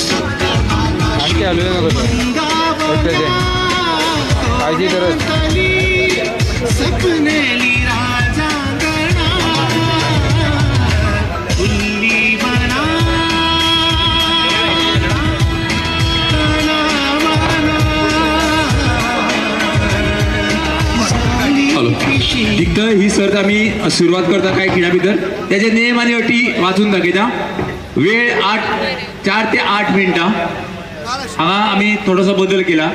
आणखी हलवू नको काळजी करत. दिग्दळ ही सर्त आमी सुरवात करता काय खिणा भितर त्याचे नेम आनी अटी वाचून दाखयता. वेळ 4 ते 8 मिनटां. हांगा आमी थोडोसो बदल केला.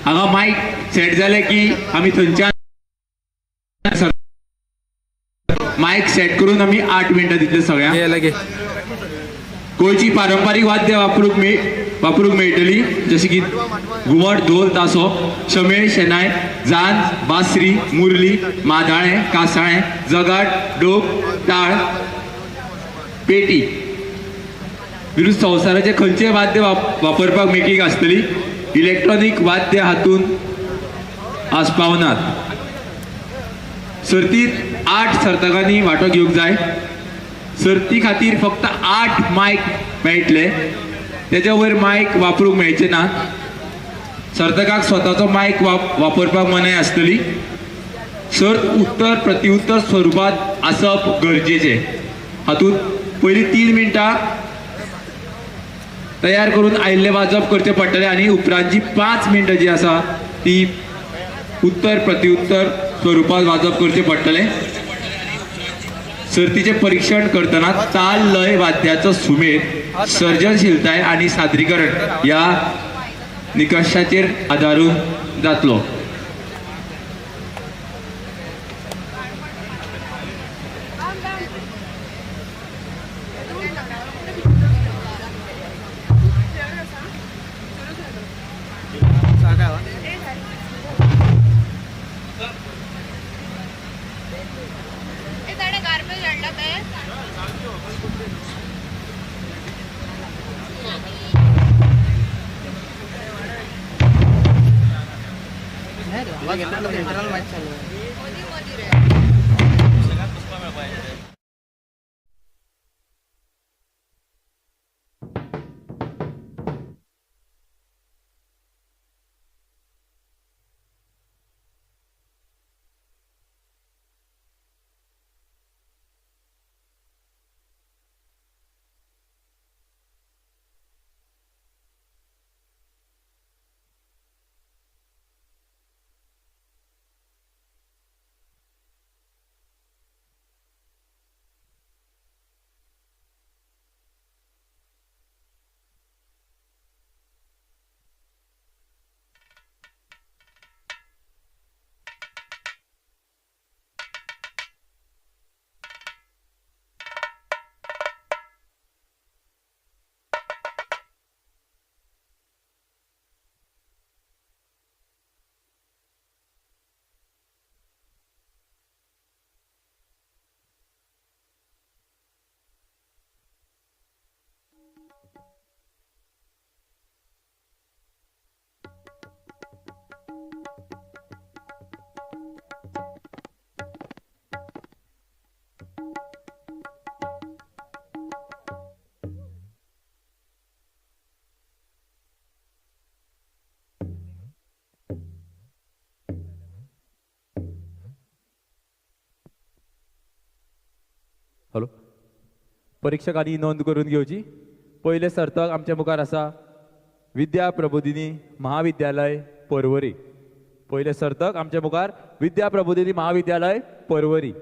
हांगा मायक सेट जाले की आमी थंयच्यान मायक सेट करून आमी 8 मिनटां दितले सगळ्यांक. गोंयची पारंपारीक वाद्य वापरूंक मेळटली, जशें की घुमट, ढोल, तासो, शमेळ, शेनाय, जांज, बासरी, मुरली, मादाळें, कासाळें, जगाट, डोप, टाळ, पेटी. विरुद्ध संवसाराचे खंयचेय वाद्य वापरपाक मेकळीक आसतली. इलेक्ट्रॉनीक वाद्य हातूंत आस्पावनात. सर्तीत 8 सर्तकांनी वांटो घेवंक जाय. सर्ती खातीर फक्त 8 मायक मेळटले, तेच्या वयर मायक वापरूंक मेळचे ना. सर्तकाक स्वताचो मायक वापरपाक मनाय आसतली. सर्त उत्तर प्रतिउत्तर स्वरुपांत आसप गरजेचें. हातूंत पयलीं 3 मिनटां तयार करून आयिल्लें वाजप करचें पडटलें आनी उपरांतची 5 मिनटां जी आसा ती उत्तर प्रतिउत्तर स्वरुपांत वाजप करचें पडटलें. सर्तीचें परीक्षण करतना ताल, लय, वाद्याचो सुमेर, सर्जनशीलताय आनी सादरीकरण ह्या निकशाचेर आदारून जातलो. हॅलो, परिक्षकांनी नोंद करून घेवची. पयले सर्तक आमच्या मुखार आसा विद्या प्रबोधिनी महाविद्यालय पर्वरी. पयले सर्तक आमच्या मुखार विद्या प्रबोधिनी महाविद्यालय पर्वरी.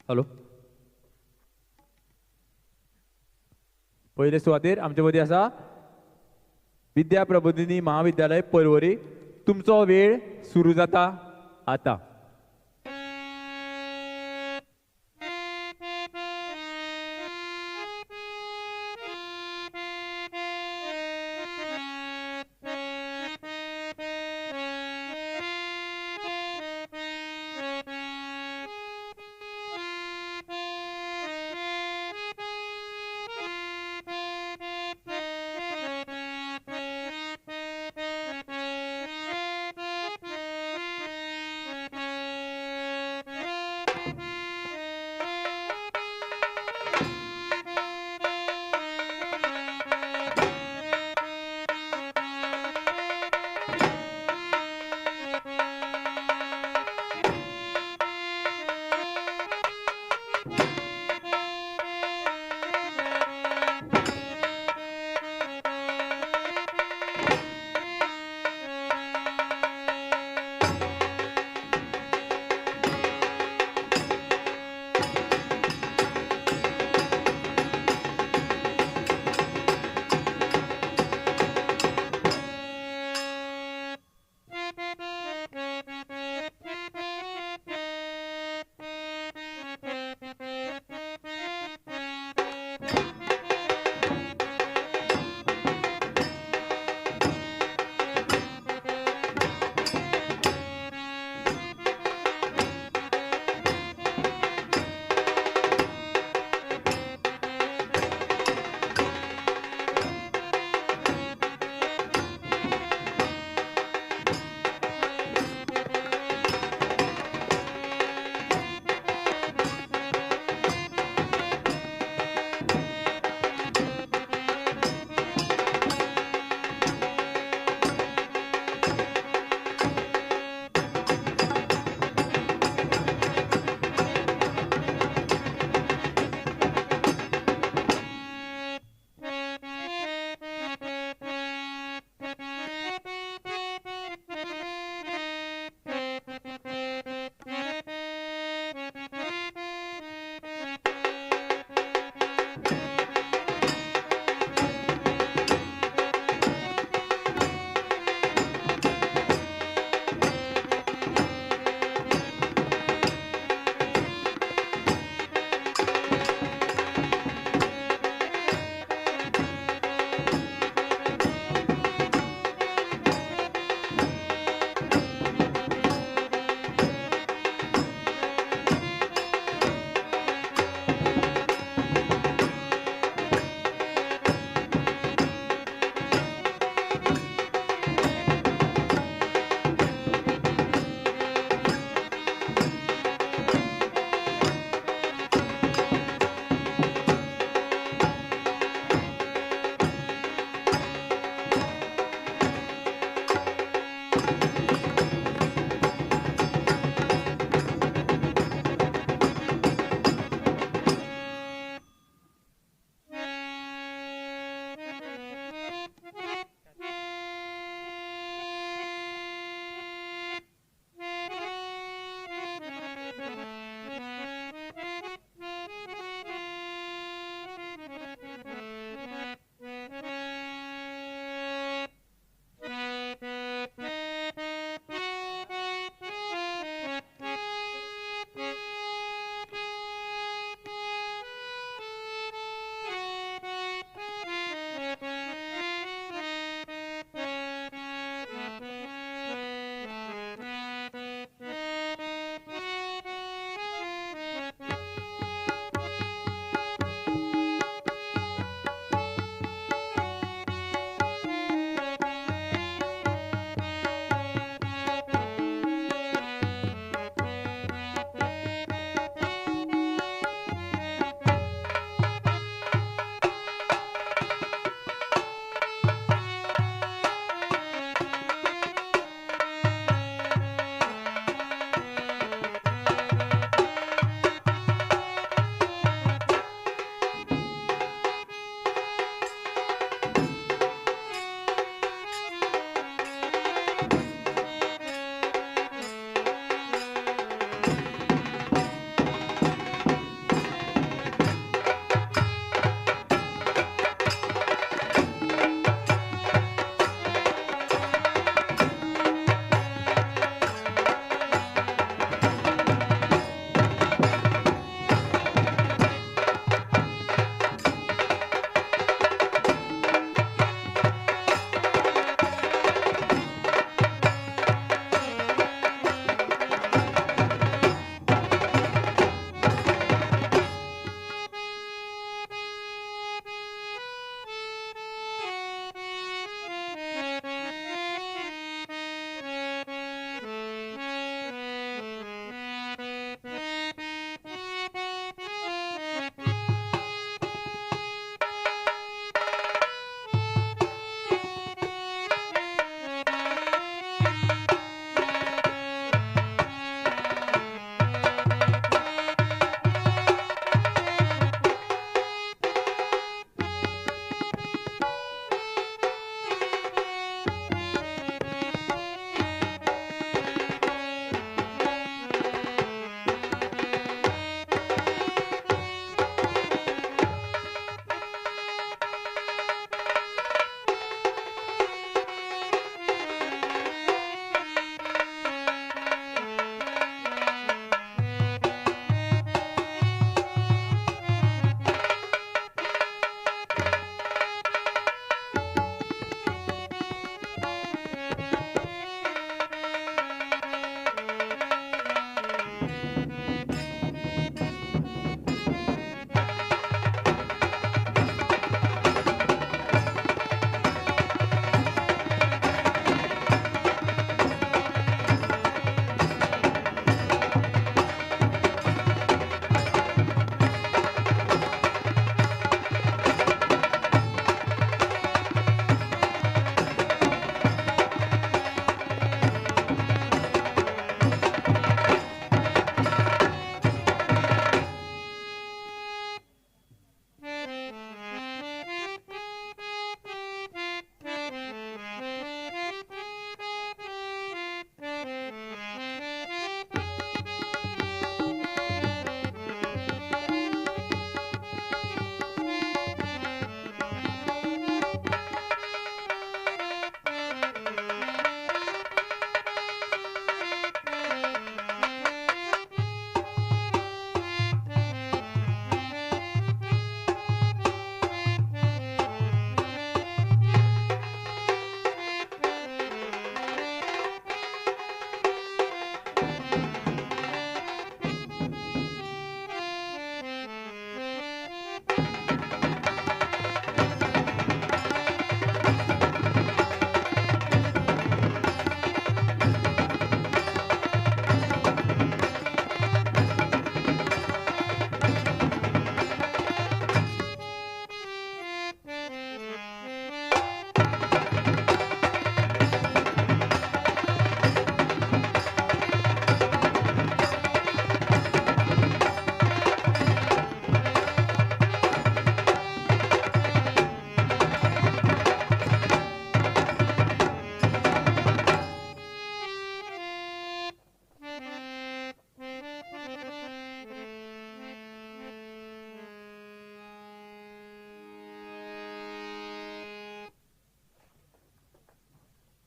हॅलो, पयले सुवातेर आमचे मदीं आसा विद्या प्रबोधिनी महाविद्यालय पर्वरी. तुमचो वेळ सुरू जाता आतां.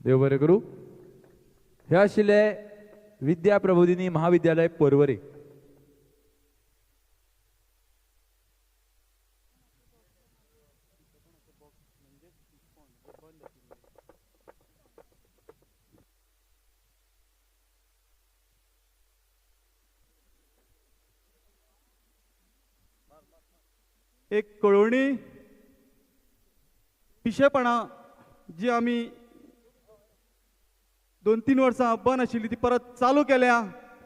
देव बरें करूं. हे आशिल्ले विद्या प्रबोधिनी महाविद्यालय पर्वरी. एक कळोवणी पिशेपणां जी आमी 2-3 वर्सां बंद आशिल्ली ती परत चालू केल्या.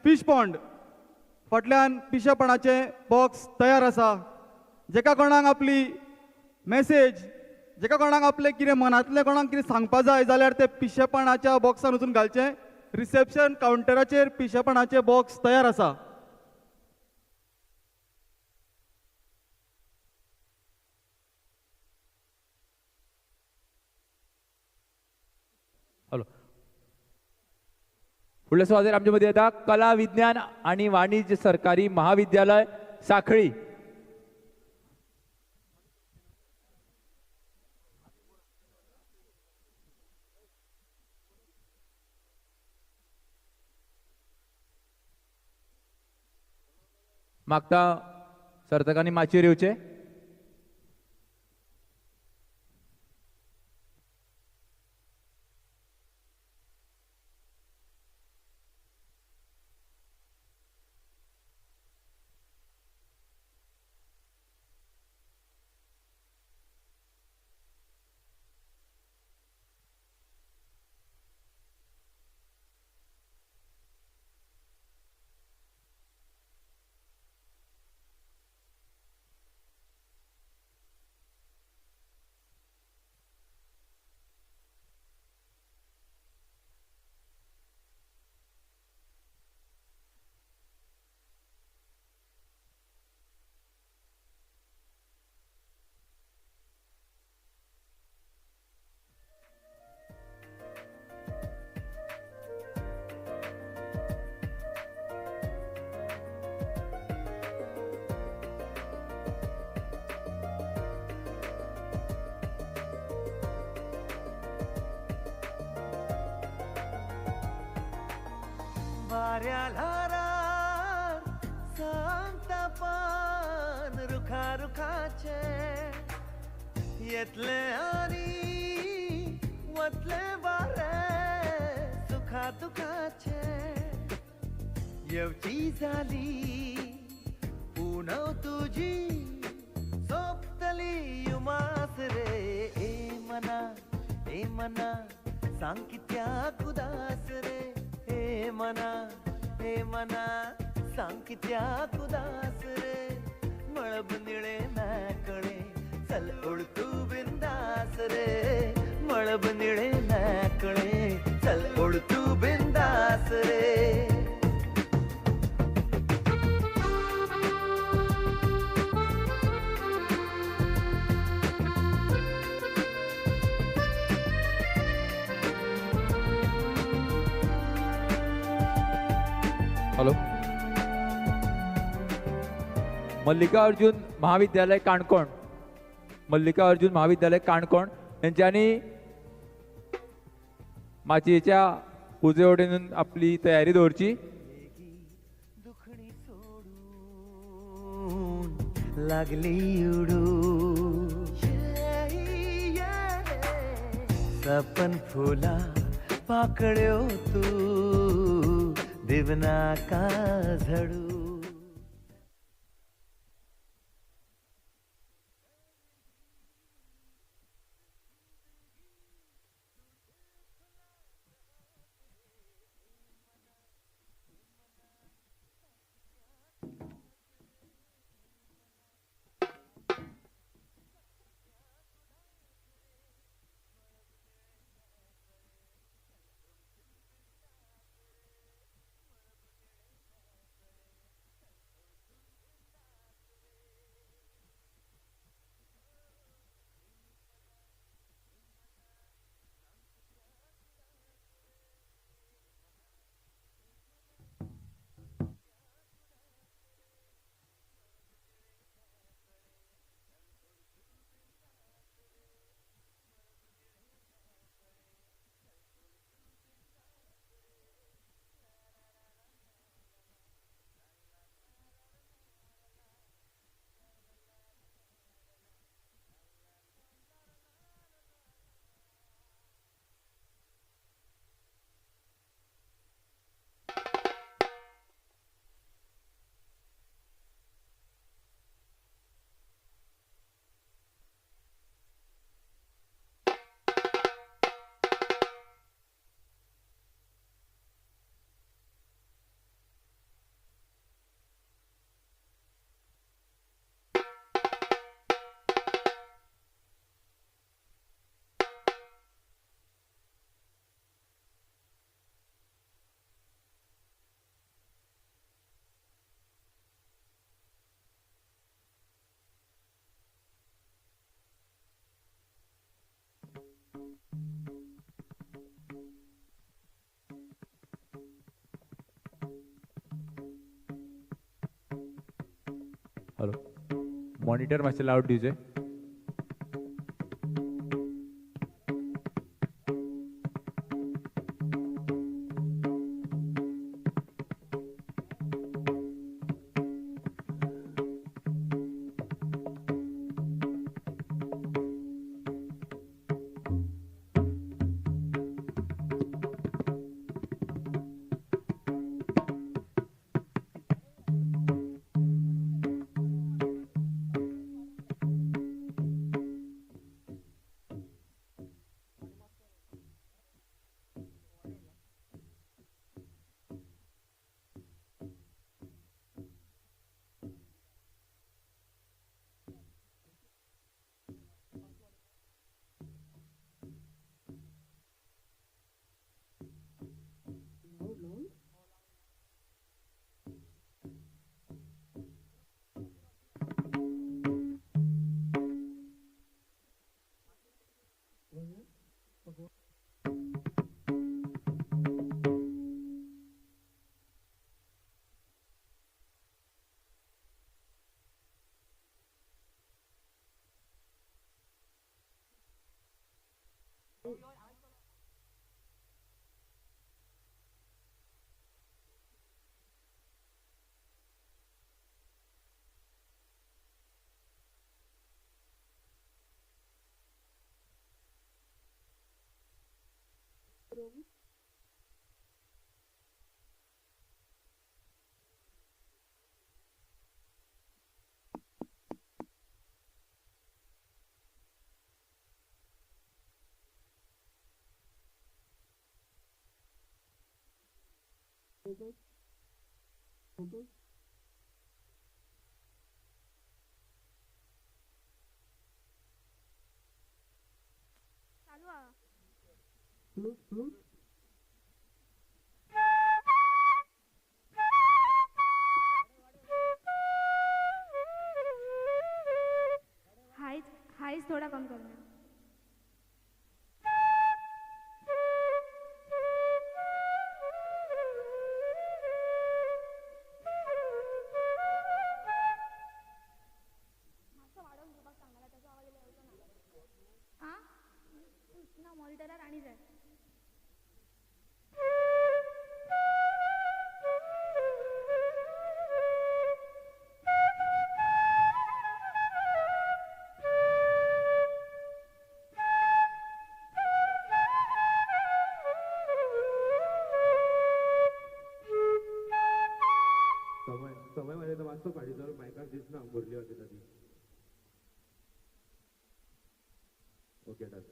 फिश पॉन्ड फाटल्यान पिशेपणाचे बॉक्स तयार आसा. जेका कोणाक आपली मॅसेज, जेका कोणाक आपलें कितें मनांतलें कोणाक कितें सांगपा जाय जाल्यार ते पिशेपणाच्या बॉक्सान वचून घालचें. रिसेप्शन कावंटराचेर पिशेपणाचे बॉक्स तयार आसा. हॅलो, फुडल्या सुवातेर आमचे मदीं येता कला विज्ञान आनी वाणिज्य सरकारी महाविद्यालय साखळी. मागता सर्तकांनी माचयेर येवचें. वाऱ्या ल्हारार सांगता पान रुखा रुखाचे येतले आनी वतले वारे सुखा दुखाचे येवची जाली पुनव तुजी सोंपतली उमास रे. ए मना ए मना सांग कित्याक उदास रे. ए मना सांग कित्याक उदास रे. मळब निळे मेकळे चल उड तूं बिंदास रे. मळब निळे मेकळे चल उड तूं बिंदास रे. हॅलो, मल्लिकार्जुन महाविद्यालय काणकोण, मल्लिकार्जुन महाविद्यालय काणकोण यांच्यानी माचयेच्या उजवे वटेन आपली तयारी दवरची. दुखणी सोडून लागली उडू सपन फुला पाकळ्यो तू दिवनाका झडू. हॅलो, मॉनिटर मातशें लावड दिवचें. हाइज थोड़ा कम करना। Okay, done.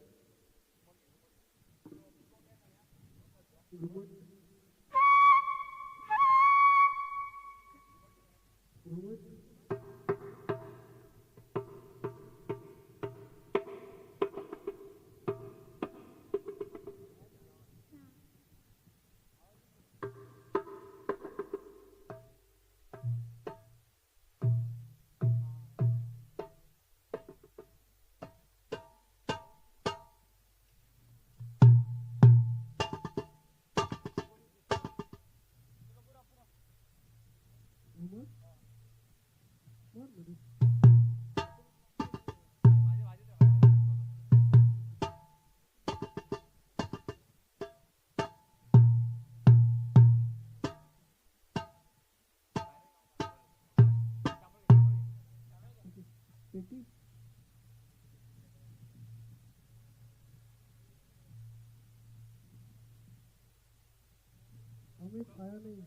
Amit आया नहीं,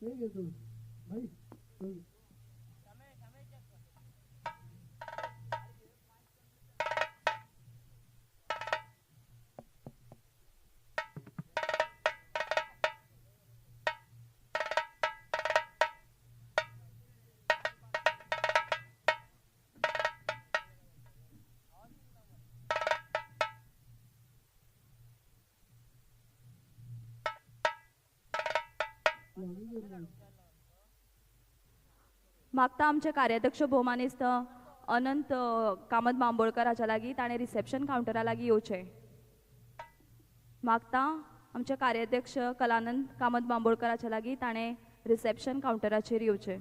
नहीं गए तुम भाई। मागता आमचे कार्याध्यक्ष भोवमानेस्त अनंत कामत बांबोळकर हाच्या लागीं ताणें रिसेप्शन कावंटरा लागीं येवचें. मागता आमचे कार्याध्यक्ष कलानंद कामत बांबोळकर हाच्या लागीं ताणें रिसेप्शन कावंटराचेर येवचें.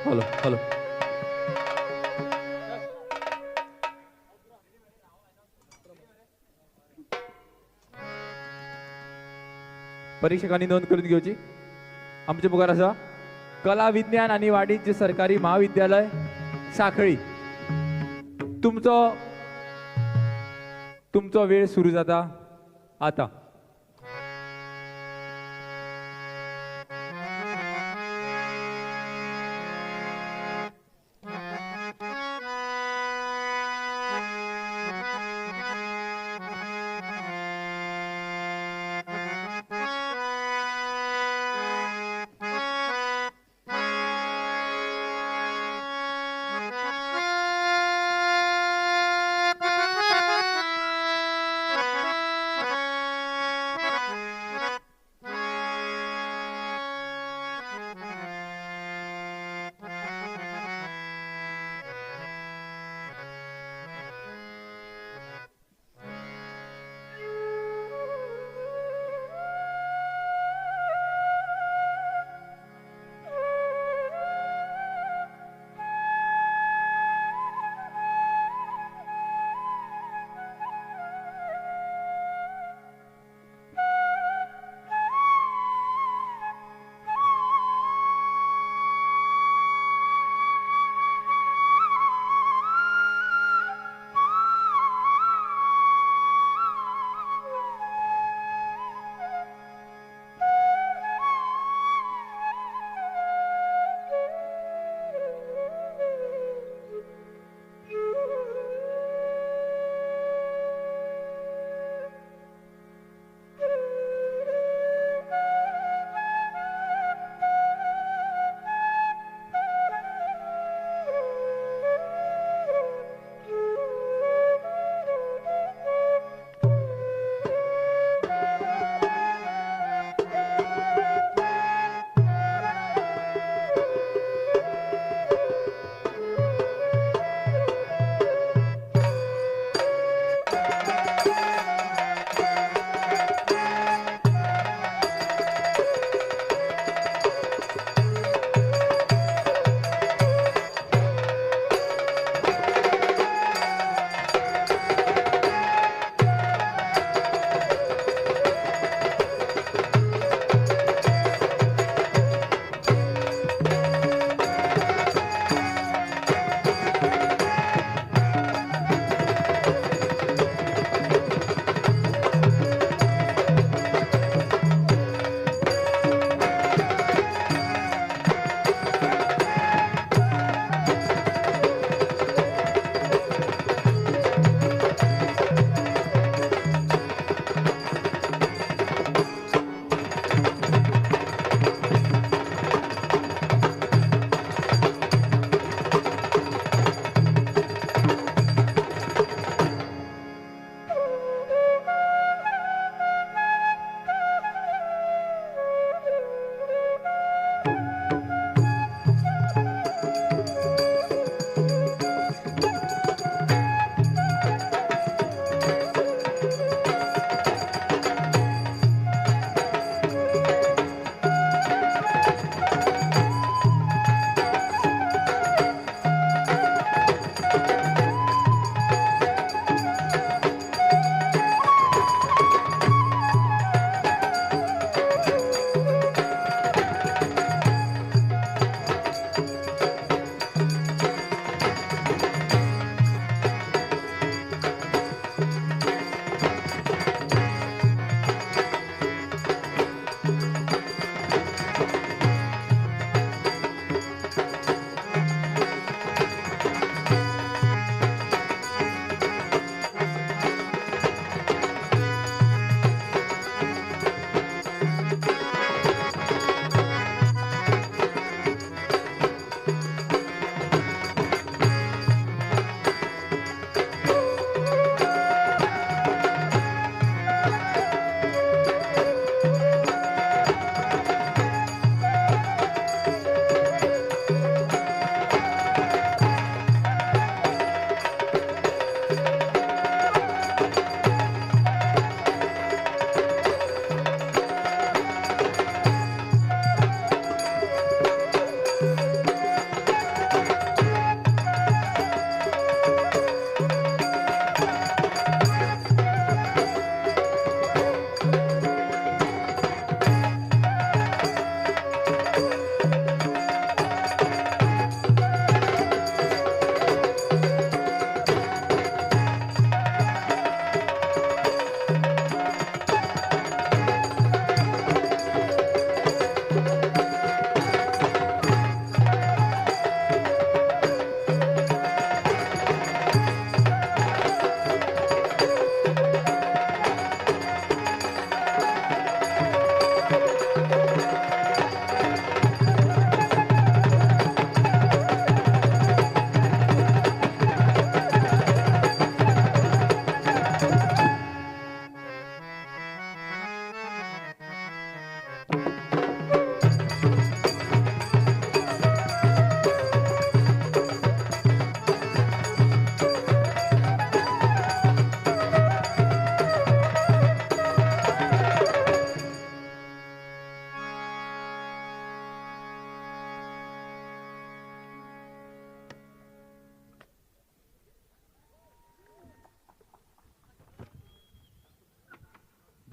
Hello hello. परीक्षकांनी नोंद करून घेवची. आमचे मुखार आसा कला विज्ञान आनी वाणिज्य सरकारी महाविद्यालय साखळी. तुमचो तुमचो वेळ सुरू जाता आता.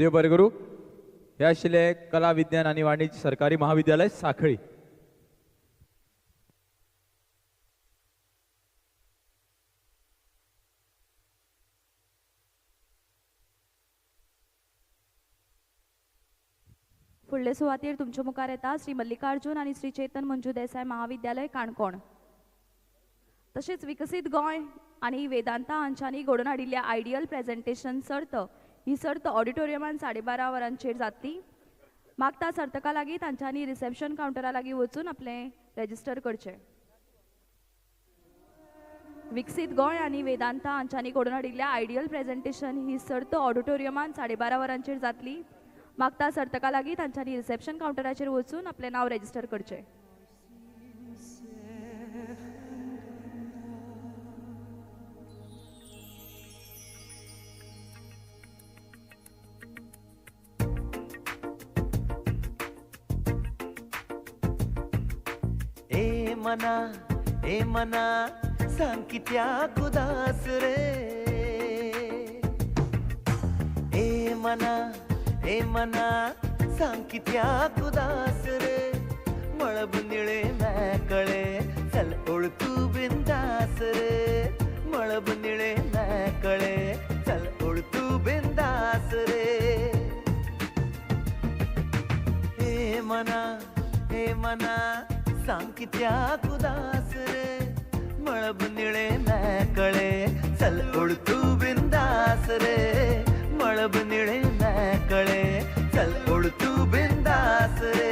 देव बरें करूं. हे आशिल्ले कला विज्ञान आनी वाणिज्य सरकारी महाविद्यालय साखळी. फुडले सुवातेर तुमच्या मुखार येता श्री मल्लिकार्जुन आनी श्री चेतन मंजू देसाय महाविद्यालय काणकोण. तशेंच विकसीत गोंय आनी वेदांता हांच्यांनी घडोवन हाडिल्ल्या आयडियल प्रेजेंटेशन सर्त ही सर्त ऑडिटोरियमान 12:30 वरांचेर जातली. मागता सर्तका लागीं तांच्यांनी रिसेप्शन कावंटरा लागीं वचून आपलें रेजिस्टर करचें. विकसीत गोंय आनी वेदांता हांच्यांनी घडोवन हाडिल्ल्या आयडियल प्रेजेंटेशन ही सर्त ऑडिटोरियमान 12:30 वरांचेर जातली. मागता सर्तका लागीं तांच्यांनी रिसेप्शन कावंटराचेर वचून आपलें नांव रेजिस्टर करचें. ए मना ए मना सांग कित्याक उदास रे, ए मना ए मना सांग कित्याक उदास रे, मळब निळे मेकळे चल ओळ तूं बिंदास रे, मळब निळे मेकळे चल ओळ तूं बिंदास रे. ए मना ए मना सांग कित्याक उदास रे, मळब निळे मेकळे चल ओळ तूं बिंदास रे, मळब निळे मेकळे चल ओळ तूं बिंदास रे.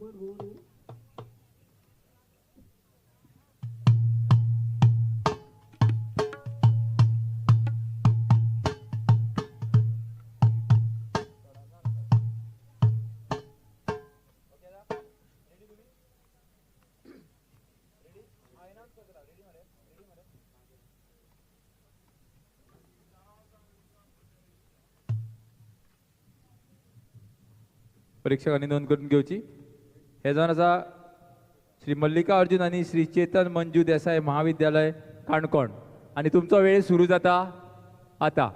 कुमार भुवन. परीक्षकांनी नोंद करून घेवची. हे जावन आसा श्री मल्लिकार्जुन आनी श्री चेतन मंजू देसाय महाविद्यालय काणकोण आनी तुमचो वेळ सुरू जाता आता.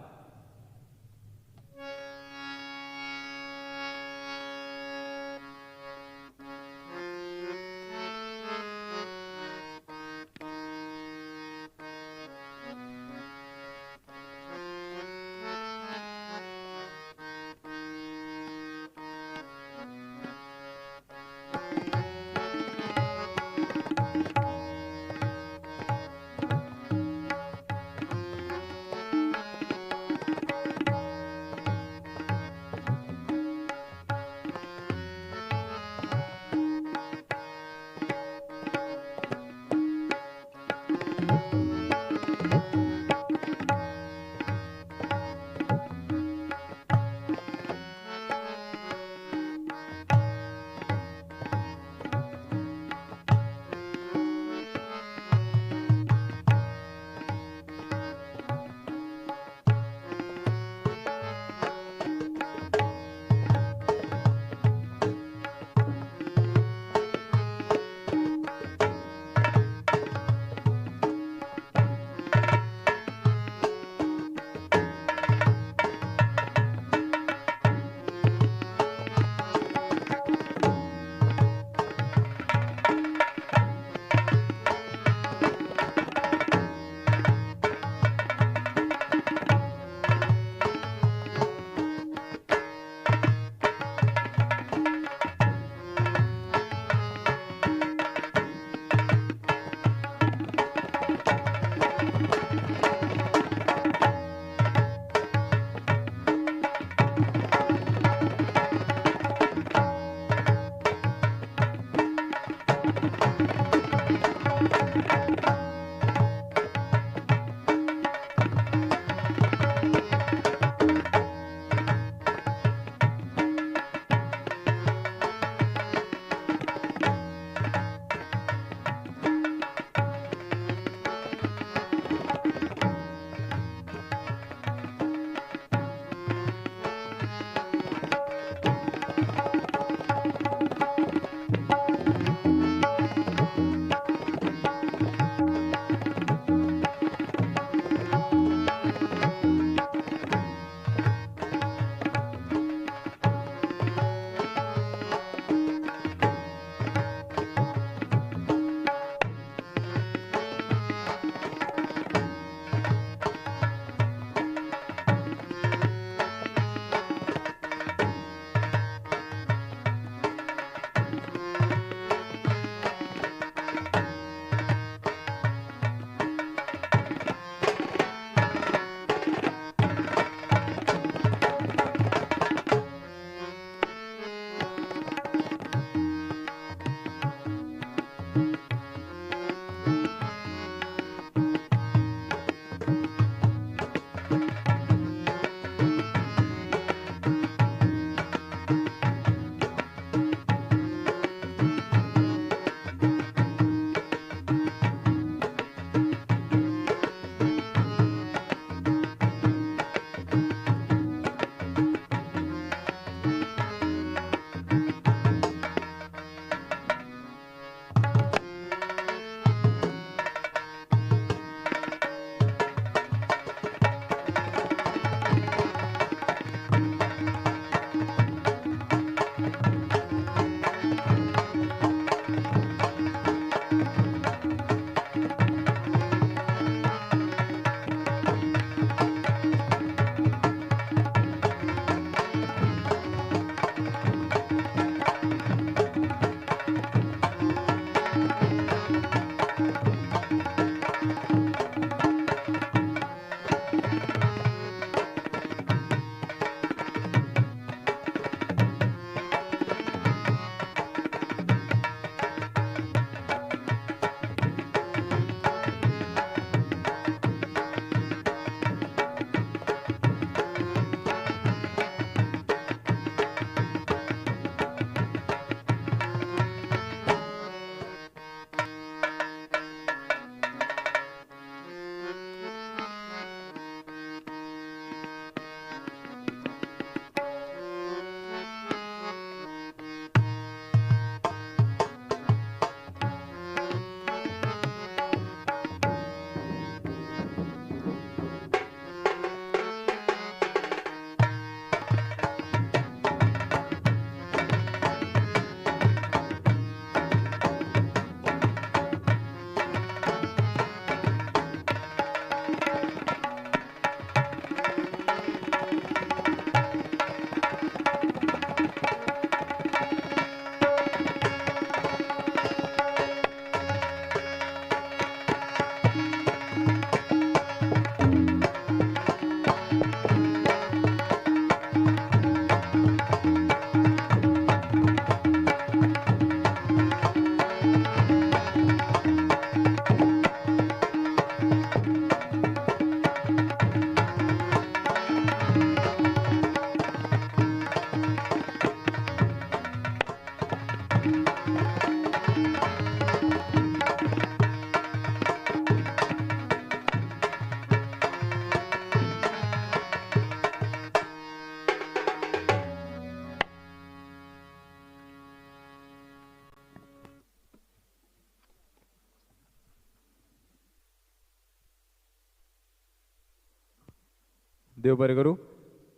देव बरें करूं.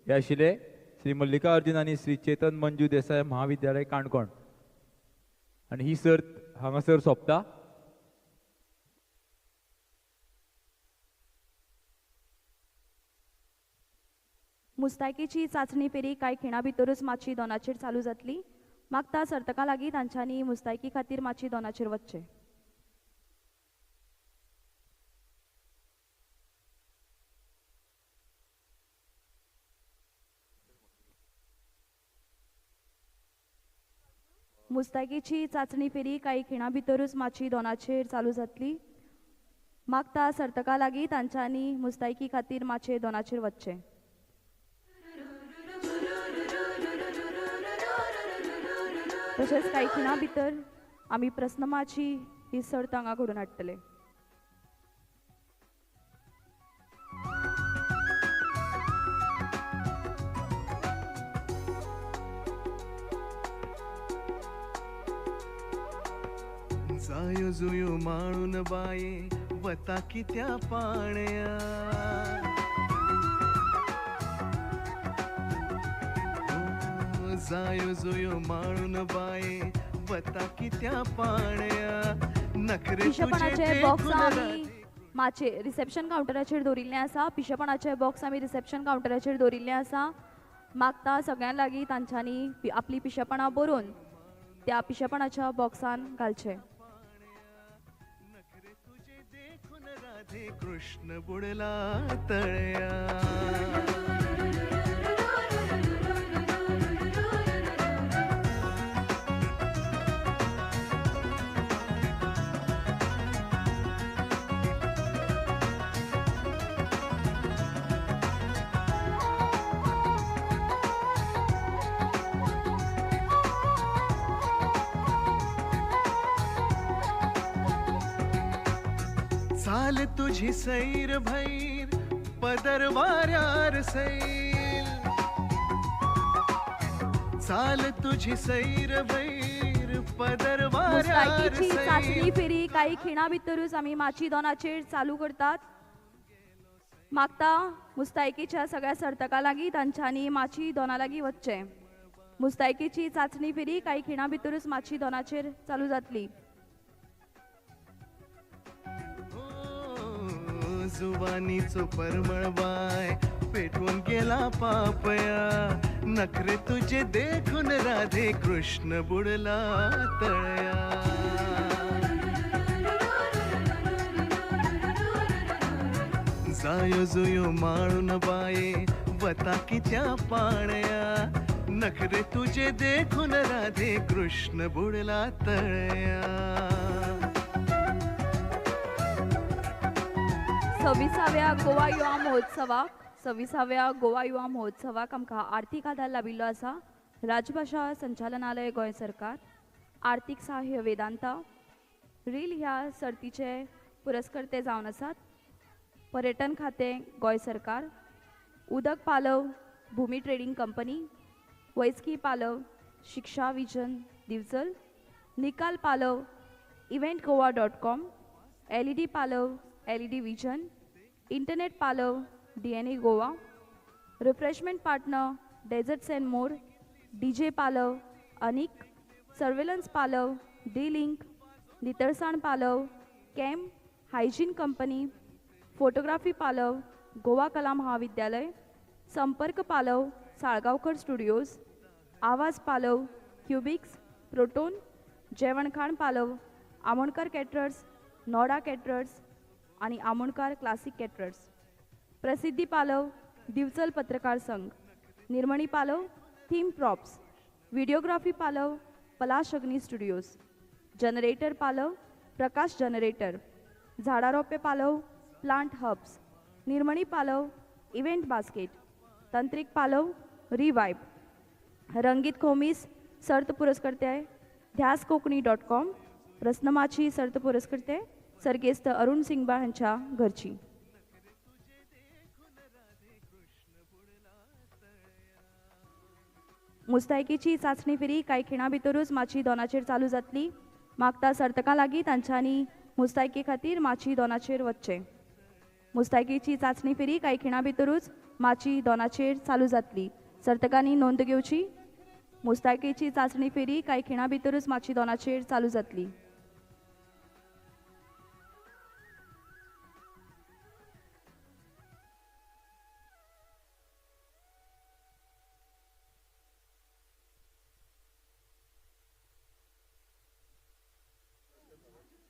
हे आशिल्ले श्री मल्लिकार्जुन आनी श्री चेतन मंजू देसाय महाविद्यालय काणकोण आनी ही सर्त हांगासर सोंपता. मुस्तायकीची चांचणी फेरी कांय खिणा भितरूच माची दोनाचेर चालू जातली. मागता सर्तकां लागीं तांच्यांनी मुस्तायकी खातीर माची दोनाचेर वचचें. मुस्तायकीची चांचणी फेरी कांय खिणा भितरूच माची दोनाचेर चालू जातली. मागता सर्तकां लागीं तांच्यांनी मुस्तायकी खातीर माचये दोनाचेर वचचें. तशेंच कांय खिणा भितर आमी प्रस्नमाची ही सर्त हांगा घडोवन हाडटले. जायो जुयो माळून बाये वता कित्या पाण्या, जायो जुयो माळून बाये वता कित्या पाण्या, नखरे पिशेपणाचे बॉक्स आमी माचे रिसेप्शन कावंटराचेर दवरिल्लें आसा. पिशेपणाचे बॉक्स आमी रिसेप्शन कावंटराचेर दवरिल्लें आसा. मागता सगळ्यां लागीं तांच्यांनी आपली पिशेपणां बरोवन त्या पिशेपणाच्या बॉक्सान घालचें. कृष्ण बुडला तळ्या. चाल तुझी सैर भैर पदर वाऱ्यार सैल, चाल तुझी सैर भैर पदर वाऱ्यार मुस्तायकीची चांचणी फेरी काही खिणा भितरूच आमी माची दोनाचेर चालू करतात. मागता मुस्तायकीच्या सगळ्या सर्तकां लागीं तांच्यांनी माची दोना लागीं वचचें. मुस्तायकीची चांचणी फेरी काही खिणा भितरूच माची दोनाचेर चालू जातली. जुवानीचो परमळ बाय पेटून गेला पापया, नखरे तुझे देखून राधे कृष्ण बुडला तळ्या. जायो जुयो माळून बाये वता कित्या पाण्या, नखरे तुझे देखून राधे कृष्ण बुडला तळ्या. 26व्या गोवा युवा महोत्सवाक 26व्या गोवा युवा महोत्सवाक आमकां आर्थीक आदार लाबिल्लो आसा. राजभाशा संचालनालय गोंय सरकार, आर्थीक सहाय्य वेदांता, रील ह्या सर्तीचे पुरस्कर्ते जावन आसात. पर्यटन खातें गोंय सरकार, उदक पालव भूमी ट्रेडींग कंपनी, वैजकी पालव शिक्षा विजन दिवचल, निकाल पालव event Goa dot com, LED पालव LED vision, internet पालव DNA Goa, refreshment partner desserts and more, DJ पालव अनिक, सर्वेलन्स पालव डी लिंक, नितळसाण पालव कॅम, हायजीन कंपनी, फोटोग्राफी पालव गोवा कला महाविद्यालय, संपर्क पालव साळगांवकर स्टुडियोज, आवाज पालव क्युबिक्स प्रोटोन, जेवणखाण पालव आमोणकर कॅटरर्स, नोडा कॅटरर्स आनी आमोणकार क्लासिक कॅटरर्स, प्रसिद्धी पालव दिवचल पत्रकार संघ, निर्मणी पालव थीम प्रॉप्स, व्हिडिओग्राफी पालव पलाश अग्नी स्टुडियोज, जनरेटर पालव प्रकाश जनरेटर, झाडां रोपे पालव प्लांट हब्स, निर्मणी पालव इव्हेंट बास्केट, तंत्रीक पालव रिवायब, रंगीत खोमीस सर्त पुरस्कर्ते ध्यास कोंकणी डॉट कॉम. प्रस्नमाची सर्त पुरस्कर्ते सर्गेस्त अरुण सिंगबा हांच्या घरची. मुस्तायकीची चांचणी फेरी कांय खिणा भितरूच माची दोनाचेर चालू जातली. मागता सर्तकां लागीं तांच्यांनी मुस्तायकी खातीर माची दोनाचेर वचचें. मुस्तायकीची चांचणी फेरी कांय खिणा भितरूच माची दोनाचेर चालू जातली. सर्तकांनी नोंद घेवची. मुस्तायकीची चांचणी फेरी कांय खिणा भितरूच माची दोनाचेर चालू जातली.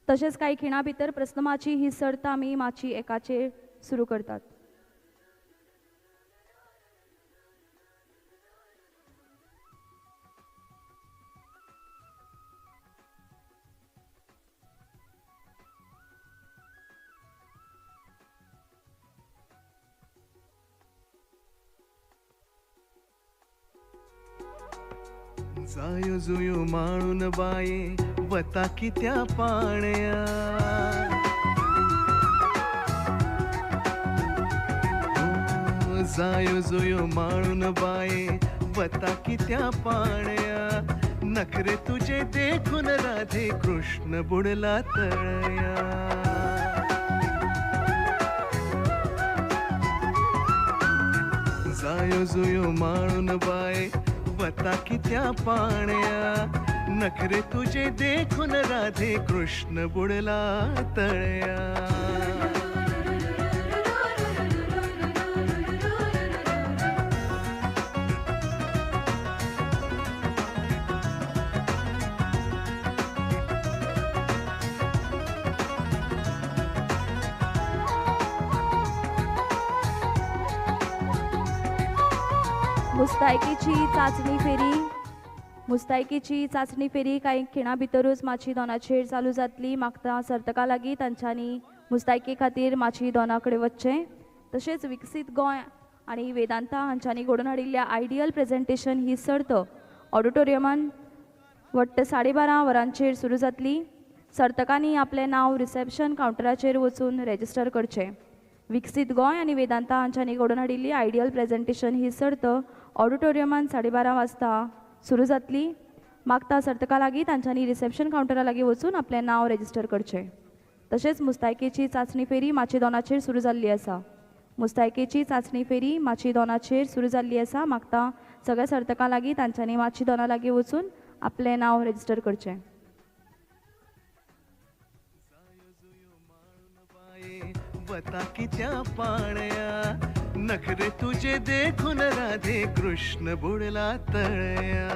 तशेंच कांय खिणा भितर प्रस्नमाची ही सर्त आमी माची एकाचेर सुरू करतात. जायो जुयो माळून बाये वता कित्या पाण्या, जायो जुयो माळून बाये वता कित्या पाण्या, नखरे तुझे देखून राधे कृष्ण बुडला तळया. जायो जुयो माळून बाये वता कित्या पाण्या, नखरे तुझे देखून राधे कृष्ण बुडला तळया. मुस्तायकीची चांचणी फेरी मुस्तायकीची चांचणी फेरी कांय खिणा भितरूच माची दोनाचेर चालू जातली. मागता सर्तकां लागीं तांच्यांनी मुस्तायकी खातीर माची दोना कडेन वचचें. तशेंच विकसीत गोंय आनी वेदांता हांच्यांनी घडोवन हाडिल्ल्या आयडियल प्रेजेंटेशन ही सर्त ऑडिटोरियमान वट्ट 12:30 वरांचेर सुरू जातली. सर्तकांनी आपलें नांव रिसेप्शन कावंटराचेर वचून रेजिस्टर करचें. विकसीत गोंय आनी वेदांता हांच्यांनी घडोवन हाडिल्ली आयडियल प्रेजेंटेशन ही सर्त ऑडिटोरियमान 12:30 वाजता सुरू जातली. मागता सर्तकां लागीं तांच्यांनी रिसेप्शन कावंटरा लागीं वचून आपलें नांव रेजिस्टर करचें. तशेंच मुस्तायकेची चांचणी फेरी माची दोनाचेर सुरू जाल्ली आसा. मुस्तायकेची चांचणी फेरी माची दोनाचेर सुरू जाल्ली आसा. मागता सगळ्या सर्तकां लागीं तांच्यांनी माची दोना लागीं वचून आपलें नांव रेजिस्टर करचें. वता कित्या पाण्या, नखरे तुझे देखून राधे कृष्ण बुडला तळया.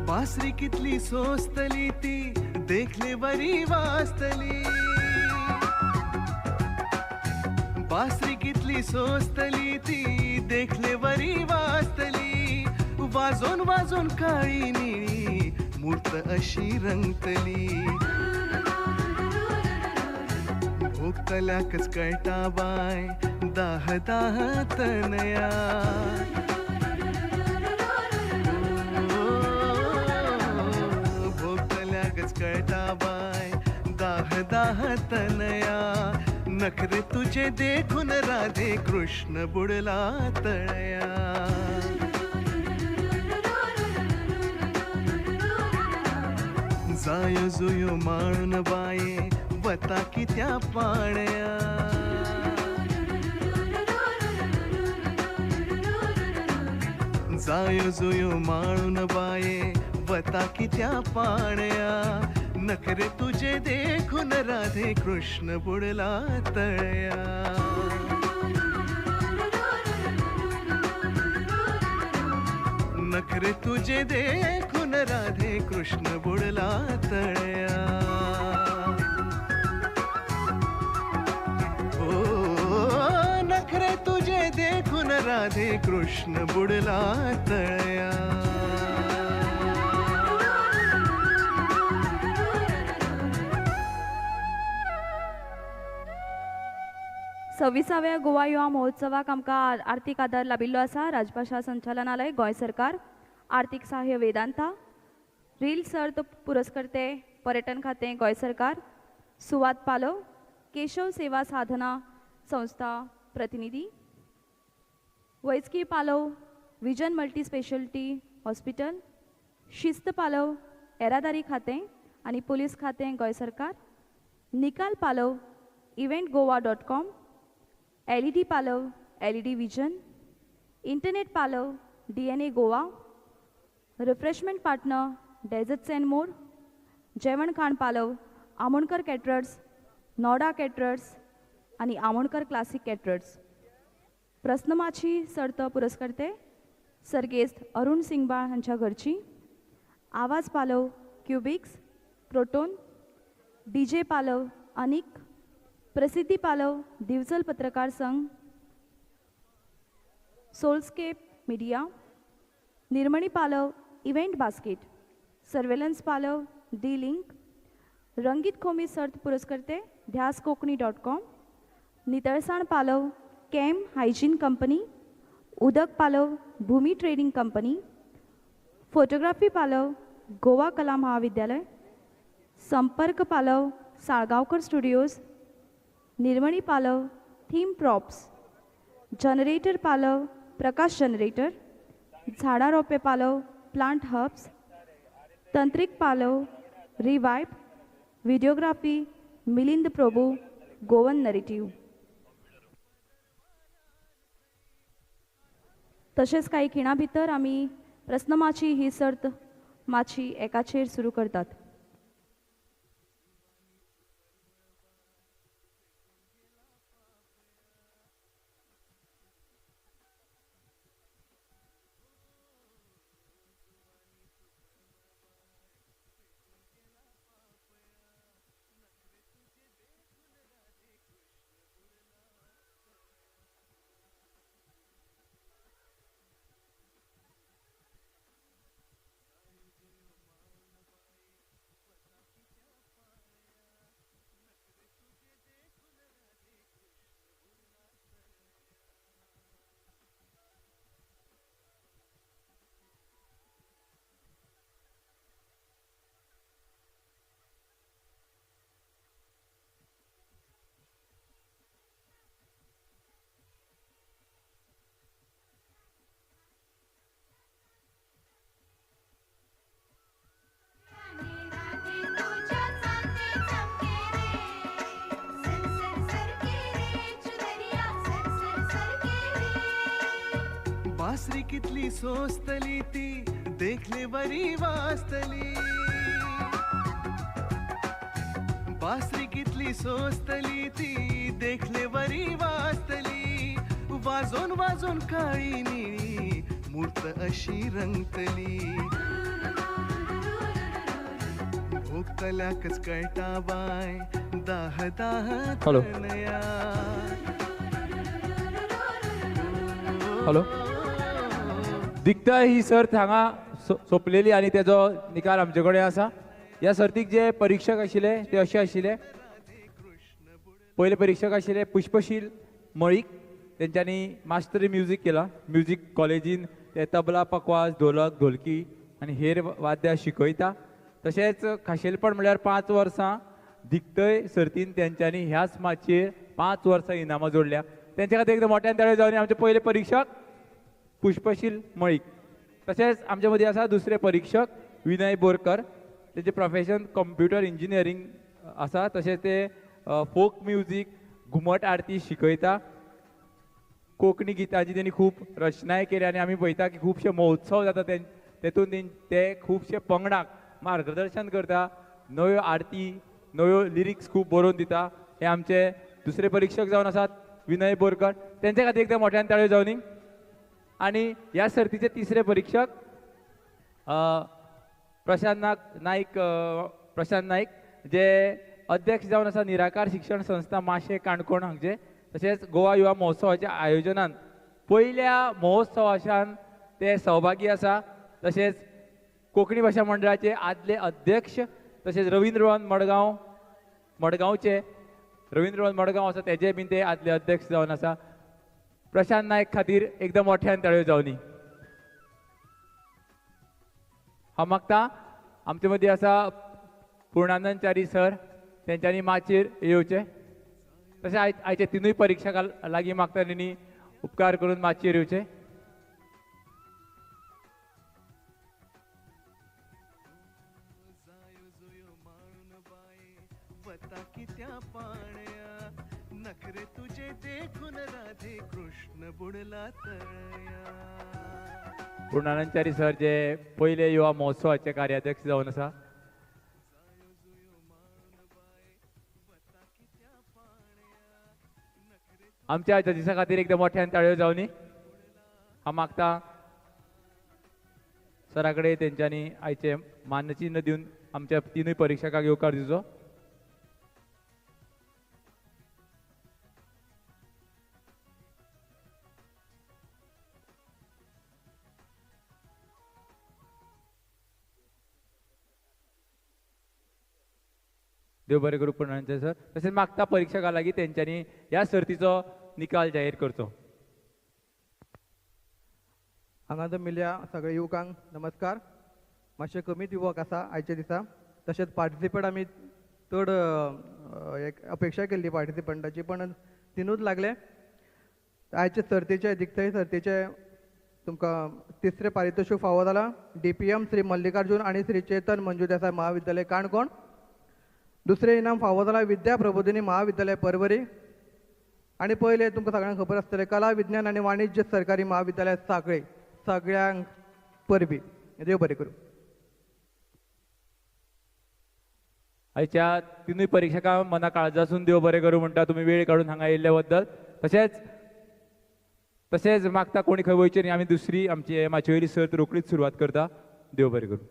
बासरी कितली सोसतली ती देखले बरी वाजतली, बासरी कितली सोसतली ती देखले बरी वाजतली, वाजोन वाजोन काळी निळी मूर्त अशी रंगतली. भोगतल्याकच कळटा बाय दाह दाह तनया, कळटा बाय दाह दाह तनया, नखरे तुझे देखून राधे कृष्ण बुडला तळया. जायो जुयो माळून बाये वता कित्या पाण्या, जायो जुयो माळून बाये वता कित्या पाण्या, नखरे तुझे देखून राधे कृष्ण बुडला तळया. नखरे तुझे देखून राधे कृष्ण बुडला तळ्या. हो नखरे तुझे देखून राधे कृष्ण बुडला तळ्या. सव्वीसाव्या गोवा युवा महोत्सवाक आमकां आर्थीक आदार लाभिल्लो आसा. राजभाशा संचालनालय, गोंय सरकार, आर्थीक सहाय्य वेदांता, रील सर्त पुरस्कर्ते पर्यटन खातें गोंय सरकार, सुवात पालव, केशव सेवा साधना संस्था प्रतिनिधी, वैजकी पालव, विजन मल्टी स्पेशलिटी हॉस्पिटल, शिस्त पालव, येरादारी खातें आनी पुलीस खातें गोंय सरकार, निकाल पालव, event Goa dot com, LED पालव, LED vision, internet पालव, DNA Goa, refreshment partner desserts and more, जेवण खाण पालव, आमोणकर कॅटरर्स, नोडा कॅटरर्स आनी आमोणकर क्लासीक कॅटरर्स. प्रस्नमाची सर्त पुरस्कर्ते सर्गेस्त अरुण सिंगबाळ हांच्या घरची, आवाज पालव क्युबिक्स, प्रोटोन, डीजे पालव अनिक, प्रसिद्धी पालव दिवचल पत्रकार संघ, सोल्सकेप मिडिया, निर्मणी पालव इव्हेंट बास्केट, सर्वेलन्स पालव डी लिंक, रंगीत खोमी सर्त पुरस्कर्ते ध्यास कोंकणी डॉट कॉम, नितळसाण पालव कॅम हायजीन कंपनी, उदक पालव भूमी ट्रेडिंग कंपनी, फोटोग्राफी पालव गोवा कला महाविद्यालय, संपर्क पालव साळगांवकर स्टुडियोज, निर्मणी पालव थीम प्रॉप्स, जनरेटर पालव प्रकाश जनरेटर, झाडां रोपे पालव प्लांट हब्स, तंत्रीक पालव रिवायब, videography Milind Prabhu, Goan narrative. तशेंच काही खिणा भितर आमी प्रस्नमाची ही सर्त माची एकाचेर सुरू करतात. बासरी कितली सोसतली ती देखले बरी वाजतली, बासरी कितली सोसतली ती देखले बरी वाजतली, वाजोन वाजोन काळी निळी मूर्त अशी रंगतली, भोगतल्याकच कळटा बाय दाह दाह तनया. हॅलो, दिखता ही सर्त हांगा सोंपलेली आनी तेजो निकाल आमचे कडेन आसा. ह्या सर्तीक जे परिक्षक आशिल्ले ते अशे आशिल्ले. पयले परिक्षक आशिल्ले पुष्पशील मळीक, तेंच्यांनी मास्टरी म्युजीक केला. म्युजीक कॉलेजीन ते तबला, पकवाज, ढोलक, ढोलकी आनी हेर वाद्यां शिकयता. तशेंच खाशेलपण म्हणल्यार 5 वर्सां दिखतय सर्तीन तेंच्यांनी ह्याच माचयेर 5 वर्सां इनामां जोडल्या. तेंच्या खातीर एकदम मोठ्यान ताळयो जावन आमचे पयले परिक्षक पुष्पशील मळीक. तशेंच आमचे मदीं आसा दुसरे परिक्षक विनय बोरकर. तेंचें प्रोफेशन कंप्युटर इंजिनियरींग आसा. तशेंच ते फोक म्युजीक, घुमट आरती शिकयता. कोंकणी गितांची तेणी खूब रचनाय केल्या आनी आमी पळयता की खुबशे महोत्सव जाता तेतून ते खुबशे पंगडाक मार्गदर्शन करता, नव्यो आरती, नव्यो लिरिक्स खूब बरोवन दिता. हे आमचे दुसरे परिक्षक जावन आसात विनय बोरकर. तेंच्या खातीर एकदम मोठ्यान ताळयो जावनी. आनी ह्या सर्तीचे तिसरे परिक्षक प्रशांत नाईक, प्रशांत नाईक जे अध्यक्ष जावन आसा निराकार शिक्षण संस्था माशे काणकोण हांगचे, तशेंच गोवा युवा महोत्सवाच्या आयोजनान पयल्या महोत्सवाच्यान ते सहभागी आसा. तशेंच कोंकणी भाशा मंडळाचे आदले अध्यक्ष तशेंच रवींद्र भवन मडगांव, मडगांवचे रवींद्र भवन मडगांव आसा तेजे बीन ते आदले अध्यक्ष जावन आसा. प्रशांत नायक खातीर एकदम मोठ्यान ताळयो जावनी. हांव मागता आमचे मदीं आसा पूर्णानंद च्यारी सर, तेंच्यांनी माचयेर येवचे. तशें आयचे तिनूय परिक्षकां लागीं मागता तेणी उपकार करून माचयेर येवचे. नखरे तुझे देखून राधे कृष्ण बुडला तळया. पूर्णानंद च्यारी सर जे पयले युवा महोत्सवाचे कार्याध्यक्ष जावन आसा. आमच्या जजीसा खातीर एकदम मोठ्यान ताळयो जावनी. हांव मागता सरा कडेन तेंच्यांनी आयचे मानचिन्ह दिवन आमच्या तिनूय परिक्षकांक येवकार दिवचो. देव बरें करूं पूर्णानंद सर. तशेंच मागता परिक्षकां लागीं तेंच्यांनी ह्या सर्तीचो निकाल जाहीर करचो. हांगा जमिल्ल्या सगळ्या युवकांक नमस्कार. मातशे कमीच युवक आसा आयच्या दिसा, तशेंच पार्टिसिपंट आमी चड एक अपेक्षा केल्ली पार्टिसिपंटाची, पण तिनूच लागले. आयचे सर्तीचे दिग्थय सर्तीचे तुमकां तिसरें पारितोशीक फावो जालां DPM Shri Mallikarjun आनी श्री चेतन मंजू देसाय महाविद्यालय काणकोण. दुसरें इनाम फावो जालां विद्या प्रबोधिनी महाविद्यालय परवरी. आनी पयलें तुमकां सगळ्यांक खबर आसतलें कला विज्ञान आनी वाणिज्य सरकारी महाविद्यालय सांखळे. सगळ्यांक परबी. देव बरें करूं. आयच्या तिनूय परिक्षकांक मना काळजासून देव बरें करूं म्हणटा तुमी वेळ काडून हांगा येयल्ले बद्दल. तशेंच तशेंच मागता कोणी खंय वयचें न्ही, आमी दुसरी आमची माचये वयली सर्त रोखडीच सुरवात करता. देव बरें करूं.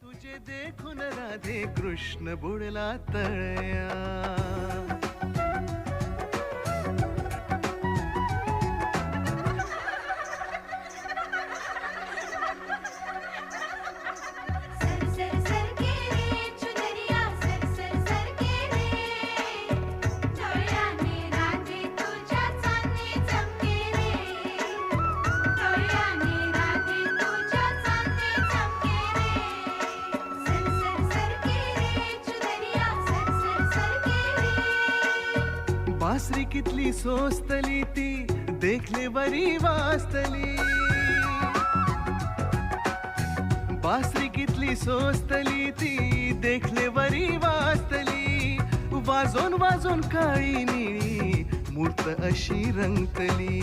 तुझे देखून राधे कृष्ण बुडला तळया. बासरी कितली सोसतली ती देखले बरी वाजतली. बासरी कितली सोसतली ती देखले बरी वाजतली. वाजोन वाजोन काळी निळी मूर्त अशी रंगतली.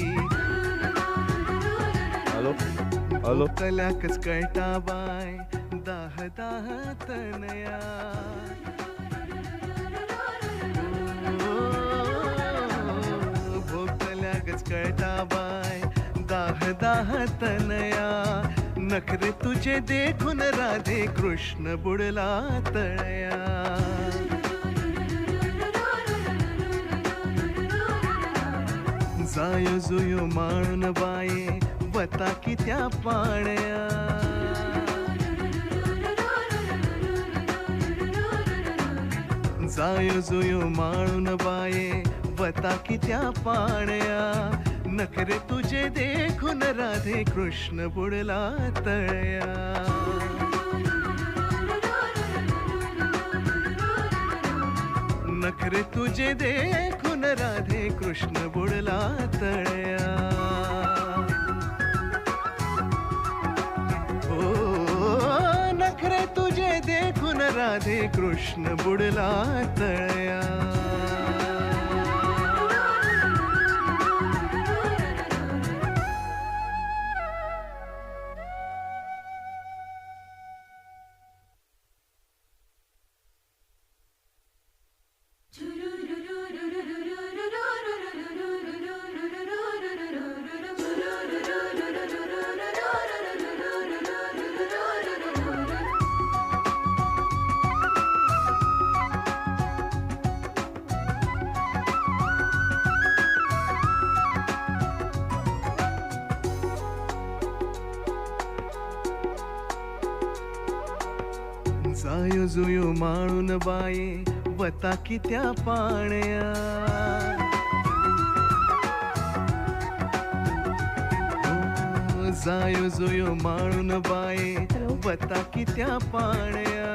हॅलो हॅलो कल्याकच कळटा बाय दाह दाह तनया. कळटा बाय दाह दाह तनया. नखरे तुझे देखून राधे कृष्ण बुडला तळया. जायो जुयो माळून बाये वता कित्या पाण्या. जायो जुयो माळून बाये वता कित्या पाण्या. नखरे तुझे देखून राधे कृष्ण बुडला तळया. नखरे तुझे देखून राधे कृष्ण बुडला तळया. ओ नखरे तुझे देखून राधे कृष्ण बुडला तळया. जायो जुयो माळून बाये वता कित्या पाण्या. जायो जुयो माळून बाये वता कित्या पाण्या.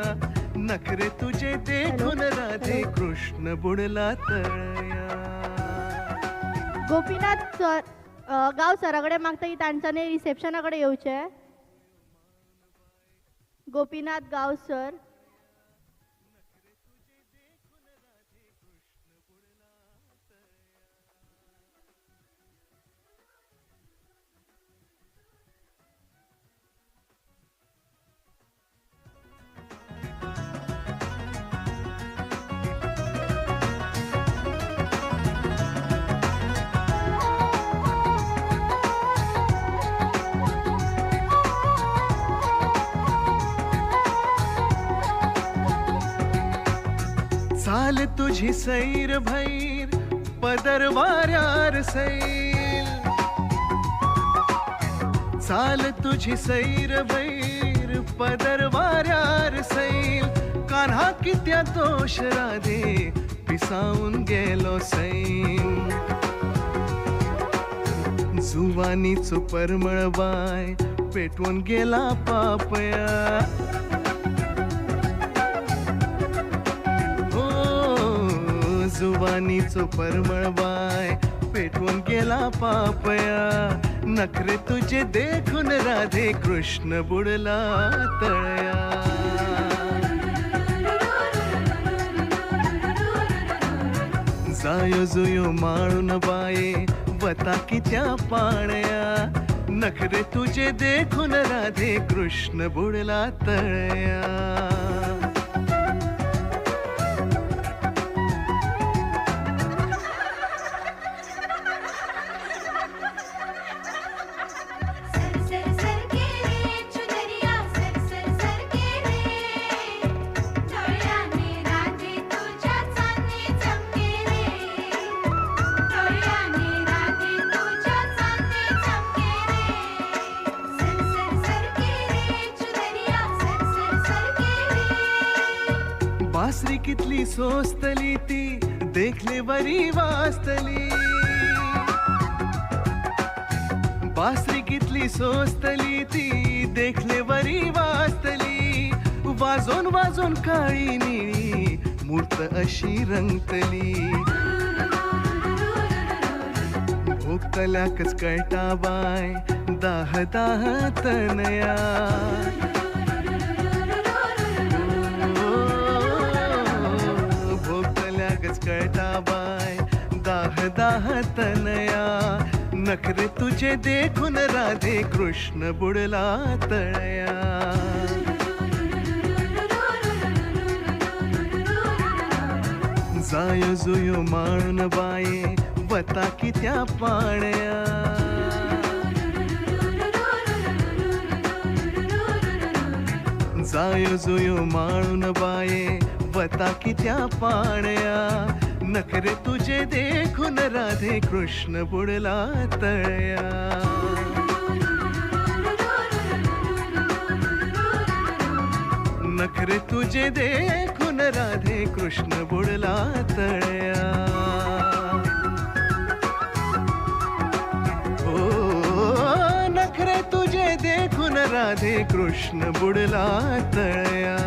नखरे तुझे देखून राधे कृष्ण बुडला तळया. गोपीनाथ सर गांव सरा कडेन मागता की तांच्यांनी रिसेप्शना कडेन येवचें. गोपीनाथ गांव सर. चाल तुझी सैर भैर पदर वाऱ्यार सैल. चाल तुझी सैर भैर पदर वाऱ्यार सैल. कान्हा कित्या दोष राधे पिसावून गेलो सैल. जुवानीचो परमळ बाय पेटवून गेला पापया. जुवानीचो परमळ बाय पेटवून गेला पापया. नखरे तुझे देखून राधे कृष्ण बुडला तळया. जायो जुयो माळून बाये वता कित्या पाण्या. नखरे तुझे देखून राधे कृष्ण बुडला तळया. बासरी कितली सोसतली ती देखले बरी वाजतली. बासरी कितली सोसतली ती देखले बरी वाजतली. वाजोन वाजोन काळी निळी मूर्त अशी रंगतली. भोगतल्याकच कळटा बाय दाह दाह तनया. कळटा बाय दाह दाह तनया. नखरे तुझे देखून राधे कृष्ण बुडला तळया. जायो जुयो माळून बाये वता कित्या पाण्या. जायो जुयो माळून बाये वता कित्या पाण्या. नखरे तुझे देखून राधे कृष्ण बुडला तळया. नखरे तुझे देखून राधे कृष्ण बुडला तळया. हो नखरे तुझे देखून राधे कृष्ण बुडला तळया.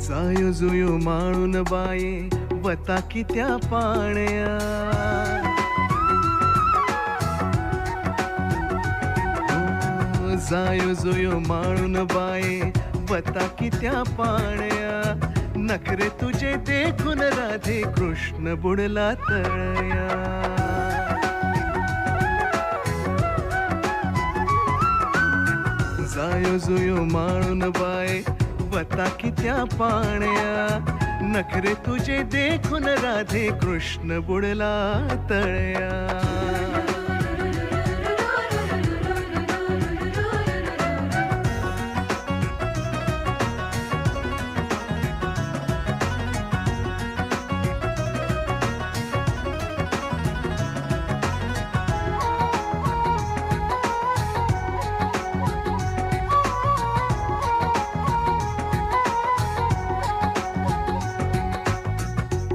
जायो जुयो माळून बाये वता कित्या पाण्या. जायो जुयो माळून बाये वता कित्या पाण्या. नखरे तुझे देखून राधे कृष्ण बुडला तळया. जायो जुयो माळून बाये वता कित्या पाण्या, नखरे तुझे देखून राधे कृष्ण बुडला तळया.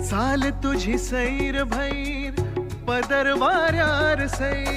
चाल तुझी सैर भैर पदर वाऱ्यार सैर,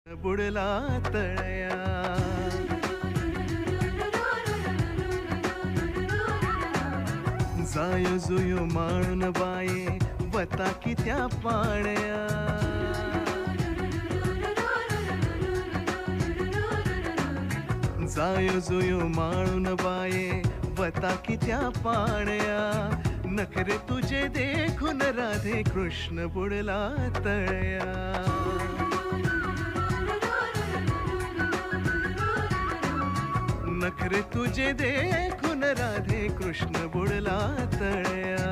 बुडला तळया. जायो जुयो माळून बाये वता कित्या पाण्या, जायो जुयो माळून बाये वता कित्या पाण्या, नखरे तुझे देखून राधे कृष्ण बुडला तळया. नखरे तुझे देखून राधे कृष्ण बुडला तळया.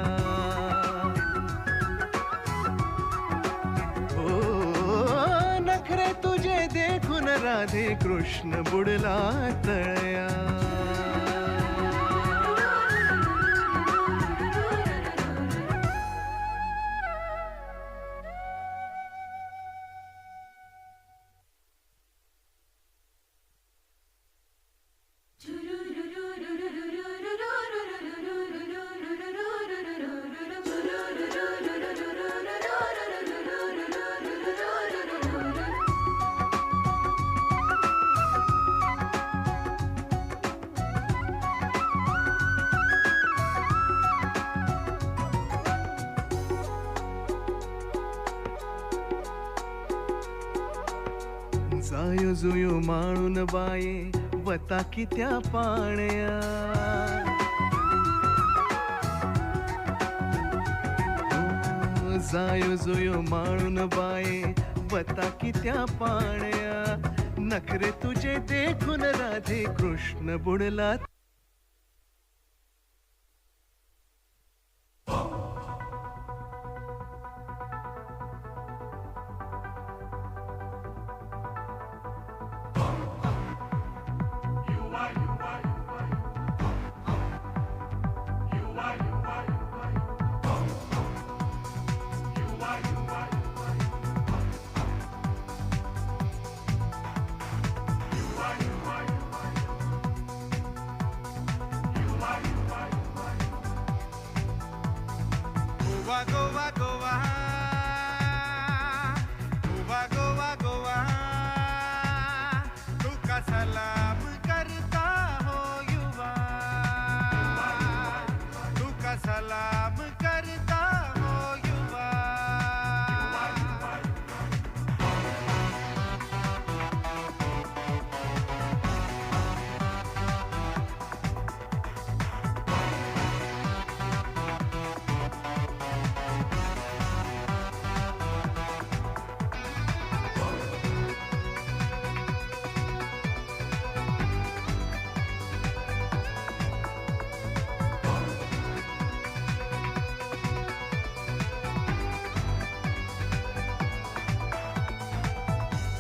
ओ नखरे तुझे देखून राधे कृष्ण बुडला तळया. जायो जुयो माळून बाये वता कित्या पाण्या, जायो जुयो माळून बाये वता कित्या पाण्या, नखरे तुझे देखून राधे कृष्ण बुडला. सलाम करता हो युवा।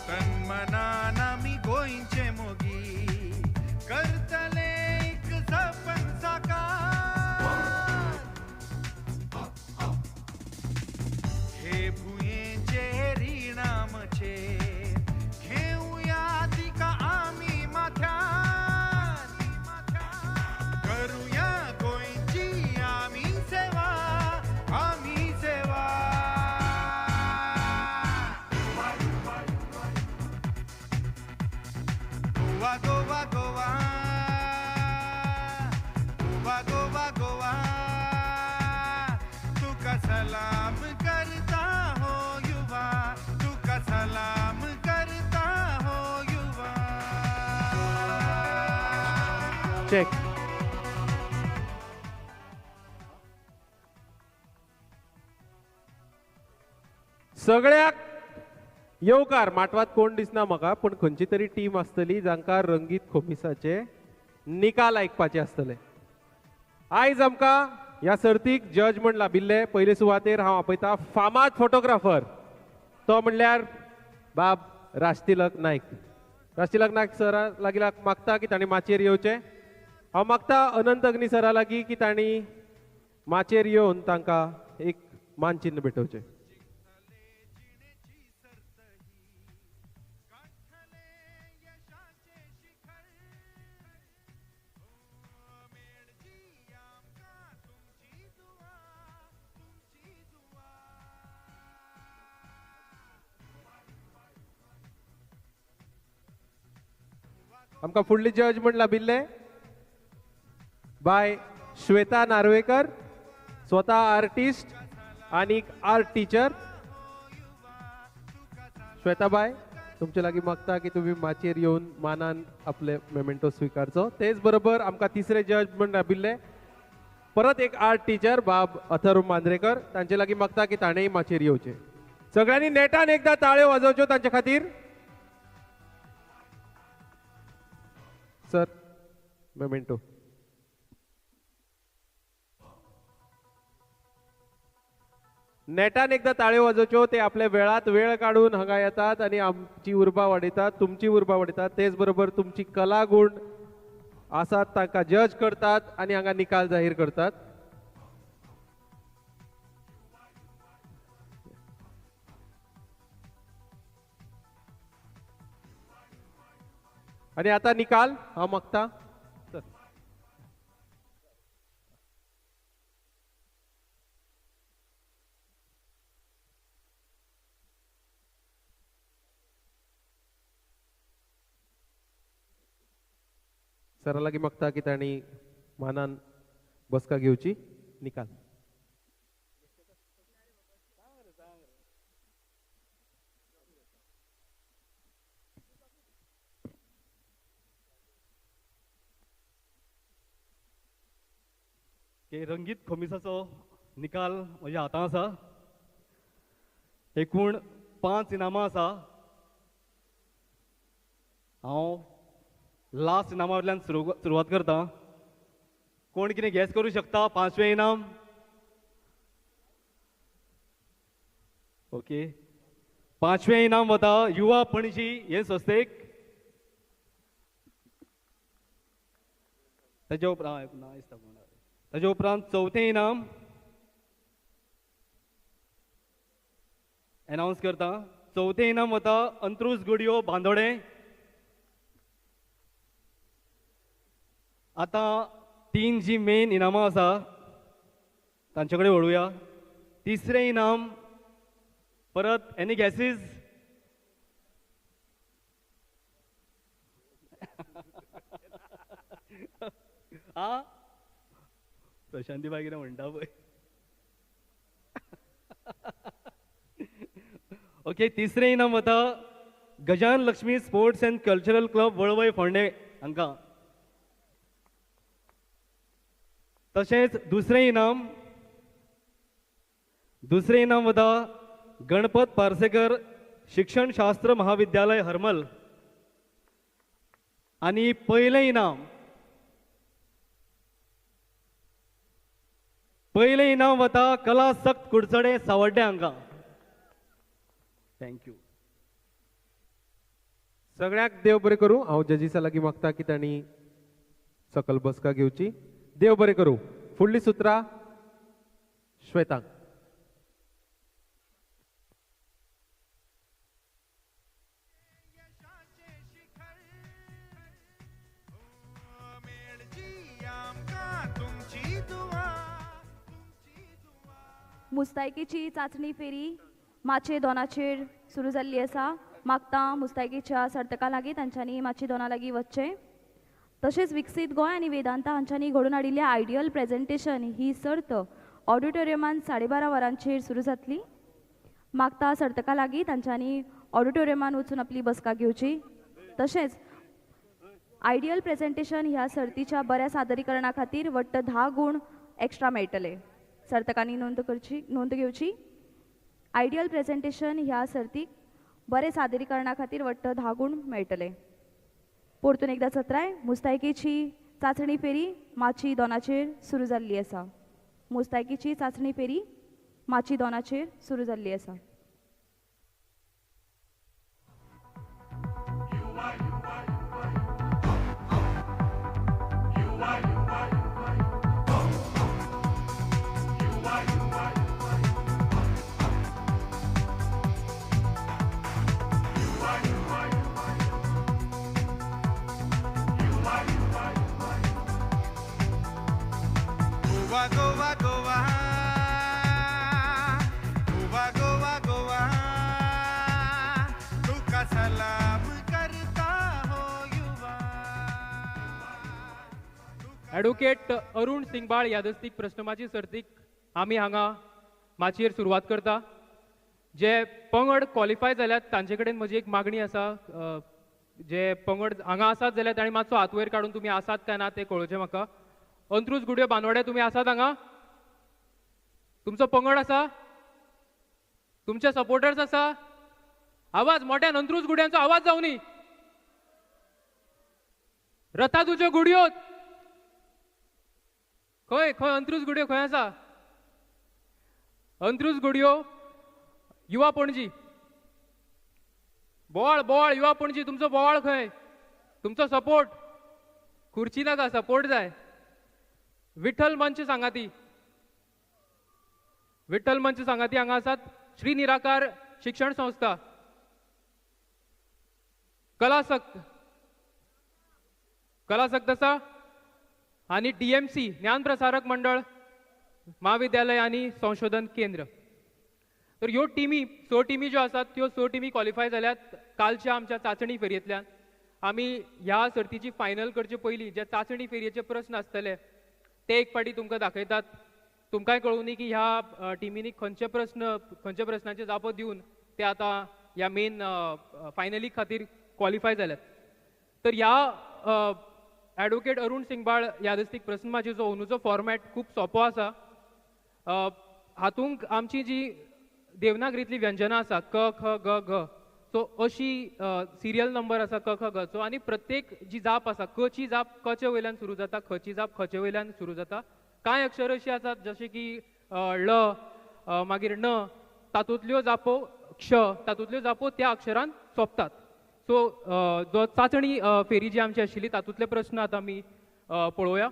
तन्मनान आमी गोंयचे मोगी करतले एक सपन साकार। हे भुंयेचे रीण आमचे घेवया तिका आमी माथ्यार, करुया गोंयची आमी सेवा, आमी सेवा। गोवा गोवा गोवा गोवा गोवा गोवा, तुका सलाम करता हो युवा, तुका सलाम करता हो युवा। चेक। सगळ्याक येवकार. माटवात कोण दिसना म्हाका, पूण खंयची तरी टीम आसतली जांकां रंगीत खोमिसाचे निकाल आयकपाचे आसतले. आयज आमकां ह्या सर्तीक जज म्हण लाबिल्ले पयले सुवातेर हांव आपयता फामाद फोटोग्राफर, तो म्हणल्यार बाब राजतिलक नायक. राजतिलक नायक सरा लागीं मागता की तांणी माचयेर येवचें. हांव मागता अनंत अग्नी सरा लागीं की तांणी माचयेर येवन तांकां एक मानचिन्न भेटोवचें. आमकां फुडली जज म्हण लाबिल्ले बाय श्वेता नार्वेकर, स्वता आर्टिस्ट आनी आर्ट टिचर. श्वेता बाय, तुमचे लागीं मागता की तुमी माचयेर येवन मानान आपले मेमेंटो स्विकारचो. तेच बरोबर आमकां तिसरे जज म्हण लाबिल्ले परत एक आर्ट टिचर बाब अथर्व मांद्रेकर, तांचे लागीं मागता की ताणेंय माचयेर येवचें. सगळ्यांनी नेटान एकदां ताळयो वाजोवच्यो तांचे खातीर. Sir, memento. नेटान एकदां ताळयो वाजोवच्यो. ते आपल्या वेळात वेळ काडून हांगा येतात आनी आमची उर्बा वाडयतात, तुमची उर्बा वाडयतात. तेच बरोबर तुमची कला गुण आसात तांकां जज करतात आनी हांगा निकाल जाहीर करतात. आनी आतां निकाल हांव मागता. सर, सरा लागीं मागता की तांणी मानान बसका घेवची. निकाल. रंगीत खोमिसाचो निकाल म्हज्या हातांत आसा. एकूण 5 इनामां आसा. हांव लास्ट इनामा वयल्यान सुरवात करता. कोण कितें गॅस करूं शकता 5वें इनाम? ओके, 5वें इनाम वता युवा पणजी हे संस्थेक. ताजे उपरांत ताजे उपरांत 4थें इनाम अनाउन्स करता. 4थें इनाम वता अंत्रुज गुडियो बांदोडें. आतां 3 जी मेन इनामां आसा तांचे कडेन वळुया. 3रें इनाम परत एनी गॅसीज? आ, प्रशांती बाय कितें म्हणटा पळय. ओके, तिसरें इनाम वता Gajan Lakshmi sports and cultural club Valvai Phondem हांकां. तशेंच दुसरें इनाम वता गणपत पार्सेकर शिक्षण शास्त्र महाविद्यालय हरमल. आनी पयलें इनाम वता कला सक्त कुडचडे सावड्डे हांकां. Thank you. सगळ्याक देव बरें करूं. हांव जजीसा लागीं मागता की तांणी सकल बसका घेवची. देव बरें करूं. फुडली सुत्रां श्वेतांक. मुस्तायकीची चांचणी फेरी माचे दोनाचेर सुरू जाल्ली आसा. मागता मुस्तायकीच्या सर्तकां लागीं तांच्यांनी माची दोना लागीं वचचें. तशेंच विकसीत गोंय आनी वेदांता हांच्यांनी घडोवन हाडिल्लें आयडियल प्रेजेंटेशन ही सर्त ऑडिटोरियमान 12:30 वरांचेर सुरू जातली. मागता सर्तकां लागीं तांच्यांनी ऑडिटोरियमान वचून आपली बसका घेवची. तशेंच आयडियल प्रेजेंटेशन ह्या सर्तीच्या बऱ्या सादरीकरणा खातीर वट्ट 10 गूण एक्स्ट्रा मेळटले. सर्तकांनी नोंद घेवची. आयडियल प्रेजेंटेशन ह्या सर्तीक बरें सादरीकरणा खातीर वट्ट 10 गूण मेळटले. परतून एकदां सत्राय मुस्तायकीची चांचणी फेरी माची दोनाचेर सुरू जाल्ली आसा. मुस्तायकीची चांचणी फेरी माची दोनाचेर सुरू जाल्ली आसा. गोवा गोवा गोवा गोवा गोवा गोवा तुका सलाम करता हो युवा. ॲडव्होकेट अरुण सिंगबाळ यादस्तीक प्रश्नमाची सर्तीक आमी हांगा माचयेर सुरवात करता. जे पंगड क्वॉलिफाय जाल्यात तांचे कडेन म्हजी एक मागणी आसा, जे पंगड हांगा आसात जाल्यार तांणी मातसो हात वयर काडून तुमी आसात काय ना तें कळोवचें म्हाका. अंत्रुज गुड्यो बानवडे तुमी आसात हांगा? तुमचो पंगड आसा? तुमचे सपोर्टर्स आसा? आवाज मोठ्यान, अंत्रुज गुड्यांचो आवाज जावनी. रथा तुज्यो गुडयो खंय खंय? अंत्रुज गुड्यो खंय आसा? अंत्रुज गुडयो युवा पणजी, बोवाळ बोवाळ युवा पणजी, तुमचो बोवाळ खंय? तुमचो सपोर्ट, खुर्ची नाका, सपोर्ट जाय. विठ्ठल मंच सांगाती, विठ्ठल मंच सांगाती हांगा आसात. श्री निराकार शिक्षण संस्था, कलासक्त, कलासक्त आसा, आनी डीएमसी ज्ञानप्रसारक मंडळ महाविद्यालय आनी संशोधन केंद्र. तर ह्यो टिमी, 6 टिमी ज्यो आसात त्यो 6 टिमी क्वॉलिफाय जाल्यात कालच्या आमच्या चांचणी फेरयेंतल्यान. आमी ह्या सर्तीची फायनल करचे पयलीं जे चांचणी फेरयेचे प्रस्न आसतले ते एक फावटी तुमकां दाखयतात. तुमकांय कळुनी की ह्या टिमींनी खंयचे प्रस्न, खंयच्या प्रस्नांचे जापो दिवन ते आतां ह्या मेन फायनली खातीर क्वॉलिफाय जाल्यात. तर ह्या ॲडव्होकेट अरुण सिंगबाळ यादस्तीक प्रस्नमाचयेचो अंदूचो फॉर्मेट खूब सोंपो आसा. हातूंत आमची जी देवनागरींतली व्यंजनां आसा क ख ग घ, सो अशी सिरियल नंबर आसा क ख ग चो, आनी प्रत्येक जी जाप आसा क ची जाप क चे वयल्यान सुरू जाता, ख ची जाप ख चे वयल्यान सुरू जाता. कांय अक्षर अशीं आसात जशें की ळ, मागीर ण, तातूंतल्यो जापो क्ष, तातूंतल्यो जापो त्या अक्षरान सोंपतात. सो जो चांचणी फेरी जी आमची आशिल्ली तातूंतले प्रस्न आतां आमी पळोवया.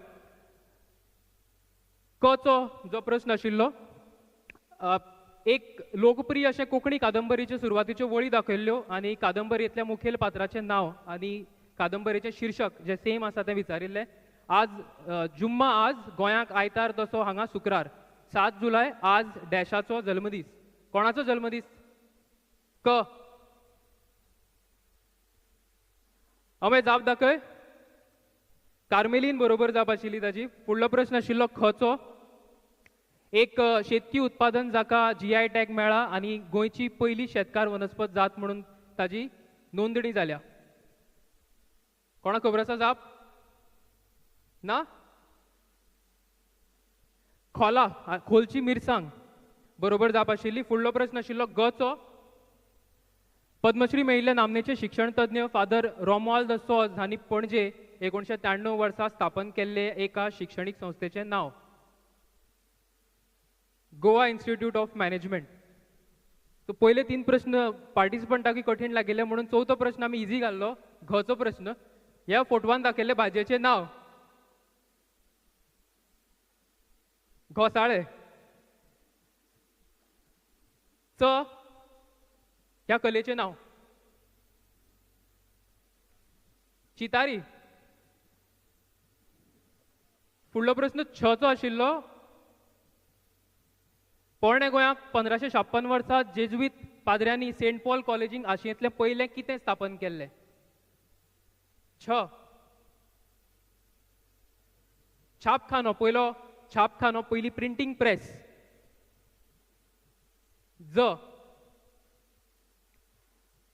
क चो जो प्रस्न आशिल्लो, एक लोकप्रिय अशें कोंकणी कादंबरीच्यो सुरवातीच्यो वळी दाखयल्ल्यो आनी कादंबरेंतल्या मुखेल पात्राचें नांव आनी कादंबरेचें शीर्शक जें सेम आसा तें विचारिल्लें. आज जुम्मा, आज गोंयाक आयतार तसो हांगा शुक्रार, 7 जुलय आज डॅशाचो जल्मदीस. कोणाचो जल्मदीस? क. अमे जाप दाखय. कार्मेलीन बरोबर जाप आशिल्ली ताजी. फुडलो प्रस्न आशिल्लो खचो. एक शेतकी उत्पादन जाका GI tag मेळ्ळा आनी गोंयची पयली शेतकार वनस्पत जात म्हणून ताजी नोंदणी जाल्या. कोणाक खबर आसा जाप? ना? खोला, खोलची मिरसांग बरोबर जाप आशिल्ली. फुडलो प्रस्न आशिल्लो गचो. पद्मश्री मेळिल्ले नामनेचे शिक्षणतज्ञ फादर रोमुआल्द सॉज हांणी पणजे 1993 वर्सा स्थापन केल्ले एका शिक्षणीक संस्थेचें नांव. Goa institute of management. So पयले 3 प्रस्न पार्टिसिपंटाकूय कठीण लागिल्ले म्हणून चवथो प्रस्न आमी इजी घाल्लो, घचो प्रस्न. ह्या फोटवान दाखयल्ले भाजयेचें नांव. घोसाळे. च ह्या कलेचें नांव. चितारी. फुडलो प्रस्न छचो आशिल्लो. पोरणे गोंयाक 1556 वर्सा जेजुईत पाद्र्यांनी सेंट पॉल कॉलेजींत आशियेंतलें पयलें कितें स्थापन केल्लें? छ छापखानो, पयलो छापखानो, पयली प्रिंटींग प्रेस. ज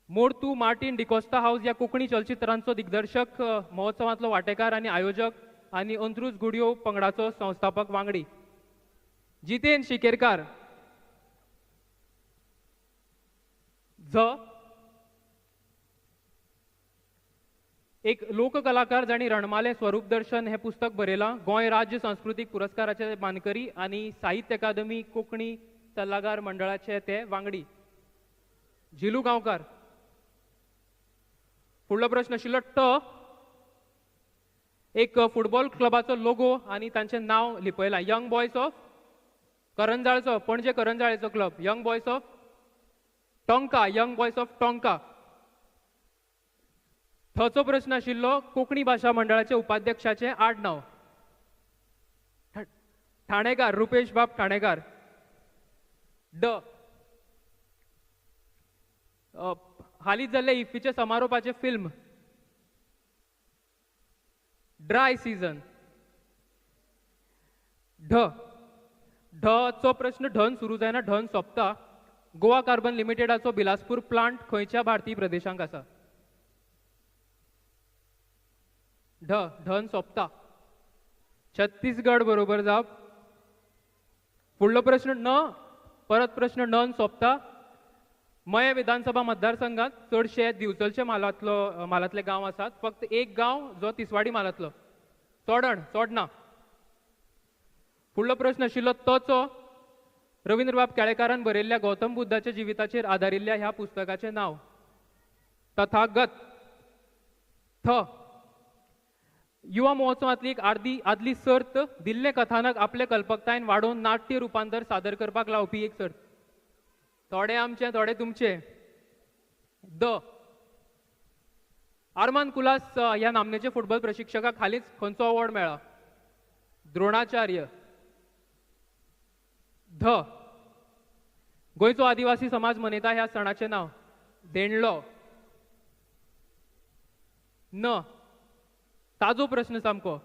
मोर्तू मार्टीन डिकोस्टा हाऊस ह्या कोंकणी चलचित्रांचो दिग्दर्शक, महोत्सवांतलो वांटेकार आनी आयोजक आनी अंत्रुज गुडियो पंगडाचो संस्थापक वांगडी. जितेन शिकेरकार. झ एक लोककलाकार जांणी रणमालें स्वरूप दर्शन हें पुस्तक बरयलां, गोंय राज्य सांस्कृतीक पुरस्काराचे मानकरी आनी साहित्य अकादमी कोंकणी सल्लागार मंडळाचे ते वांगडी. झिलू गांवकार. फुडलो प्रस्न आशिल्लो ट. एक फुटबॉल क्लबाचो लोगो आनी तांचें नांव लिपयलां. यंग बॉयज ऑफ करंजाळचो, पणजे करंजाळेचो club, young boys of Tonka, young boys of Tonka. थचो प्रस्न आशिल्लो कोंकणी भाशा मंडळाचे उपाध्यक्षाचें आडनांव. ठाणेकार, रुपेश बाब ठाणेकार. ड हालींच जाल्ले इफ्फीच्या समारोपाचें फिल्म ड्राय सीझन. ढ ढचो प्रस्न ढन सुरू जायना, ढन सोंपता. गोवा कार्बन लिमिटेडाचो बिलासपूर प्लांट खंयच्या भारतीय प्रदेशांक आसा? ढ ढन सोंपता. छत्तीसगड बरोबर जाप. फुडलो प्रस्न न, परत प्रस्न नन सोंपता. मये विधानसभा मतदारसंघात चडशे दिवचलचे म्हालांतलो म्हालांतले गांव आसात, फक्त एक गांव जो तिसवाडी म्हालांतलो, चोडण, चोडणा. फुडलो प्रस्न आशिल्लो तचो. रवींद्रबाब केळेकारान बरयल्ल्या गौतम बुद्धाच्या जिविताचेर आदारिल्ल्या ह्या पुस्तकाचें नांव. तथागत. थ युवा महोत्सवांतली एक आदली सर्त, दिल्लें कथानक आपले कल्पकतायेन वाडोवन नाट्य रुपांतर सादर करपाक लावपी एक सर्त. थोडे आमचे थोडे तुमचे. The Armand Colaco ह्या नामनेचे फुटबॉल प्रशिक्षकाक हालींच खंयचो अवॉर्ड मेळ्ळा? द्रोणाचार्य. ध गोंयचो आदिवासी समाज मनयता ह्या सणाचें नांव. देणलो. न ताजो प्रस्न सामको.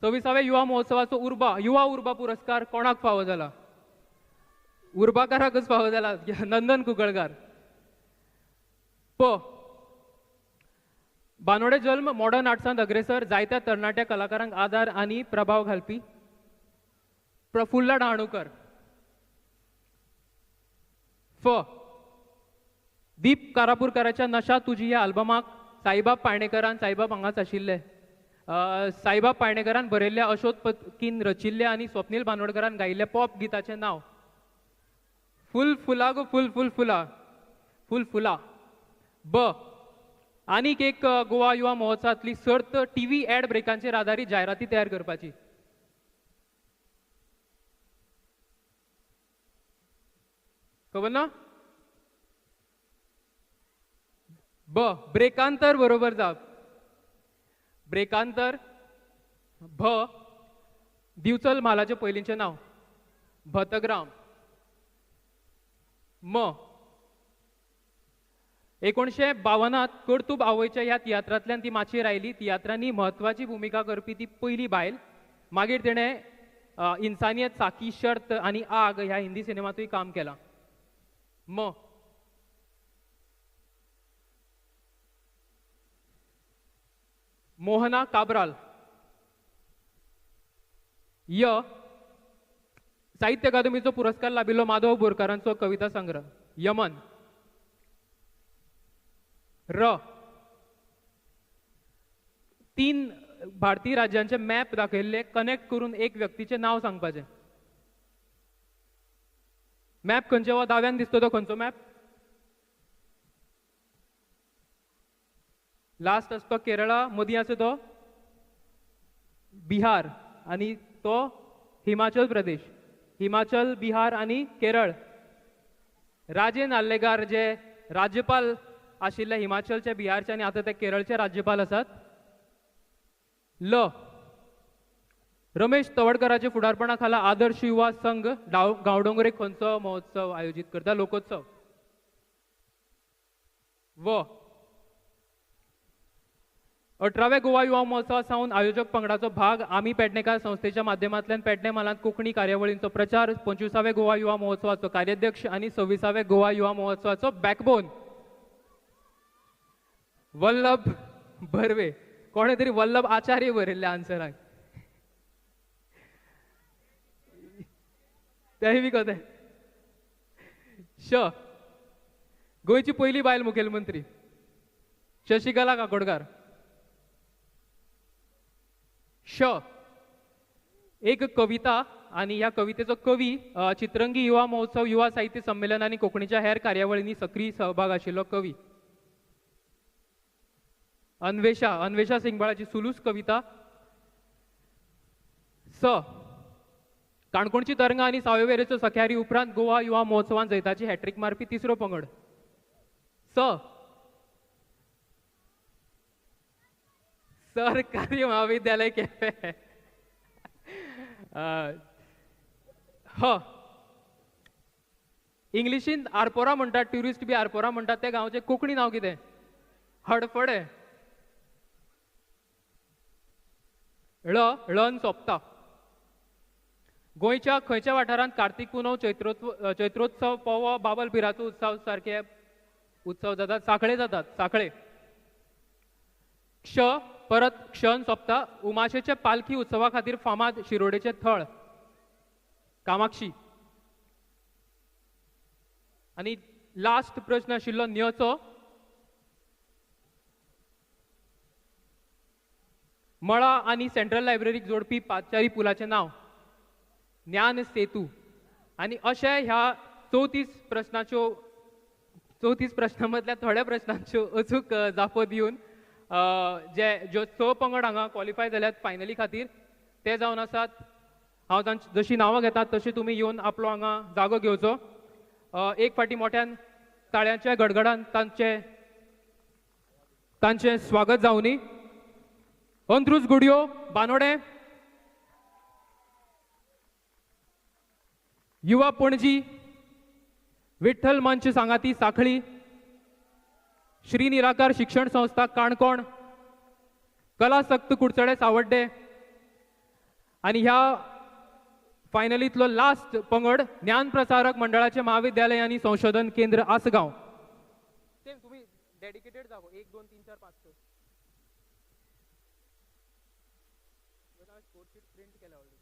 26व्या युवा महोत्सवाचो उर्बा, युवा उर्बा पुरस्कार कोणाक फावो जाला? उर्बाकाराकच फावो जाला, नंदन कुंकळकार. प बानोडे जल्म, मॉडर्न आर्ट्सांत अग्रेसर, जायत्या तरणाट्या कलाकारांक आदार आनी प्रभाव घालपी. प्रफुल्ला डहाणूकर. फ दीप कारापूरकाराच्या नशा तुजी ह्या अल्बमाक साईबाब पायणेकरान, साईबाब हांगाच आशिल्ले, साईबाब पायणेकरान बरयल्ल्या, अशोक पत्कीन रचिल्ल्या आनी स्वप्नील बांदोडकरान गायिल्ल्या पॉप गिताचें नांव. फुल फुला गो फुल फुल फुला, फुल फुला. ब आनीक एक गोवा युवा महोत्सवांतली सर्त, टीव्ही ऍड ब्रेकांचेर आदारीत जायराती तयार करपाची. खबर ना? ब ब्रेकांतर बरोबर जाप. ब्रेकांतर. भ दिवचल म्हालाचें पयलींचें नांव. भतग्राम. म 1952 कर्तुब आवयच्या ह्या तियात्रांतल्यान ती माचयेर आयली. तियात्रांनी म्हत्वाची भुमिका करपी ती पयली बायल. मागीर तिणें इन्सानियत, साकी, शर्त आनी आग ह्या हिंदी सिनेमांतूय काम केलां. म मोहना काब्राल. य साहित्य अकादमीचो पुरस्कार लाभिल्लो माधव बोरकारांचो कविता संग्रह यमन. र 3 भारतीय राज्यांचे मॅप दाखयल्ले, कनेक्ट करून एक व्यक्तीचें नांव सांगपाचें. मॅप खंयचे हो दाव्यान दिसतो तो खंयचो मॅप? लास्ट आसा तो केरळा, मदीं आसा तो बिहार आनी तो हिमाचल प्रदेश. हिमाचल, बिहार आनी केरळ. राजे नार्लेकार जे राज्यपाल आशिल्ले हिमाचलचे, बिहारचे आनी आतां ते केरळचे राज्यपाल आसात. ल रमेश तवडकराच्या फुडारपणा खाला आदर्श युवा संघ गांवडोंगरे खंयचो महोत्सव आयोजीत करता? लोकोत्सव. व 18व्या गोवा युवा महोत्सवा सावन आयोजक पंगडाचो भाग आमी पेडणेकार संस्थेच्या माध्यमांतल्यान पेडणे म्हालांत कोंकणी कार्यावळींचो प्रचार. 25व्या गोवा युवा महोत्सवाचो कार्याध्यक्ष आनी 26व्या गोवा युवा महोत्सवाचो बॅकबोन वल्लभ बर्वे. कोणे तरी वल्लभ आचार्य बरयल्ले आन्सराक, तेय बी कोते. श गोंयची पयली बायल मुखेलमंत्री शशिकला काकोडकार. श एक कविता आनी ह्या कवितेचो कवी चित्रंगी युवा महोत्सव, युवा साहित्य संमेलन आनी कोंकणीच्या हेर कार्यावळींनी सक्रीय सहभाग आशिल्लो कवी. अन्वेषा, अन्वेषा सिंगबाळाची सुलूस कविता. स काणकोणची तरंगा आनी सावयवेरेचो सख्यारी उपरांत गोवा युवा महोत्सवान जैताची हॅट्रीक मारपी तिसरो पंगड. स सरकारी महाविद्यालय केपें. ह इंग्लिशीन आरपोरा म्हणटात, ट्युरिस्ट बी आरपोरा म्हणटात, त्या गांवचें कोंकणी नांव कितें? हडफडें. ळ ळन सोंपता. गोंयच्या खंयच्या वाठारांत कार्तिक पुनव, चैत्रोत्सव, पोवो, बाबल पिराचो उत्सव सारके उत्सव जातात? सांखळे जातात, सांखळे. क्ष परत क्षण सोंपता. उमाशेच्या पालखी उत्सवा खातीर फामाद शिरोडेचें थळ कामाक्षी. आनी लास्ट प्रश्न आशिल्लो न्यचो. मळा आनी सेंट्रल लायब्ररीक जोडपी पादचारी पुलाचें नांव ज्ञान सेतू. आनी अशें ह्या 34 प्रश्नाच्यो, 34 प्रश्नां मदल्या थोड्या प्रश्नांच्यो अचूक जापो दिवन जे ज्यो 6 पंगड हांगा क्वॉलिफाय जाल्यात फायनली खातीर ते जावन आसात. हांव तांची जशीं नांवां घेतात तशी तुमी येवन आपलो हांगा जागो घेवचो. एक फावटी मोठ्यान ताळ्यांच्या गडगडान तांचें तांचें स्वागत जावनी. अंत्रुज गुडियो बानोडें, युवा पणजी, विठ्ठल मंच सांगाती साखळी, श्री निराकार शिक्षण संस्था काणकोण, कलासक्त कुडचडे सावड्डे आनी ह्या फायनलींतलो लास्ट पंगड ज्ञान प्रसारक मंडळाचे महाविद्यालय आनी संशोधन केंद्र आसगांव. सेम तुम्ही डेडिकेटेड जागो 1 2 3 4 5 6 स्कोर शीट प्रिंट केला ऑलरेडी.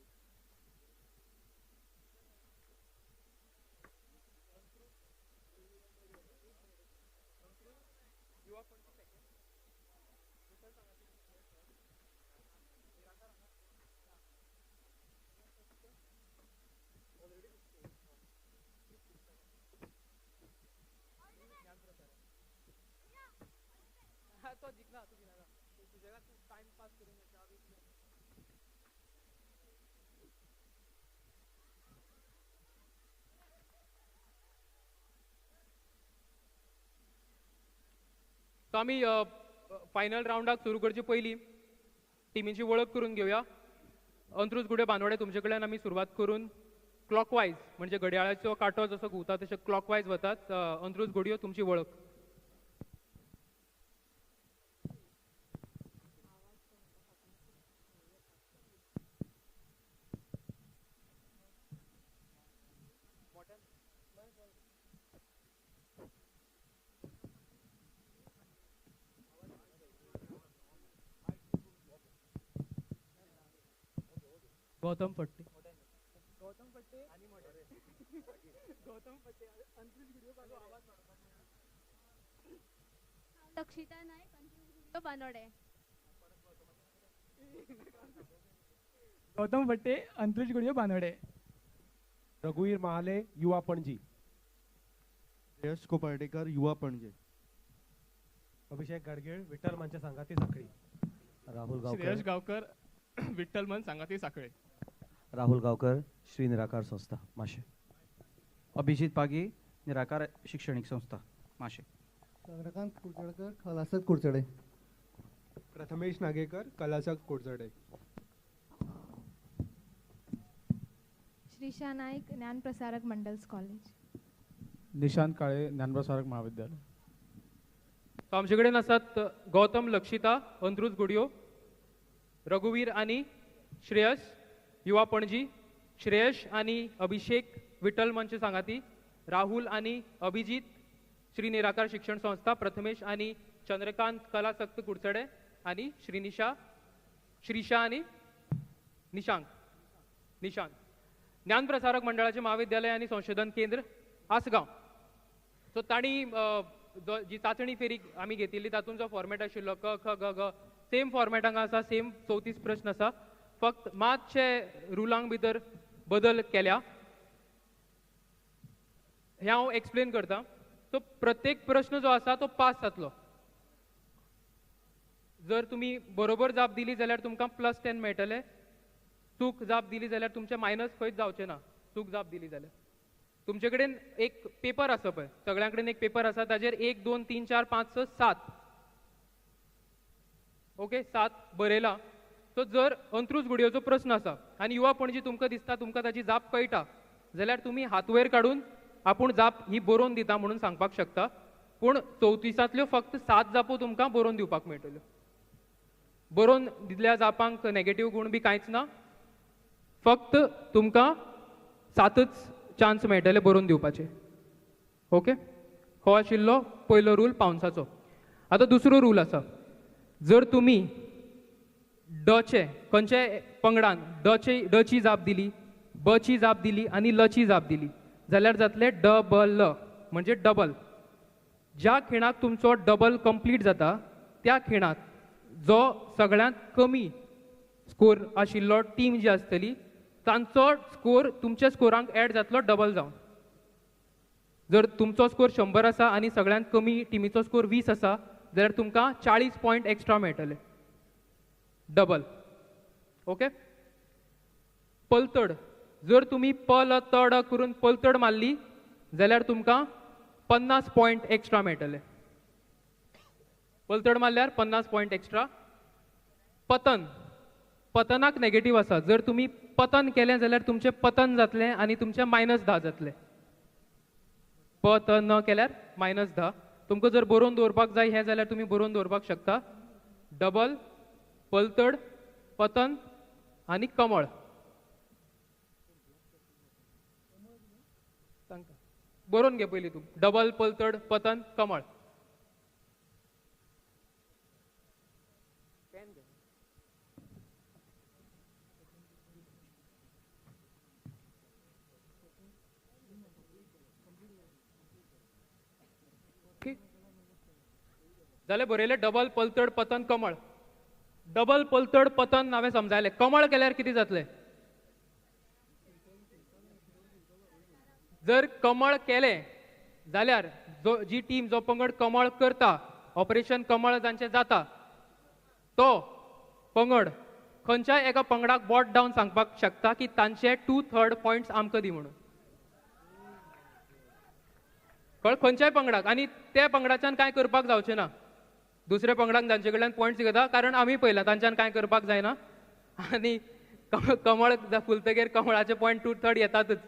तो जिंकना तू जिंकना तुझ्या तू टाइम पास करून. सो आमी फायनल रावंडाक सुरू करचे पयलीं टिमीची वळख करून घेवया. अंत्रुज गुडे बानवडे तुमचे कडल्यान आमी सुरवात करून क्लॉकवायज म्हणजे घड्याळाचो कांटो जसो घुंवता तशें क्लॉकवायज वतात. अंत्रुज गुडयो तुमची वळख. गौतम फट्टे. लक्षिता नायक, अंत्रुज गुडियो, बानोडे. गौतम फट्टे, अंत्रुज गुडियो, बानोडे. रघुवीर महाले, युवा पणजी. यश कोपर्डेकर, युवा पणजे. अभिषेक गाडगीळ, विठ्ठल मंच सांगाती साखळी. राहुल गावकर, श्रेयस गावकर, विठ्ठल मन सांगाती साखळे. राहुल गावकर, श्री निराकार संस्था, माशे. अभिजित पागी, निराकार शिक्षणिक संस्था, माशे. चंद्रकांत कुडचडकर, कलासक कुडचडे. प्रथमेश नागेकर, कलासक कुडचडे. श्रीशा नाईक, ज्ञानप्रसारक मंडल्स कॉलेज. निशांत काळे, ज्ञानप्रसारक महाविद्यालय. सो आमचे कडेन आसात गौतम, लक्षिता, अंत्रुज गुडियो, रघुवीर आनी श्रेयस, युवा पणजी, श्रेयस आनी अभिषेक, विठ्ठल मंच सांगाती, राहुल आनी अभिजीत, श्री निराकार शिक्षण संस्था, प्रथमेश आनी चंद्रकांत, कलासक्त कुडचडे आनी श्रीनिशा, श्रीशा आनी निशांक, निशांत, ज्ञानप्रसारक मंडळाचे महाविद्यालय आनी संशोधन केंद्र आसगांव. सो तांणी जी चांचणी फेरी आमी घेतिल्ली तातूंत जो फॉर्मेट आशिल्लो क ख ग घ, सेम फॉर्मेट हांगा आसा, सेम 34 प्रश्न आसा, फक्त मातशे रुलांक भितर बदल केल्या. हें हांव एक्सप्लेन करता. सो प्रत्येक प्रश्न जो आसा तो पास जातलो. जर तुमी बरोबर जाप दिली जाल्यार तुमकां +10 मेळटले, चूक जाप दिली जाल्यार तुमचें मायनस खंयच जावचें ना. चूक जाप दिली जाल्यार तुमचे कडेन एक पेपर आसा पळय, सगळ्यां कडेन एक पेपर आसा, ताजेर 1 2 3 4 5 6 7, ओके 7 बरयला. सो जर अंत्रुज गुडियोचो प्रश्न आसा आनी युवा पणजी तुमकां दिसता तुमकां ताजी जाप कळटा जाल्यार तुमी हात वयर काडून आपूण जाप ही बरोवन दिता म्हणून सांगपाक शकता, पूण 34तांतल्यो फक्त 7 जापो तुमकां बरोवन दिवपाक मेळटल्यो. बरोवन दिल्ल्या जापांक नेगेटीव गूण बी कांयच ना, फक्त तुमकां 7च चान्स मेळटले बरोवन दिवपाचे. ओके, हो आशिल्लो पयलो रूल पावन्साचो. आतां दुसरो रूल आसा, जर तुमी डचे खंयच्याय पंगडान डची जाप दिली, बची जाप दिली आनी लची जाप दिली जाल्यार जातले ड ब ल, म्हणजे डबल. ज्या खिणाक तुमचो डबल कंप्लीट जाता त्या खिणाक जो सगळ्यांत कमी स्कोर आशिल्लो टीम जी आसतली तांचो स्कोर तुमच्या स्कोरांक एड जातलो डबल जावन. जर तुमचो स्कोर 100 आसा आनी सगळ्यांत कमी टिमीचो स्कोर 20 आसा जाल्यार तुमकां 40 पॉयंट एक्स्ट्रा मेळटले, डबल. ओके, पलतड, जर तुमी प ल त ड करून पलतड मारली जाल्यार तुमकां 50 पॉयंट एक्स्ट्रा मेळटले. पलतड मारल्यार 50 पॉयंट एक्स्ट्रा. पतन, पतनाक नेगेटीव आसा, जर तुमी पतन केलें जाल्यार तुमचें पतन जातलें आनी तुमचें -10 जातलें. प त न केल्यार -10. तुमकां जर बरोवन दवरपाक जाय हें जाल्यार तुमी बरोवन दवरपाक शकता. डबल, पलतड, पतन आनी कमळ. सांगता, बरोवन घे पयलीं तूं. डबल, पलतड, पतन, कमळ. जालें बरयलें डबल, पलतड, पतन, कमळ. डबल, पलतड, पतन हांवें समजायलें. कमळ केल्यार कितें जातलें? जर कमळ केलें जाल्यार जो जी टीम, जो पंगड कमळ करता, ऑपरेशन कमळ जांचें जाता, तो पंगड खंयच्याय एका पंगडाक बोट डावन सांगपाक शकता की तांचे 2/3 पॉयंट्स आमकां दी म्हणून. कळ खंयच्याय पंगडाक, आनी त्या पंगडाच्यान कांय करपाक जावचें ना. दुसऱ्या पंगडाक जांचे कडल्यान पॉयंट्स घेता, कारण आमी पळयला तांच्यान कांय करपाक जायना, आनी कमळ फुलतगीर कमळाचे पॉयंट 2/3 येतातच.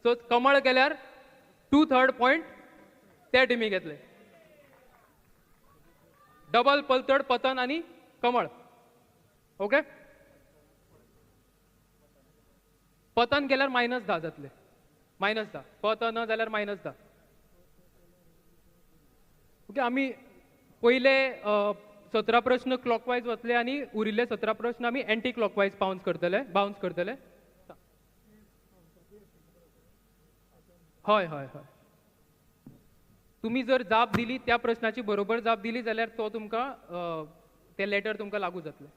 सो कमळ केल्यार 2/3 पॉयंट त्या टिमीक येतले. डबल, पलतड, पतन आनी कमळ. ओके, पतन केल्यार -10 जातले, -10. पतन जाल्यार -10. ओके, आमी पयले 17 प्रश्न क्लॉकवायज वतले आनी उरिल्ले 17 प्रश्न आमी एंटी क्लॉकवायज बाउन्स करतले. हय हय हय. तुमी जर जाप दिली त्या प्रश्नाची बरोबर जाप दिली जाल्यार तो तुमकां तें लेटर तुमकां लागू जातलें.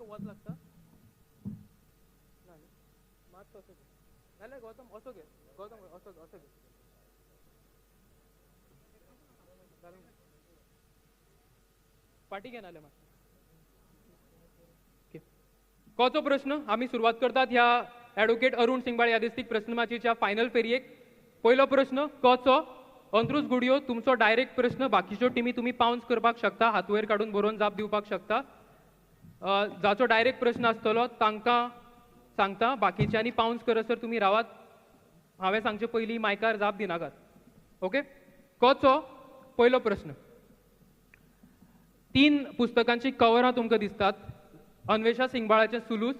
वत लागता ना मातसो असो घे, नाल्यार गौतम असो घे, गौतम असो असो घे. फाटी घे नाल्यार मातसो. कोचो प्रश्न आमी सुरवात करतात ह्या ॲडवोकेट अरुण सिंगबाळ यादिस्तीक प्रश्नमाचीच्या फायनल फेरयेक. पयलो प्रश्न कोचो अंत्रुज गुडियो, तुमचो डायरेक्ट प्रश्न. बाकीच्यो टिमी तुमी पावन्स करपाक शकता, हात वयर काडून बरोवन जाप दिवपाक शकता. जाचो डायरेक्ट प्रश्न आसतलो तांकां सांगता, बाकीच्यांनी पावन्स करसर तुमी रावात, हांवें सांगचे पयलीं मायकार जाप दिनाकात. ओके, कोचो पयलो प्रश्न. 3 पुस्तकांची कवरां तुमकां दिसतात. अन्वेषा सिंगबाळाचें सुलूस,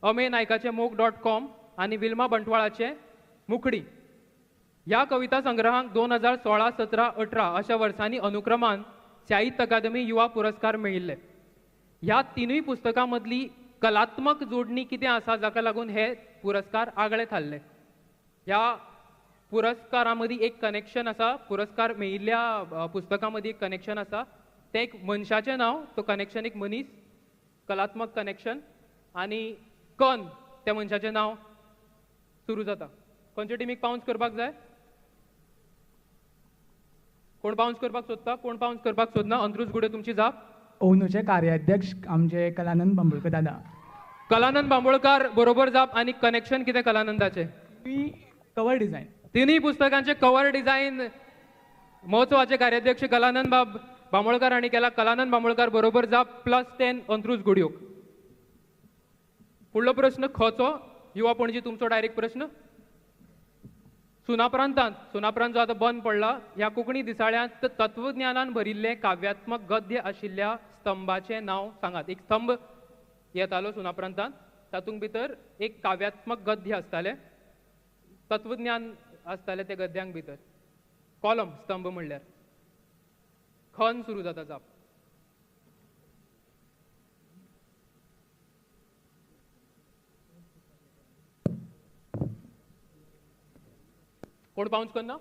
अमेय नायकाचें मोग.com आनी विल्मा बंटवाळाचें मुखडी. ह्या कविता संग्रहांक 2016, 17, 18 अशा वर्सांनी अनुक्रमान साहित्य अकादमी युवा पुरस्कार मेळिल्ले. ह्या 3 पुस्तकां मदली कलात्मक जोडणी कितें आसा जाका लागून हे पुरस्कार आगळे थारले? ह्या पुरस्कारां मदीं एक कनेक्शन आसा, पुरस्कार मेळिल्ल्या पुस्तकां मदीं एक कनेक्शन आसा, तें एक मनशाचें नांव, तो कनेक्शन एक मनीस, कलात्मक कनेक्शन, आनी कन त्या मनशाचें नांव सुरू जाता. खंयचे टिमीक पावन्स करपाक जाय? कोण पावन्स करपाक सोदता? कोण पावन्स करपाक सोदना? अंत्रुज गुडे, तुमची जाप. ओनूचे कार्याध्यक्ष आमचे कलानंद बांबोळकर दादा. कलानंद बांबोळकार बरोबर जाप. आनी कनेक्शन कितें कलानंदाचें? Cover design. 3 पुस्तकांचे कवर डिझायन महोत्सवाचे कार्याध्यक्ष कलानंद बाब बांबोळकार हांणी केला. कलानंद बांबोळकार बरोबर जाप, +10 अंत्रुज गुडयो. फुडलो प्रश्न खचो युवा पणजी, तुमचो डायरेक्ट प्रश्न. सुनाप्रांतांत, सुनाप्रांत जो आतां बंद पडला, ह्या कोंकणी दिसाळ्यांत तत्वज्ञानान भरिल्लें काव्यात्मक गद्य आशिल्ल्या स्तंभाचें नांव सांगात. एक स्तंभ येतालो सुनाप्रांतांत, तातूंत भितर एक काव्यात्मक गद्य आसतालें, तत्वज्ञान आसतालें त्या गद्यांक भितर. कॉलम स्तंभ म्हणल्यार खन सुरू जाता जाप. कोण पावन्स करना?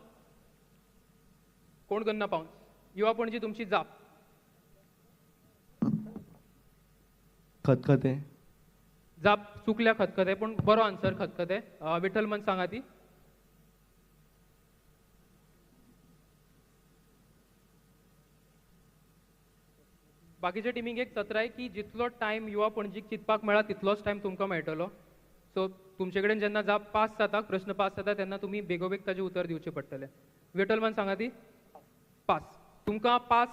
कोण करना पावन्स? युवा पणजी, तुमची जाप. खतखतें. जाप चुकल्या, खतखतें, पूण बरो आन्सर खतखतें. विठ्ठल मन सांगा ती. बाकीच्या टिमीक एक चत्राय की जितलो टायम युवा पणजीक चिंतपाक मेळा तितलोच टायम तुमकां मेळटलो. सो तुमचे कडेन जेन्ना जाप पास जाता, प्रश्न पास जाता, तेन्ना तुमी बेगोबेग ताजें उतर दिवचें पडटलें. विठ्ठलमान सांगा ती. पास. तुमकां पास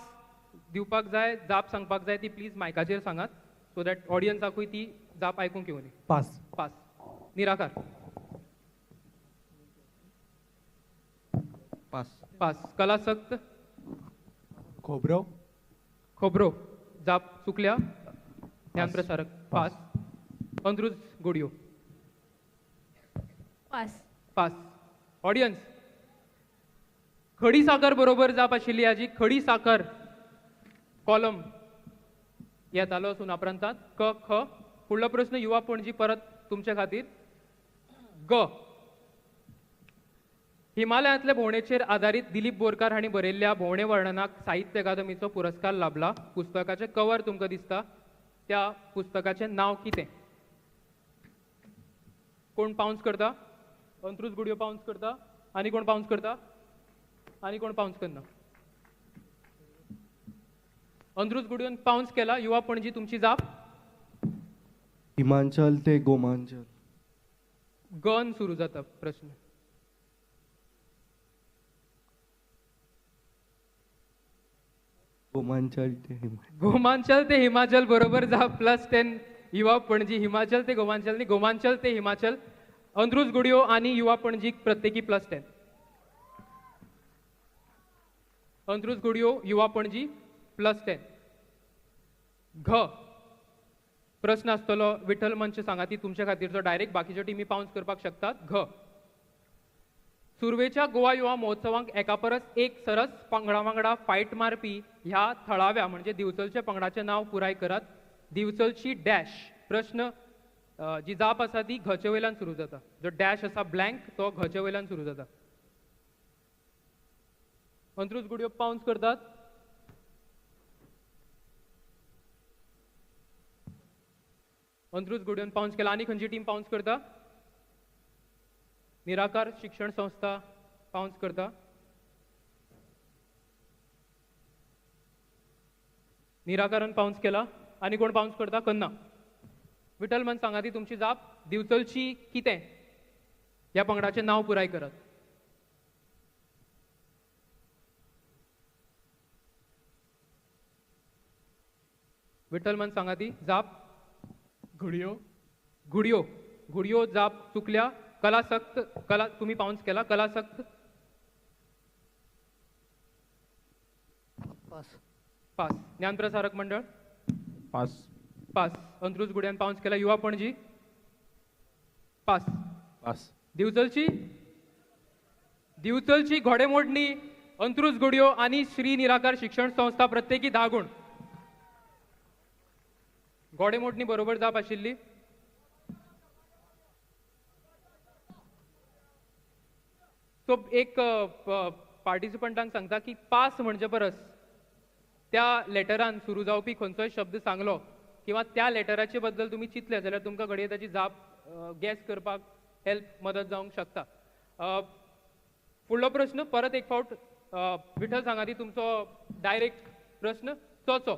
दिवपाक जाय, जाप सांगपाक जाय ती प्लीज मायकाचेर सांगात, सो that ऑडियन्साकूय ती जाप आयकूंक येवनी. Pass. Pass. Nirakar. Pass. Pass. Kalasakt. खोबरो. खोबरो. जाप चुकल्या. Dnyanprasarak. Pass. Antruz Gudiyo. Pass. Pass. Audience, खडी साकर बरोबर जाप आशिल्ली हाजी. खडी साकर कॉलम येतालो सुनाप्रांतांत. क ख. फुडलो प्रश्न युवा पणजी परत तुमचे खातीर. ग. हिमालयांतले भोंवडेचेर आदारीत दिलीप बोरकार हांणी बरयल्ल्या भोंवडे वर्णनाक साहित्य अकादमीचो पुरस्कार लाभला. पुस्तकाचें कवर तुमकां दिसता, त्या पुस्तकाचें नांव कितें? कोण पावन्स करता? अंत्रुज गुडियो पावन्स करता. आनी कोण पावन्स करता? आनी कोण पावन्स करना? अंत्रुज गुडियोन पावन्स केला. युवा पणजी, तुमची जाप. हिमाचल ते गोमांचल. गन सुरू जाता प्रश्न. गोमांचल ते हिमाचल. गोमांचल ते हिमाचल बरोबर जाप, +10 युवा पणजी. हिमाचल ते गोमांचल न्ही, गोमांचल ते हिमाचल. अंत्रुज गुडियो आनी युवा पणजीक प्रत्येकी +10. अंत्रुज गुडियो, युवा पणजी +10. घ. प्रश्न आसतलो विठ्ठल मंच सांगाती तुमच्या खातीरचो डायरेक्ट, बाकीच्यो टिमी पावन्स करपाक शकतात. घ. सुरवेच्या गोवा युवा महोत्सवांक एका परस एक सरस पंगडा वांगडा फायट मारपी ह्या थळाव्या म्हणजे दिवचलच्या पंगडाचें नांव पुराय करात. दिवचलची डॅश. प्रश्न जी जाप आसा ती घचे वयल्यान सुरू जाता. जो डॅश आसा ब्लँक तो घचे वयल्यान सुरू जाता. अंत्रुज गुडयो पावन्स करतात. अंत्रुज गुडयोन पावन्स केला. आनी खंयची टीम पावन्स करता? निराकार शिक्षण संस्था पावन्स करता. निराकारान पावन्स केला. आनी कोण पावन्स करता? कन्ना. विठल मन सांगा ती तुमची जाप. दिवचलची कितें ह्या पंगडाचें नांव पुराय करात. विठल मन सांगा ती जाप. घुडयो. घुडयो. घुडयो जाप चुकल्या. कलासक्त कला तुम्ही पावन्स केला. कलासक्त पास. पास. ज्ञानप्रसारक मंडळ पास. पास. अंत्रुज गुड्यान पावन्स केला. युवा पणजी पास. पास. दिवचलची दिवचलची घोडेमोडणी, अंत्रुज गुडयो आनी श्री निराकार शिक्षण संस्था प्रत्येकी 10 गुण. घोडेमोडणी बरोबर जाप आशिल्ली. सो एक पार्टिसिपंटांक सांगता की पास म्हणजे परस त्या लेटरान सुरू जावपी खंयचोय शब्द सांगलो किंवा त्या लेटराचे बद्दल तुमी चिंतले जाल्यार तुमकां घडये ताची जाप गॅस करपाक हेल्प मदत जावंक शकता. फुडलो प्रश्न परत एक फावट विठल सांगा ती तुमचो डायरेक्ट प्रश्न. चोचो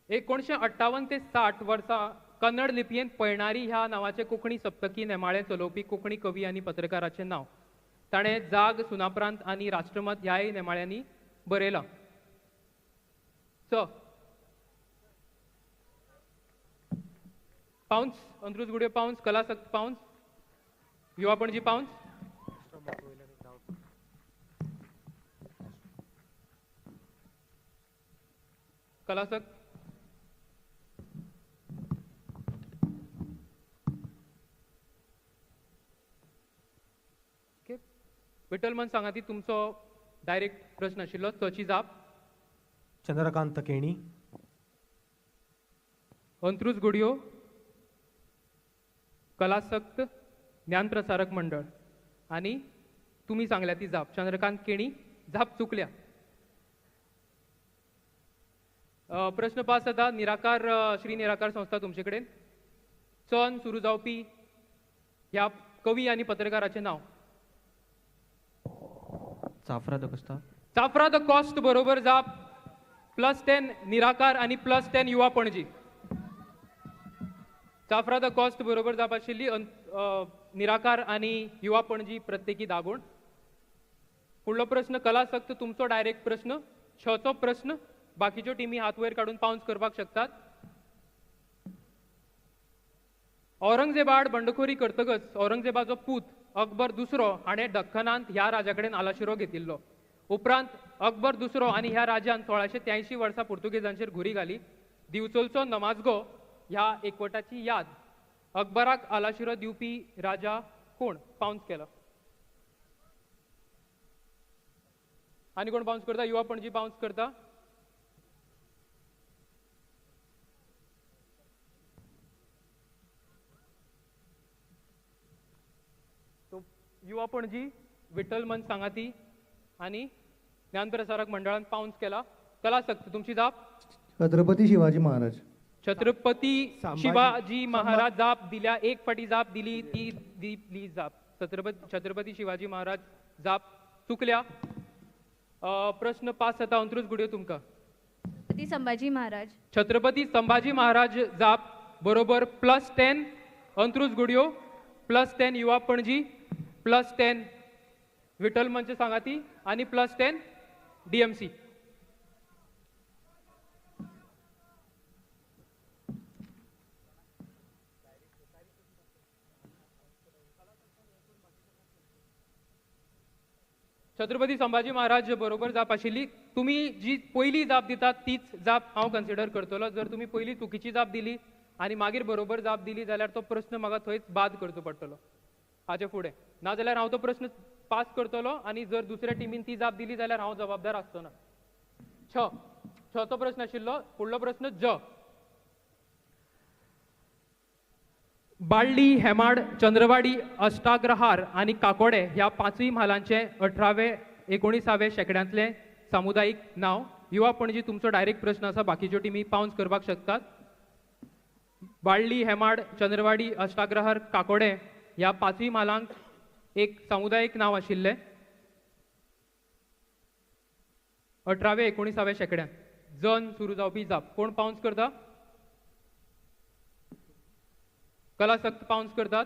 1958 ते 60 वर्सां कन्नड लिपयेंत पयणारी ह्या नांवाचें कोंकणी सप्तकी नेमाळें चलोवपी कोंकणी कवी आनी पत्रकाराचें नांव. ताणें जाग, सुनाप्रांत आनी राष्ट्रमत ह्याय नेमाळ्यांनी बरयलां. च पावन्स. अंत्रुज गुडयो पावन्स. कलासक्त पावन्स. युवा पणजी पावन्स. कलासक्त. ओके. विठल मन सांगा ती तुमचो डायरेक्ट प्रश्न आशिल्लो. चची जाप. चंद्रकांत केणी. अंत्रुज गुडयो, कलासक्त, ज्ञानप्रसारक मंडळ आनी तुमी सांगल्या ती जाप चंद्रकांत केणी. जाप चुकल्या. प्रश्न पास जाता. निराकार श्री निराकार संस्था तुमचे कडेन. चन सुरू जावपी ह्या कवी आनी पत्रकाराचें नांव. Chafra the Costa. Chafra the cost बरोबर जाप. +10 निराकार आनी +10 युवा पणजी. चाफ्रा the cost बरोबर जाप आशिल्ली. निराकार आनी युवा पणजी प्रत्येकी 10 गुण. फुडलो प्रश्न कलासक्त तुमचो डायरेक्ट प्रश्न. छचो प्रश्न. बाकीच्यो टिमी हात वयर काडून पावन्स करपाक शकतात. औरंगजेबाड बंडखोरी करतकच औरंगजेबाचो पूत अकबर दुसरो हाणें दख्खनांत ह्या राजा कडेन आलाशिरो घेतिल्लो. उपरांत अकबर दुसरो आनी ह्या राजान 1683 वर्सा पुर्तुगेजांचेर घुरी घाली. दिवचलचो नमाजगो ह्या एकवटाची याद. अकबराक आलाशिरो दिवपी राजा कोण? पावन्स केला. आनी कोण बाउन्स करता? युवा पणजी बाउन्स करता. तो युवा पणजी, विठ्ठल मन सांगाती आनी ज्ञानप्रसारक मंडळान बाउन्स केला. कलासक्त तुमची जाप? छत्रपती शिवाजी महाराज. छत्रपती शिवाजी महाराज जाप दिल्या. एक फाटी जाप दिली ती दिली जाप. छत्रपती शिवाजी महाराज जाप चुकल्या. प्रश्न पास जाता. अंत्रुज गुडयो तुमकां. छत्रपती संभाजी महाराज. छत्रपती संभाजी महाराज जाप बरोबर. +10 अंत्रुज गुडयो, +10 युवा पणजी, +10 विठ्ठल मंच सांगाती आनी +10 DMC. Chhatrapati Sambhaji Maharaj बरोबर जाप आशिल्ली. तुमी जी पयली जाप दितात तीच जाप हांव कन्सिडर करतलो. जर तुमी पयली चुकीची जाप दिली आनी मागीर बरोबर जाप दिली जाल्यार तो प्रश्न म्हाका थंयच बाद करचो पडटलो हाचे फुडें. नाजाल्यार हांव तो प्रश्न पास करतलो आनी जर दुसऱ्या टिमीन ती जाप दिली जाल्यार हांव जबाबदार आसचो ना. छचो प्रश्न आशिल्लो. फुडलो प्रश्न ज. बाळ्ळी, हेमाड, चंद्रवाडी, अष्टाग्रहार आनी काकोडे ह्या पांचूय म्हालांचें 18वे 19व्या शेंकड्यांतलें सामुदायीक नांव. युवा पणजी तुमचो डायरेक्ट प्रश्न आसा, बाकीच्यो टिमी पावन्स करपाक शकतात. बाळ्ळी, हेमाड, चंद्रवाडी, अष्टाग्रहार, काकोडे ह्या पांचूय म्हालांक एक सामुदायीक नांव आशिल्लें 18व्या 19व्या शेंकड्यांत. जन सुरू जावपी जाप. कोण पावन्स करता? कलासक्त पावन्स करतात.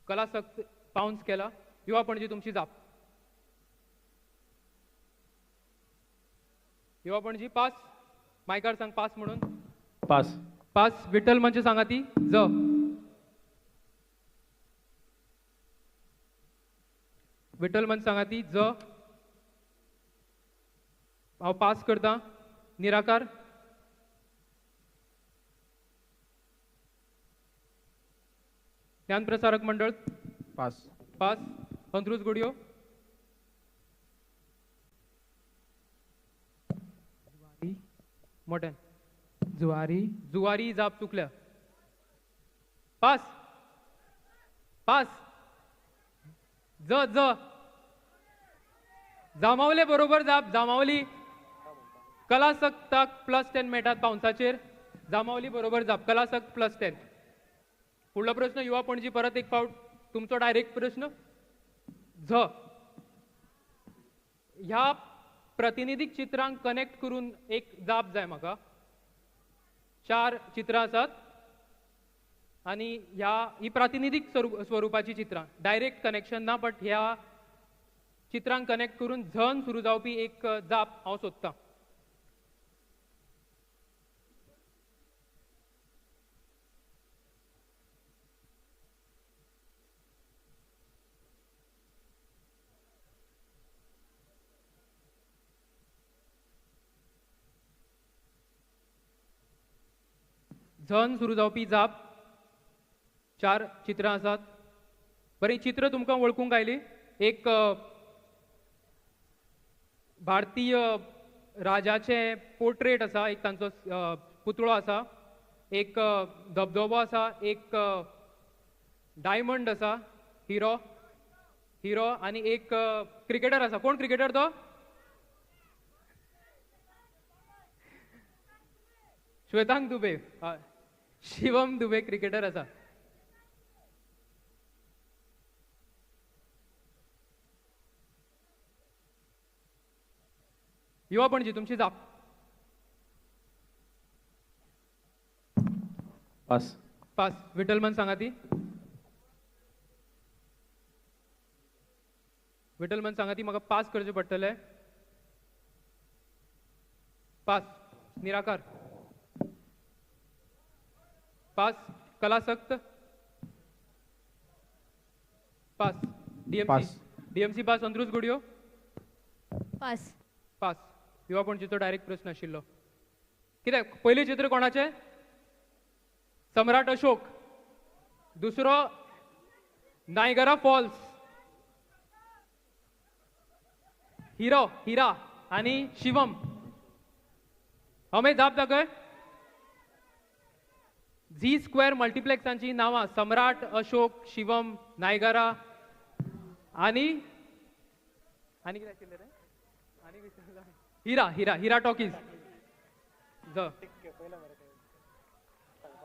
कलासक्त पावन्स केला. युवा पणजी तुमची जाप. युवा पणजी पास. मायकार सांग पास म्हणून. पास. पास. विठ्ठल म्हणजे सांगा ती ज. विठ्ठल म्हणजे सांगा ती ज. हांव पास करता. निराकार. ज्ञानप्रसारक मंडळ पास. पास. अंत्रुज गुडियो. मोठ्यान. जुवारी. जुवारी जाप चुकल्या. पास. पास. ज ज. जामावले बरोबर जाप. जामावली. कलासक्ताक +10 मेळटात पावसाचेर. जामावली बरोबर जाप. कलासक्त +10. फुडलो प्रश्न युवा पणजी परत एक फावट तुमचो डायरेक्ट प्रश्न. झ. ह्या प्रतिनिधीक चित्रांक कनेक्ट करून एक जाप जाय म्हाका. 4 चित्रां आसात आनी ह्या ही प्रातिनिधीक स्वरुपाची चित्रां, डायरेक्ट कनेक्शन ना, बट ह्या चित्रांक कनेक्ट करून झन सुरू जावपी एक जाप हांव सोदतां. झन सुरू जावपी जाप. 4 चित्रां आसात. बरीं चित्र तुमकां वळखूंक आयली. एक भारतीय राजाचें पोर्ट्रेट आसा, एक तांचो पुतळो आसा, एक धबधबो आसा, एक डायमंड आसा, हिरो हिरो आनी एक क्रिकेटर आसा. कोण क्रिकेटर तो? श्वेतांक दुबे. शिवम दुबे क्रिकेटर आसा. युवा पणजी तुमची जाप. पास. पास. विठ्ठलमन सांगा ती. विठ्ठलमन सांगा ती म्हाका पास करचें पडटलें. Pass. Nirakar. Pass. Kalasakt. Pass. DMC. DMC pass. Antruz Gudiyo. Pass. Pass. युवा पणजीचो डायरेक्ट प्रश्न आशिल्लो. कितें पयलें चित्र कोणाचें? सम्राट अशोक. दुसरो नायगरा फॉल्स, हिरो हिरा आनी शिवम. हांव जाप दाखय. झी स्क्वेअर मल्टिप्लेक्सांची नांवां सम्राट अशोक, शिवम, नायगरा आनी आनी कितें आशिल्लें रे? आनी हिरा. हिरा. हिरा टॉकीज.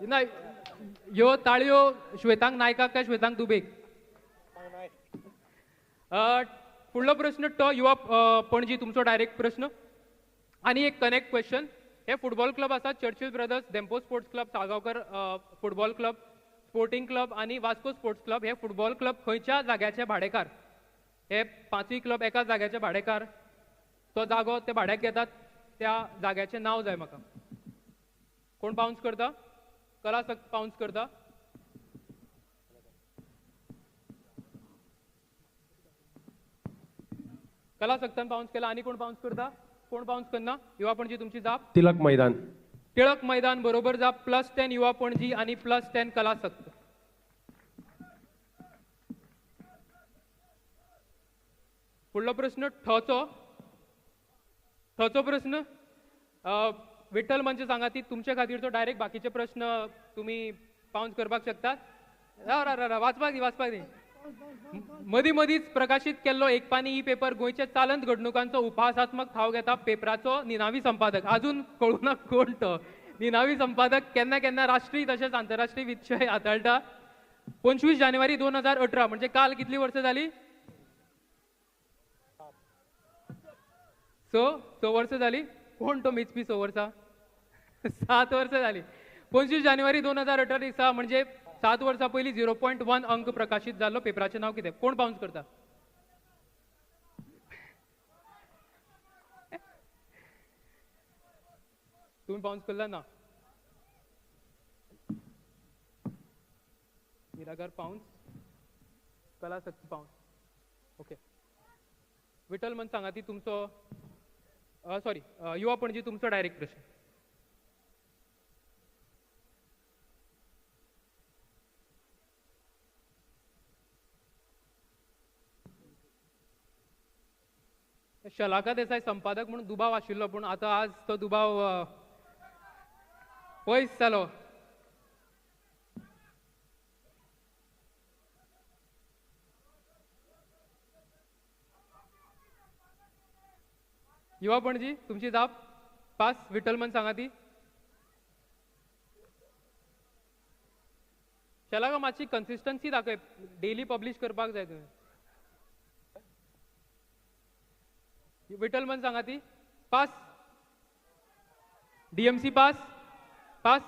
ना ह्यो ताळयो श्वेतांक नायकाक काय श्वेतांक दुबेक? फुडलो प्रश्न ट. युवा पणजी तुमचो डायरेक्ट प्रश्न आनी एक कनेक्ट क्वेश्चन. हे फुटबॉल क्लब आसा Churchill Brothers, Dempo sports club, Salgaonkar football club, sporting club आनी वास्को स्पोर्ट्स क्लब. हे फुटबॉल क्लब खंयच्या जाग्याचे भाडेकार? हे पांचूय क्लब एका जाग्याचे भाडेकार. तो जागो ते भाड्याक घेतात, त्या जाग्याचें नांव जाय म्हाका. कोण बाउन्स करता? कलासक्त बाउन्स करता. कलासक्तान बाउन्स केला. आनी कोण बाउन्स करता? कोण बाउन्स करना? युवा पणजी तुमची जाप. टिळक मैदान. टिळक मैदान बरोबर जाप. +10 युवा पणजी आनी +10 कलासक्त. फुडलो प्रश्न ठचो. ठचो प्रश्न. विठ्ठल मंच सांगाती तुमचे खातीर तो डायरेक्ट बाकीचे प्रश्न तुमी पावंस करपाक शकतात. राव राव राव, वाचपाक दी, वाचपाक दी. मदीं मदींच प्रकाशीत केल्लो एक पानी ई पेपर गोंयच्या चालंत घडणुकांचो उपहासात्मक थाव घेता. पेपराचो निनावी संपादक, अजून कळूं ना कोण तो निनावी संपादक, केन्ना केन्ना राष्ट्रीय तशेंच आंतरराष्ट्रीय विशय हाताळटा. 25 जानेवारी 2018 म्हणजे काल कितली वर्सां जाली? 6 वर्सां जाली. कोण तो मेजपी 6 वर्सां? 7 वर्सां जाली. 25 जानेवारी 2018 दिसा म्हणजे 7 वर्सां पयलीं 0.1 अंक प्रकाशीत जाल्लो. पेपराचें नांव कितें? कोण बाउन्स करता? तुम्ही बाउन्स करला ना? निराकार पाउन्स, कलासक्त पाउन्स. ओके, विठ्ठल मन सांगा ती तुमचो, सॉरी युवा पणजी तुमचो डायरेक्ट प्रश्न. शलाका देसाय संपादक म्हणून दुबाव आशिल्लो, पूण आतां आज तो दुबाव पयस जालो. युवा पणजी तुमची जाप पास. विठ्ठल मन सांगा ती. शलाका मातशी कन्सिस्टन्सी दाखय, डेली पब्लिश करपाक जाय तुवें. विठ्ठल मन सांगा ती पास. DMC pass, pass.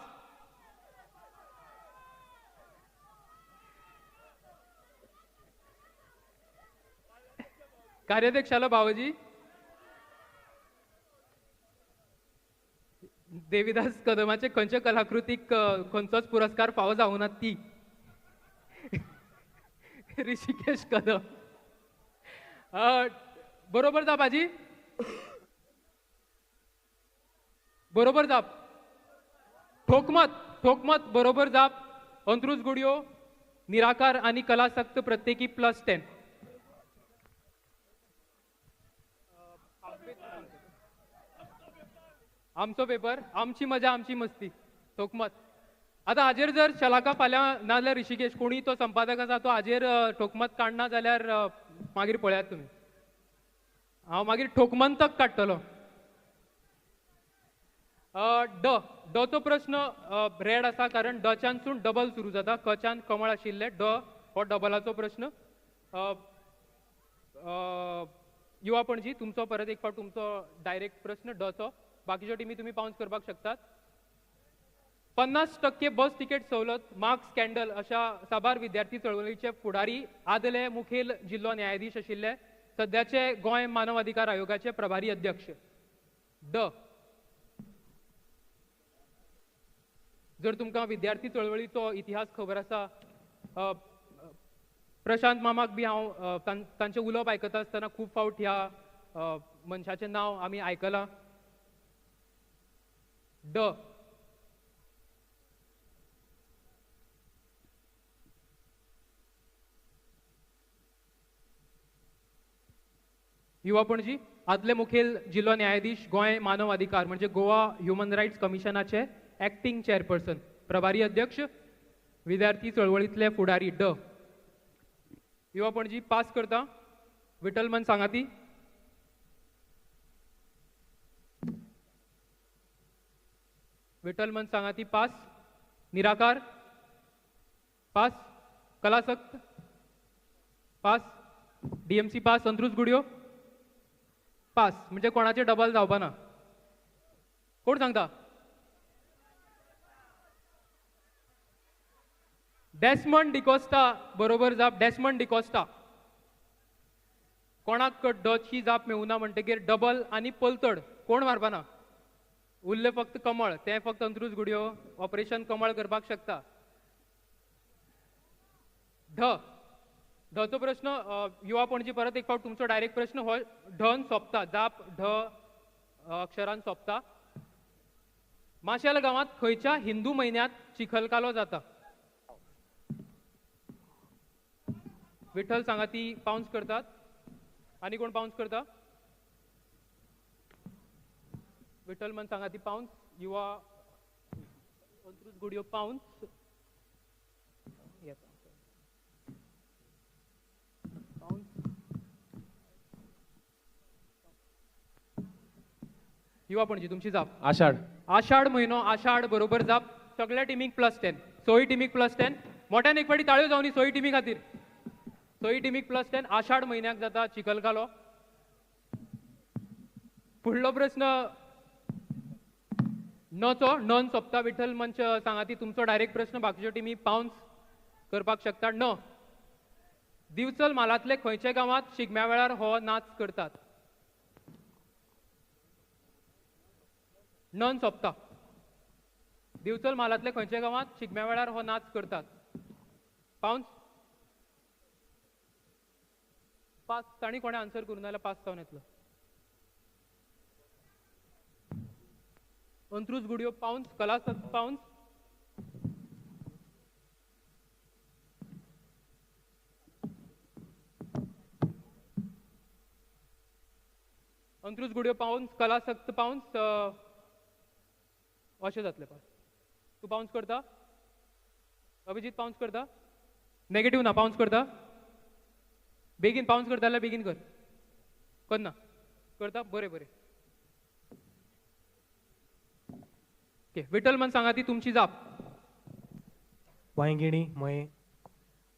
कार्याध्यक्षाला भावजी देवीदास कदमाचे खंयचे कलाकृतीक खंयचोच पुरस्कार फावो जावना ना ती ऋषिकेश कदम. बरोबर जाप आजी, बरोबर जाप. ठोकमत, ठोकमत बरोबर जाप. अंत्रुज गुडियो, निराकार आनी कलासक्त प्रत्येकी +10. आमचो पेपर, आमची मजा आमची मस्ती, ठोकमत. आतां हाजेर जर शलाका फाल्यां नाजाल्यार ऋषिकेश कोणी तो संपादक आसा तो हाजेर ठोकमत काडना जाल्यार मागीर पळयात तुमी, हांव मागीर ठोकमंतक काडटलो. ड, डचो प्रश्न रेड आसा कारण डच्यानसून डबल सुरू जाता. कच्यान कमळ आशिल्लें, ड हो डबलाचो प्रश्न. युवा पणजी तुमचो परत एक फावट तुमचो डायरेक्ट प्रश्न डचो. बाकीच्यो टिमी तुमी पावंस करपाक शकतात. 50% बस तिकेट सवलत, मार्क स्कॅन्डल अशा साबार विद्यार्थी चळवळीचे फुडारी आदले मुखेल जिल्लो न्यायाधीश आशिल्ले, सद्याचे गोंय मानव अधिकार आयोगाचे प्रभारी अध्यक्ष. ड, जर तुमकां विद्यार्थी चळवळीचो इतिहास खबर आसा, प्रशांत मामाक बी हांव तांचें उलोवप आयकता आसतना खूब फावट ह्या मनशाचें नांव आमी आयकलां. ड, युवा पणजी आदले मुखेल जिल्लो न्यायाधीश, गोंय मानव अधिकार म्हणजे गोवा ह्युमन रायट्स कमिशनाचे एक्टिंग चेअरपर्सन, प्रभारी अध्यक्ष, विद्यार्थी चळवळींतले फुडारी. ड, युवा पणजी पास करता. विठ्ठल मन सांगाती. विठ्ठल मन सांगाती pass. Nirakar pass. Kalasakt pass. DMC pass. Antruz Gudiyo pass. म्हणजे कोणाचे डबल जावपा ना. कोण सांगता? डेस्मंड डिकोस्टा बरोबर जाप. डेस्मंड डिकोस्टा. कोणाक डची जाप मेळुना म्हणटकीर डबल आनी पलतड कोण मारपाना, उरले फक्त कमळ. तें फक्त अंत्रुज गुडियो ऑपरेशन कमळ करपाक शकता. ढ, ढचो प्रश्न युवा पणजी परत एक फावट तुमचो डायरेक्ट प्रश्न हो ढन सोंपता, जाप ढ अक्षरान सोंपता. माशेल गांवांत खंयच्या हिंदू म्हयन्यांत चिखलकालो जाता? विठ्ठल सांगाती पावंस करतात. आनी कोण पावंस करता? विठ्ठल मन सांगाती पावन्स, युवा अंत्रुज गुडियो पावन्स. युवा पणजी तुमची जाप. आषाढ. आषाढ म्हयनो, आषाढ बरोबर जाप. सगळ्या टिमीक +10, सोयी टिमीक +10. मोठ्यान एक फावटी ताळयो जावनी सोयी टिमी खातीर. सोयी टिमीक +10. आषाढ म्हयन्याक जाता चिखलकालो. फुडलो प्रस्न नचो, नन सोंपता. विठ्ठल मंच सांगाती तुमचो डायरेक्ट प्रस्न, बाकीच्यो टिमी पावन्स करपाक शकता. न दिवचल म्हालांतले खंयच्या गांवांत शिगम्या वेळार हो नाच करतात? नन सोंपता. दिवचल म्हालांतले खंयच्या गांवांत शिगम्या वेळार हो नाच करतात? पावन्स. पास. तांणी कोणें आन्सर करूं ना जाल्यार पास जावन येतलो. अंत्रुज गुडियो पावन्स, कलासक्त पावन्स. अंत्रुज गुडियो पावन्स, कलासक्त पावन्स. अशें जातलें पास. तूं बाउन्स करता? अभिजीत बाउन्स करता? नेगेटीव ना, बाउन्स करता? बेगीन बाउन्स करता जाल्यार बेगीन कर. करना करता? बरें बरें. ओके, विठ्ठल मन सांगा ती तुमची जाप. वांयगिणी मये.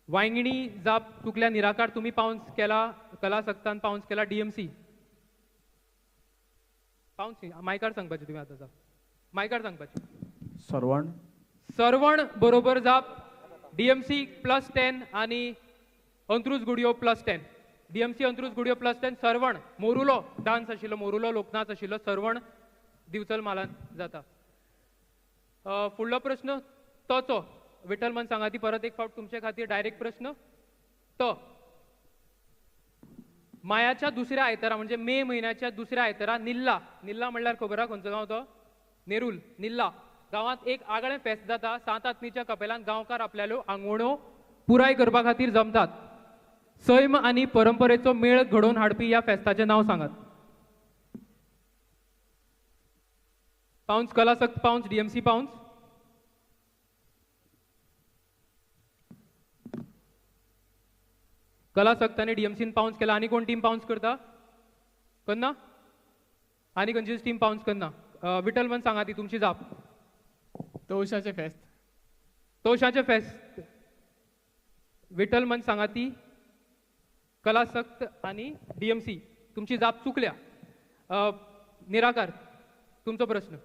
वांयगिणी जाप चुकल्या. निराकार तुमी बाउन्स केला, कलासक्तान बाउन्स केला, डीएमसी बाउन्स. मायकार सांगपाचें तुमी आतां जाप, मायकार सांगपाचें. सरवण. सरवण बरोबर जाप. डीएमसी +10 आनी अंत्रुज गुडियो +10. डीएमसी अंत्रुज गुडियो +10. सरवण मोरुलो डान्स आशिल्लो, मोरुलो लोकनाच आशिल्लो, सरवण दिवचल म्हालांत जाता. फुडलो प्रस्न तचो. विठ्ठल मन सांगा ती परत एक फावट तुमचे खातीर डायरेक्ट प्रस्न. त मायाच्या दुसऱ्या आयतारा म्हणजे मे म्हयन्याच्या दुसऱ्या आयतारा निल्ला, निल्ला म्हणल्यार खबर आहा खंयचो गांव तो? नेरूल. निल्ला गांवांत एक आगळें फेस्त जाता. सात आत्मीच्या कपेलांत गांवकार आपल्याल्यो आंगवण्यो पुराय करपा खातीर जमतात. सैम आनी परंपरेचो मेळ घडोवन हाडपी ह्या फेस्ताचें नांव सांगात. पावन्स कलासक्त, पावन्स डीएमसी, पावन्स. कलासक्त आनी डीएमसीन पावन्स केला. आनी कोण टीम पावन्स करता? करना? आनी खंयचीच टीम पावन्स करना. विठ्ठल मन सांगा ती तुमची जाप. तवशाचें फेस्त. तवशाचें फेस्त. विठ्ठल मन सांगा ती, कलासक्त आनी डीएमसी तुमची जाप चुकल्या. निराकार तुमचो प्रस्न.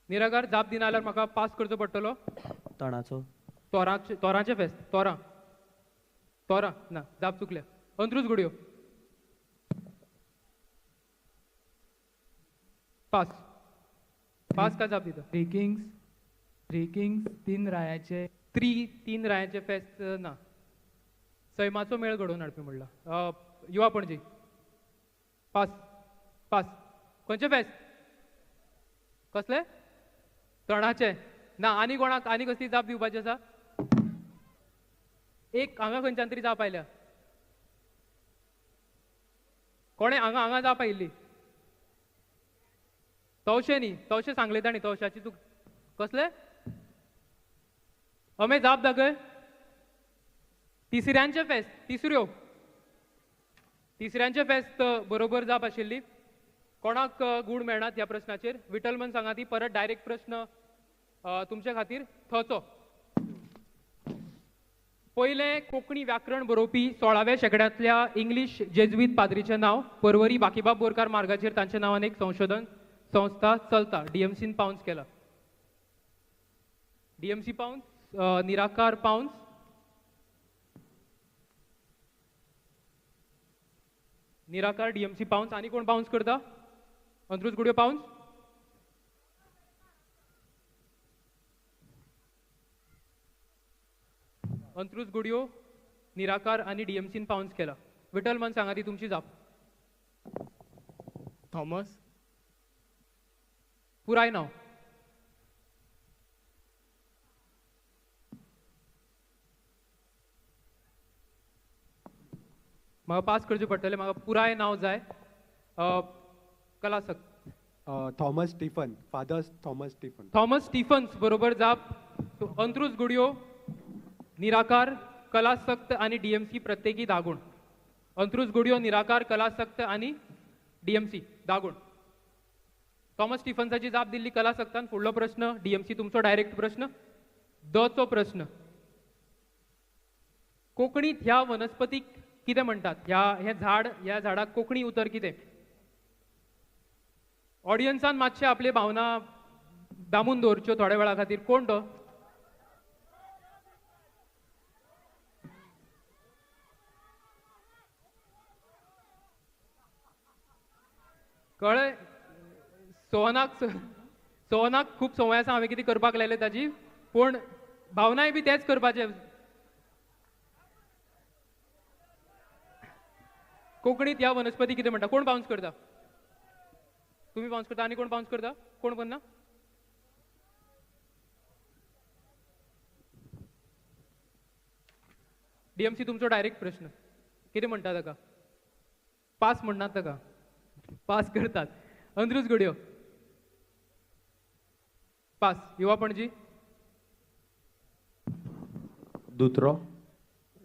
निराकार जाप दिना जाल्यार म्हाका पास करचो पडटलो. तणाचो. तोरांचें फेस्त. तोरां तोरां ना, जाप चुकल्या. अंत्रुज गुडियो पास. पास काय जाप दिता? Three Kings. थ्री किंग्स, तीन रायाचे. तीन रायाचे फेस्त ना. सैमाचो मेळ घडोवन हाडपी म्हणला. युवा पणजी पास. पास. खंयचें फेस्त? कसलें? तणाचें ना. आनी कोणाक आनी कसली जाप दिवपाची आसा? एक हांगा खंयच्यान तरी जाप आयल्या. कोणें हांगा हांगा जाप आयिल्ली? तवशें न्ही, तवशें सांगलें तांणी. तवशाची चूक. कसलें? अमे जाप दाखय. तिसऱ्यांचें फेस्त. तिसऱ्यो. तिसऱ्यांचें फेस्त बरोबर जाप आशिल्ली. कोणाक गूण मेळनात ह्या प्रस्नाचेर. विठ्ठल मन सांगा ती परत डायरेक्ट प्रस्न तुमचे खातीर. थचो पयलें कोंकणी व्याकरण बरोवपी 16व्या शेंकड्यांतल्या इंग्लीश जेज्वीत पाद्रीचें नांव. परवरी बाकीबाब बोरकार मार्गाचेर तांच्या नांवान एक संशोधन संस्था चलता. डीएमसीन पावन्स केला. डीएमसी पावन्स, निराकार पावन्स. निराकार डीएमसी पावन्स. आनी कोण बाउन्स करता? अंत्रुज गुडियो पावन्स. अंत्रुज गुडियो, निराकार आनी डीएमसीन पावन्स केला. विठ्ठल मन सांगा ती तुमची जाप. थॉमस. पुराय नांव. म्हाका पास करचें पडटलें, म्हाका पुराय नांव जाय. Kalasakt. Thomas Stephen, father Thomas Stephen. Thomas Stephens बरोबर जाप. अंत्रुज गुडयो, निराकार, कलासक्त आनी डीएमसी प्रत्येकी 10 गूण. अंत्रुज गुडयो, निराकार, कलासक्त आनी डीएमसी 10 गूण. थॉमस स्टीफन्साची जाप दिल्ली कलासक्तान. फुडलो प्रश्न डीएमसी, तुमचो डायरेक्ट प्रश्न, दचो प्रश्न. कोंकणीत ह्या वनस्पतीक कितें म्हणटात? ह्या हें झाड, ह्या झाडाक कोंकणी उतर कितें? ऑडियन्सान मातशें आपले भावना दामून दवरच्यो थोड्या वेळा खातीर. कोण तो? कळ्ळें? सोहनाक, सोहनाक खूब संवय आसा हांवें कितें करपाक लायलें ताजी, पूण भावनाय बी तेंच करपाचें. कोंकणीत ह्या वनस्पती कितें म्हणटा? कोण बाउन्स करता? तुमी बाउन्स करता आनी कोण बाउन्स करता? कोण करना? डीएमसी तुमचो डायरेक्ट प्रश्न, कितें म्हणटा ताका? पास म्हणनात ताका, पास करतात. अंत्रुज गुडयो पास. युवा पणजी. दुत्रो.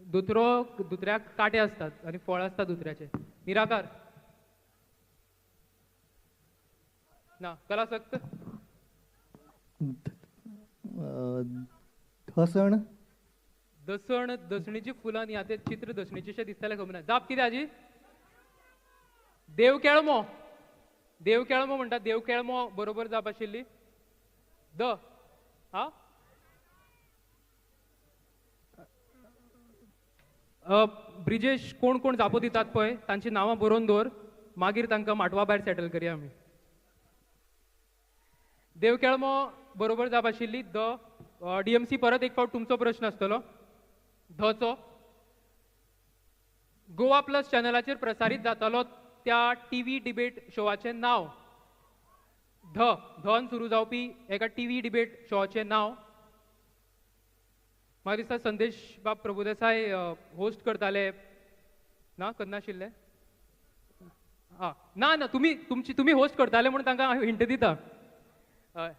दुत्रो, दुत्र्याक कांटे आसतात आनी फळ आसता दुत्र्याचे. निराकार ना. कलासक्त. दसण. दसण, दसणीची फुलां न्ही, आतां चित्र दसणीचें दिसतालें, खबर ना. जाप कितें हाजी? देवकेळमो. देवकेळमो म्हणटा. देवकेळमो बरोबर जाप आशिल्ली. The हा ब्रिजेश, कोण कोण जापो दितात पळय तांची नांवां बरोवन दवर, मागीर तांकां माटवा भायर सेटल करया आमी. देवकेळमो बरोबर जाप आशिल्ली. The. DMC परत एक फावट तुमचो प्रश्न आसतलो, धचो. गोवा प्लस चॅनलाचेर प्रसारीत जातालो त्या टीव्ही डिबेट शोवाचें नांव. ध, धन सुरू जावपी एका टीव्ही डिबेट शोवाचें नांव. म्हाका दिसता संदेश बाब प्रभुदेसाय होस्ट करताले ना? करनाशिल्ले? आं, ना ना, तुमी तुमची तुमी होस्ट करताले म्हणून तांकां हांव हिंट दिता. हय,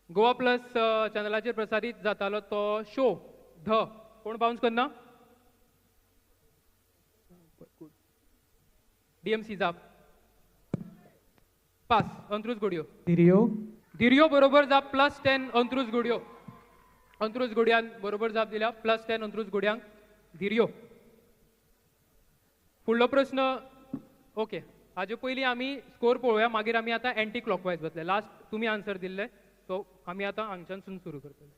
गोवा प्लस चॅनलाचेर प्रसारीत जातालो तो शो ध. कोण बाउन्स करना? डीएमसी जाप पास. अंत्रुज गुडयो. धिरयो. धिरयो बरोबर जाप. +10 अंत्रुज गुडयो. अंत्रुज गुडयान बरोबर जाप दिल्या. +10 अंत्रुज गुडयांक धिरयो. फुडलो प्रश्न. ओके, हाजे पयलीं आमी स्कोर पळोवया, मागीर आमी आतां एंटी क्लॉकवायज वतले. लास्ट तुमी आन्सर दिल्ले, सो आमी आतां हांगच्यानसून सुरू करतले.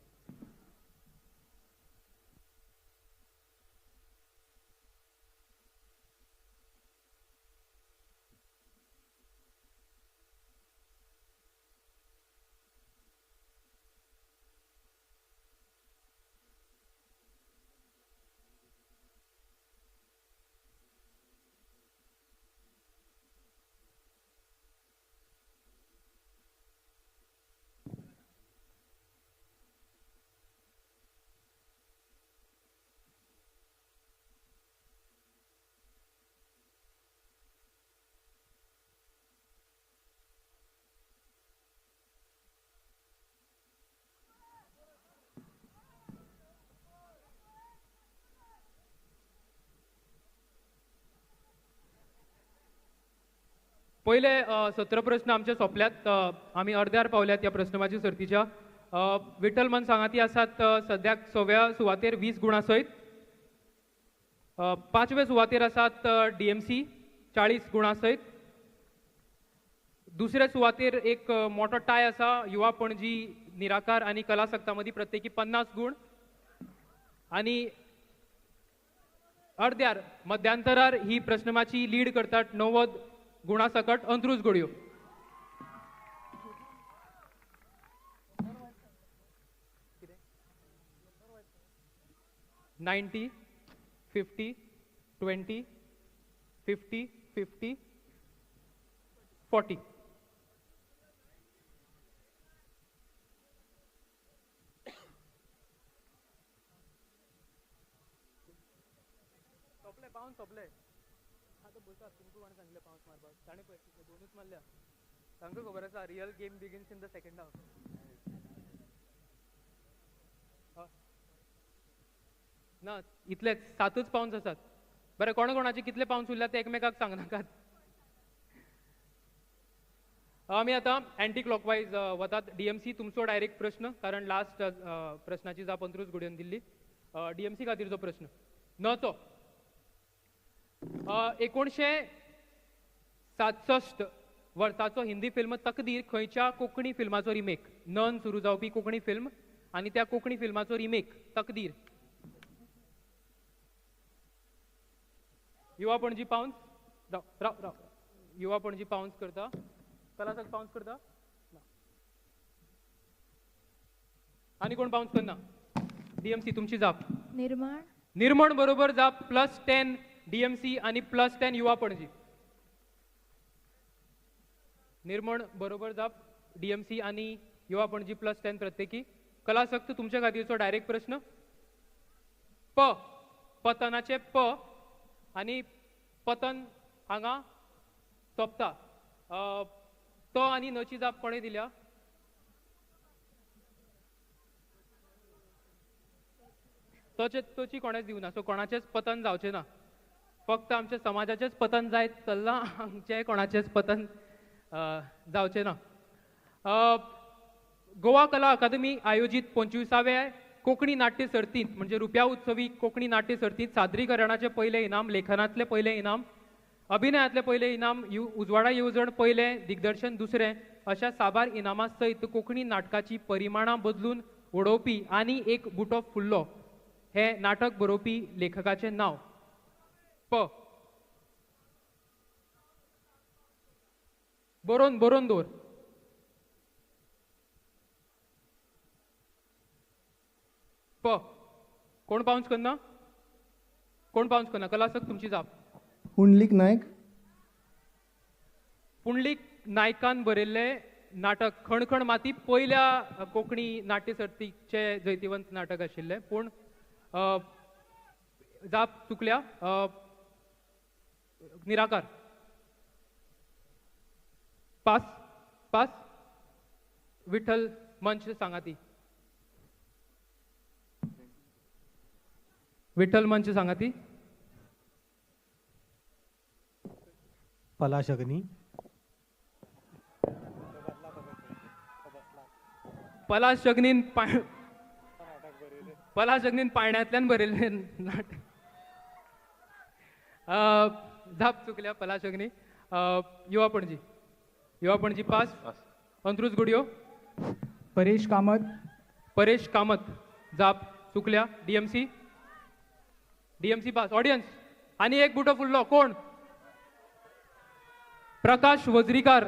पयले 17 प्रश्न आमचे सोंपल्यात, आमी अर्द्यार पावल्यात ह्या प्रश्नमाची सर्तीच्या. विठ्ठल मन सांगाती आसात सद्याक 6व्या सुवातेर 20 गुणां सयत. 5वे सुवातेर आसात डीएमसी 40 गुणां सयत. दुसऱ्या सुवातेर एक मोठो टाय आसा, युवा पणजी, निराकार आनी कलासक्ता मदीं प्रत्येकी 50 गुण. आनी अर्द्यार मध्यांतरार ही प्रश्नमाची लीड करतात 90 गुणा सकट अंत्रुज गुडयो. 90, 50, 20, 50, 50, 40. पावन सोंपले. आतां बसात, तुमकां कोणें सांगलें पावस मारपाक? ताणें पळय कितले दोनूच मारल्या. तांकां खबर आसा real game begins in the second half. ना, इतलेच 7च पावन्स आसात. बरें, कोणा कोणाचे कितले पावन्स उरल्यात ते एकमेकाक सांगनाकात. आमी आतां एंटी क्लॉकवायज वतात. डीएमसी तुमचो डायरेक्ट प्रश्न, कारण लास्ट प्रश्नाची जाप अंत्रूज घडोवन दिल्ली. डीएमसी खातीरचो प्रश्न नचो 1967 वर्साचो हिंदी फिल्म तकदीर खंयच्या कोंकणी फिल्माचो रिमेक? नन सुरू जावपी कोंकणी फिल्म आनी त्या कोंकणी फिल्माचो रिमेक तकदीर. युवा पणजी पावन्स, राव राव राव, युवा पणजी पावन्स करता, कलासक पावन्स करता ना, आनी कोण पावन्स करना? डीएमसी तुमची जाप. निर्माण. निर्मण बरोबर जाप. +10 डीएमसी आनी +10 युवा पणजी. निर्मण बरोबर जाप, डीएमसी आनी युवा पणजी +10 प्रत्येकी. कलासक्त तुमच्या खातीरचो डायरेक्ट प्रश्न. प, पतनाचे प आनी पतन हांगा सोंपता. तो आनी नची जाप कोणें दिल्या? तोची कोणेंच दिवना, सो कोणाचेंच पतन जावचें ना. फक्त आमच्या समाजाचेंच पतन जायत चल्लां, आमचें कोणाचेंच पतन जावचें ना. गोवा कला अकादमी आयोजीत 25व्या कोंकणी नाट्य सर्तींत, म्हणजे रुप्या उत्सवी कोंकणी नाट्य सर्तींत सादरीकरणाचें पयलें इनाम, लेखनांतलें पयलें इनाम, अभिनयांतलें पयलें इनाम, उजवाडा येवजण पयलें, दिग्दर्शन दुसरें, अशा साबार इनामां सयत कोंकणी नाटकाची परिमाणां बदलून उडोवपी आनी एक बुटो फुल्लो हें नाटक बरोवपी लेखकाचें नांव. प, बरोवन बरोवन दवर. प, कोण पावन्स करना? कोण पावन्स करना? कलासक तुमची जाप. पुंडलीक नायक. पुंडलीक नायकान बरयल्लें नाटक खणखण माती पयल्या कोंकणी नाट्य सर्तीचें जैतिवंत नाटक आशिल्लें, पूण जाप चुकल्या. निराकार. Pass pass. विठ्ठल मंच सांगाती. विठ्ठल मंच सांगाती. पलाश अग्नी. पलाश अग्नीन पलाश अग्नीन पाळण्यांतल्यान बरयल्लें नाटक. जाप चुकल्या पलाश अग्नी. युवा पणजी, युवा पणजी पास. अंत्रूज गुडियो. परेश कामत. परेश कामत जाप चुकल्या. DMC, DMC pass. ऑडियन्स आनी एक बुटो फुल्लो कोण? प्रकाश वजरीकार.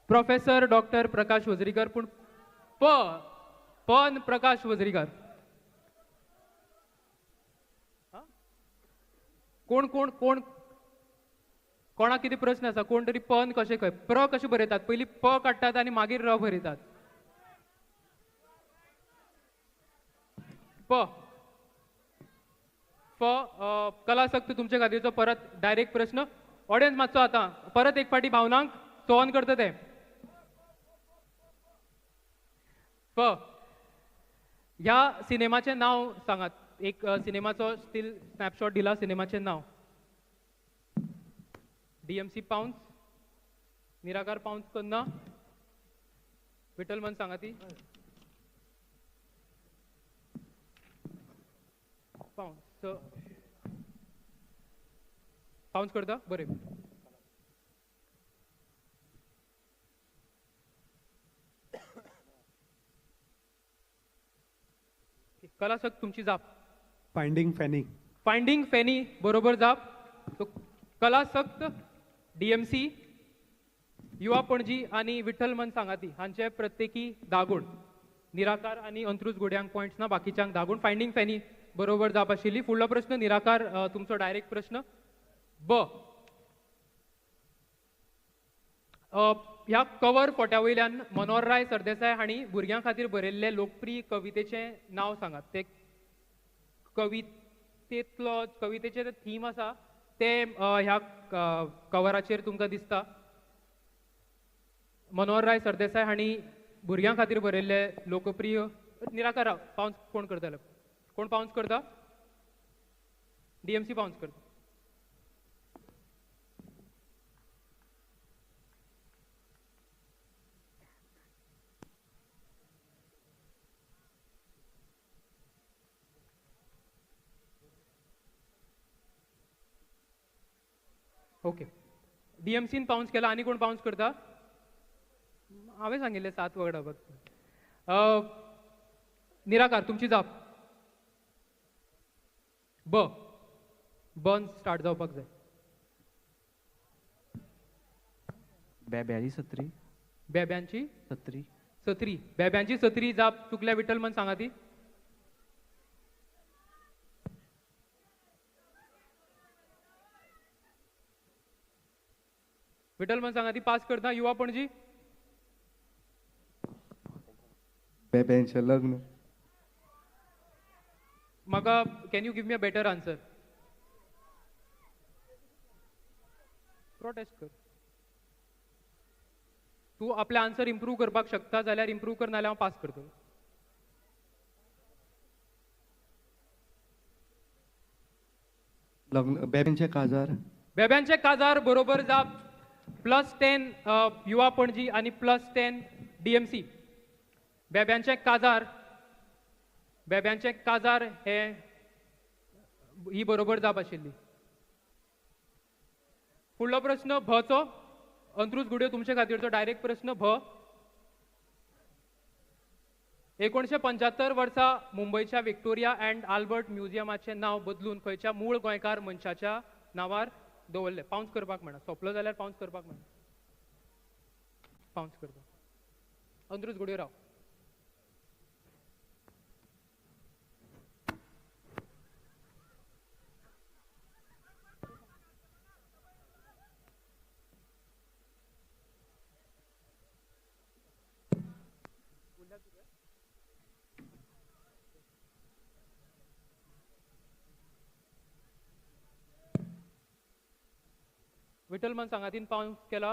प्रोफेसर डॉक्टर प्रकाश वजरीकर, पूण प पन प्रकाश वजरीकार. कोण कोण कोण कोणाक कितें प्रश्न आसा? कोण तरी पन कशें खंय प्र कशें बरयतात? पयलीं प काडटात आनी मागीर र बरयतात. प फ. कलासक्त तुमचे खातीरचो परत डायरेक्ट प्रश्न. ऑडियन्स मातसो आतां परत एक फावटी भावनांक सोवन करता ते. फ, ह्या सिनेमाचें नांव सांगात. एक सिनेमाचो स्टील स्नॅपशॉट दिला, सिनेमाचें नांव. डीएमसी पावन्स, निराकार पावन्स करना. विठ्ठल मन सांगाती. पावन्स पावन्स करता. बरें, कलासक तुमची जाप. Finding funny. फायंडींग फॅनी बरोबर जाप. सो कलासक्त, डीएमसी, युवा पणजी आनी विठ्ठल मन सांगाती हांचे प्रत्येकी 10 गूण. निराकार आनी अंत्रूज गुड्यांक पॉयंट्स ना, बाकीच्यांक 10 गूण. फायंडींग फॅनी बरोबर जाप आशिल्ली. फुडलो प्रश्न निराकार, तुमचो डायरेक्ट प्रश्न. ब, ह्या कवर फोट्या वयल्यान मनोहरराय सरदेसाय हांणी भुरग्यां खातीर बरयल्ले लोकप्रिय कवितेचें नांव सांगात. ते कवितेंतलो कवितेचें तें थीम आसा तें ह्या कवराचेर तुमकां दिसता. मनोहरराय सरदेसाय हांणी भुरग्यां खातीर बरयल्ले लोकप्रिय निराकार पावंस कोण करतले? कोण पावंस करता? डीएमसी पावंस करता. ओके, डीएमसीन पावंस केला. आनी कोण पावंस करता? हांवें सांगिल्लें 7 वगडावपाक. निराकार तुमची जाप ब बन स्टार्ट जावपाक जाय. बेब्याची सत्री. बेब्यांची सत्री. सत्री. बेब्यांची सत्री जाप चुकल्या. विठ्ठल मन सांगा ती. विठ्ठल मन सांगा ती पास करता. युवा पणजी. बेब्यांचें लग्न. म्हाका can you give me a better answer? Protest कर. तूं आपलें आन्सर इम्प्रूव करपाक शकता जाल्यार इम्प्रूव कर, नाल्यार हांव पास करतलो. लग्न बेब्यांचें काजार. बेब्यांचें काजार बरोबर जाप. +10 युवा पणजी आनी +10 डीएमसी. बेब्यांचें काजार, बेब्यांचें काजार हे ही बरोबर जाप आशिल्ली. फुडलो प्रस्न भचो. अंत्रुज गुड्यो तुमचे खातीरचो डायरेक्ट प्रस्न भ. 1975 वर्सा मुंबयच्या विक्टोरिया अँड आल्बर्ट म्युझियमाचें नांव बदलून खंयच्या मूळ गोंयकार मनशाच्या नांवार दवरलें? पावंस करपाक मेळना. सोंपलो जाल्यार पावंस करपाक मेळना. पावंस करपाक. अंत्रुज गुड्यो राव. विठ्ठल मन सांगातीन पावंस केला.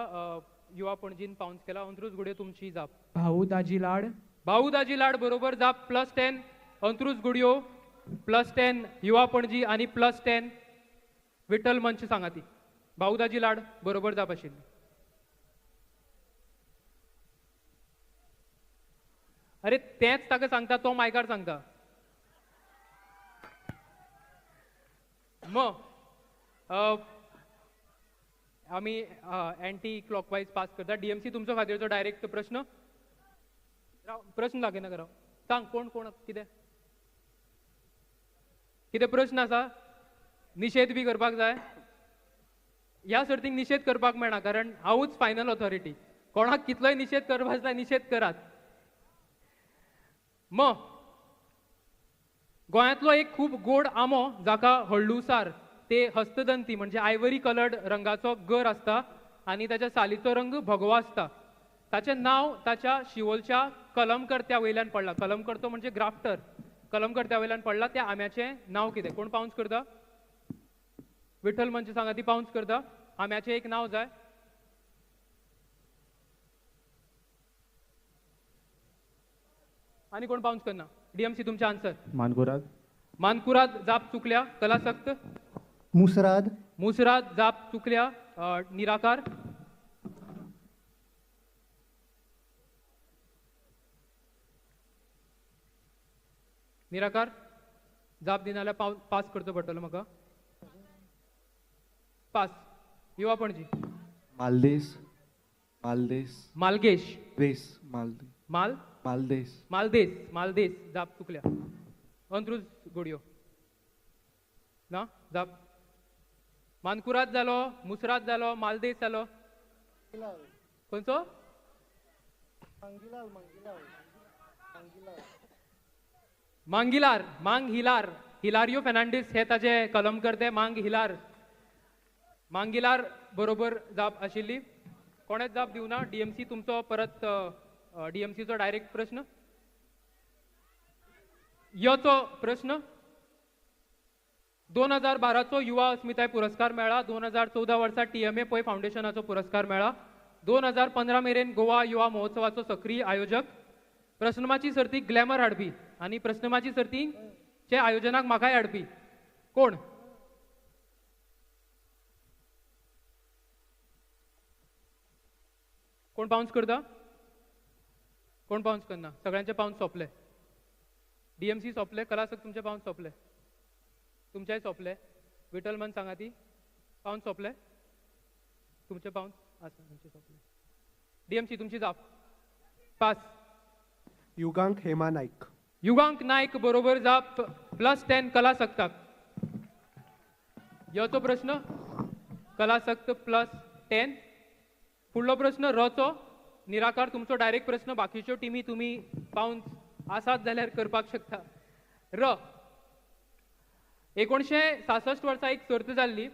युवा पणजीन पावंस केला. अंत्रुज गुडे तुमची जाप. भाऊ दाजी लाड. भाऊ दाजी लाड बरोबर जाप. +10 अंत्रुज गुडयो, +10 युवा पणजी आनी +10 विठ्ठल मंच सांगाती. भाऊ दाजी लाड बरोबर जाप आशिल्ली. अरे तेंच ताका सांगता, तो मायकार सांगता. म आमी एंटी क्लॉकवायज पास करता. डीएमसी तुमचो खातीरचो डायरेक्ट प्रश्न. प्रश्न लागना राव. सांग कोण कोण कितें कितें प्रश्न आसा? निशेध बी करपाक जाय? ह्या सर्तीक निशेध करपाक मेळना कारण हांवूच फायनल ऑथॉरिटी. कोणाक कितलोय निशेध करपाक जाय निशेध करात. म गोंयांतलो एक खूब गोड आंबो जाका हळडुवसार ते हस्तदंती म्हणजे आयवरी कलर्ड रंगाचो गर आसता आनी ताच्या सालीचो रंग भगवो आसता. ताचें नांव ताच्या शिवोलच्या कलमकर्त्या वयल्यान पडलां. कलमकर्तो म्हणजे ग्राफ्टर. कलमकर्त्या वयल्यान पडलां. त्या आंब्याचें नांव कितें? कोण पावंस करता? विठ्ठल मंच सांगा ती पावंस करता. आंब्याचें एक नांव जाय. आनी कोण पावंस करना? डीएमसी तुमचें आन्सर. मानकुराद. मानकुराद जाप चुकल्या. कलासक्त. मुसराद. मुसराद जाप चुकल्या. निराकार. निराकार जाप दिना जाल्यार पास करचो पडटलो म्हाका. पास. युवा पणजी. मालदेस. मालदेस. मालगेश. देस. मालदेस. माल मालदेस. मालदेस. मालदेस जाप चुकल्या. अंत्रुज गोडयो ना जाप. मानकुराद जालो, मुसराद जालो, मालदेस जालो. खंयचो? मांगिलार. मांग हिलार. हिलारियो फेर्नांडीस हे ताजे कलमकर्ते. मांग हिलार. मांगिलार बरोबर जाप आशिल्ली. कोणेच जाप दिवना. डीएमसी तुमचो परत डीएमसीचो डायरेक्ट प्रश्न. योचो प्रश्न. 2012चो युवा अस्मिताय पुरस्कार मेळ्ळा. 2014 वर्सा TMA Pai फावंडेशनाचो पुरस्कार मेळ्ळा. 2015 मेरेन गोवा युवा महोत्सवाचो सक्रीय आयोजक. प्रश्नमाची सर्तीक ग्लॅमर हाडपी आनी प्रश्नमाची सर्तीचे आयोजनाक म्हाकाय हाडपी कोण? कोण बाउन्स करता? कोण बाउन्स करना? सगळ्यांचे बाउन्स सोंपले. DMC सोंपले, कलासक तुमचे बाउन्स सोंपले, तुमचेय सोंपले. विठलमन सांगाती बाउन्स सोंपले, तुमचे बाउन्स आसा, तुमचे सोंपले. DMC तुमची जाप. पास. युगांक हेमा नाईक. युगांक नाईक बरोबर जाप. +10 कलासक्ताक. योचो प्रश्न कलासक्त +10. फुडलो प्रश्न रचो. निराकार तुमचो डायरेक्ट प्रश्न, बाकीच्यो टिमी तुमी बाउन्स आसात जाल्यार करपाक शकता. र 1966 वर्सा एक सर्त जाल्ली,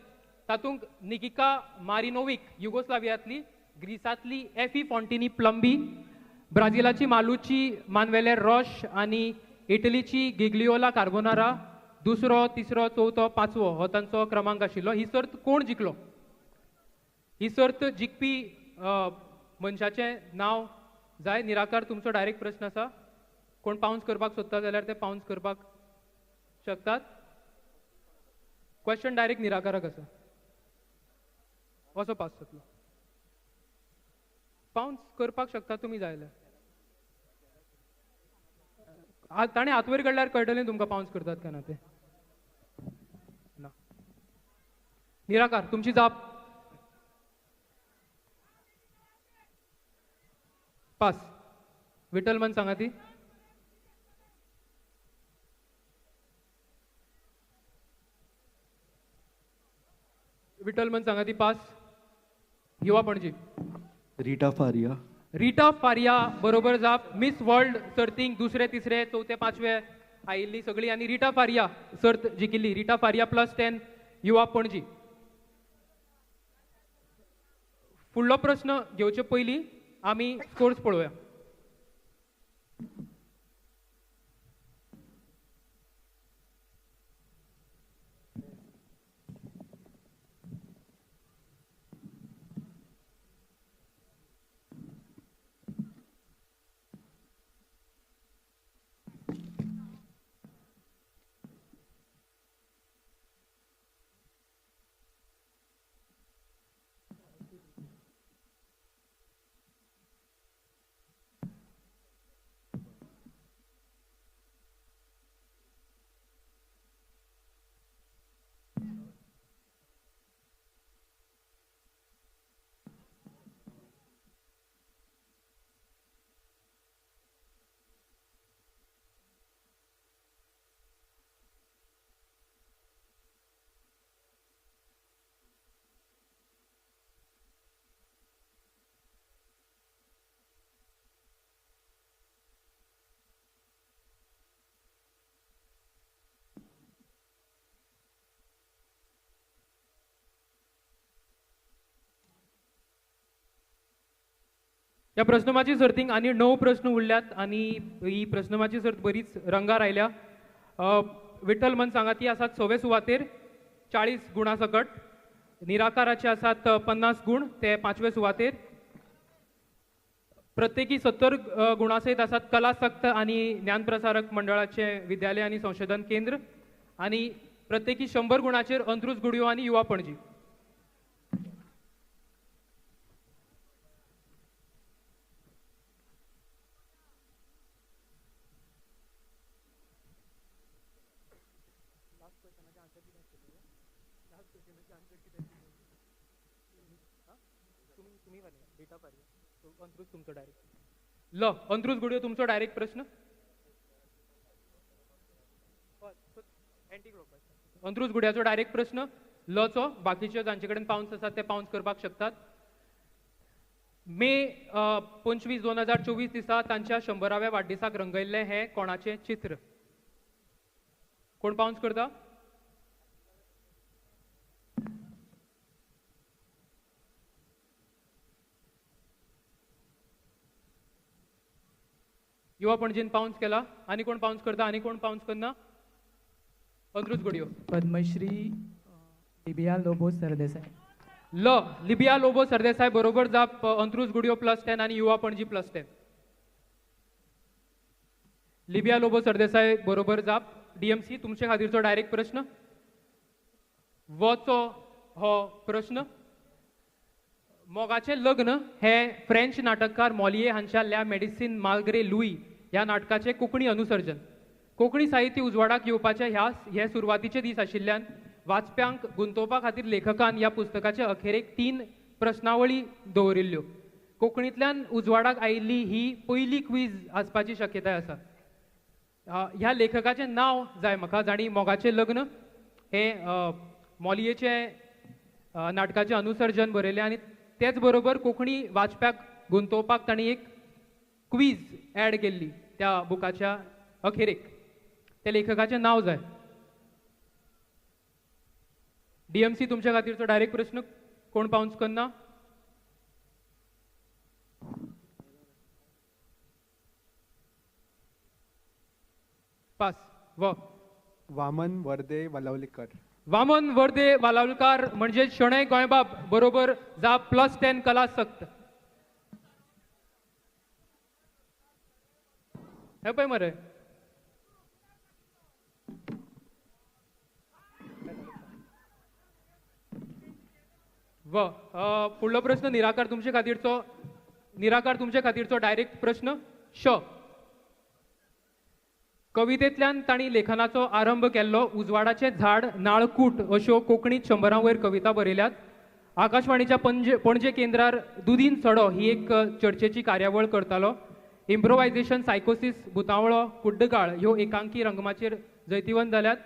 तातूंत निकिका मारिनोविक युगोस्लावियांतली, ग्रीसांतली एफी फॉन्टिनी प्लंबी, ब्राझिलाची मालुची मानवेले रॉश आनी इटलीची गिग्लिओला कार्बोनारा दुसरो, तिसरो, चवथो, पांचवो हो तांचो क्रमांक आशिल्लो. ही सर्त कोण जिखलो? ही सर्त जिखपी मनशाचें नांव जाय. निराकार तुमचो डायरेक्ट प्रश्न आसा. कोण पावन्स करपाक सोदता जाल्यार ते पावन्स करपाक शकतात. क्वेश्चन डायरेक्ट निराकाराक आसा. असो पास जातलो. पावन्स करपाक शकता तुमी जाय जाल्यार. ताणें हात वयर काडल्यार कळटलें तुमकां पावन्स करतात काय ना ते. ना. निराकार तुमची जाप. पास. विठलमन सांगाती. विठलमन सांगाती पास. युवा पणजी. रिटा फारिया. रिटा फारिया बरोबर जाप. मिस वर्ल्ड सर्तींक दुसरे, तिसरे, चवथे, पांचवे आयिल्ली सगळी आनी रिटा फारिया सर्त जिखिल्ली. रिटा फारिया +10 युवा पणजी. फुडलो प्रश्न घेवचे पयलीं आमी स्कोर्स पळोवया. ह्या प्रश्नमाची सर्तींक आनी 9 प्रश्न उरल्यात आनी ही प्रश्नमाची सर्त बरीच रंगार आयल्या. विठ्ठल मन सांगाती आसात 6वे सुवातेर 40 गुणा सकट. निराकाराचे आसात 50 गुण, ते 5वे सुवातेर. प्रत्येकी 70 गुणा सयत आसात कलासक्त आनी ज्ञानप्रसारक मंडळाचे विद्यालय आनी संशोधन केंद्र आनी प्रत्येकी 100 गुणाचेर अंत्रुज गुडयो आनी युवा पणजी. अंत्रुज तुमचो डायरेक्ट ल अंत्रुज गुडयो तुमचो डायरेक्ट प्रश्न. अंत्रुज गुड्याचो डायरेक्ट प्रश्न लचो. बाकीचे जांचे कडेन पावन्स आसात ते पावन्स करपाक शकतात. मे 25 2024 दिसा तांच्या 100व्या वाडदिसाक रंगयल्लें हें कोणाचें चित्र? कोण पावन्स करता? युवा पणजेन पावन्स केला. आनी कोण पावन्स करता? आनी कोण पावन्स करना? अंत्रुज घोडयो. पद्मश्री लिबिया लोबो सरदेसाय. ल लिबिया लोबो सरदेसाय बरोबर जाप. अंत्रुज गुडियो +10 आनी युवा पणजी +10. लिबिया लोबो सरदेसाय बरोबर जाप. डीएमसी तुमचे खातीरचो डायरेक्ट प्रश्न, वचो हो प्रश्न. मोगाचें लग्न हे फ्रेंच नाटककार मॉलिये हांच्या ल्या मेडिसिन मालग्रे लुई ह्या नाटकाचें कोंकणी अनुसर्जन. कोंकणी साहित्य उजवाडाक येवपाचे हे सुरवातीचे दीस आशिल्ल्यान वाचप्यांक गुंतोवपा खातीर लेखकान ह्या पुस्तकाचे अखेरेक 3 प्रश्नावळी दवरिल्ल्यो. कोंकणींतल्यान उजवाडाक आयिल्ली ही पयली क्वीज आसपाची शक्यताय आसा. ह्या लेखकाचें नांव जाय म्हाका जांणी मोगाचें लग्न हें मॉलियेचें नाटकाचें अनुसर्जन बरयलें आनी तेच बरोबर कोंकणी वाचप्याक गुंतोवपाक तांणी एक क्वीज एड केल्ली त्या बुकाच्या अखेरेक. त्या लेखकाचें नांव जाय. डीएमसी तुमच्या खातीरचो डायरेक्ट प्रश्न, कोण बाउन्स करना? पास. व वामन वर्दे वालावलीकर. वामन वर्दे वालावलकार म्हणजे शणै गोंयबाब बरोबर जाप. +10 कला सक्त. हे पळय मरे व फुडलो प्रश्न निराकार तुमचे खातीरचो, निराकार तुमचे खातीरचो डायरेक्ट प्रश्न. श कवितेंतल्यान तांणी लेखनाचो आरंभ केल्लो. उजवाडाचें झाड, नाळकूट अश्यो कोंकणीत 100 वयर कविता बरयल्यात. आकाशवाणीच्या पणजे केंद्रार दुदीन सडो ही एक चर्चेची कार्यावळ करतालो. इम्प्रोवायझेशन, सायकोसिस, भुतावळो, कुड्डकाळ ह्यो एकांकी रंगमाचयेर जैतिवंत जाल्यात.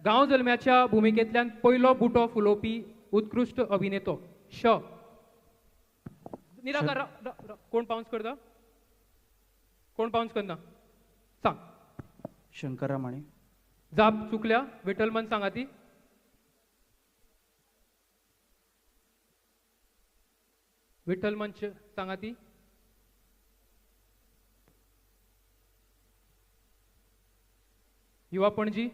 गांव जल्म्याच्या भुमिकेंतल्यान पयलो बुटो फुलोवपी उत्कृश्ट अभिनेतो. श निराकार कोण बाउन्स करता? कोण बाउन्स करना? सांग. शंकर रामाणी. जाप चुकल्या. विठ्ठलमन सांगा ती. विठ्ठल मंच सांगा ती. युवा पणजी,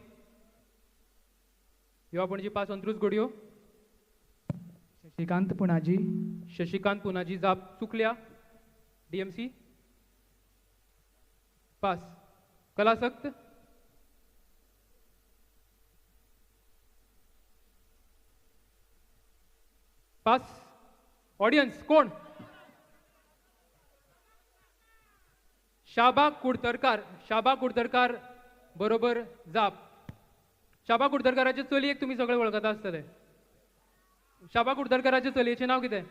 युवा पणजी पास. अंत्रुज घोडयो. शशिकांत पुनाजी. शशिकांत पुनाजी जाप चुकल्या. DMC pass. Kalasakt pass. Audience कोण? शाबा कुडतरकार. शाबा कुडतरकार बरोबर जाप. शाबा कुडतरकाराचे चलयेक तुमी सगळे वळखता आसतले. शाबा कुडतरकाराचे चलयेचें नांव कितें?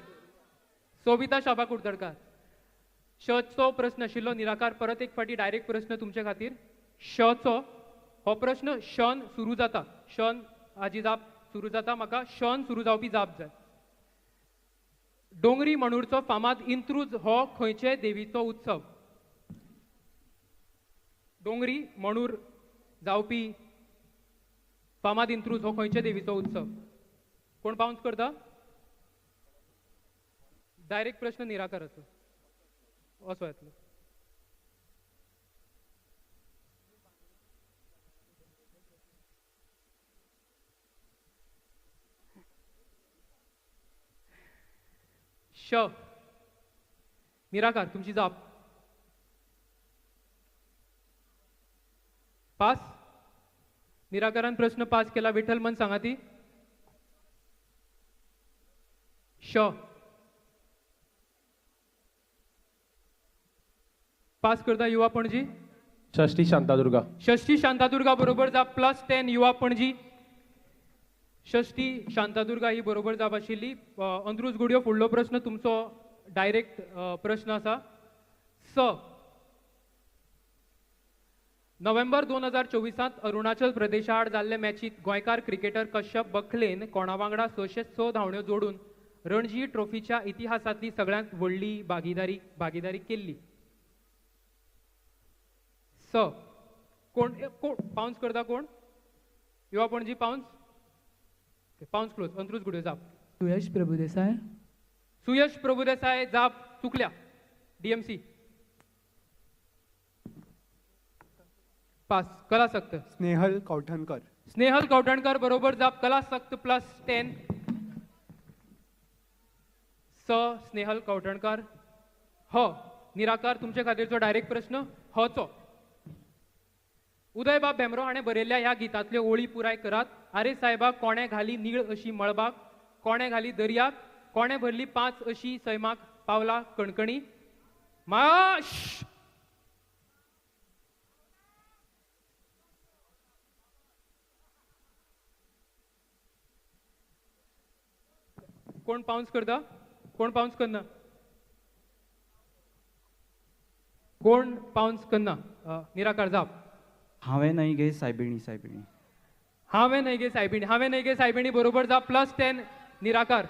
सोबिता शाबा कुडतरकार. शचो प्रश्न आशिल्लो निराकार. परत एक फावटी डायरेक्ट प्रश्न तुमचे खातीर. शचो हो प्रश्न शन सुरू जाता. शन हाजी जाप सुरू जाता. म्हाका शन सुरू जावपी जाप जाय. डोंगरी मणूरचो फामाद इंत्रूज हो खंयचे देवीचो उत्सव? डोंगरी मणूर जावपी फामाद इंत्रूज हो खंयचे देवीचो उत्सव? कोण बाउन्स करता? डायरेक्ट प्रश्न निराकाराचो असो येतलो. श निराकार तुमची जाप. पास. निराकारान प्रश्न पास केला. विठ्ठल मन सांगा ती. श पास करता युवा पणजी. षष्ठी शांतादुर्गा. षष्ठी शांतादुर्गा बरोबर जाप. +10 युवा पणजी. षष्ठी शांतादुर्गा ही बरोबर जाप आशिल्ली. अंत्रुज गुडियो फुडलो प्रश्न तुमचो डायरेक्ट प्रश्न आसा. स नोव्हेंबर 2024 अरुणाचल प्रदेशा आड जाल्ले मॅचीत गोंयकार क्रिकेटर कश्यप बखलेन कोणा वांगडा 606 धांवड्यो जोडून रणजी ट्रॉफीच्या इतिहासांतली सगळ्यांत व्हडली भागीदारी केल्ली? स कोण कोण बाउन्स करता? कोण? Yuva Panaji bounce. Bounce close. Antruz Gudiyo जाप. सुयश प्रभुदेसाय. सुयश प्रभुदेसाय जाप चुकल्या. DMC pass. कलासक्त. स्नेहल कवठणकर. स्नेहल कवठणकर बरोबर जाप, कलासक्त +10. स स्नेहल कवठणकर. ह निराकार तुमचे खातीरचो डायरेक्ट प्रश्न हचो. उदयबाब भेंब्रो हाणें बरयल्ल्या ह्या गितांतल्यो ओळी पुराय करात. आरे सायबा कोणें घाली नीळ अशी मळबाक, कोणें घाली दर्याक, कोणें भरली 5 अशी सैमाक पावला कणकणी. मा कोण पावंस करता, कोण पावंस करना, कोण पावंस करना? निराकार जाप. हांवें न्हय गे सायबिणी सायबिणी. हांवें न्हय गे सायबिणी, हांवें न्हय गे सायबिणी बरोबर जाप, +10 निराकार.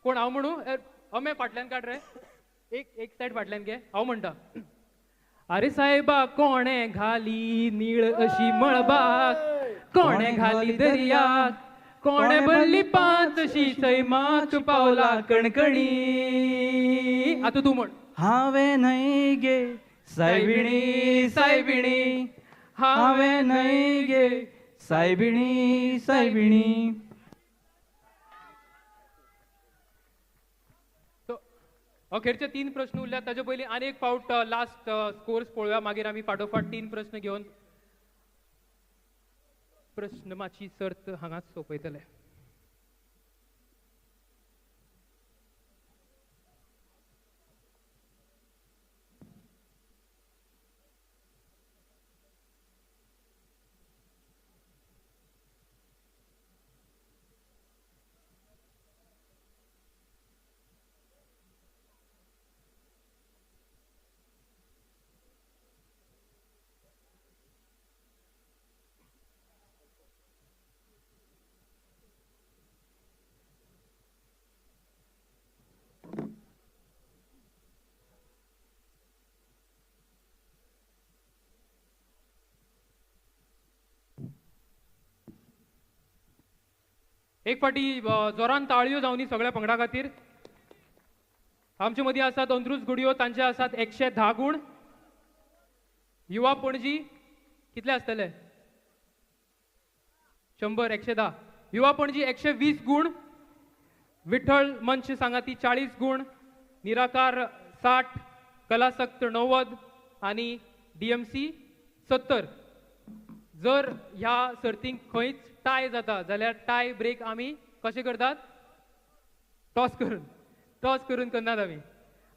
कोण हांव म्हणू? अमे फाटल्यान काड रे, एक एक सायड फाटल्यान घे. हांव म्हणटा. अरे सायबा कोणें घाली नीळ अशी मळबाक, कोणें घाली दर्याक, कोणें भरली 5 अशी सैमाक पावला कणकणी. आतां तूं म्हण. हांवें न्हय गे सायबिणी सायबिणी, हांवें न्हय गे सायबिणी सायबिणी. अखेरचे 3 प्रश्न उरल्यात. ताजे पयलीं आनी एक फावट लास्ट स्कोर्स पळोवया, मागीर आमी फाटोफाट 3 प्रश्न घेवन प्रश्नमाची सर्त हांगाच सोंपयतले. एक फाटी जोरान ताळयो जावनी सगळ्या पंगडा खातीर. आमचे मदीं आसात अंत्रुज गुडयो, तांचे आसात 110 गूण. युवा पणजी कितले आसतले? 100, 110. युवा पणजी 120 गूण. विठ्ठल मंच सांगाती 40 गूण, निराकार 60, कलासक्त 90 आनी DMC 70. जर ह्या सर्तींक खंयच टाय जाता जाल्यार टाय ब्रेक आमी कशें करतात? टॉस करून. टॉस करून करनात आमी,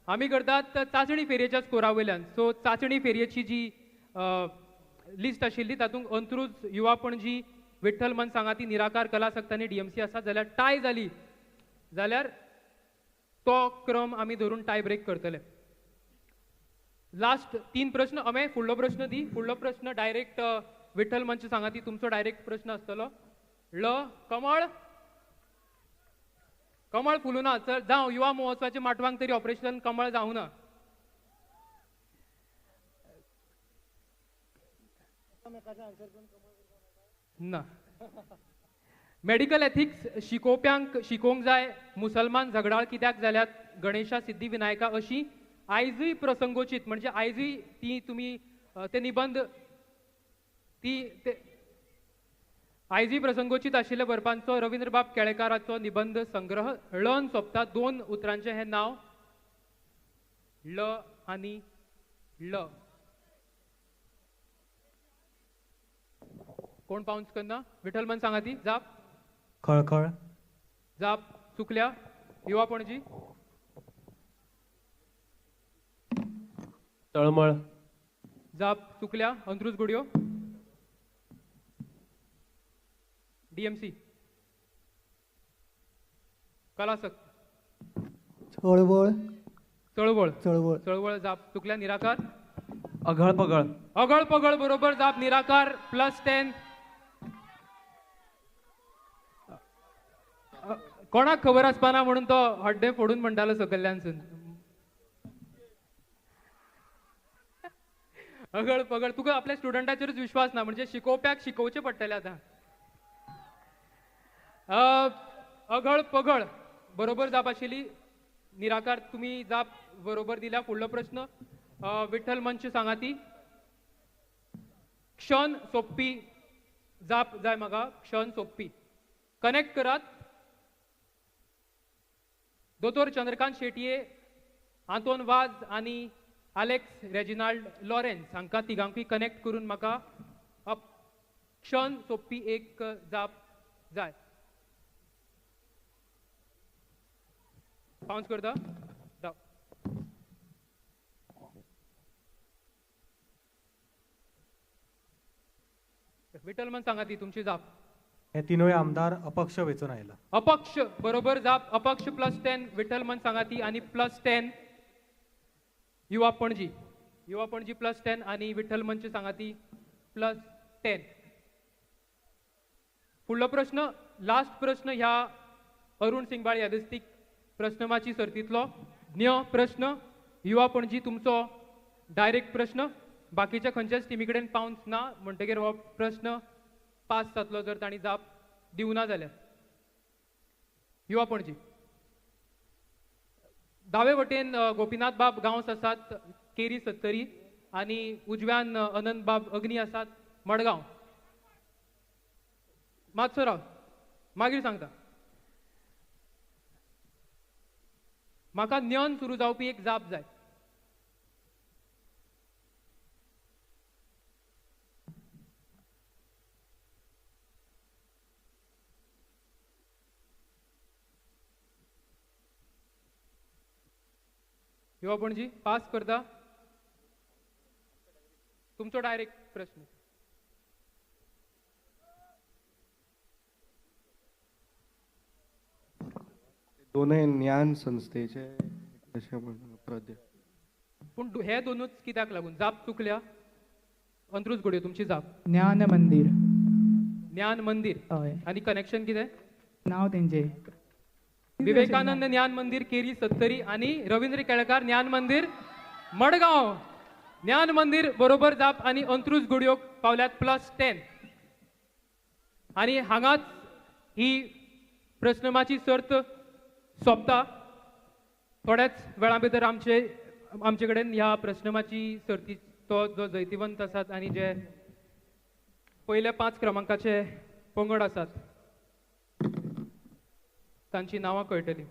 आमी करतात चांचणी फेरयेच्या स्कोरा वयल्यान. सो चांचणी फेरयेची जी लिस्ट आशिल्ली तातूंत अंत्रुज, युवा पणजी, विठ्ठल मन सांगाती, निराकार, कलासक्त आनी DMC आसा. जाल्यार टाय जाली जाल्यार तो क्रम आमी धरून टाय ब्रेक करतले. लास्ट 3 प्रश्न. अमे फुडलो प्रश्न दी. फुडलो प्रश्न डायरेक्ट विठ्ठल मंच सांगाती तुमचो डायरेक्ट प्रश्न आसतलो. ल कमळ, कमळ फुलूना चल जावं युवा महोत्सवाच्या माटवांक तरी ऑपरेशन कमळ जावं ना. ना. मेडिकल एथिक्स शिकोवप्यांक शिकोवंक जाय. मुसलमान झगडाळ कित्याक जाल्यात? गणेशा सिद्धी विनायका अशी आयजूय प्रसंगोचित, म्हणजे आयजूय ती तुमी ते निबंद ती ते आयजूय प्रसंगोचित आशिल्ल्या बरपांचो रवींद्रबाब केळेकाराचो निबंद संग्रह ळन सोंपता. 2 उतरांचें हें नांव, ल आनी ल. कोण पावंस करना? विठ्ठल मन सांगाती जाप. खळखळ. जाप चुकल्या. युवा पणजी. तळमळ. जाप चुकल्या. अंत्रुज गुडयो. DMC. कलासक्त. चळवळ. चळवळ. चळवळ. चळवळ जाप चुकल्या. निराकार. अघळ पगळ. अघळ पगळ बरोबर जाप निराकार, +10. कोणाक खबर आसपाना म्हणून तो हड्डें फोडून म्हणटालो सकल्ल्यानसून. अघळ पगळ. तुका आपल्या स्टुडंटाचेरूच विश्वास ना, म्हणजे शिकोवप्याक शिकोवचें पडटलें आतां. अघळ पगळ बरोबर जाप आशिल्ली. निराकार तुमी जाप बरोबर दिल्या. फुडलो प्रस्न विठ्ठल मंच सांगाती. क्षण सोंपी जाप जाय म्हाका. क्षण सोंपी कनेक्ट करात. दोतोर चंद्रकांत शेटये, आंतोन वाज आनी आलेक्स रेजिनाल्ड लॉरेन्स हांकां तिगांकूय कनेक्ट करून म्हाका क्षण सोंपी एक जाप जाय. पावंस करता. विठ्ठल मन सांगा ती तुमची जाप. हे तिनूय आमदार अपक्ष वेंचून आयला. अपक्ष बरोबर जाप. अपक्ष +10 विठ्ठल मन सांगाती आनी +10 युवा पणजी. युवा पणजी +10 आनी विठ्ठल मंच सांगाती +10. फुडलो प्रश्न, लास्ट प्रश्न ह्या अरुण सिंगबाळ यादस्तीक प्रश्नमाची सर्तींतलो ज्ञ प्रश्न. युवा पणजी तुमचो डायरेक्ट प्रश्न. बाकीच्या खंयच्याच टिमी कडेन पावंस ना म्हणटगीर हो प्रश्न पास जातलो जर तांणी जाप दिवना जाल्यार. युवा पणजी. दावे वटेन गोपीनाथ बाब गांवस आसात केरी सत्तरी आनी उजव्यान अनंत बाब अग्नी आसात मडगांव. मातसो राव, मागीर सांगता. म्हाका ज्ञान सुरू जावपी एक जाप जाय. युवा पणजी पास करता. तुमचो डायरेक्ट प्रश्न. दोनूय ज्ञान संस्थेचे अशें म्हणून प्रद्य. पूण हे दोनूच कित्याक लागून जाप चुकल्या? अंत्रुज घोडयो तुमची जाप. ज्ञान मंदिर. ज्ञान मंदिर. हय. आनी कनेक्शन कितें? नांव तेंचें विवेकानंद ज्ञान मंदिर केरी सत्तरी आनी रवींद्र केळकार ज्ञान मंदिर मडगांव. ज्ञान मंदिर बरोबर जाप आनी अंत्रुज घोडयोक पावल्यात +10. आनी हांगाच ही प्रश्नमाची सर्त सोंपता. थोड्याच वेळा भितर आमचे कडेन ह्या प्रश्नमाची सर्तीचो जो जैतिवंत आसात आनी जे पयल्या 5 क्रमांकाचे पंगड आसात तांची नांवां कळटली.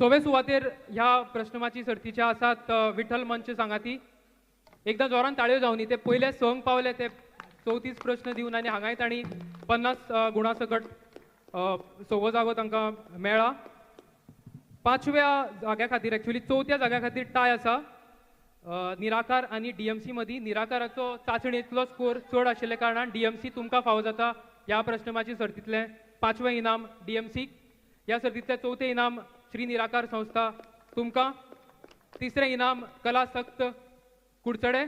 सवे सुवातेर ह्या प्रश्नमाची सर्तीच्या आसात विठ्ठल मंच सांगाती. एकदां जोरान ताळयो जावनी. ते पयले संक पावले ते 34 प्रश्न दिवन आनी हांगाय तांणी 50 गुणा सकट सवो जागो तांकां मेळ्ळा. 5व्या जाग्या खातीर, एक्चुअली 4थ्या जाग्या खातीर टाय आसा. निराकार आनी डीएमसी मदीं निराकाराचो चांचणेंतलो स्कोर चड आशिल्ल्या कारणान डीएमसी तुमकां फावो जाता. ह्या प्रश्नमाची सर्तींतलें 5वें इनाम डीएमसीक, ह्या सर्तींतलें 4थें इनाम श्री निराकार संस्था तुमकां, 3रें इनाम कला सक्त कुडचडे.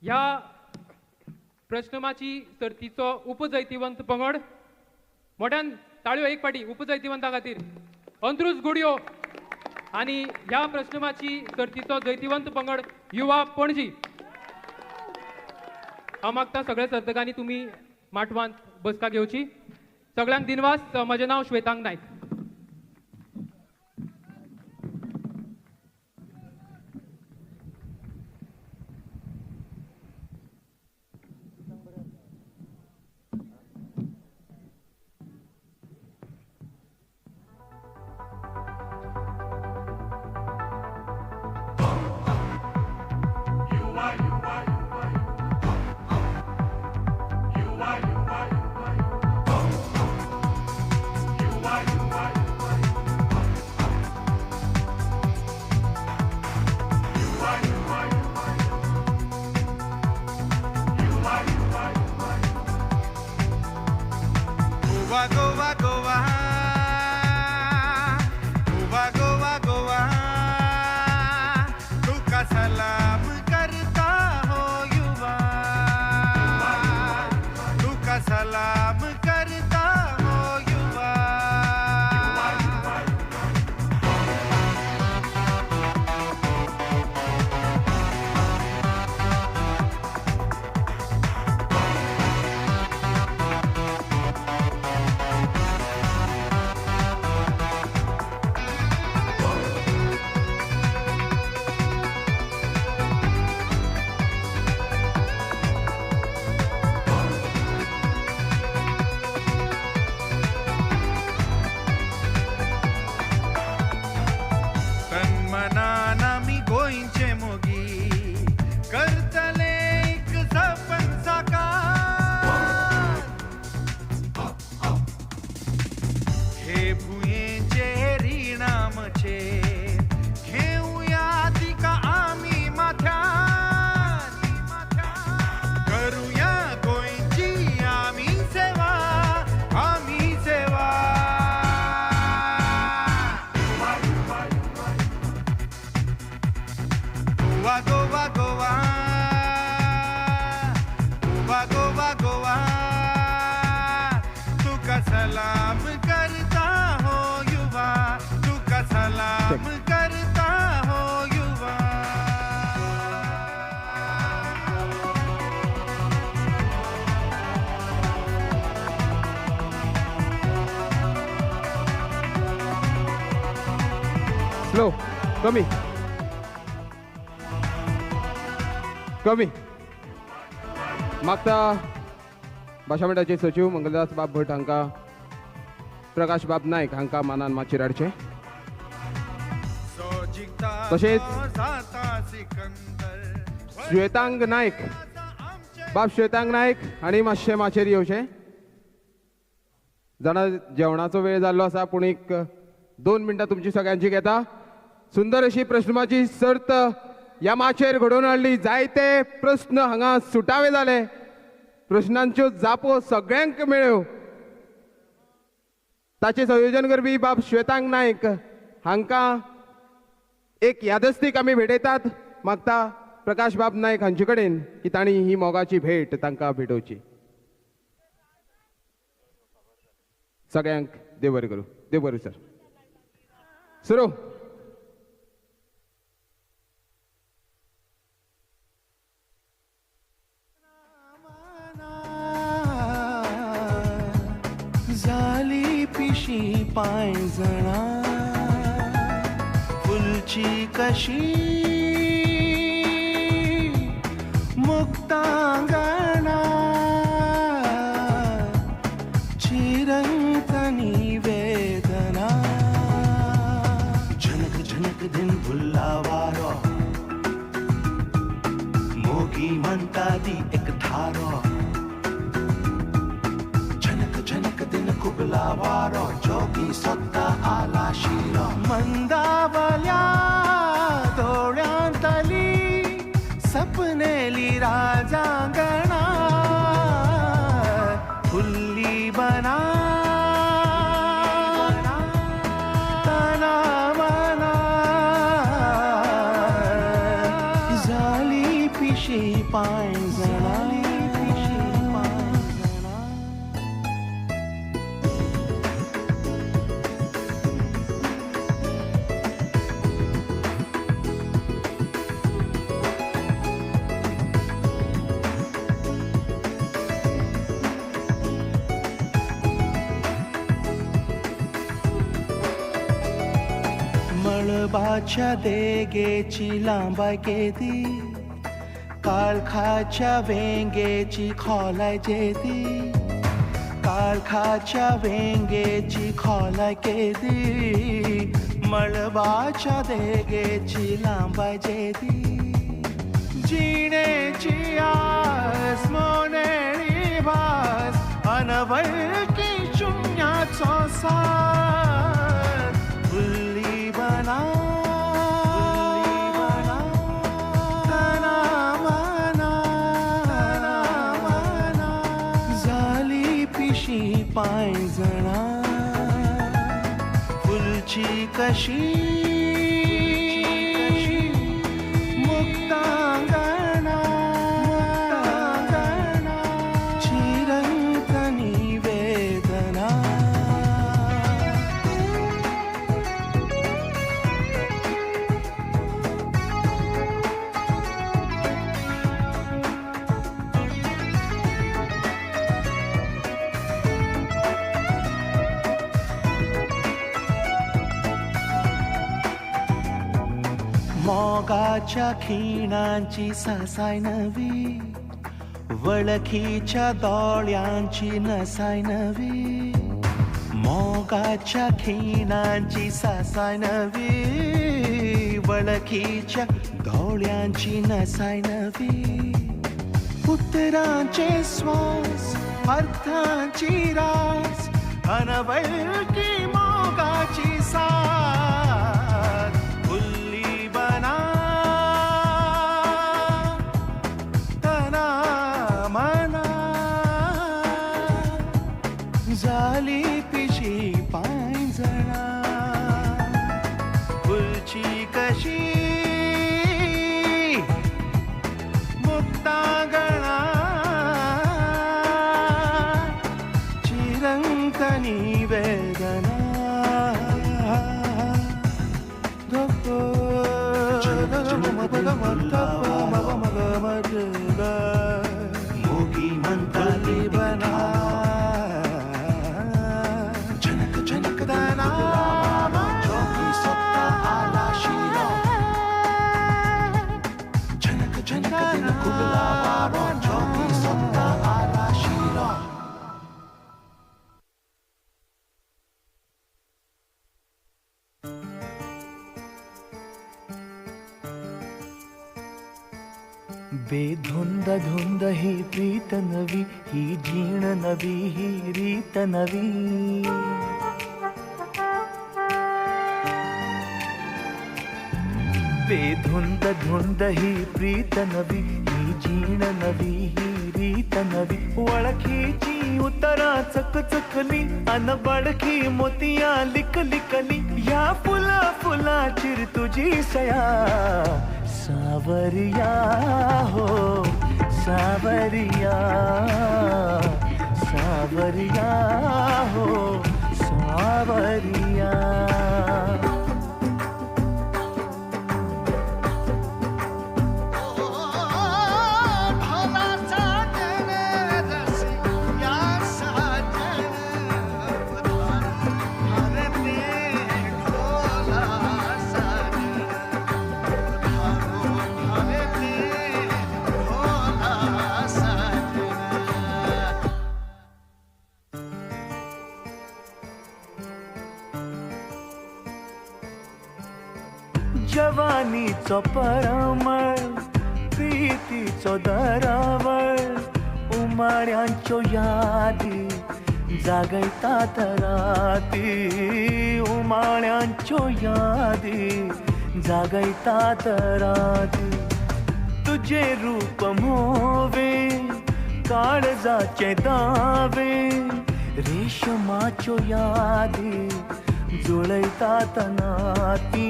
ह्या प्रश्नमाची सर्तीचो उपजैतिवंत पंगड, मोठ्यान ताळयो एक फाटी उपजैतिवंता खातीर अंत्रुज गुडयो आनी ह्या प्रश्नमाची सर्तीचो जैतिवंत पंगड युवा पणजी. हांव मागता सगळ्या सर्तकांनी तुमी माटवांत बसका घेवची. सगळ्यांक दिनवास. म्हजें नांव Shwetang Naik. Goa Goa Goa Goa Goa Goa तुका सलाम करता हो you. माचयेर घेवया तिका आमी माथ्यार करुया गोंयची आमी सेवा आमी सेवा. गोवा गोवा गोवा गोवा गोवा गोवा तुका सलाम करता हो युवा तुका सलाम करता हो युवा. स्लो कमी कमी. मागता भाशा मंडळाचे सचिव मंगलदास बाब भट हांकां प्रकाश बाब नायक हांकां मानान माचयेर हाडचें. तशेंच श्वेतांग नायक बाब श्वेतांग नायक हांणी मातशें माचयेर येवचें. जाणा जेवणाचो वेळ जाल्लो आसा पूण एक 2 मिनटां तुमची सगळ्यांची घेता. सुंदर अशी प्रश्नाची सर्त ह्या माचयेर घडोवन हाडली. जायते प्रस्न हांगा सुटावे जाले, प्रश्नांच्यो जापो सगळ्यांक मेळ्ळ्यो. ताचें संयोजन करपी बाब श्वेतांग नायक हांकां एक यादस्तीक आमी भेटयतात. मागता प्रकाश बाब नायक हांचे कडेन की तांणी ही मोगाची भेट तांकां भेटोवची. सगळ्यांक देव बरें करूं. देव बरें सर. सुरू. झाली पिशी पांयजणा फुलची कशी मुक्तांगणा चिरंतनी वेदना झनक झनक दिन भुल्ला वारो मोगी म्हणटा ती एक थारो झनक दिन कुबला वारो जोगी सोता आला शिरो मंदावल्या डोळ्यांतली सपनेली राजांगणा फुल्ली बना तना मना झाली पिशी पांयजणा. मळबाच्या देगेची लांबाय केदी काळखाच्या वेंगेची खोलाय जेदी काळखाच्या वेंगेची खोलाय केदी मळबाच्या देगेची लांबाय जेदी जिणेची आस मोनेळी भास अनवळखी शुन्याचो साथ फुल्ली बना तना मना झाली पिशी पांयजणा फुलची कशी मुक्तांगणा चिरंतनी वेदना. मोगाच्या खिणांची सासाय नवी वळखीच्या दोळ्यांची नसाय नवी मोगाच्या खिणांची सासाय नवी वळखीच्या दोळ्यांची नसाय नवी उतरांचे श्वास अर्थांची रास अनवळखी मोगाची साथ. मोगी म्हणताली बना झनक झनक दाना चौकी सत्ता आला शिरो झनक झनक दिन खुबला वारो चौकी सत्ता आला शिरो. बेधुंद धुंद ही प्रीत नवी, ही जीण नवी, ही रीत नवी. बेधुंद धुंद ही प्रीत नवी, ही जीण नवी, ही रीत नवी. वळखीची उतरा चकचकली अन बडखी मोतिया लिकलिकली. ह्या फुला फुलाचीर तुझी सया सावरिया हो सावरिया, सावरिया हो सावरिया. जवानीचो परमळ, प्रीतीचो दरावळ, उमाळ्यांच्यो यादी जागयतात राती. उमाळ्यांच्यो यादी जागयतात राती. तुझे रूप मोवे काळजाचे दावे, रेशमाच्यो यादी जुळयतात नाती.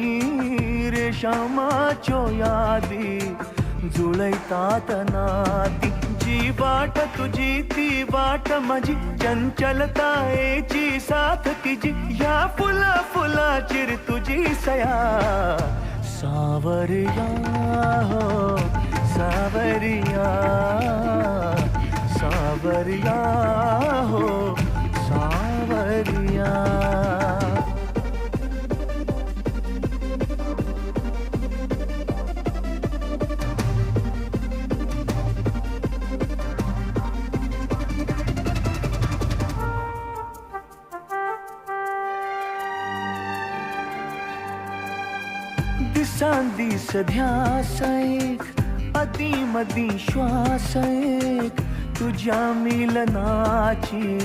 रेशमाच्यो यादी जुळयतात नाती. जी वाट तुझी ती वाट माझी, चंचलतायेची साथ तिजी. ह्या फुला फुलाचीर तुझी सया सावरिया हो सावरिया, सावरिया हो सावरिया. दिसान दीस ध्यास एक, अदी मदी श्वास एक, तुझ्या मिलनाची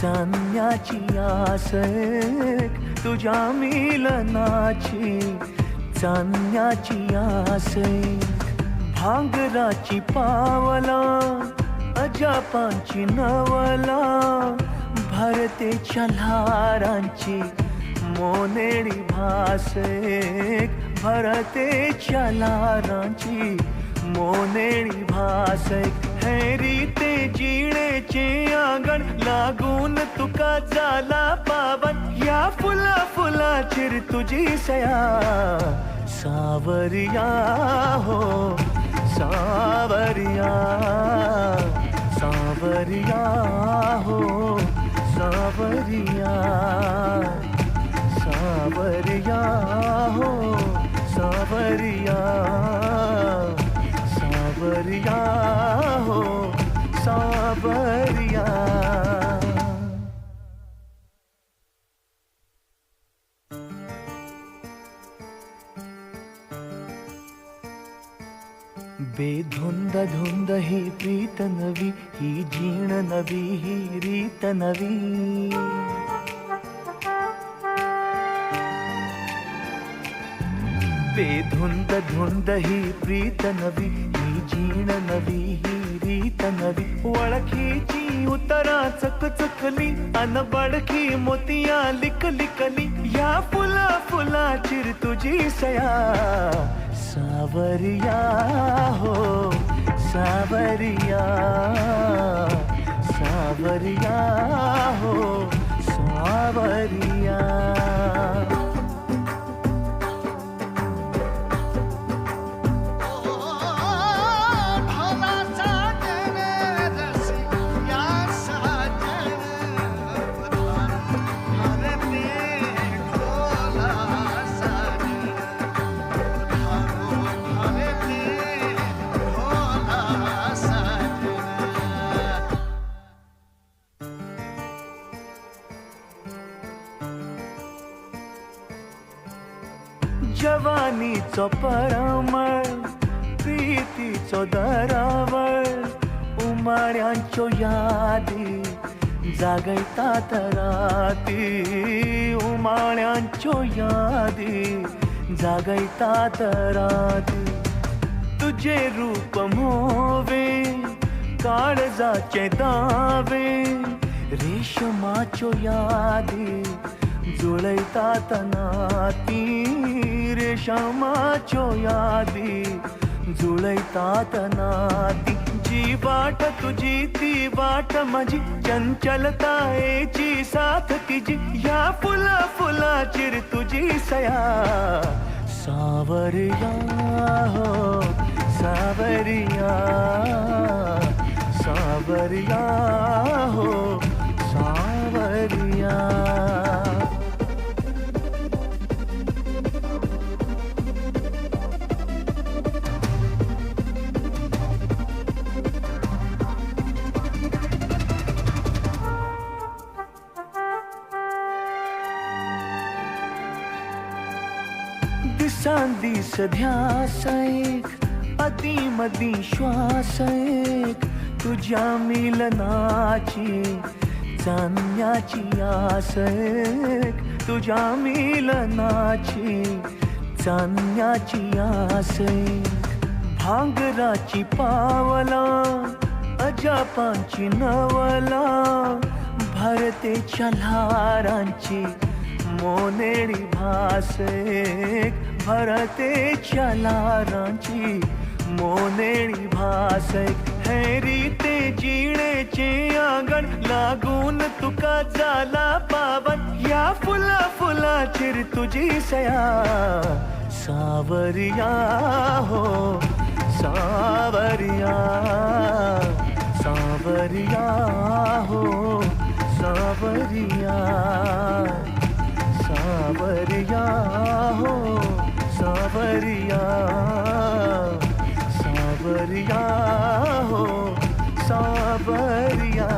चांदण्याची आस एक, तुझ्या मिलनाची चांदण्याची आस एक. भांगराची पावला अजापांची नवला, भरतेच्या ल्हारांची मोनेळी भास एक, भरतेच्या ल्हारांची मोनेळी भास एक. हे रीते जिणेचे आंगण लागून तुका जाला पावन, ह्या फुला फुलाचीर तुझी सया सावरिया हो सावरिया, सावरिया हो सावरिया, सावरिया हो सावरिया, सावरिया हो सावरिया. बेधुंद धुंद ही प्रीत नवी, ही जीण नवी, ही रीत नवी. बेधुंद धुंद ही प्रीत नवी, ही जीण नवी, ही रीत नवी. वळखीची उतरा चकचकली अन बडखी मोतिया लिकलिकली. ह्या फुला फुलाचीर तुझी सया सावरिया हो सावरिया, सावरिया हो सावरिया. जवानीचो परमळ, प्रीतीचो दरावळ, उमाळ्यांच्यो यादी जागयतात राती, उमाळ्यांच्यो यादी जागयतात राती. तुझे रूप मोवे काळजाचे दावे, रेशमाच्यो यादी जुळयतात नाती, रेशमाच्यो यादी जुळयतात नाती. जी वाट तुझी ती वाट माझी, चंचलतायेची साथ तिजी, ह्या फुला फुलाचीर तुझी सया. सावरिया हो सावरिया, सावरिया हो सावरिया. दिसान दीस ध्यास एक, अदी मदी श्वास एक, तुझ्या मिलनाची चांदण्याची आस एक, तुझ्या मिलनाची चांदण्याची आस एक. भांगराची पावला अजापांची नवला, भरतेच्या ल्हारांची मोनेळी भास एक, भरतेच्या ल्हारांची मोनेळी भास एक. हे रीते जिणेचे आंगण लागून तुका जाला पावन, ह्या फुला फुलाचेर तुझी सया. सावरिया हो सावरिया, सावरिया हो सावरिया, सावरिया हो सावरिया, सावरिया हो सावरिया.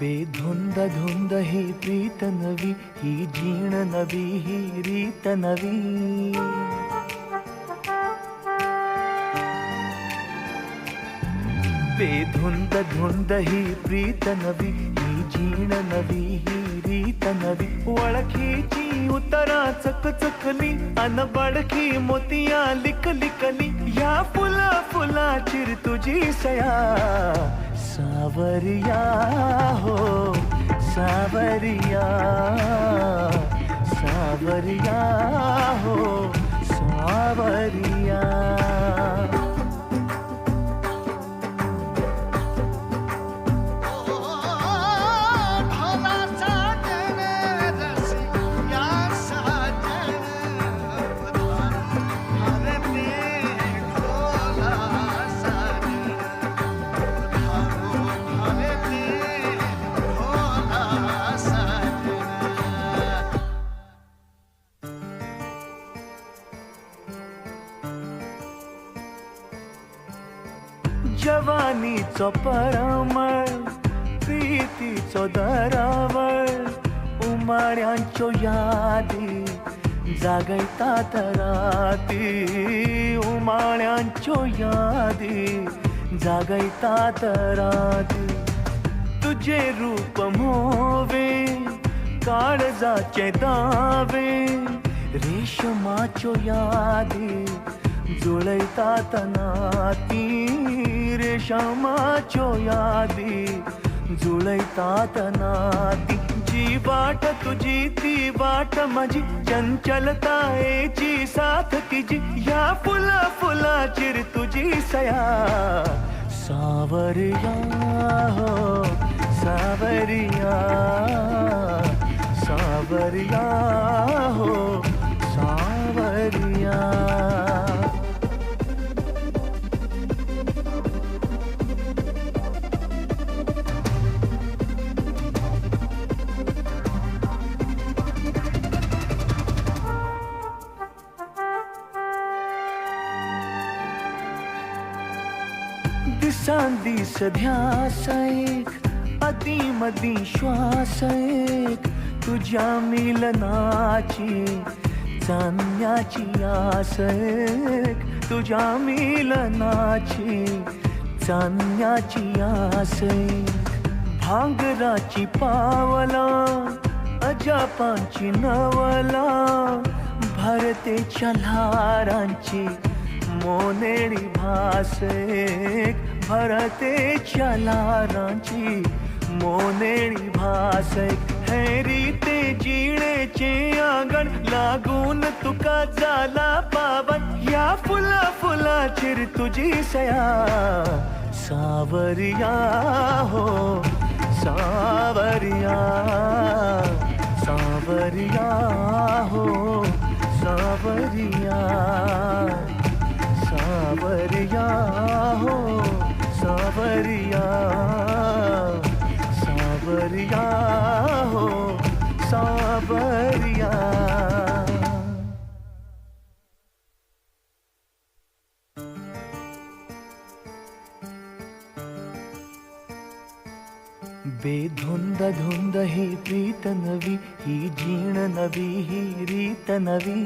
बेधुंद धुंद ही प्रीत नवी, ही जीण नवी, ही रीत नवी. बेधुंद धुंद ही प्रीत नवी, ही जीण नवी, ही रीत नवी. वळखीची उतरां चकचकली, अनबळखी मोतियां लिकलिकली, ह्या फुला फुलाचीर तुझी सया. सावरिया हो सावरिया, सावरिया हो सावरिया. जवानीचो परमळ, प्रीतीचो दरावळ, उमाळ्यांच्यो यादी जागयतात राती, उमाळ्यांच्यो यादी जागयतात राती. तुझे रूप मोवे काळजाचे दावे, रेशमाच्यो यादी जुळयतात नाती, रेशमाच्यो यादी जुळयतात नाती. जी वाट तुझी ती वाट माझी, चंचलतायेची साथ तिजी, ह्या फुला फुलाचीर तुझी सया. सावरिया हो सावरिया, सावरिया हो सावरिया. दिसान दिसान दीस ध्यास एक, अदी मदी श्वास एक, तुझ्या मिलनाची चांदण्याची आस एक, तुझ्या मिलनाची चांदण्याची आस एक. भांगराची पावला अजापांची नवला, भरतेच्या ल्हारांची मोनेळी भास एक, भरतेच्या ल्हारांची मोनेळी भास एक. हे रीते जिणेचे आंगण लागून तुका जाला पावन, ह्या फुला फुलाचेर तुजी सया सावरिया हो सावरिया, सावरिया हो सावरिया, सावरिया हो सावरिया, सावरिया हो सावरिया. बेधुंद धुंद ही प्रीत नवी, ही जीण नवी, ही रीत नवी.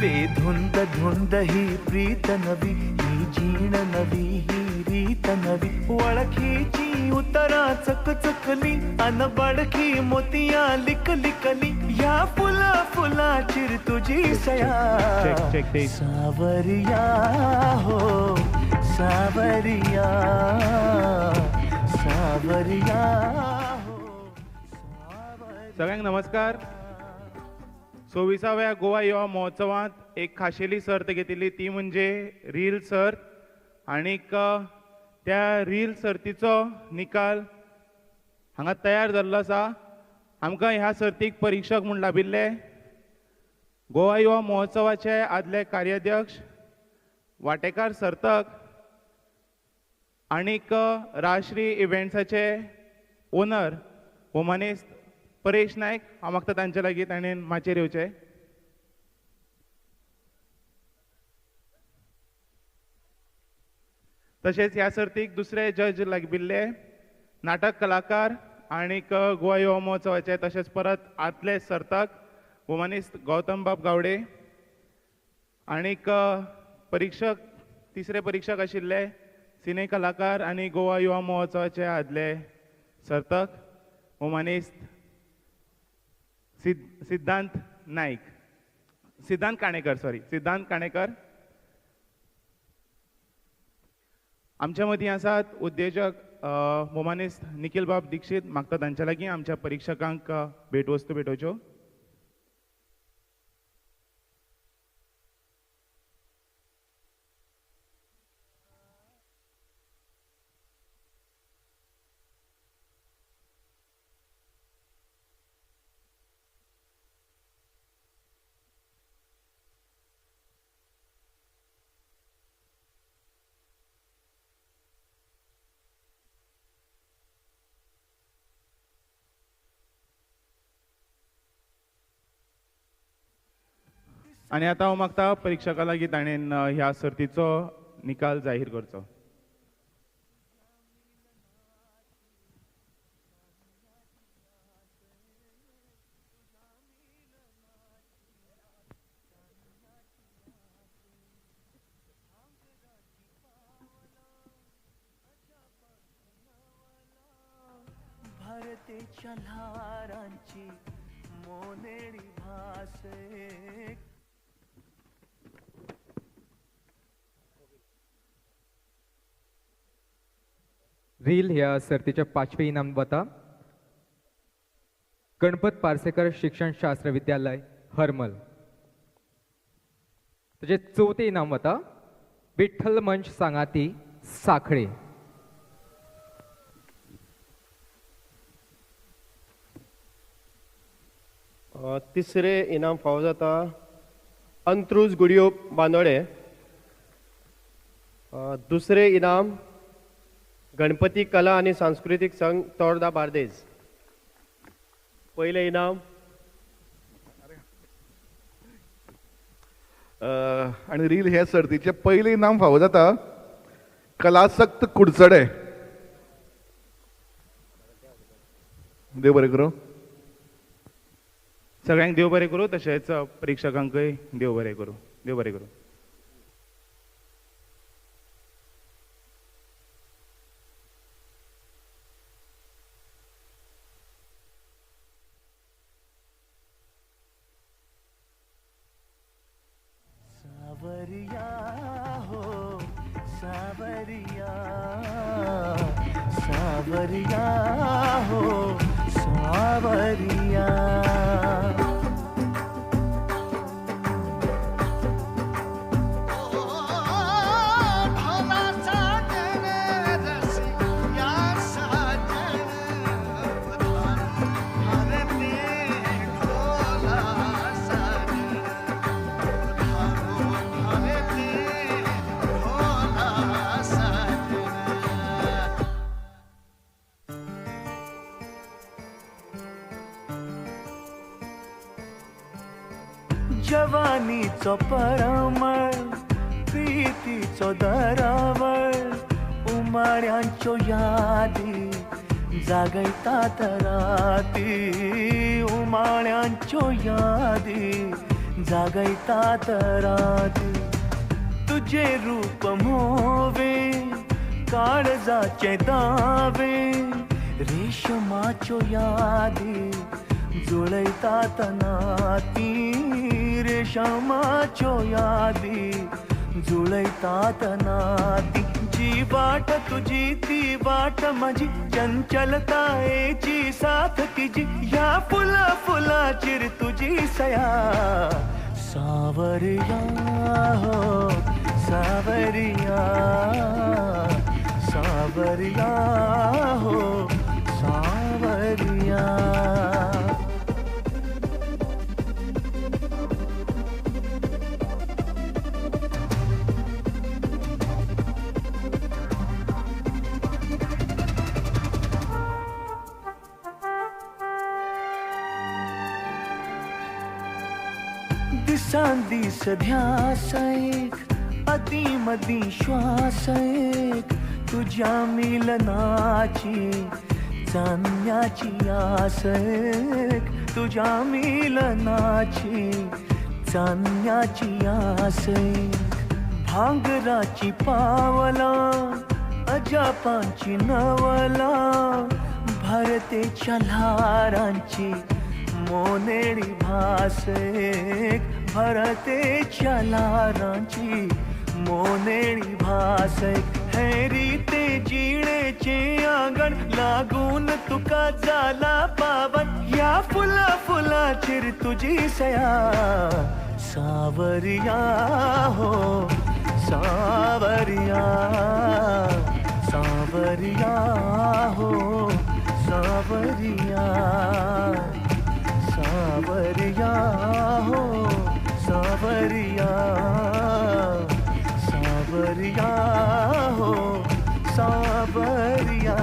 बेधुंद धुंद ही प्रीत नवी, ही जीण नवी, ही रीत नवी. वळखीची उतरां चकचकली अनबडखी मोतियां लिकलिकली, ह्या फुला फुलाचेर तुजी सया सावरिया हो सावरिया, सावरिया. सगळ्यांक नमस्कार. 26व्या गोवा युवा महोत्सवांत एक खाशेली सर्त घेतिल्ली ती म्हणजे रील सर्त, आनीक त्या रील सर्तीचो निकाल हांगा तयार जाल्लो आसा. आमकां ह्या सर्तीक परिक्षक म्हूण लाभिल्ले गोवा युवा महोत्सवाचे आदले कार्याध्यक्ष, वांटेकार सर्तक आनीक राष्ट्रीय इव्हेंट्साचे ओनर भोमानेस्त परेश नायक. हांव मागता तांचे लागीं ताणें माचयेर येवचें. तशेंच ह्या सर्तीक दुसरे जज लागिल्ले नाटक कलाकार आनीक गोवा युवा महोत्सवाचे तशेंच परत आदले सर्तक भोमानेस्त गौतम बाब गावडे आनीक परिक्षक, तिसरे परिक्षक आशिल्ले सिने कलाकार आनी गोवा युवा महोत्सवाचे आदले सर्तक भोमानेस्त सिद्धांत नायक, सिद्धांत काणेकर, सॉरी सिद्धांत काणेकर. आमच्या मदीं आसात उद्देजक भोमानेस्त निखिल बाब दीक्षित. मागता तांच्या लागीं आमच्या परिक्षकांक भेटवस्तू भेटोवच्यो. आनी आतां हांव मागता परिक्षकां लागीं ताणें ह्या सर्तीचो निकाल जाहीर करचो. भरतेच्या ल्हारांची मोनेळी भास एक. रील ह्या सर्तीच्या 5वें इनाम वता गणपत पार्सेकर शिक्षण शास्त्र विद्यालय हरमल. तशेंच 4थें इनाम वता विठ्ठल मंच सांगाती साखळे. तिसरें इनाम फावो जाता अंत्रुज गुडियो बांदोडे. दुसरें इनाम गणपती कला आनी सांस्कृतीक संघ तोर्दा बार्देज. पयलें इनाम आनी रील हे सर्तीचें पयलें इनाम फावो जाता कलासक्त कुडचडे. देव बरें करूं. सगळ्यांक देव बरें करूं, तशेंच प्रेक्षकांकय देव बरें करूं. देव बरें करूं. सावरिया हो सावरिया, सावरिया हो सावरिया. जवानीचो परमळ, प्रीतीचो दरावळ, उमाळ्यांच्यो यादी जागयतात राती, उमाळ्यांच्यो यादी जागयतात राती. तुझे रूप मोवे काळजाचे दावे, रेशमाच्यो यादी जुळयतात नाती, रेशमाच्यो यादी जुळयतात नाती. जी वाट तुझी ती वाट माझी, चंचलतायेची साथ तिजी, ह्या फुला फुलाचीर तुझी सया. सावरिया हो सावरिया, सावरिया हो सावरिया. दिसान दीस ध्यास एक, अदी मदी श्वास एक, तुझ्या मिलनाची चांदण्याची आस एक, तुझ्या मिलनाची चांदण्याची आस एक. भांगराची पावलां, अजापांची नवलां, भरतेच्या ल्हारांची मोनेळी भास एक, भरतेच्या ल्हारांची मोनेळी भास एक. हे रीते जिणेचे आंगण लागून तुका जाला पावन, ह्या फुला फुलाचेर तुजी सया. सावरिया हो सावरिया, सावरिया हो सावरिया, सावरिया हो सावरिया, सावरिया हो सावरिया.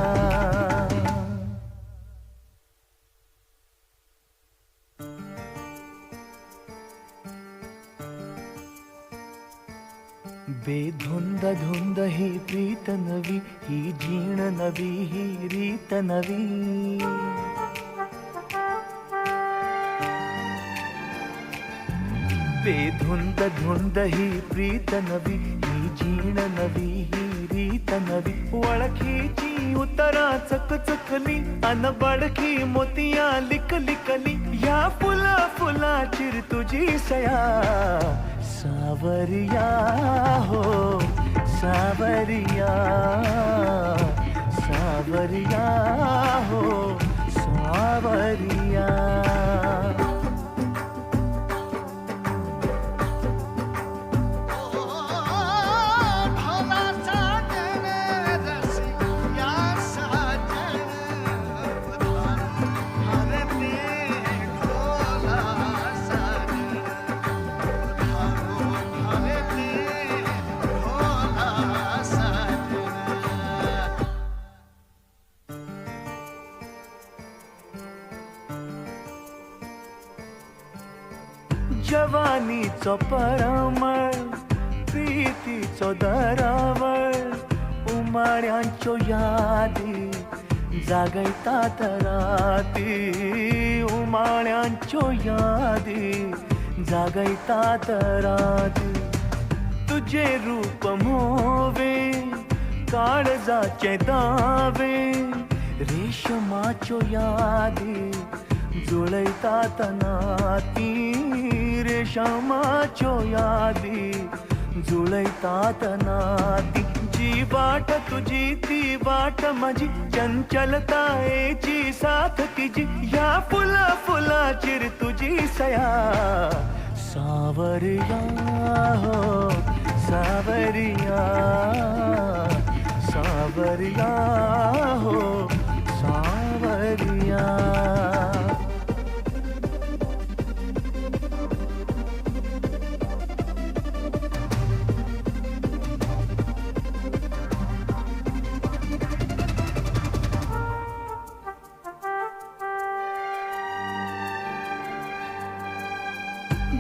बेधुंद धुंद ही प्रीत नवी, ही जीण नवी, ही रीत नवी. बेधुंद धुंद ही प्रीत नवी, ही जीण नवी, ही रीत नवी. वळखीची उतरां चकचकली, अनबळखी मोतियां लिकलिकली, ह्या फुला फुलाचीर तुजी सया. सावरिया हो सावरिया, सावरिया हो सावरिया. जवानीचो परमळ, प्रीतीचो दरावळ, उमाळ्यांच्यो यादी जागयतात राती, उमाळ्यांच्यो यादी जागयतात राती. तुझे रूप मोवे काळजाचे दावे, रेशमाच्यो यादी जुळयतात नाती, रेशमाच्यो यादी जुळयतात नाती. जी वाट तुझी ती वाट माझी, चंचलतायेची साथ तिजी, ह्या फुला फुलाचीर तुझी सया. सावरिया हो सावरिया, सावरिया हो सावरिया.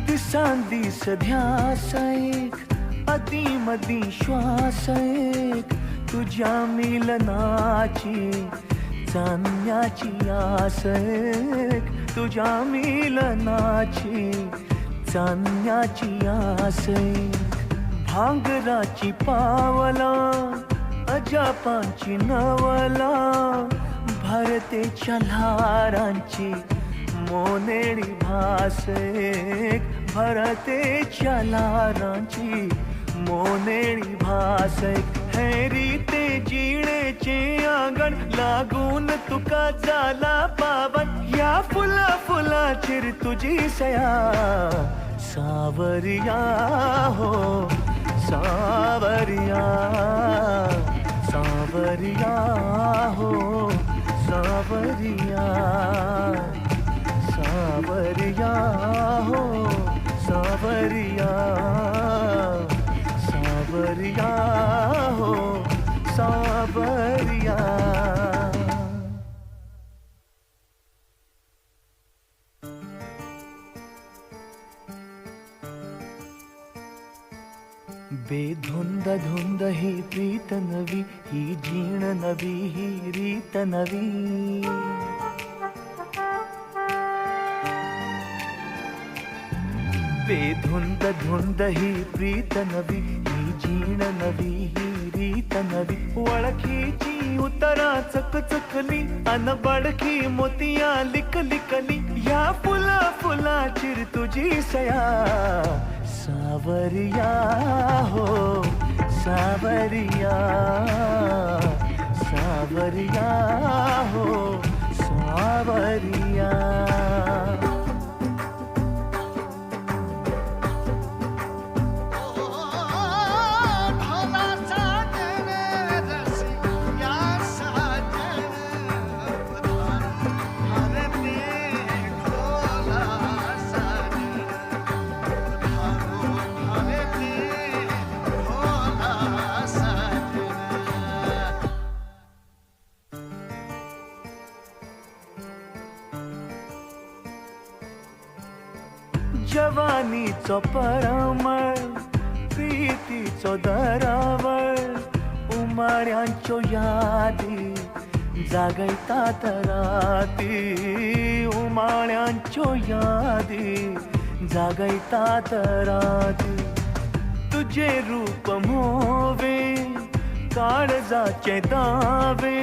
दिसान दीस ध्यास एक, अदी मदी श्वास एक, तुझ्या मिलनाची चांदण्याची आस एक, तुझ्या मिलनाची चांदण्याची आस एक. भांगराची पावला अजापांची नवला, भरतेच्या ल्हारांची मोनेळी भास एक, भरतेच्या ल्हारांची मोनेळी भास एक. हे रीते जिणेचे आंगण लागून तुका जाला पावन, ह्या फुला फुलाचेर तुझी सया. सावरिया हो सावरिया, सावरिया हो सावरिया, सावरिया हो सावरिया, सावरिया हो सावरिया. बेधुंद धुंद ही प्रीत नवी, ही जीण नवी, ही रीत नवी. बेधुंद धुंद ही प्रीत नवी, ही जीण नवी, ही रीत नवी. वळखीची उतरां चकचकली, अनवळखी मोतियां लिकलिकली, ह्या फुला फुलाचीर तुझी सया. सावरिया हो सावरिया, सावरिया हो सावरिया. जवानीचो परमळ, प्रीतीचो दरावळ, उमाळ्यांच्यो यादी जागयतात राती, उमाळ्यांच्यो यादी जागयतात राती. तुझे रूप मोवे काळजाचे दावे,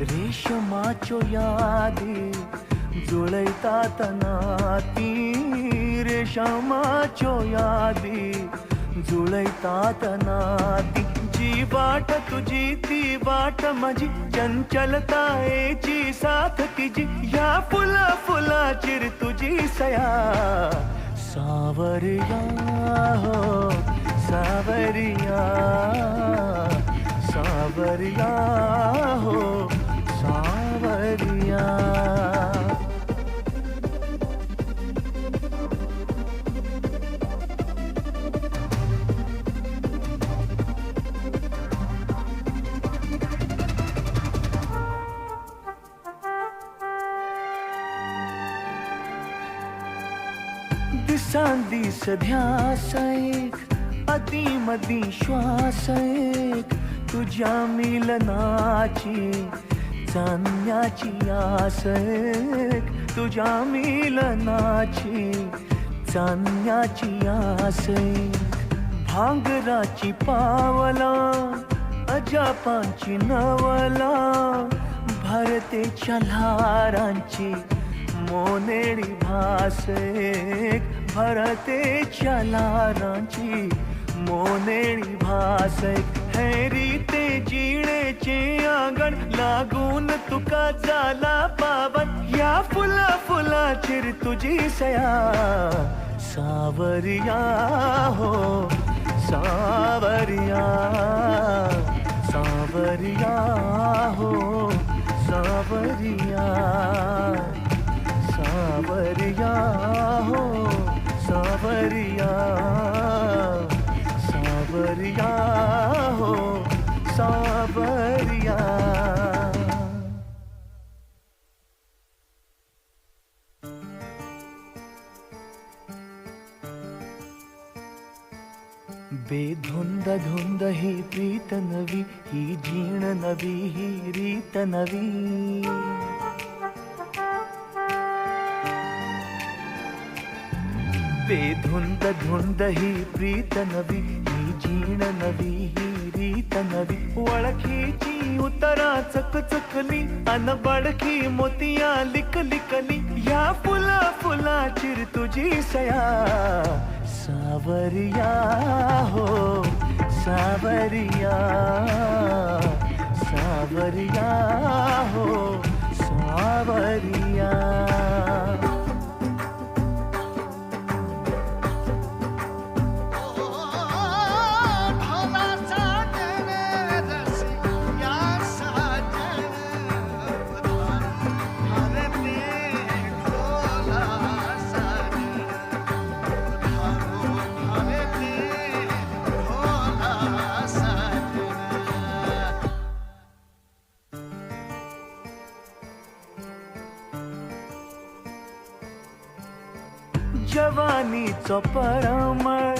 रेशमाच्यो यादी जुळयतात नाती, रेशमाच्यो यादी जुळयतात नाती. जी वाट तुझी ती वाट माझी, चंचलतायेची साथ तिजी, ह्या फुला फुलाचीर तुझी सया. सावरिया हो सावरिया, सावरिया हो सावरिया. दिसान दीस ध्यास एक, अदी मदी श्वास एक, तुझ्या मिलनाची चांदण्याची आस एक, तुझ्या मिलनाची चांदण्याची आस एक. भांगराची पावला अजापांची नवला, भरतेच्या ल्हारांची मोनेळी भास एक, भरतेच्या ल्हारांची मोनेळी भास एक. हे रीते जिणेचे आंगण लागून तुका जाला पावन, या फुला फुलाचेर तुजी सया सावरिया हो सावरिया, सावरिया हो सावरिया, सावरिया हो सावरिया, सावरिया हो सावरिया. बेधुंद धुंद ही प्रीत नवी, ही जीण नवी, ही रीत नवी. बेधुंद धुंद ही प्रीत नवी, ही जीण नवी, ही रीत नवी. वळखीची उतरा चकचकली, अनबळखी मोतिया लिकलिकली, या फुला फुलाचीर तुझी सया सावरिया हो सावरिया, सावरिया हो सावरिया. जवानीचो परमळ,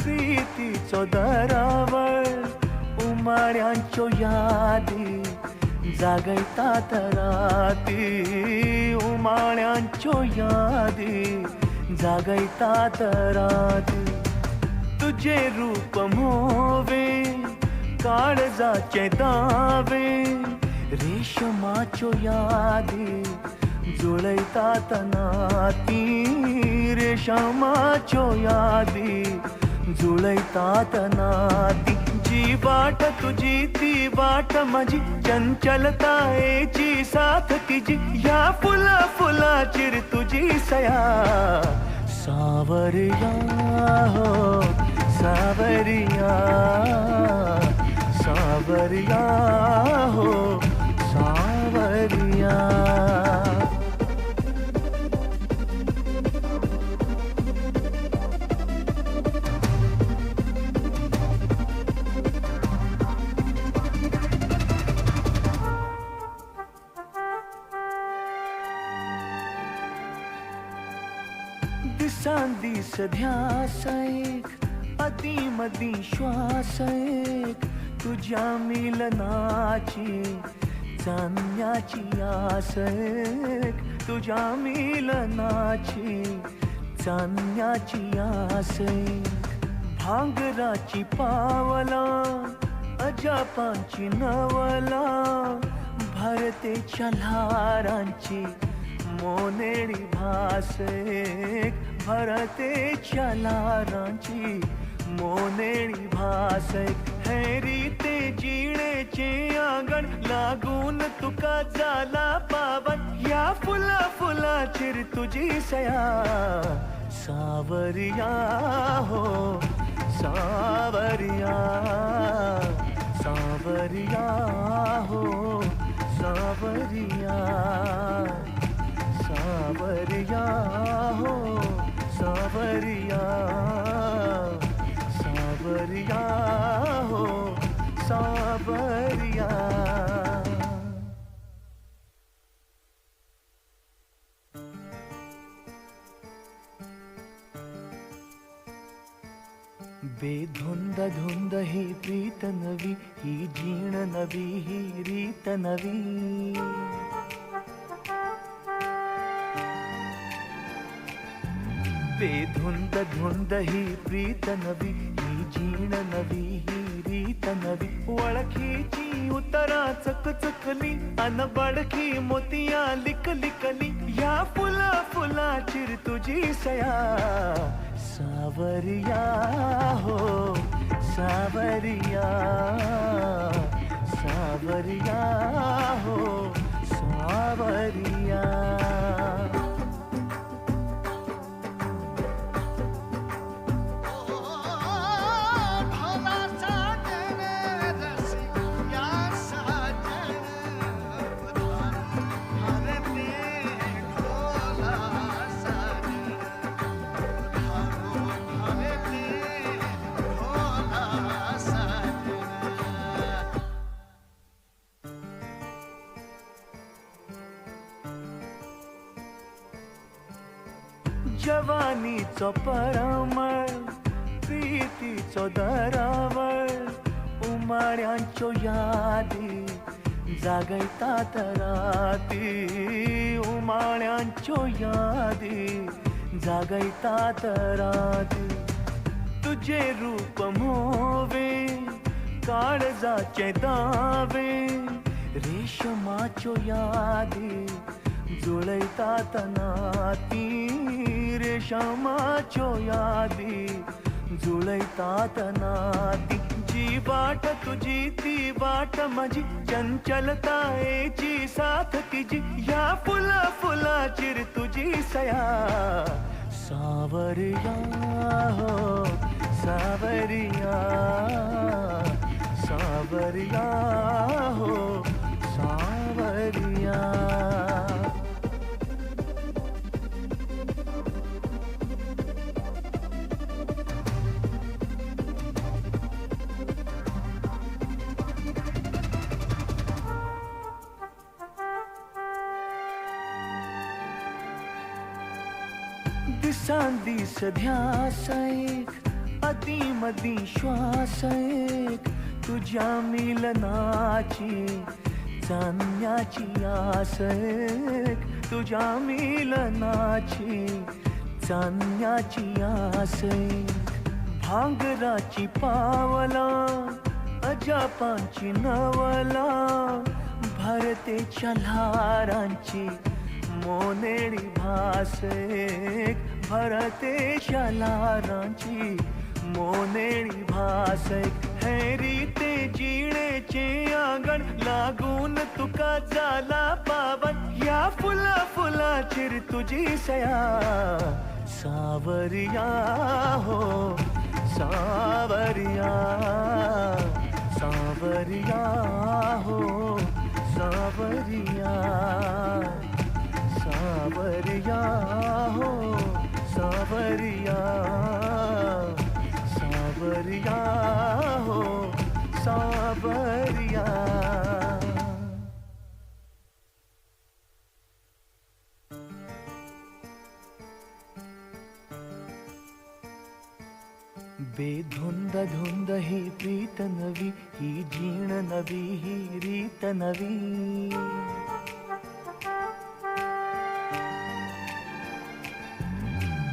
प्रीतीचो दरावळ, उमाळ्यांच्यो यादी जागयतात राती, उमाळ्यांच्यो यादी जागयतात राती. तुझे रूप मोवे काळजाचे दावे, रेशमाच्यो यादी जुळयतात नाती, रेशमाच्यो यादी जुळयतात नाती. जी वाट तुझी ती वाट माझी, चंचलतायेची साथ तिजी, या फुला फुलाचीर तुझी सया सावरिया हो सावरिया, सावरिया हो सावरिया. दिसान दीस ध्यास एक, अदी मदी श्वास एक, तुझ्या मिलनाची चांदण्याची आस एक, तुझ्या मिलनाची चांदण्याची आस एक. भांगराची पावला अजापांची नवला, भरतेच्या ल्हारांची मोनेळी भास एक, भरतेच्या ल्हारांची मोनेळी भास एक. हे रीते जिणेचे आंगण लागून तुका जाला पावन, या फुला फुलाचीर तुझी सया सावरिया हो सावरिया, सावरिया हो सावरिया, सावरिया हो सावरिया, सावरिया हो सावरिया. बेधुंद धुंद ही प्रीत नवी, ही जीण नवी, ही रीत नवी. बेधुंद धुंद ही प्रीत नवी, ही जीण नवी, ही रीत नवी. वळखीची उतरा चकचकली अन बडखी मोतिया लिकलिकली. ह्या फुला फुलाचीर तुझी सया सावरिया हो सावरिया, सावरिया हो सावरिया. जवानीचो परमळ, प्रीतीचो दरावळ, उमाळ्यांच्यो यादी जागयतात राती. उमाळ्यांच्यो यादी जागयतात राती. तुझे रूप मोवे काळजाचे दावे, रेशमाच्यो यादी जुळयतात नाती. रेशमाच्यो यादी जुळयतात नाती. जी वाट तुझी ती वाट माझी, चंचलतायेची साथ तिजी. ह्या फुला फुलाचीर तुझी सया सावरिया हो सावरिया, सावरिया हो सावरिया. दिसान दीस ध्यास एक, अदी मदी श्वास एक, तुझ्या मिलनाची चांदण्याची आस एक, तुझ्या मिलनाची चांदण्याची आस एक. भांगराची पावला अजापांची नवला, भरतेच्या ल्हारांची मोनेळी भास एक, भरतेच्या ल्हारांची मोनेळी भास एक. हे रीते जिणेचे आंगण लागून तुका जाला पावन. ह्या फुला फुलाचीर तुझी सया सावरिया हो सावरिया, सावरिया हो सावरिया, सावरिया हो सावरिया, सावरिया हो सावरिया. बेधुंद धुंद ही प्रीत नवी, ही जीण नवी, ही रीत नवी.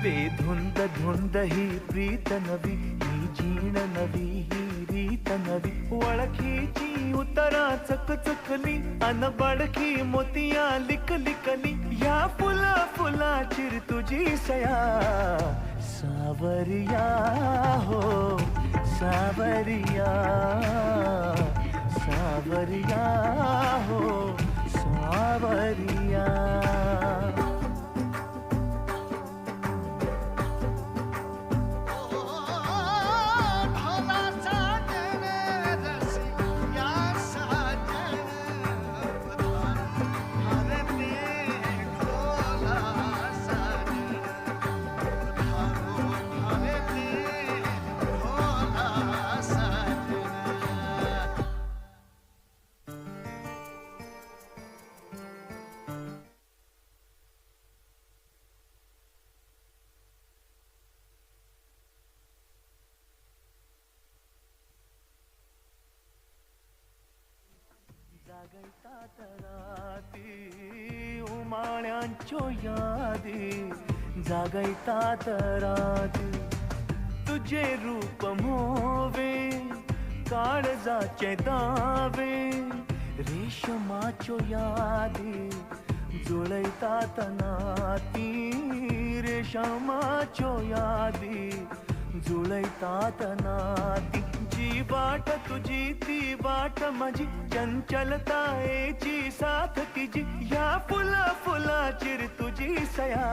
बेधुंद धुंद ही प्रीत नवी, ही जीण नवी, ही रीत नवी. वळखीची उतरा चकचकली अन बडखी मोतिया लिकलिकली. ह्या फुला फुलाचीर तुझी सया सावरिया हो सावरिया, सावरिया हो सावरिया. जागयतात राती उमाळ्यांच्यो यादी जागयतात राती तुझे रूप मोवे काळजाचे दावे रेशमाच्यो यादी जुळयतात नाती रेशमाच्यो यादी जुळयतात नाती जी वाट तुझी ती वाट माझी चंचलतायेची साथ तिजी ह्या फुला फुलाचीर तुझी सया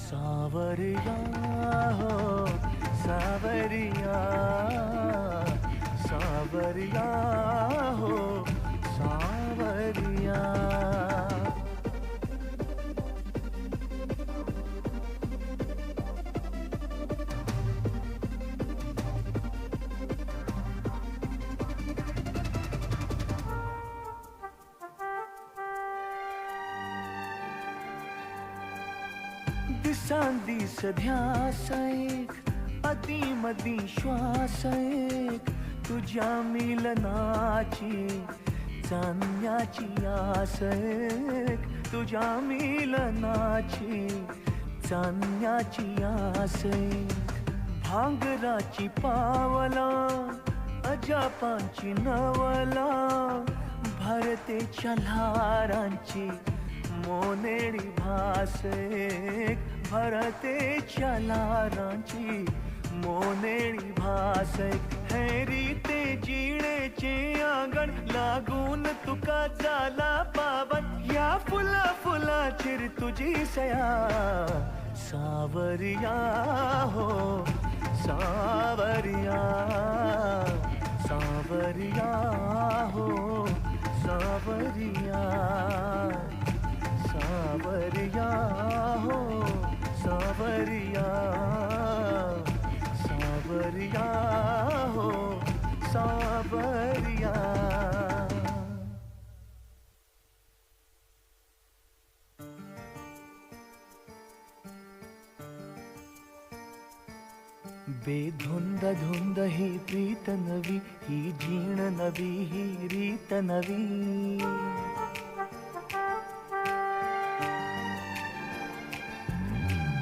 सावरिया हो सावरिया सावरिया हो सावरिया. दिसान दीस ध्यास एक अदी मदी श्वास एक तुझ्या मिलनाची चांदण्याची आस एक तुझ्या मिलनाची चांदण्याची आस एक भांगराची पावला अजापांची नवला भरतेच्या ल्हारांची मोनेळी भास एक भरतेच्या ल्हारांची मोनेळी भास एक हे रीते जिणेचे आंगण लागून तुका जाला पावन ह्या फुला फुलाचेर तुझी सया सावरिया हो सावरिया सावरिया हो सावरिया सावरिया हो सावरिया सावरिया हो सावरिया. बेधुंद धुंद ही प्रीत नवी ही जीण नवी ही रीत नवी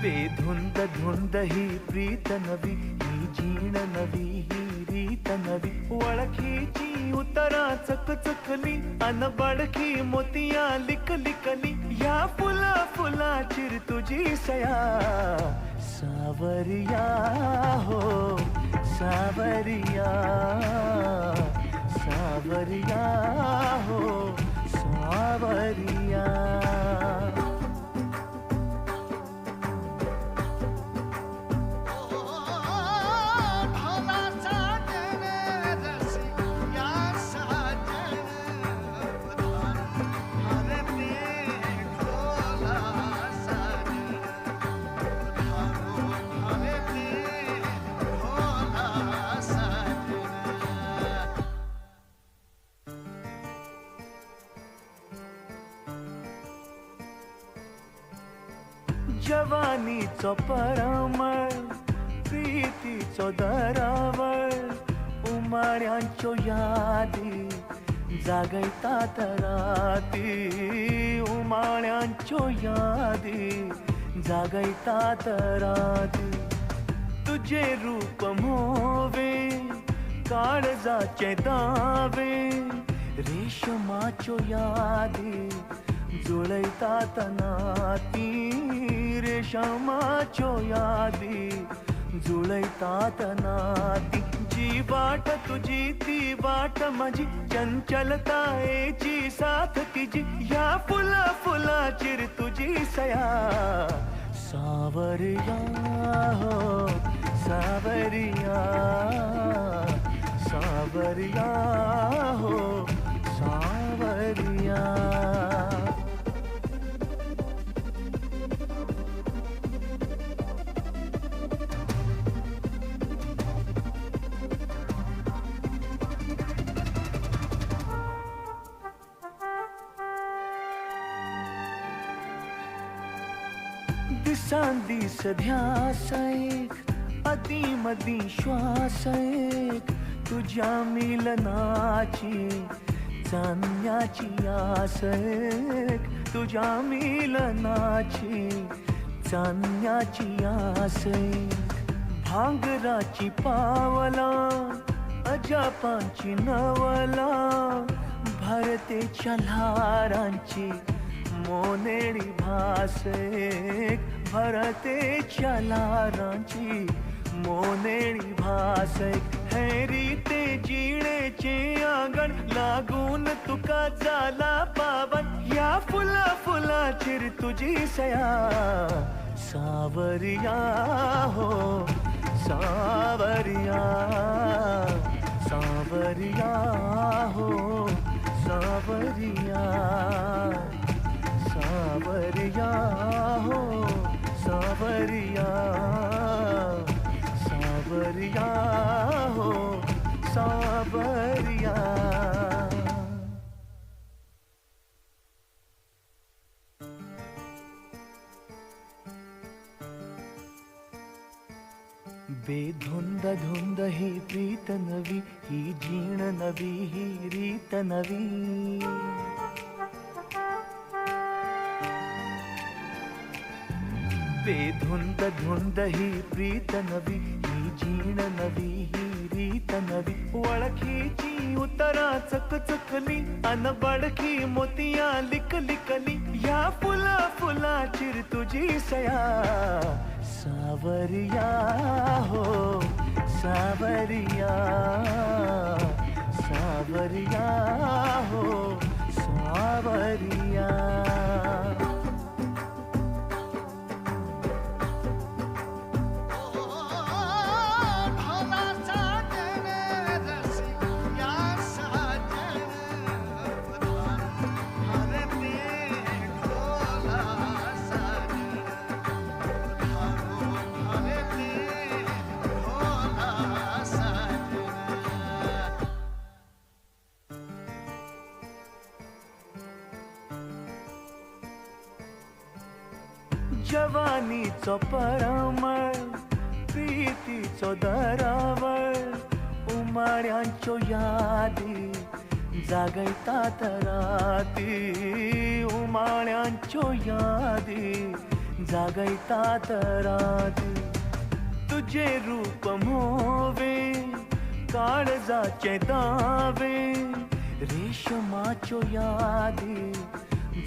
बेधुंद धुंद ही प्रीत नवी ही जीण नवी ही रीत नवी वळखीची उतरां चकचकली अनबळखी मोतियां लिकलिकली ह्या फुला फुलाचीर तुझी सया सावरिया हो सावरिया सावरिया हो सावरिया. जवानीचो परमळ प्रीतीचो दरावळ उमाळ्यांच्यो यादी जागयतात राती उमाळ्यांच्यो यादी जागयतात राती तुझे रूप मोवे काळजाचे दावे रेशमाच्यो यादी जुळयतात नाती रेशमाच्यो यादी जुळयतात नाती जी वाट तुझी ती वाट माझी चंचलतायेची साथ तिजी ह्या फुला फुलाचीर तुझी सया सावरिया हो सावरिया सावरिया हो सावरिया. दिसान दीस ध्यास एक अदी मदी श्वास एक तुझ्या मिलनाची चान्न्याची आस एक तुज्या मिलनाची चान्न्याची आस एक भांगराची पावलां अजापांची नवलां भरतेच्या ल्हारांची मोनेळी भास एक भरतेच्या ल्हारांची मोनेळी भास एक हे रीते जिणेचे आंगण लागून तुका जाला पावन ह्या फुला फुलाचेर तुजी सया सावरिया हो सावरिया सावरिया हो सावरिया सावरिया हो सावरिया सावरिया हो सावरिया. बेधुंद धुंद ही प्रीत नवी ही जीण नवी ही रीत नवी बेधुंद धुंद ही प्रीत नवी ही जीण नवी ही रीत नवी वळखीची उतरां चकचकली अनवळखी मोतियां लिकलिकली ह्या फुला फुलाचेर तुजी सया सावरिया हो सावरिया सावरिया हो सावरिया. जवानीचो परमळ प्रीतीचो दरावळ उमाळ्यांच्यो यादी जागयतात राती उमाळ्यांच्यो यादी जागयतात राती तुजें रूप म्होंवे काळजाचे दावे रेशमाच्यो यादी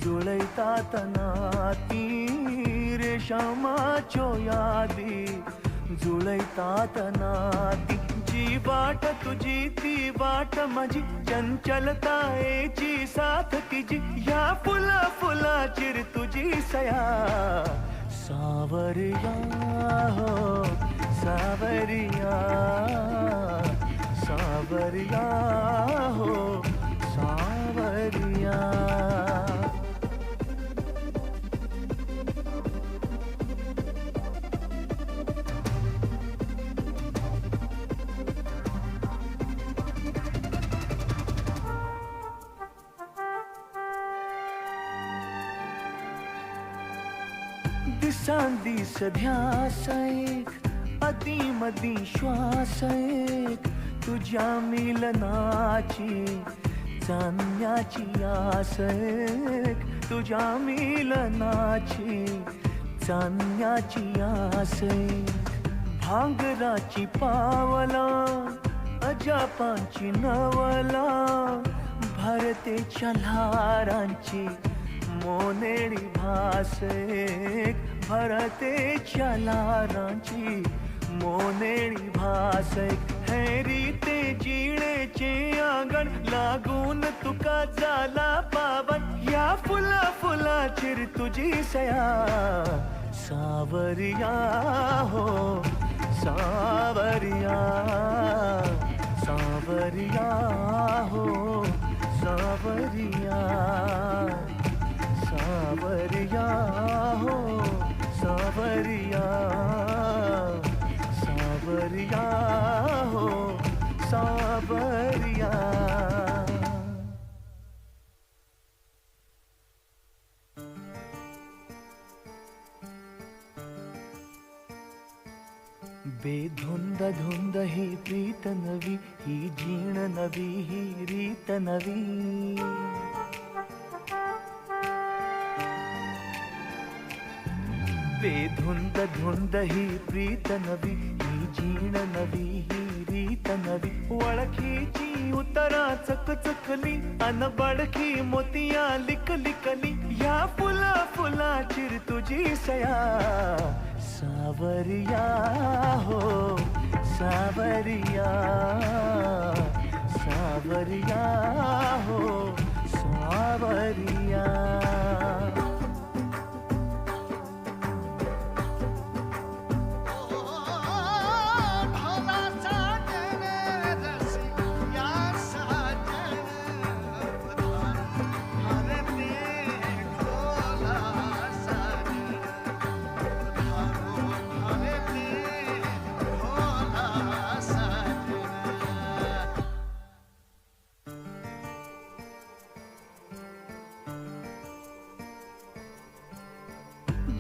जुळयतात नाती रेशमाच्यो यादी जुळयतात नाती जी वाट तुजी ती वाट म्हजी चंचलतायेची साथ तिजी ह्या फुला फुलाचेर तुजी सया सावरिया हो सावरिया सावरिया हो सावरिया. दिसान दीस ध्यास एक अदी मदी श्वास एक तुज्या मिलनाची चान्न्याची आस एक तुज्या मिलनाची चान्न्याची आस एक भांगराची पावलां अजापांची नवलां भरतेच्या ल्हारांची मोनेळी भास एक भरतेच्या ल्हारांची मोनेळी भास एक हे रीते जिणेचे आंगण लागून तुका जाला पावन ह्या फुला फुलाचेर तुजी सया सावरिया हो सावरिया सावरिया हो सावरिया सावरिया हो सावरिया सावरिया हो सावरिया. बेधुंद धुंद ही प्रीत नवी, ही जीण नवी, ही रीत नवी. बेधुंद धुंद ही प्रीत नवी, ही जीण नवी, ही रीत नवी. वळखीची उतरां चकचकली अनबळखी मोतियां लिकलिकली. ह्या फुला फुलाचीर तुजी सया सावरिया हो सावरिया, सावरिया हो सावरिया.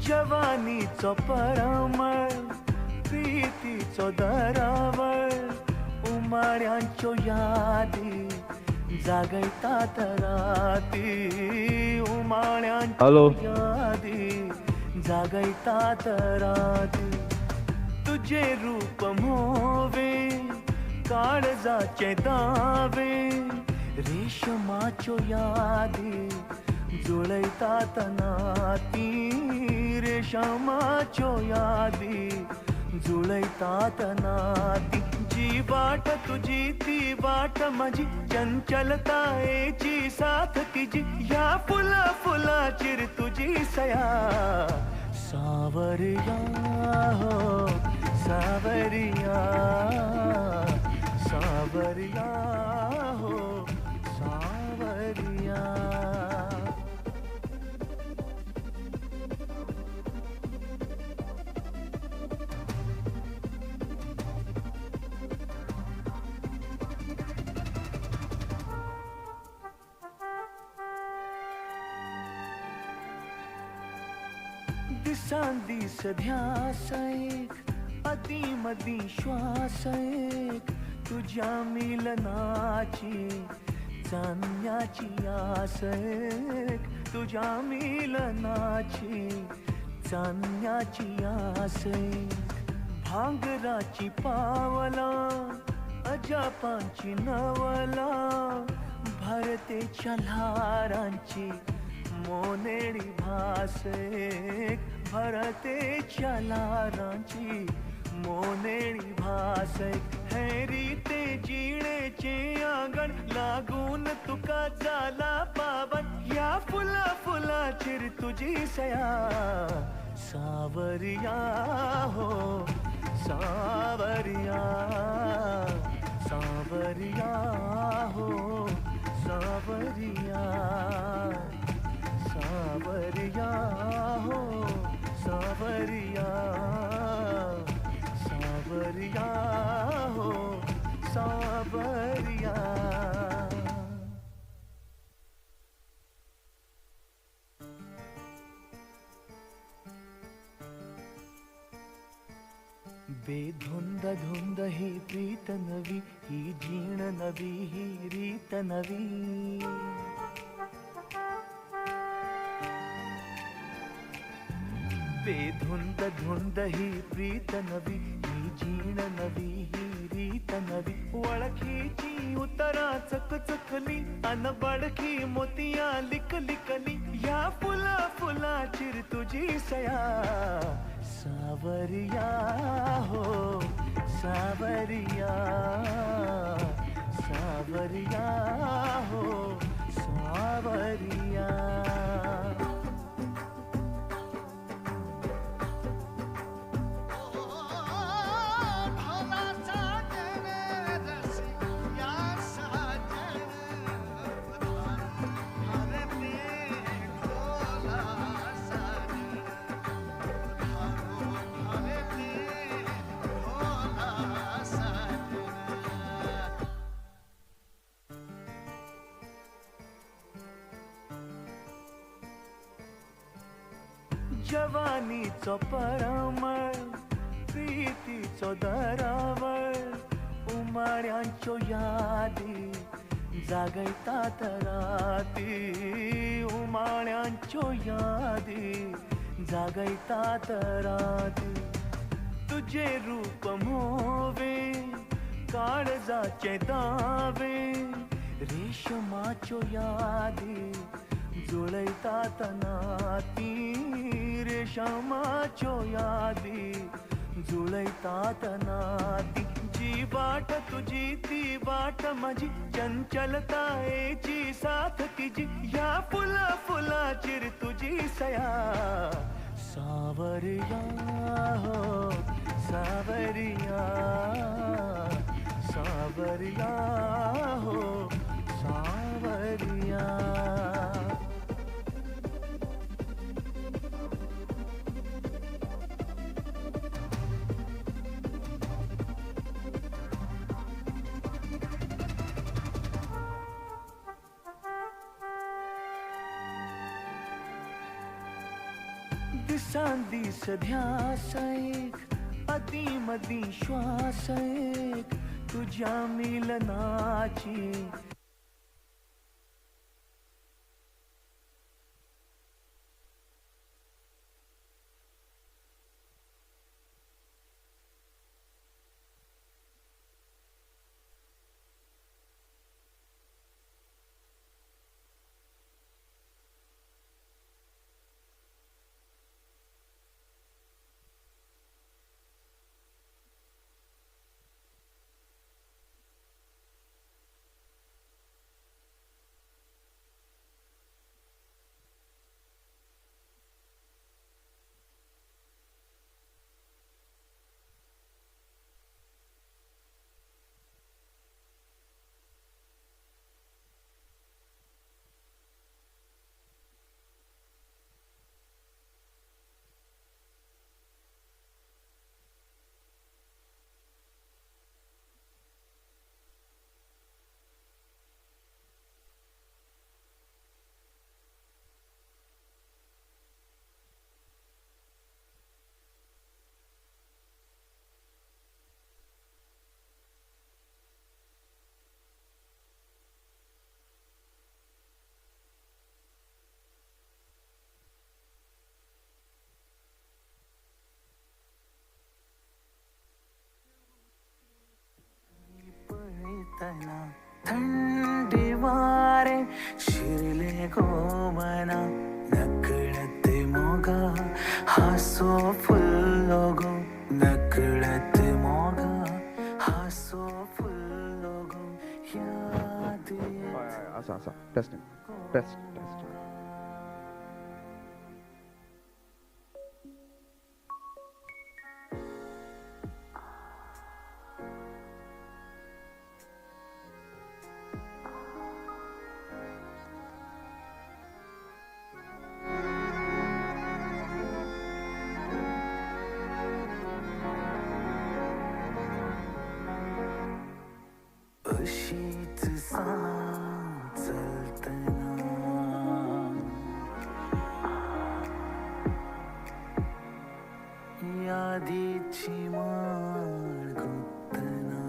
जवानीचो परमळ, प्रीतीचो दरावळ, उमाळ्यांच्यो यादी जागयतात राती. उमाळ्यांच्यो यादी जागयतात राती. तुझे रूप मोवे काळजाचे दावे, रेशमाच्यो यादी जुळयतात नाती. रेशमाच्यो यादी जुळयतात नाती. जी वाट तुजी ती वाट माझी, चंचलतायेची साथ तिजी. ह्या फुला फुलाचीर तुजी सया सावरिया हो सावरिया, सावरिया हो सावरिया. दिसान दीस ध्यास एक, अदी मदी श्वास एक, तुझ्या मिलनाची चांदण्याची आस एक, तुझ्या मिलनाची चांदण्याची आस एक. भांगराची पावलां अजापांची नवलां, भरतेच्या ल्हारांची मोनेळी भास एक, भरतेच्या ल्हारांची मोनेळी भास एक. हे रीते जिणेचे आंगण लागून तुका जाला पावन. ह्या फुला फुलाचीर तुजी सया सावरिया हो सावरिया, सावरिया हो सावरिया, सावरिया हो सावरिया, सावरिया हो सावरिया. बेधुंद धुंद ही प्रीत नवी, ही जीण नवी, ही रीत नवी. बेधुंद धुंद ही प्रीत नवी, ही जीण नवी, ही रीत नवी. वळखीची उतरां चकचकली अनबळखी मोतियां लिकलिकली. ह्या फुला फुलाचीर तुजी सया सावरिया हो सावरिया, सावरिया हो सावरिया. जवानीचो परमळ, प्रीतीचो दरावळ उमाळ्यांच्यो यादी जागयतात राती उमाळ्यांच्यो यादी जागयतात राती तुझे रूप मोवे काळजाचे दावे रेशमाच्यो यादी जुळयतात नाती रेशमाच्यो यादी जुळयतात नाती जी वाट तुझी ती वाट माझी चंचलतायेची साथ तिजी ह्या फुला फुलाचीर तुझी सया सावरिया हो सावरिया सावरिया हो सावरिया. दिसान दीस ध्यास एक अदी मदी श्वास एक तुझ्या मिलनाची थंडी वारे शिरले गो मना नकळत मोगा हासो फुललो गो नकळत मोगा हासो फुललो गो याद आसा आसा टेस्टिंग टेस्ट टेस्ट. अशीच सांग चलतना यादीची माळ गुंतना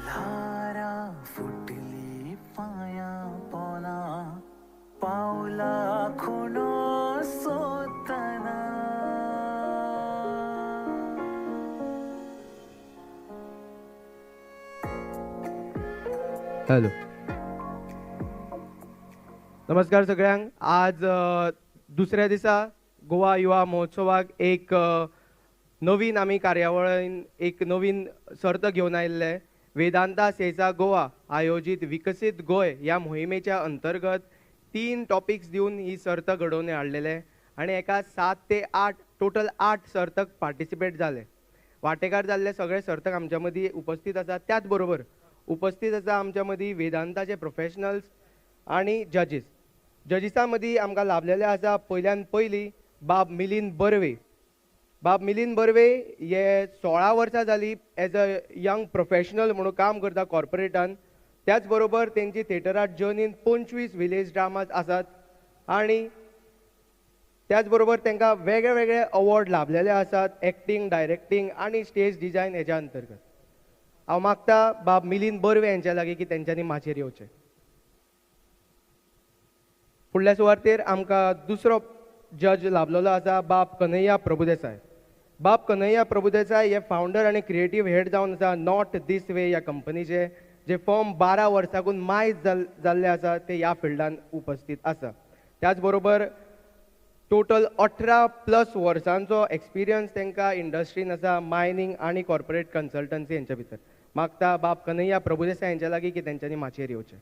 ल्हारां फुटली पांया पोना पावला खुणो सोदतना. हॅलो, नमस्कार सगळ्यांक. आज दुसऱ्या दिसा गोवा युवा महोत्सवाक एक नवीन आमी कार्यावळीन एक नवीन सर्त घेवन आयिल्ले. वेदांता सेसा गोवा आयोजीत विकसीत गोंय ह्या मोहिमेच्या अंतर्गत 3 टॉपिक्स दिवन ही सर्त घडोवन हाडलेले आनी एका 7 ते 8 टोटल 8 सर्तक पार्टिसिपेट जाले. वांटेकार जाल्ले सगळे सर्तक आमच्या मदीं उपस्थित आसात. त्याच बरोबर उपस्थित आसा आमच्या मदीं वेदांताचे प्रोफेशनल्स आनी जजीस. जजीसां मदीं आमकां लाभलेले आसा पयल्यान पयली बाब मिलिंद बर्वे. बाब मिलिंद बर्वे हे 16 वर्सां जाली एज अ यंग प्रोफेशनल म्हणून काम करता कॉर्पोरेटान. त्याच बरोबर तेंची थिएटर आर्ट जर्नीन 25 विलेज ड्रामाज आसात आनी त्याच बरोबर तांकां वेगळे वेगळे अवॉर्ड लाभलेले आसात एक्टींग, डायरेक्टींग आनी स्टेज डिजायन हेज्या अंतर्गत. हांव मागता बाब मिलिंद बर्वे हेंच्या लागीं की तेंच्यांनी माचयेर येवचें. फुडल्या सुवातेर आमकां दुसरो जज लाभलेलो आसा बाब कन्हैया प्रभुदेसाय. बाब कन्हैया प्रभुदेसाय हे फावंडर आनी क्रिएटीव हेड जावन आसा not these वे ह्या कंपनीचे, जे फर्म 12 वर्साकून मायज जाल्ले आसा ते ह्या फिल्डान उपस्थित आसा. त्याच बरोबर टोटल 18+ वर्सांचो एक्सपिरियन्स तांकां इंडस्ट्रीन आसा मायनींग आनी कॉर्पोरेट कन्सल्टन्सी हेंच्या भितर. मागता बाब कन्हैया प्रभुदेसाय हेंच्या लागीं की तेंच्यांनी माचयेर येवचें.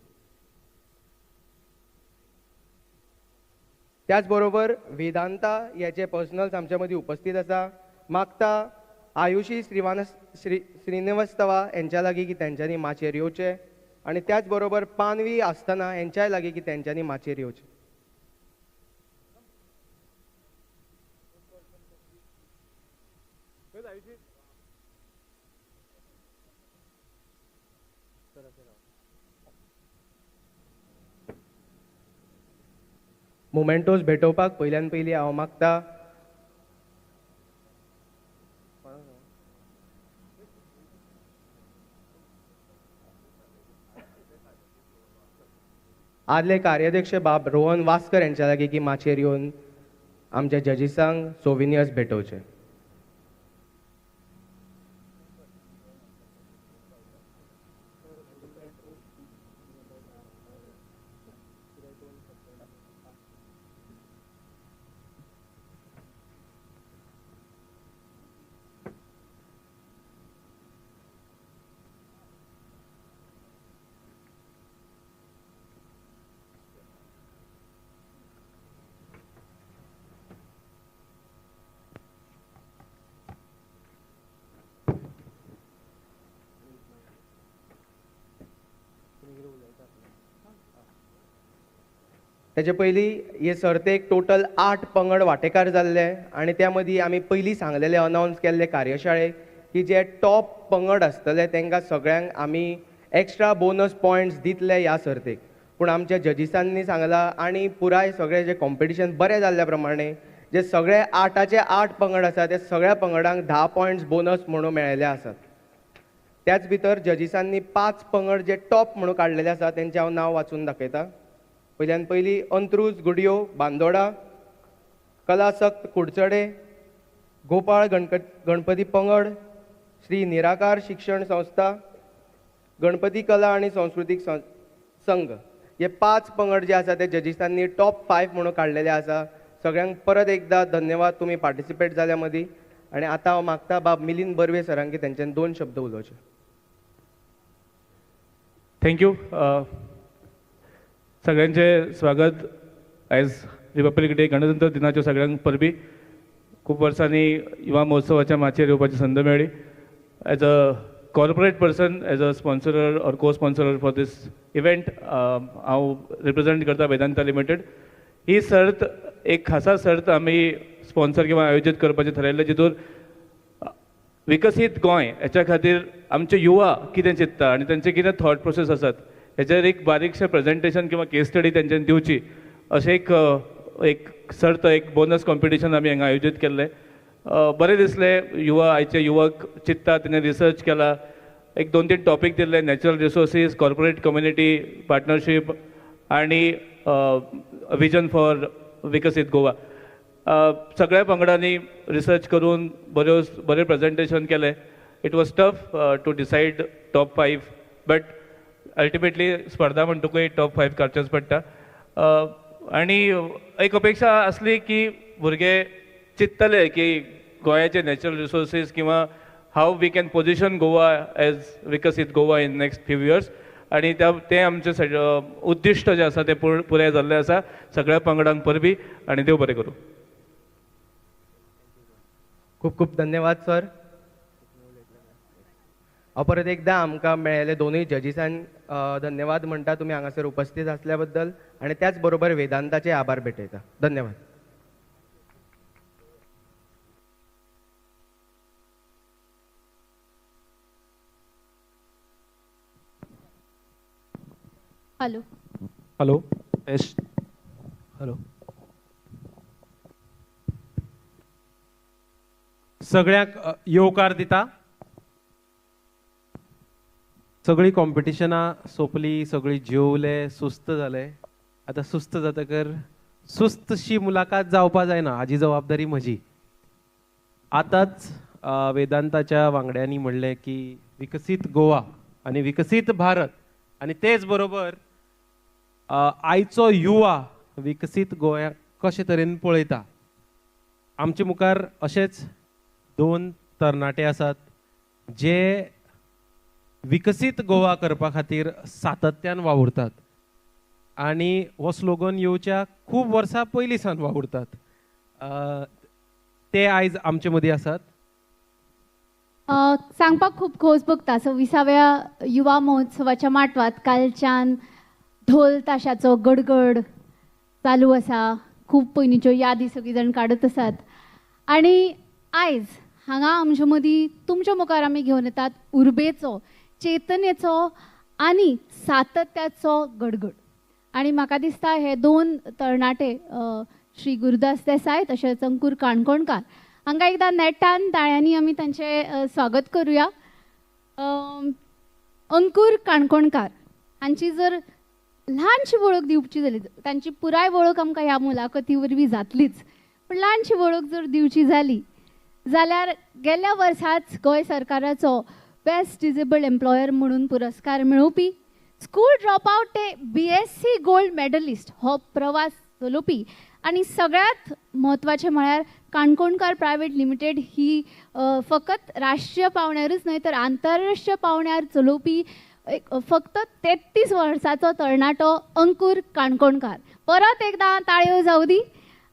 त्याच बरोबर वेदांता हेचे पर्सनल्स आमच्या मदीं उपस्थित आसा. मागता आयुषी श्रीनिवास्तवा हेंच्या लागीं की तेंच्यांनी माचयेर येवचें आनी त्याच बरोबर पानवी आसतना हेंच्याय लागीं की तेंच्यांनी माचयेर येवचें. मोमेंटोज भेटोवपाक पयल्यान पयलीं हांव मागता आदले कार्याध्यक्ष बाब रोहन वास्कर हेंच्या लागीं की माचयेर येवन आमच्या जजीसांक सोविनियर्स भेटोवचे. तेजे पयलीं हे सर्तेक टोटल 8 पंगड वांटेकार जाल्ले आनी त्या मदीं आमी पयलीं सांगलेले अनावन्स केल्ले कार्यशाळेक की जे टॉप पंगड आसतले तांकां सगळ्यांक आमी एक्स्ट्रा बोनस पॉयंट्स दितले ह्या सर्तेक. पूण आमच्या जजीसांनी सांगलां आनी पुराय सगळें जें कॉम्पिटिशन बरें जाल्ल्या प्रमाणे जे सगळे 8चे 8 पंगड आसा ते सगळ्या पंगडांक 10 पॉयंट्स बोनस म्हणून मेळिल्ले आसात. त्याच भितर जजीसांनी 5 पंगड जे टॉप म्हणून काडलेले आसा तेंचें हांव नांव वाचून दाखयता. पयल्यान पयलीं अंत्रूज गुडियो बांदोडा, कलासक्त कुडचडे, गोपाळ गणपती पंगड, श्री निराकार शिक्षण संस्था, गणपती कला आनी संस्कृतीक संघ. हे 5 पंगड जे आसा ते जजीसांनी टॉप 5 म्हणून काडलेले आसा. सगळ्यांक परत एकदा धन्यवाद तुमी पार्टिसिपेट जाल्या मदीं. आनी आतां हांव मागता बाब मिलिंद बर्वे सरांक की तेंच्यानी 2 शब्द उलोवचे. Thank you. सगळ्यांचे स्वागत आयज रिपब्लीक डे गणतंत्र दिनाच्यो सगळ्यांक परबी. खूब वर्सांनी युवा महोत्सवाच्या माचयेर येवपाची संद मेळ्ळी. As a corporate person, as a sponsorer or co sponsorer for this event हांव रिप्रेझेंट करता वेदांता लिमिटेड. ही सर्त एक खासा सर्त आमी स्पॉन्सर किंवा आयोजीत करपाचें थारायल्लें, जितून विकसीत गोंय हेच्या खातीर आमचे युवा कितें चिंतता आनी तेंचे कितें थॉट प्रोसेस आसात हेचेर एक बारीकशें प्रेजेंटेशन किंवा केस स्टडी तेंच्यांनी दिवची अशें एक एक सर्त, एक बोनस कॉम्पिटिशन आमी हांगा आयोजीत केल्लें. बरें दिसलें, युवा आयचे युवक चिंतता, तेणें रिसर्च केला. एक 2-3 टॉपीक दिल्ले, natural resources, corporate community partnership आनी विजन फॉर विकसीत गोवा. सगळ्या पंगडांनी रिसर्च करून बरें प्रेजेंटेशन केलें. It was tough to decide top 5, but ultimately स्पर्धा म्हणटकूय टॉप 5 काडचेंच पडटा. आनी एक अपेक्षा आसली की भुरगे चिंततले की गोंयाचे नॅचरल रिसोर्सीस किंवा how we can position Goa as विकसीत Goa in next few years. आनी तें आमचें उद्दिश्ट जें आसा तें पुराय जाल्लें आसा. सगळ्या पंगडांक परबी आनी देव बरें करूं. खूब खूब धन्यवाद सर. हांव परत एकदां आमकां मेळिल्ले दोनूय जजीसांक धन्यवाद म्हणटा तुमी हांगासर उपस्थित आसल्या बद्दल आनी त्याच बरोबर वेदांताचे आभार भेटयता. धन्यवाद. Hello hello test hello. सगळ्यांक येवकार दिता. सगळीं कॉम्पिटिशनां सोंपली, सगळीं जेवले, सुस्त जाले. आतां सुस्त जातकर सुस्तशी मुलाखत जावपा जायना, हाजी जबाबदारी म्हजी. आतांच वेदांताच्या वांगड्यांनी म्हणलें की विकसीत गोवा आनी विकसीत भारत, आनी तेच बरोबर आयचो युवा विकसीत गोंयाक कशे तरेन पळयता. आमचे मुखार अशेच दोन तरणाटे आसात जे विकसीत गोवा करपा खातीर सातत्यान वावुरतात आनी हो स्लोगन येवच्या खूब वर्सां पयलीं सावन वावुरतात. ते आयज आमचे मदीं आसात. सांगपाक खूब खोस भोगता. 26व्या युवा महोत्सवाच्या माटवात कालच्यान ढोल ताशाचो गडगड चालू आसा. खूब पयलींच्यो यादी सगळी जाण काडत आसात आनी आयज हांगा आमचे मदीं तुमच्या मुखार आमी घेवन येतात उर्बेचो, चेतनेचो आनी सातत्याचो गडगड. आनी म्हाका दिसता हे दोन तरणाटे श्री गुरुदास देसाय तशेंच अंकूर काणकोणकार हांकां एकदां नेटान ताळ्यांनी आमी तांचें स्वागत करुया. अंकूर काणकोणकार हांची जर ल्हानशी वळख दिवची जाली, तांची पुराय वळख आमकां ह्या मुलाखती वरवीं जातलीच, पूण ल्हानशी वळख जर दिवची जाली जाल्यार गेल्या वर्साच गोंय सरकाराचो बेस्ट डिजेबल्ड एम्प्लॉयर म्हणून पुरस्कार मेळोवपी, स्कूल ड्रॉपआवट ते BSc gold medallist हो प्रवास चलोवपी आनी सगळ्यांत म्हत्वाचें म्हळ्यार काणकोणकार प्रायवेट लिमिटेड ही फकत राष्ट्रीय पावंड्यारूच न्हय तर आंतरराष्ट्रीय पावंड्यार चलोवपी एक फक्त 33 वर्साचो तरणाटो अंकूर काणकोणकार. परत एकदां ताळयो जावं दी.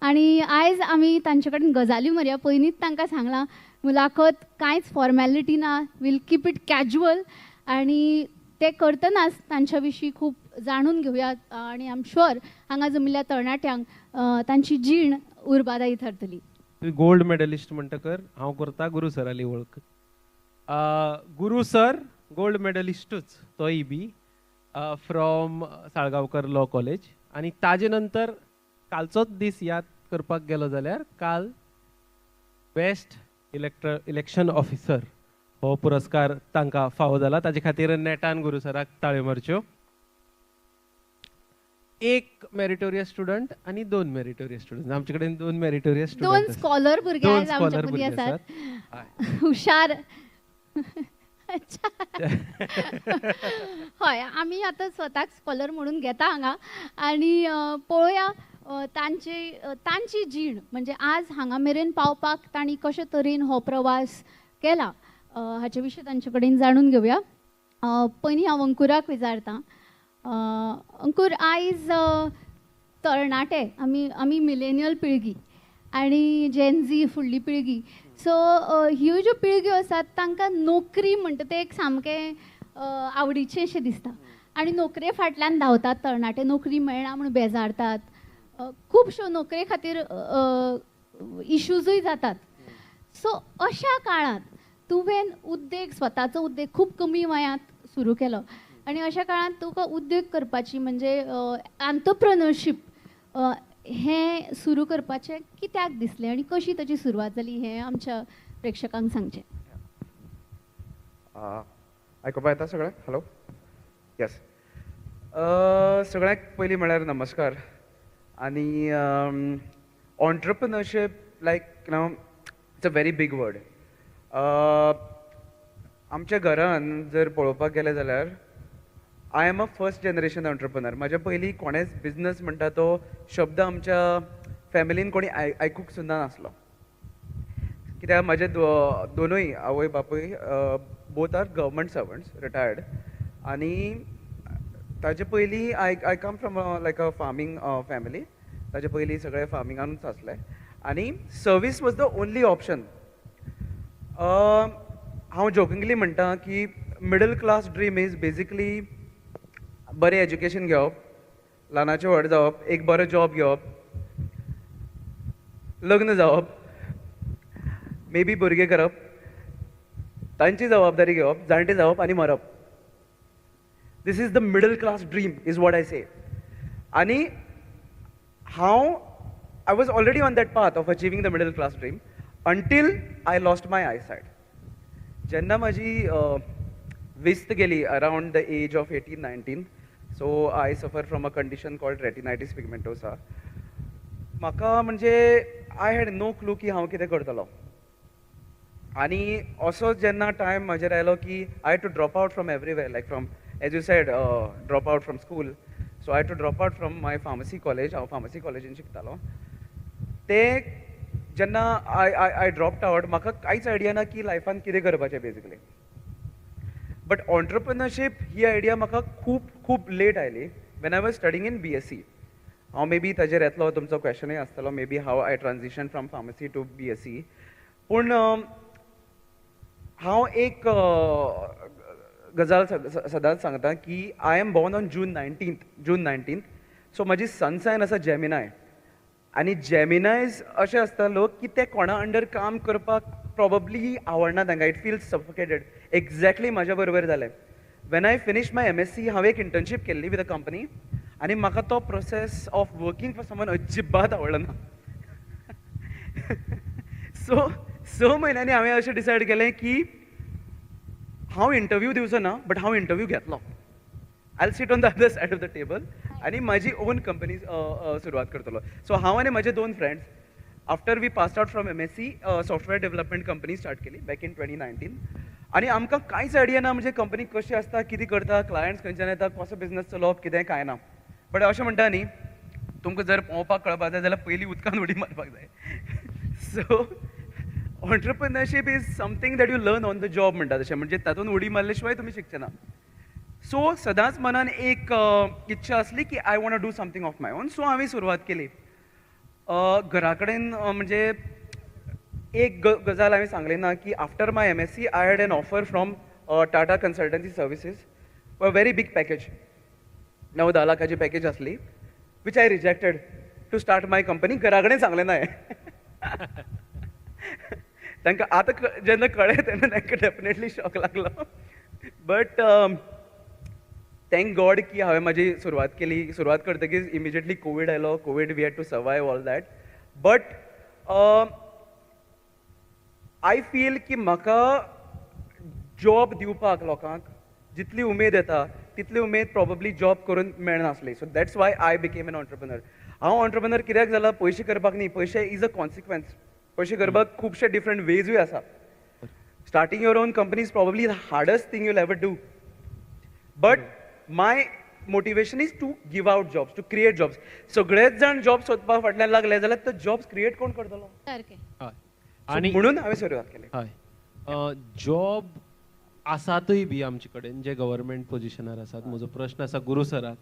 आनी आयज आमी तांचे कडेन गजाली मारया. पयलींच तांकां सांगलां मुलाखत कांयच फॉर्मेलिटी ना, वील कीप it casual. आनी ते करतनाच तांच्या विशीं खूब जाणून घेवया आनी I am sure हांगा जमिल्ल्या तरणाट्यांक तांची जीण उर्बादायी थारतली. गोल्ड मेडलिस्ट म्हणटकर हांव करता गुरू सराली वळख. गुरू सर गोल्ड मेडलिस्टूच तोय बी फ्रॉम साळगांवकर लॉ कॉलेज. आनी ताजे नंतर कालचोच दीस याद करपाक गेलो जाल्यार काल बेस्ट इलेक्शन ऑफिसर हो पुरस्कार तांकां फावो जाला. ताजे खातीर नेटान गुरू सराक ताळयो मारच्यो. एक मेरिटोरियस स्टुडंट आनी दोन मेरिटोरियस स्टुडंट. आमचे कडेन दोन मेरिटोरियस स्टुडंट, दोन स्कॉलर भुरगे आमचे मदीं आसात, हुशार. हय, आमी आतां स्वताक स्कॉलर म्हणून घेता हांगा आनी पळोवया तांची तांची जीण म्हणजे आज हांगा मेरेन पावपाक तांणी कशे तरेन हो प्रवास केला हाचे विशीं तांचे कडेन जाणून घेवया. पयलीं हांव अंकुराक विचारतां. अंकूर, आयज तरणाटे आमी आमी मिलेनियल पिळगी आनी जेनझी फुडली पिळगी, सो ह्यो ज्यो पिळग्यो आसात तांकां नोकरी म्हणटा तें एक सामकें आवडीचें अशें दिसता आनी नोकरे फाटल्यान धांवतात तरणाटे, नोकरी मेळना म्हूण बेजारतात, खुबश्यो नोकरे खातीर इशूजूय जातात. सो अशा काळांत तुवें उद्देग, स्वताचो उद्देग खूब कमी वयांत सुरू केलो आनी अशा काळांत तुका उद्देग करपाची म्हणजे एंटरप्रेन्योरशीप हें सुरू करपाचें कित्याक दिसलें आनी कशी ताची सुरवात जाली हें आमच्या प्रेक्षकांक सांगचें. आयकुपा येता सगळ्यांक? हॅलो, येस. सगळ्यांक पयलीं म्हळ्यार नमस्कार. आनी entrepreneurship like you know it's a very big word. आमच्या घरान जर पळोवपाक गेलें जाल्यार I am a first generation entrepreneur. म्हाज्या पयलीं कोणेंच बिजनस म्हणटा तो शब्द आमच्या फॅमिलीन कोणी आयकूंक सुद्दां नासलो. कित्याक म्हाजे दोनूय आवय बापूय both are government servants retired. आनी ताजे पयलीं I come from like a farming family. ताजे पयलीं सगळे फार्मिंगानूच आसले आनी service was the only option. हांव जोकिंगली म्हणटा की middle class dream is basically बरें एज्युकेशन घेवप, ल्हानाचें व्हड जावप, एक बरो जॉब घेवप, लग्न जावप, मे बी भुरगें करप, तांची जबाबदारी घेवप, जाणटे जावप आनी मरप. This is the middle class dream is what I say. आनी हांव I was already on that path of achieving the middle class dream Until I lost my eyesight. जेन्ना म्हाजी विस्त गेली around the age of 18-19, so I suffer from a condition called retinitis pigmentosa. म्हाका म्हणजे I had no clue की हांव कितें करतलो. आनी असो जेन्ना टायम म्हाजेर आयलो की I had to drop out from everywhere, like from as you said drop out from school. So I had to drop out from my pharmacy college. हांव फार्मसी कॉलेजीन शिकतालो. ते जेन्ना I I I dropped out, म्हाका कांयच idea ना की लायफान कितें करपाचें बेजिकली. बट ऑन्टरप्रिनरशीप ही आयडिया म्हाका खूब खूब लेट आयली when I was studying in BSc. हांव मे बी ताजेर येतलो, तुमचो क्वेशनूय आसतलो may be how I transition from pharmacy to BSc. पूण हांव एक गजाल सदांच सांगता की I am born on June 19th. So म्हाजी सन सायन आसा जेमिनाय. आनी जेमिनायज अशें आसता लोक की ते कोणा अंडर काम करपाक प्रोबेबली आवडना तांकां, it feels suffocated. Exactly म्हाज्या बरोबर जालें. When I finish my MSc, हांवें एक इंटर्नशीप केल्ली विथ अ कंपनी आनी म्हाका तो process of working for someone अजिबात आवडलो ना. सो 6 म्हयन्यांनी हांवें अशें डिसायड केलें की हांव इंटरव्यू दिवचो ना, बट हांव इंटरव्यू घेतलो. I sit on the other side of the table आनी म्हाजी ओन कंपनी सुरवात करतलो. सो हांव आनी म्हाजे 2 friends after we passed out from MSc software development company start केली बॅक इन 2019. आनी आमकां कांयच आयडिया ना म्हणजे कंपनी कशी आसता, कितें करता, क्लायंट्स खंयच्यान येता, कसो बिजनस चलोवप, कितें कांय ना. बट अशें म्हणटा न्ही, तुमकां जर पोंवपाक कळपाक जाय जाल्यार पयलीं उदकान उडी मारपाक जाय. So entrepreneurship is something that you learn on the job म्हणटा तशें, म्हणजे तातूंत उडी मारले शिवाय तुमी शिकचे ना. सो सदांच मनान एक इच्छा आसली की I want to do something of my own. So हांवें सुरवात केली. घरा कडेन म्हणजे एक गजाल हांवें सांगली ना की after my MSc I had an offer from Tata Consultancy Services, a very big package, 9-10 लाखाची पॅकेज आसली, which I rejected to start my company. घरा कडेन सांगलें ना हें. तांकां आतां जेन्ना कळ्ळें तेन्ना तांकां डेफिनेटली शॉक लागलो. बट thank God की हांवें म्हाजी सुरवात केली. सुरवात करतकीच इमिजिएटली कोवीड आयलो. Covid we had to survive all that. But I feel की म्हाका जॉब दिवपाक लोकांक जितली उमेद येता तितली उमेद प्रोबेबली जॉब करून मेळनासली. So that's why I became an entrepreneur. हांव ऑन्टरप्रिनर कित्याक जाला, पयशे करपाक न्ही, पयशे is a consequence. पयशे करपाक खुबशे डिफरंट वेजूय आसा. Starting your own company is probably the hardest thing you'll ever do. But my motivation is to give out jobs, to create jobs. सगळेच जाण जॉब सोदपा फाटल्यान लागले जाल्यार तो जॉब्स क्रिएट कोण करतलो? आनी म्हणून हांवें सुरवात केली. हय, जॉब आसातूय बी आमचे कडेन जे गव्हर्मेंट पोजिशनार आसात. म्हजो प्रश्न आसा गुरू सराक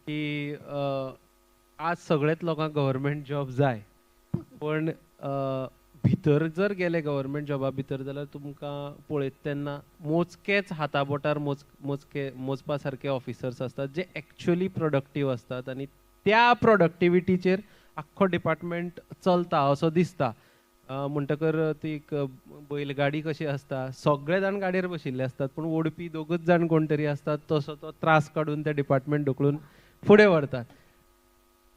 की आज सगळेच लोकांक गव्हर्मेंट जॉब जाय, पण भितर जर गेले गव्हर्मेंट जॉबा भितर जाल्यार तुमकां पळयता तेन्ना मोजकेच हाता बोटार मोजके मोजपा सारके ऑफिसर्स आसतात जे एक्चुअली प्रोडक्टीव आसतात आनी त्या प्रोडक्टिविटीचेर आख्खो डिपार्टमेंट चलता असो दिसता. म्हणटकर ती एक बैलगाडी कशी आसता, सगळे जाण गाडयेर बशिल्ले आसतात पूण ओडपी दोगूच जाण कोण तरी आसतात, तसो तो त्रास काडून ते डिपार्टमेंट ढकलून फुडें व्हरतात.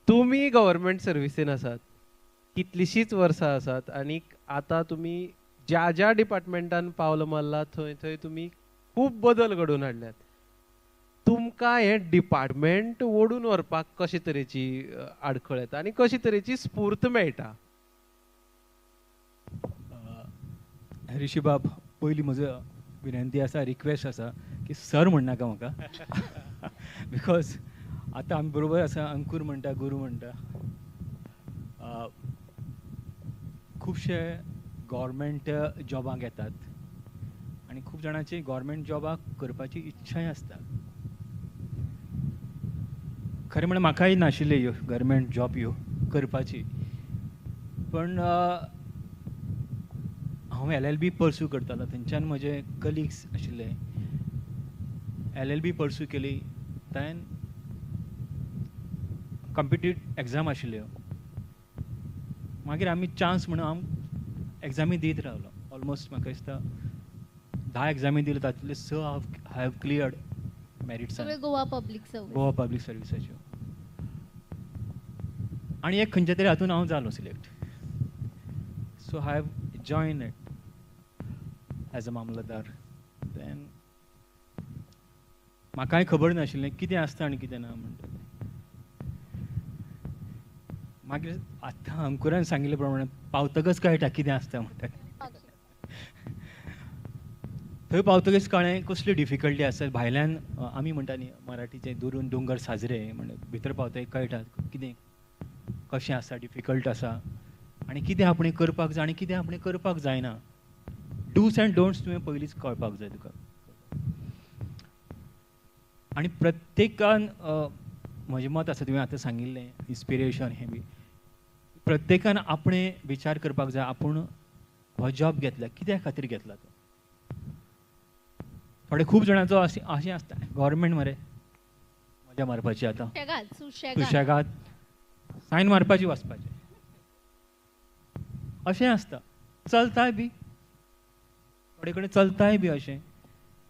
तुमी गव्हर्मेंट सर्विसीन आसात, कितलींशींच वर्सां आसात आनी आतां तुमी ज्या ज्या डिपार्टमेंटान पावल मारला थंय थंय तुमी खूब बदल घडोवन हाडल्यात. तुमकां हें डिपार्टमेंट ओडून व्हरपाक कशे तरेची आडखळ येता आनी कशे तरेची स्फूर्त मेळटा? ऋषीबाब, पयली म्हजो विनंती आसा, रिक्वेस्ट आसा की सर म्हणनाका म्हाका, because आतां आमी बरोबर आसा. अंकूर म्हणटा, गुरू म्हणटा. खुबशे गव्हर्मेंट जॉबांक येतात आनी खूब जाणांची गव्हर्मेंट जॉबाक करपाची इच्छाय आसता. खरें म्हणल्यार म्हाकाय नाशिल्ली ह्यो गव्हर्मेंट जॉब ह्यो करपाची, पण हांव LLB pursue करतालो. थंयच्यान म्हजे कलिग्स आशिल्ले, LLB pursue केली. देन कॉम्पिटिटिव एग्जाम आशिल्ल्यो, मागीर आमी चान्स म्हणून हांव एग्जामी दीत रावलो. ऑलमोस्ट म्हाका दिसता 10 एग्जामी दिल्यो, तातूंतले 6 हांव have cleared मॅरिट्सान. Goa public service, Goa public सर्विसाच्यो. आनी एक खंयच्या तरी हातून हांव जालो select. So I have join it as a mamlatdar. Then म्हाकाय खबर नाशिल्लें कितें आसता आनी कितें ना म्हणटा तें. मागीर आतां अंकुरान सांगिल्ले प्रमाणे पावतकच कळटा कितें आसता म्हणटा. थंय पावतकच कळ्ळें कसली डिफिकल्टी आसा. भायल्यान आमी म्हणटा न्ही मराठीचें दुरून दोंगर साजरे, म्हणजे भितर पावतकच कळटा कितें कशें आसा, डिफिकल्ट आसा आनी कितें आपणें करपाक जाय आनी कितें आपणें करपाक जायना. डूस एंड डोंट्स तुवें पयलींच कळपाक जाय तुका. आनी प्रत्येकान म्हजें मत आसा, तुवें आतां सांगिल्लें इन्स्पिरेशन हें बी, प्रत्येकान आपणें विचार करपाक जाय आपूण हो जॉब घेतला कित्या खातीर घेतला तो. थोडे खूब जाणांचो अशें आसता गव्हर्मेंट मरे मजा मारपाची, आतां सुशेगाद सायन मारपाची वचपाचें अशें आसता. चलताय बी थोडे कडेन चलताय बी अशें.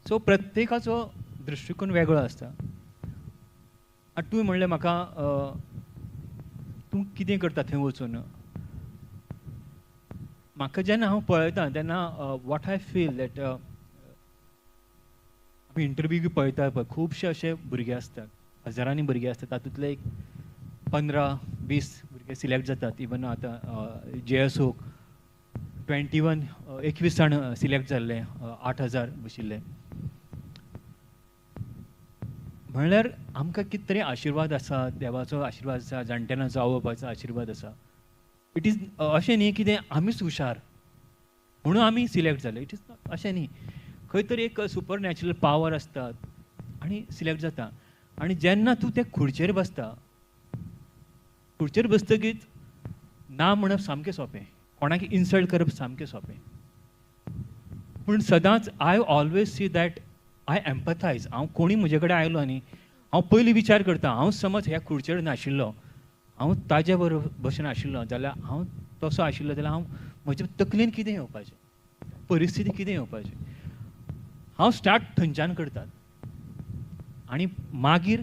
सो प्रत्येकाचो दृश्टिकोन वेगळो आसता. आतां तुवें म्हणलें म्हाका तूं कितें करता थंय वचून, म्हाका जेन्ना हांव पळयता तेन्ना what I feel that आमी इंटरव्यू पळयता पळय, खुबशे अशे भुरगे आसतात, हजारांनी भुरगे आसतात, तातूंतले एक 15-20 भुरगे सिलेक्ट जातात. इवन आतां जेएसओक 21 21 जाण सिलेक्ट जाल्ले, 8,000 बशिल्ले. म्हणल्यार आमकां कितें तरी आशिर्वाद आसा, देवाचो आशिर्वाद आसा, जाणटेल्यांचो आवय बापायचो आशिर्वाद आसा. It is अशें न्ही कितें आमीच हुशार म्हणून आमी सिलेक्ट जाले, it is not अशें न्ही. खंय तरी एक सुपर नॅचरल पावर आसता आनी सिलेक्ट जाता. आनी जेन्ना तूं ते खुर्चेर बसता, खुर्चेर बसतकीच ना म्हणप सामकें सोंपें, कोणाक इन्सल्ट करप सामकें सोंपें. पूण सदांच I always see that I empathise. हांव कोणी म्हजे कडेन आयलो न्ही, हांव पयलीं विचार करता, हांव समज ह्या खुर्चेर नाशिल्लो, हांव ताजे बरोबर भशेन आशिल्लो जाल्यार, हांव तसो आशिल्लो जाल्यार हांव म्हजे तकलेन कितें येवपाचें, परिस्थिती कितें येवपाची. हांव स्टार्ट थंयच्यान करतात आनी मागीर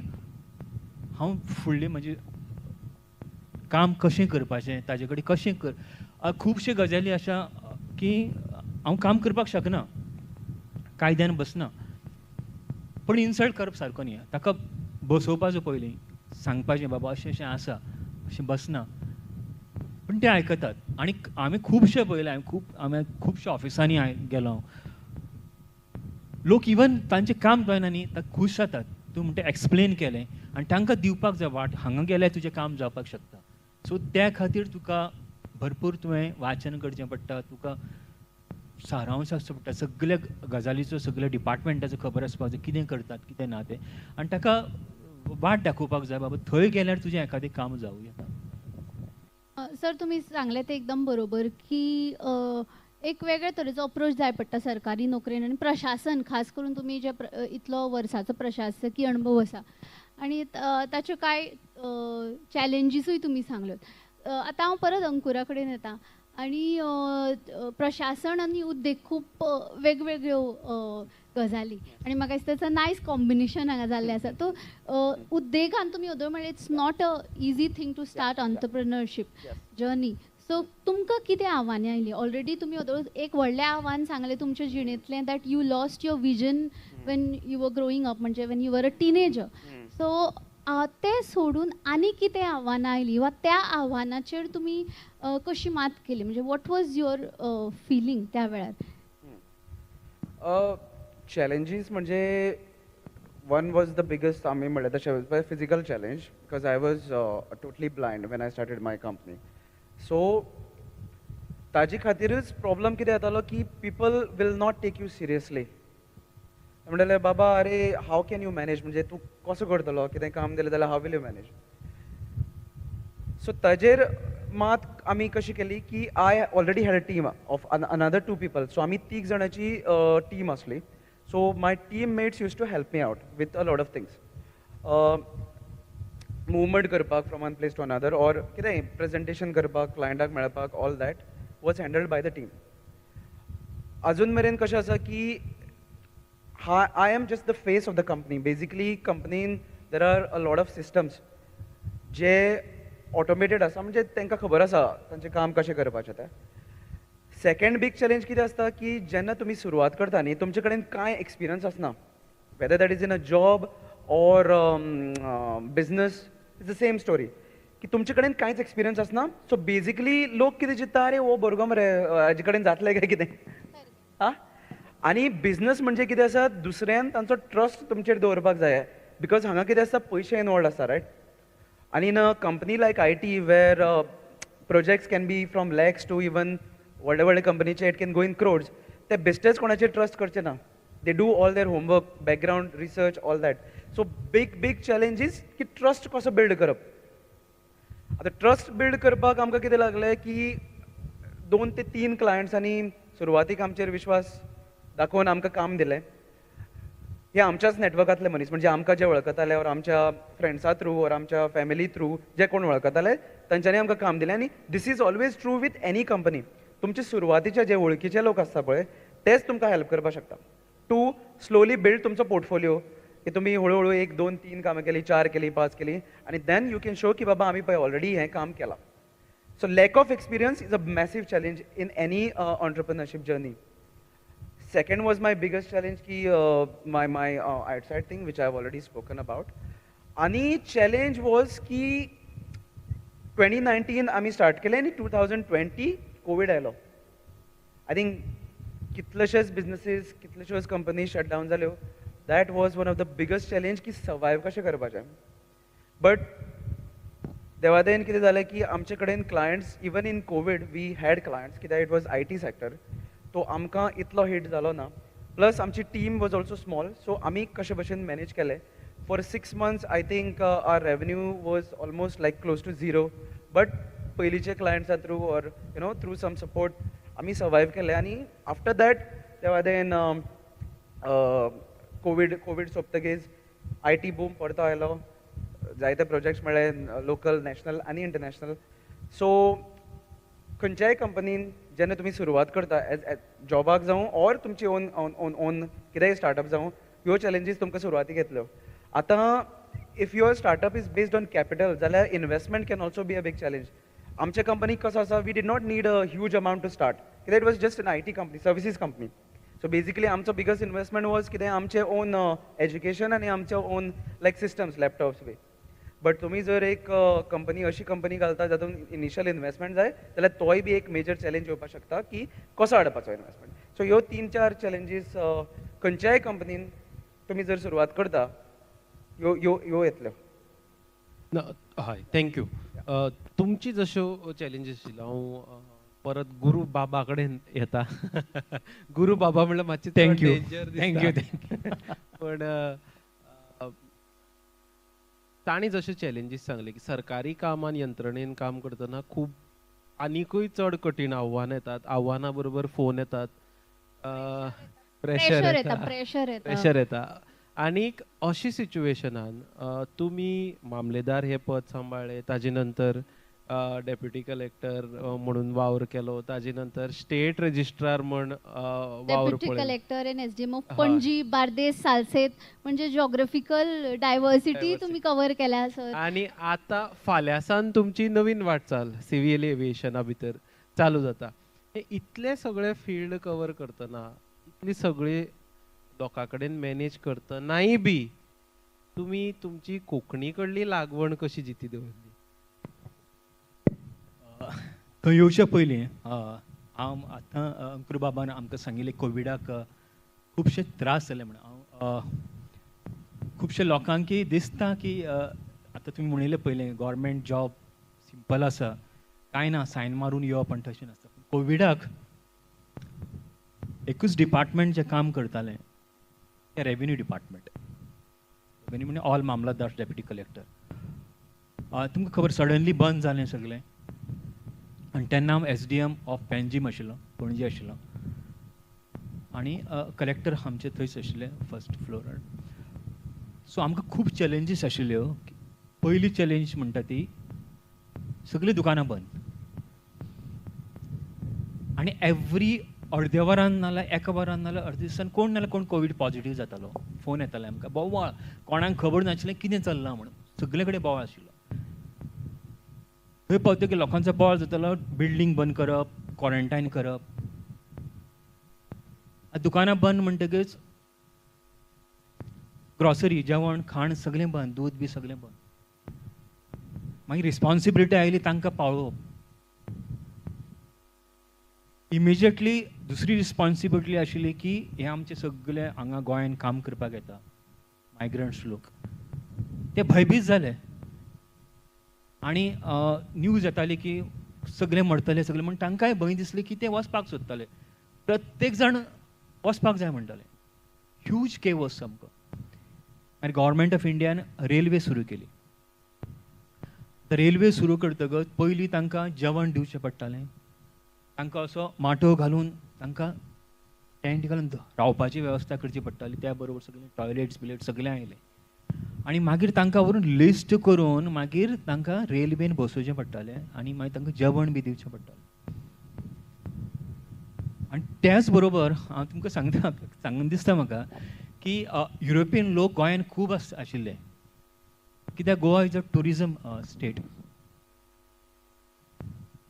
हांव फुडलें म्हजें काम कशें करपाचें, ताजे कडेन कशें कर. खुबश्यो गजाली आसा की हांव काम करपाक शकना, कायद्यान बसना, पूण इन्सल्ट करप सारको न्ही. ताका बसोवपाचो पयलीं, सांगपाचें बाबा अशें अशें आसा, अशें बसना, पूण ते आयकतात. आनी आमी खुबशे पळयलें, हांवें खुबश्या ऑफिसांनी गेलो, लोक इवन तांचें काम जायना न्ही, ताका खूश जातात. तूं म्हणटा एक्सप्लेन केलें आनी तांकां दिवपाक जाय वाट, हांगा गेल्यार तुजें काम जावपाक शकता. सो त्या खातीर तुका भरपूर तुवें वाचन करचें पडटा, तुका सारांश आसचो पडटा, सगल्या गजालीचो, सगल्या डिपार्टमेंटाचो खबर आसपाक जाय, कितें करतात कितें ना तें, आनी ताका वाट दाखोवपाक जाय बाबा थंय गेल्यार तुजें एखादें काम जावं येता. सर तुमी सांगलें तें एकदम बरोबर की एक वेगळे तरेचो अप्रोच जाय पडटा सरकारी नोकरेन आनी प्रशासन, खास करून तुमी जे इतलो वर्साचो प्रशासकी अणभव आसा आनी ताच्यो कांय चॅलेंजीसूय तुमी सांगल्यो. आतां हांव परत अंकुरा कडेन येता आनी प्रशासन आनी उद्देग खूब वेगवेगळ्यो गजाली आनी म्हाका दिसता ताचो नायस कॉम्बिनेशन हांगा जाल्लें आसा. सो उद्देगान तुमी अदोय म्हणलें it's not a easy thing to start entrepreneurship journey. So तुमकां कितें आव्हानां आयलीं? ऑलरेडी तुमी अदोय एक व्हडलें आव्हान सांगलें तुमच्या जिणेंतलें, that you lost your vision when you were growing up, म्हणजे when you were a teenager. So तें सोडून आनी कितें आव्हानां आयलीं वा त्या आव्हानाचेर तुमी कशी मात केली, म्हणजे what was your feeling त्या वेळार? चॅलेंजीस म्हणजे वन वॉज the biggest आमी म्हणलें तशें physical challenge, because I was totally blind when I started my company. So ताजे खातीरच प्रॉब्लम कितें जातालो की people will not take you seriously. म्हणटाले बाबा अरे हाव can you manage, म्हणजे तूं कसो करतलो, कितें काम दिलें जाल्यार how will you manage. So ताजेर मात आमी कशी केली की I already had a team of another 2 people. So आमी 3 जाणांची टीम आसली. So my team mates use to help me out with a lot of things, movement करपाक from one place to another, or कितेंय presentation करपाक, क्लायंटाक मेळपाक, all that was handled by the team. अजून मेरेन कशें आसा की I am just the face of the company. Basically कंपनीन there are a lot of systems J automated आसा, म्हणजे तांकां खबर आसा तांचें काम कशें करपाचें तें. सेकंड बीग चॅलेंज कितें आसता की जेन्ना तुमी सुरवात करता न्ही, तुमचे कडेन कांय एक्सपिरियन्स आसना, whether that is in a job or business, it's the same story की तुमचे कडेन कांयच एक्सपिरियन्स आसना. सो बेजिकली लोक कितें चिंत्ता, अरे हो भुरगो मरे, हाजे कडेन जातलें काय कितें. आं, आनी बिजनस म्हणजे कितें आसा, दुसऱ्यान तांचो ट्रस्ट तुमचेर दवरपाक जाय, because हांगा कितें आसता, पयशे इनवॉल्ड आसता, रायट. आनी in a company like IT where projects can be from lakhs to even व्हडले व्हडले कंपनीचे it can go in crores, ते बेस्टेच कोणाचेर ट्रस्ट करचे ना. They do all their homework, background research, all that. So big big challenge is की trust कसो build करप. आतां ट्रस्ट बिल्ड करपाक आमकां कितें लागलें की 2 ते 3 क्लायंट्सांनी सुरवातीक आमचेर विश्वास दाखोवन आमकां काम दिलें. हे आमच्याच नॅटवर्कांतले मनीस, म्हणजे आमकां जे वळखताले ऑर आमच्या फ्रेंड्सा थ्रू ऑर आमच्या फॅमिली थ्रू जे कोण वळखताले तांच्यांनी आमकां काम दिलें. आनी this is always true with any company. तुमचे सुरवातीचे जे वळखीचे लोक आसता पळय तेच तुमकां हेल्प करपाक शकता टू स्लोली बिल्ड तुमचो पोर्टफोलियो, की तुमी हळू हळू 1 2 3 कामां केली, 4 केली, 5 केली, आनी then you can show की बाबा आमी पळय ऑलरेडी हें काम केलां. So lack of experience is a massive challenge in any entrepreneurship journey. Second was my biggest challenge की my my outside thing which I have already spoken about. आनी challenge was की 2019 आमी स्टार्ट केलें आनी 2020 Covid आयलो. I think कितलेशेच businesses, कितलेश्योच company shut down जाल्यो. That was one of the biggest challenge की सर्वायव कशें करपाचें. बट देवादयेन कितें जालें की आमचे कडेन clients, even in Covid we had clients, कित्याक it was IT sector, तो आमकां इतलो हिट जालो ना. प्लस आमची team was also small, so आमी कशे भशेन मॅनेज केलें. For 6 months I think our revenue was almost like close to zero, but पयलींचे क्लायंट्सा through or you know through some support आमी सर्वायव केलें. आनी आफ्टर that देवादयेन कोवीड सोंपतकीच IT boom परतो आयलो, जायते प्रोजेक्ट्स मेळ्ळे लोकल, नॅशनल आनी इंटरनॅशनल. सो खंयच्याय कंपनीन जेन्ना तुमी सुरवात करता एज जॉबाक जावं ऑर तुमची ओन ओन ओन कितेंय स्टार्टअप जावं, ह्यो चॅलेंजीस तुमकां सुरवातीक येतल्यो. आतां if your startup is based on capital जाल्यार investment can also be a big challenge. आमच्या कंपनीक कसो आसा, we did not need a huge amount to start, कित्याक it was just an IT company, services company. So basically आमचो biggest investment was कितें, आमचें on education आनी आमचे own like systems, laptops B. But तुमी जर एक कंपनी अशी कंपनी घालता जातूंत इनिशियल इनवेस्टमेंट जाय जाल्यार तोय बी एक मेजर चॅलेंज येवपाक शकता की कसो हाडपाचो इनवेस्टमेंट. सो ह्यो 3-4 चॅलेंजीस खंयच्याय कंपनीन तुमी जर सुरवात करता ह्यो ह्यो ह्यो येतल्यो. हय, thank you. तुमची जश्यो चॅलेंजीस आशिल्ल्यो, हांव परत गुरू बाबा कडेन येता. गुरू बाबा म्हणल्यार मातशें thank you, thank you, thank you. पण तांणी जशे चॅलेंजीस सांगले की सरकारी कामान यंत्रणेन काम करतना खूब आनीकूय चड कठीण आव्हानां येतात, आव्हानां बरोबर फोन येतात, प्रेशर येता, प्रेशर येता. आनीक अशी सिच्युएशनान तुमी मामलेदार हे पद सांबाळ्ळें, ताजे नंतर डेप्युटी कलेक्टर म्हणून वावर केलो, ताजे नंतर स्टेट रजिस्ट्रार म्हण वावर deputy collector and SDM of Panaji, Bardez, Salcete, म्हणजे जिओग्राफिकल डायव्हर्सिटी तुम्ही कव्हर केल्या सर. आनी आतां फाल्यां तुमची नवीन वाटचाल सिव्हिल एव्हिएशना भितर चालू जाता. हे इतले सगळे फिल्ड कव्हर करतना, इतली सगळी लोकां कडेन मॅनेज करतनाय बी तुमी तुमची कोंकणी कडली लागवण कशी जिती दवरली? थंय येवचे पयलीं हांव आतां अंकुर बाबान आमकां सांगिल्लें कोविडाक खुबशे त्रास जाले म्हण. हांव खुबशे लोकांक दिसता की आतां तुमी म्हणिल्लें पयलें गव्हर्मेंट जॉब सिंपल आसा, कांय ना, सायन मारून येवप आनी तशें नासता. कोविडाक एकूच डिपार्टमेंट जें काम करतालें तें रेवेन्यू डिपार्टमेंट. रेवेन्यू म्हणजे ऑल मामलतदार, डेप्युटी कलेक्टर. तुमकां खबर सडनली बंद जालें सगळें. आनी तेन्ना हांव SDM of Panjim आशिल्लो, पणजे आशिल्लो, आनी कलेक्टर आमचे थंयच आशिल्ले फर्स्ट फ्लोरार. सो आमकां खूब चॅलेंजीस आशिल्ल्यो. पयली चॅलेंज म्हणटा ती सगळीं दुकानां बंद, आनी एवरी अर्द्या वरान नाल्यार एका वरान नाल्यार अर्द्या दिसान कोण नाल्यार कोण कोवीड पॉझिटीव जातालो. फोन येताले आमकां, बोवाळ, कोणाक खबर नाशिल्लें कितें चल्लां म्हणून, सगळे कडेन बोवाळ आशिल्लो. थंय पावतकीर लोकांचो बोवाळ जातालो, बिल्डींग बंद करप, क्वॉरंटायन करप. दुकानां बंद म्हणटकच ग्रॉसरी, जेवण खाण सगळें बंद, दूद बी सगळें बंद. मागीर रिस्पॉन्सिबिलिटी आयली तांकां पावोवप. इमिजिएटली दुसरी रिस्पॉन्सिबिलिटी आशिल्ली की हे आमचे सगळे हांगा गोंयान काम करपाक येता मायग्रंट्स लोक, ते भंयभीत जाले आनी न्यूज येताली की सगळे मरतले सगळे, म्हण तांकांय भंय दिसली की ते वचपाक सोदताले, प्रत्येक जाण वचपाक जाय म्हणटाले. ह्यूज केवस सामको. आनी गव्हर्मेंट ऑफ इंडियान रेल्वे सुरू केली. रेल्वे सुरू करतकच पयलीं तांकां जेवण दिवचें पडटालें, तांकां असो माटोव घालून तांकां टेंट घालून रावपाची वेवस्था करची पडटाली. त्या बरोबर सगळें टॉयलेट्स बिलेट्स सगळें आयलें आनी मागीर तांकां व्हरून लिस्ट करून मागीर तांकां रेल्वेन बसोवचें पडटालें आनी मागीर तांकां जेवण बी दिवचें पडटालें. आनी त्याच बरोबर हांव तुमकां सांगता, सांगून दिसता म्हाका की युरोपियन लोक गोंयान खूब आशिल्ले, कित्याक Goa is a tourism state.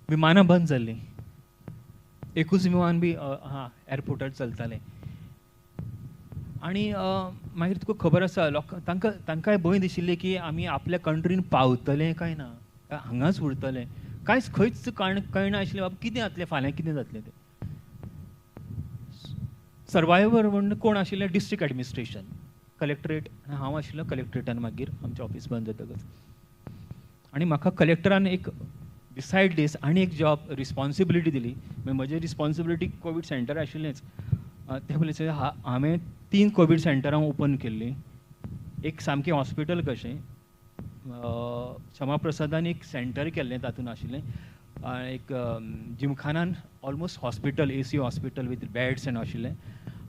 विमानां बंद जाल्लीं, एकूच विमान बी हां एअरपोर्टार चलतालें. आनी मागीर तुका खबर आसा लोक तांकां तांकांय भंय दिशिल्लें की आमी आपल्या कंट्रीन पावतले काय ना, हांगाच उरतले, कांयच खंयच कळना आशिल्लें बाबा कितें जातलें फाल्यां, कितें जातलें तें. सर्वायवर म्हण कोण आशिल्लें, डिस्ट्रिक्ट एडमिनिस्ट्रेशन, कलेक्टरेट. हांव आशिल्लो कलेक्टरेटान मागीर आमचें ऑफिस बंद जातकच. आनी म्हाका कलेक्टरान एक डिसायड दीस आनी एक जॉब रिस्पॉन्सिबिलिटी दिली. म्हजी रिस्पॉन्सिबिलिटी कोवीड सेंटर आशिल्लेंच, ते पयलीं हांवें 3 कोवीड सेंटरां ओपन केल्लीं. एक सामकें हॉस्पिटल कशें, क्षमाप्रसादान एक सेंटर केल्लें तातूंत आशिल्लें, एक जिमखानान almost hospital, AC hospital with beds and आशिल्लें,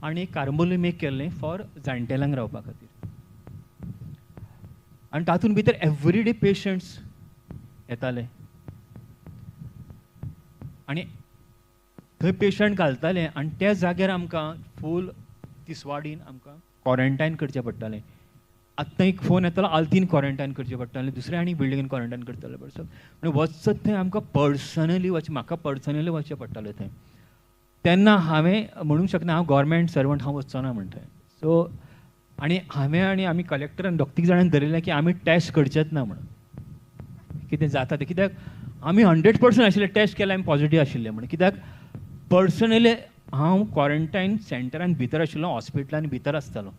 आनी एक कारंबोलीम एक केल्लें फॉर जाणटेल्यांक रावपा खातीर. आनी तातूंत भितर एवरी डे पेशंट्स येताले आनी थंय पेशंट घालताले आनी त्या जाग्यार आमकां फूल तिसवाडीन आमकां क्वॉरंटायन करचें पडटालें. आत्तां एक फोन येतालो, आल्तीन क्वॉरंटायन करचें पडटालें, दुसरें आनी बिल्डिंगेन क्वॉरंटायन करताले पडसो. म्हणून वचत थंय आमकां पर्सनली वचें, म्हाका पर्सनली वचचें पडटालें थंय. तेन्ना हांवें म्हणूंक शकना हांव गव्हर्मेंट सर्वंट, हांव वचचो ना म्हणटा. सो आनी हांवें आनी आमी कलेक्टरान दोग तीग जाणांनी धरिल्लें की आमी टेस्ट करचेच ना म्हणून, कितें जाता तें. कित्याक आमी 100% आशिल्ले, टेस्ट केल्यार आमी पॉजिटीव आशिल्ले म्हणून. कित्याक पर्सनली हांव क्वॉरंटायन सेंटरान भितर आशिल्लो, हॉस्पिटलान भितर आसतालो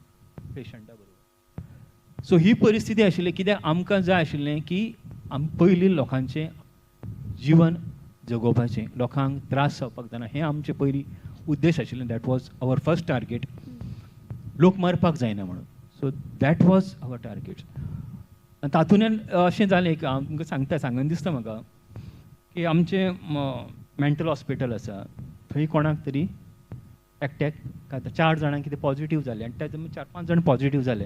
पेशंटा बरोबर. सो ही परिस्थिती आशिल्ली. कित्याक आमकां जाय आशिल्लें की आमी पयलीं लोकांचें जिवन जगोवपाचें, लोकांक त्रास जावपाक जायना, हें आमचें पयलीं उद्देश आशिल्लें. That was our first target. लोक मरपाक जायना म्हणून. So that was our target. तातूंतल्यान अशें जालें की हांव तुमकां सांगता, सांगून दिसता म्हाका की आमचें मेंटल हॉस्पिटल आसा, थंय कोणाक तरी एकट्याक 4 जाणांक कितें पॉजिटीव जालें आनी त्या 4-5 जाण पॉजिटीव जाले.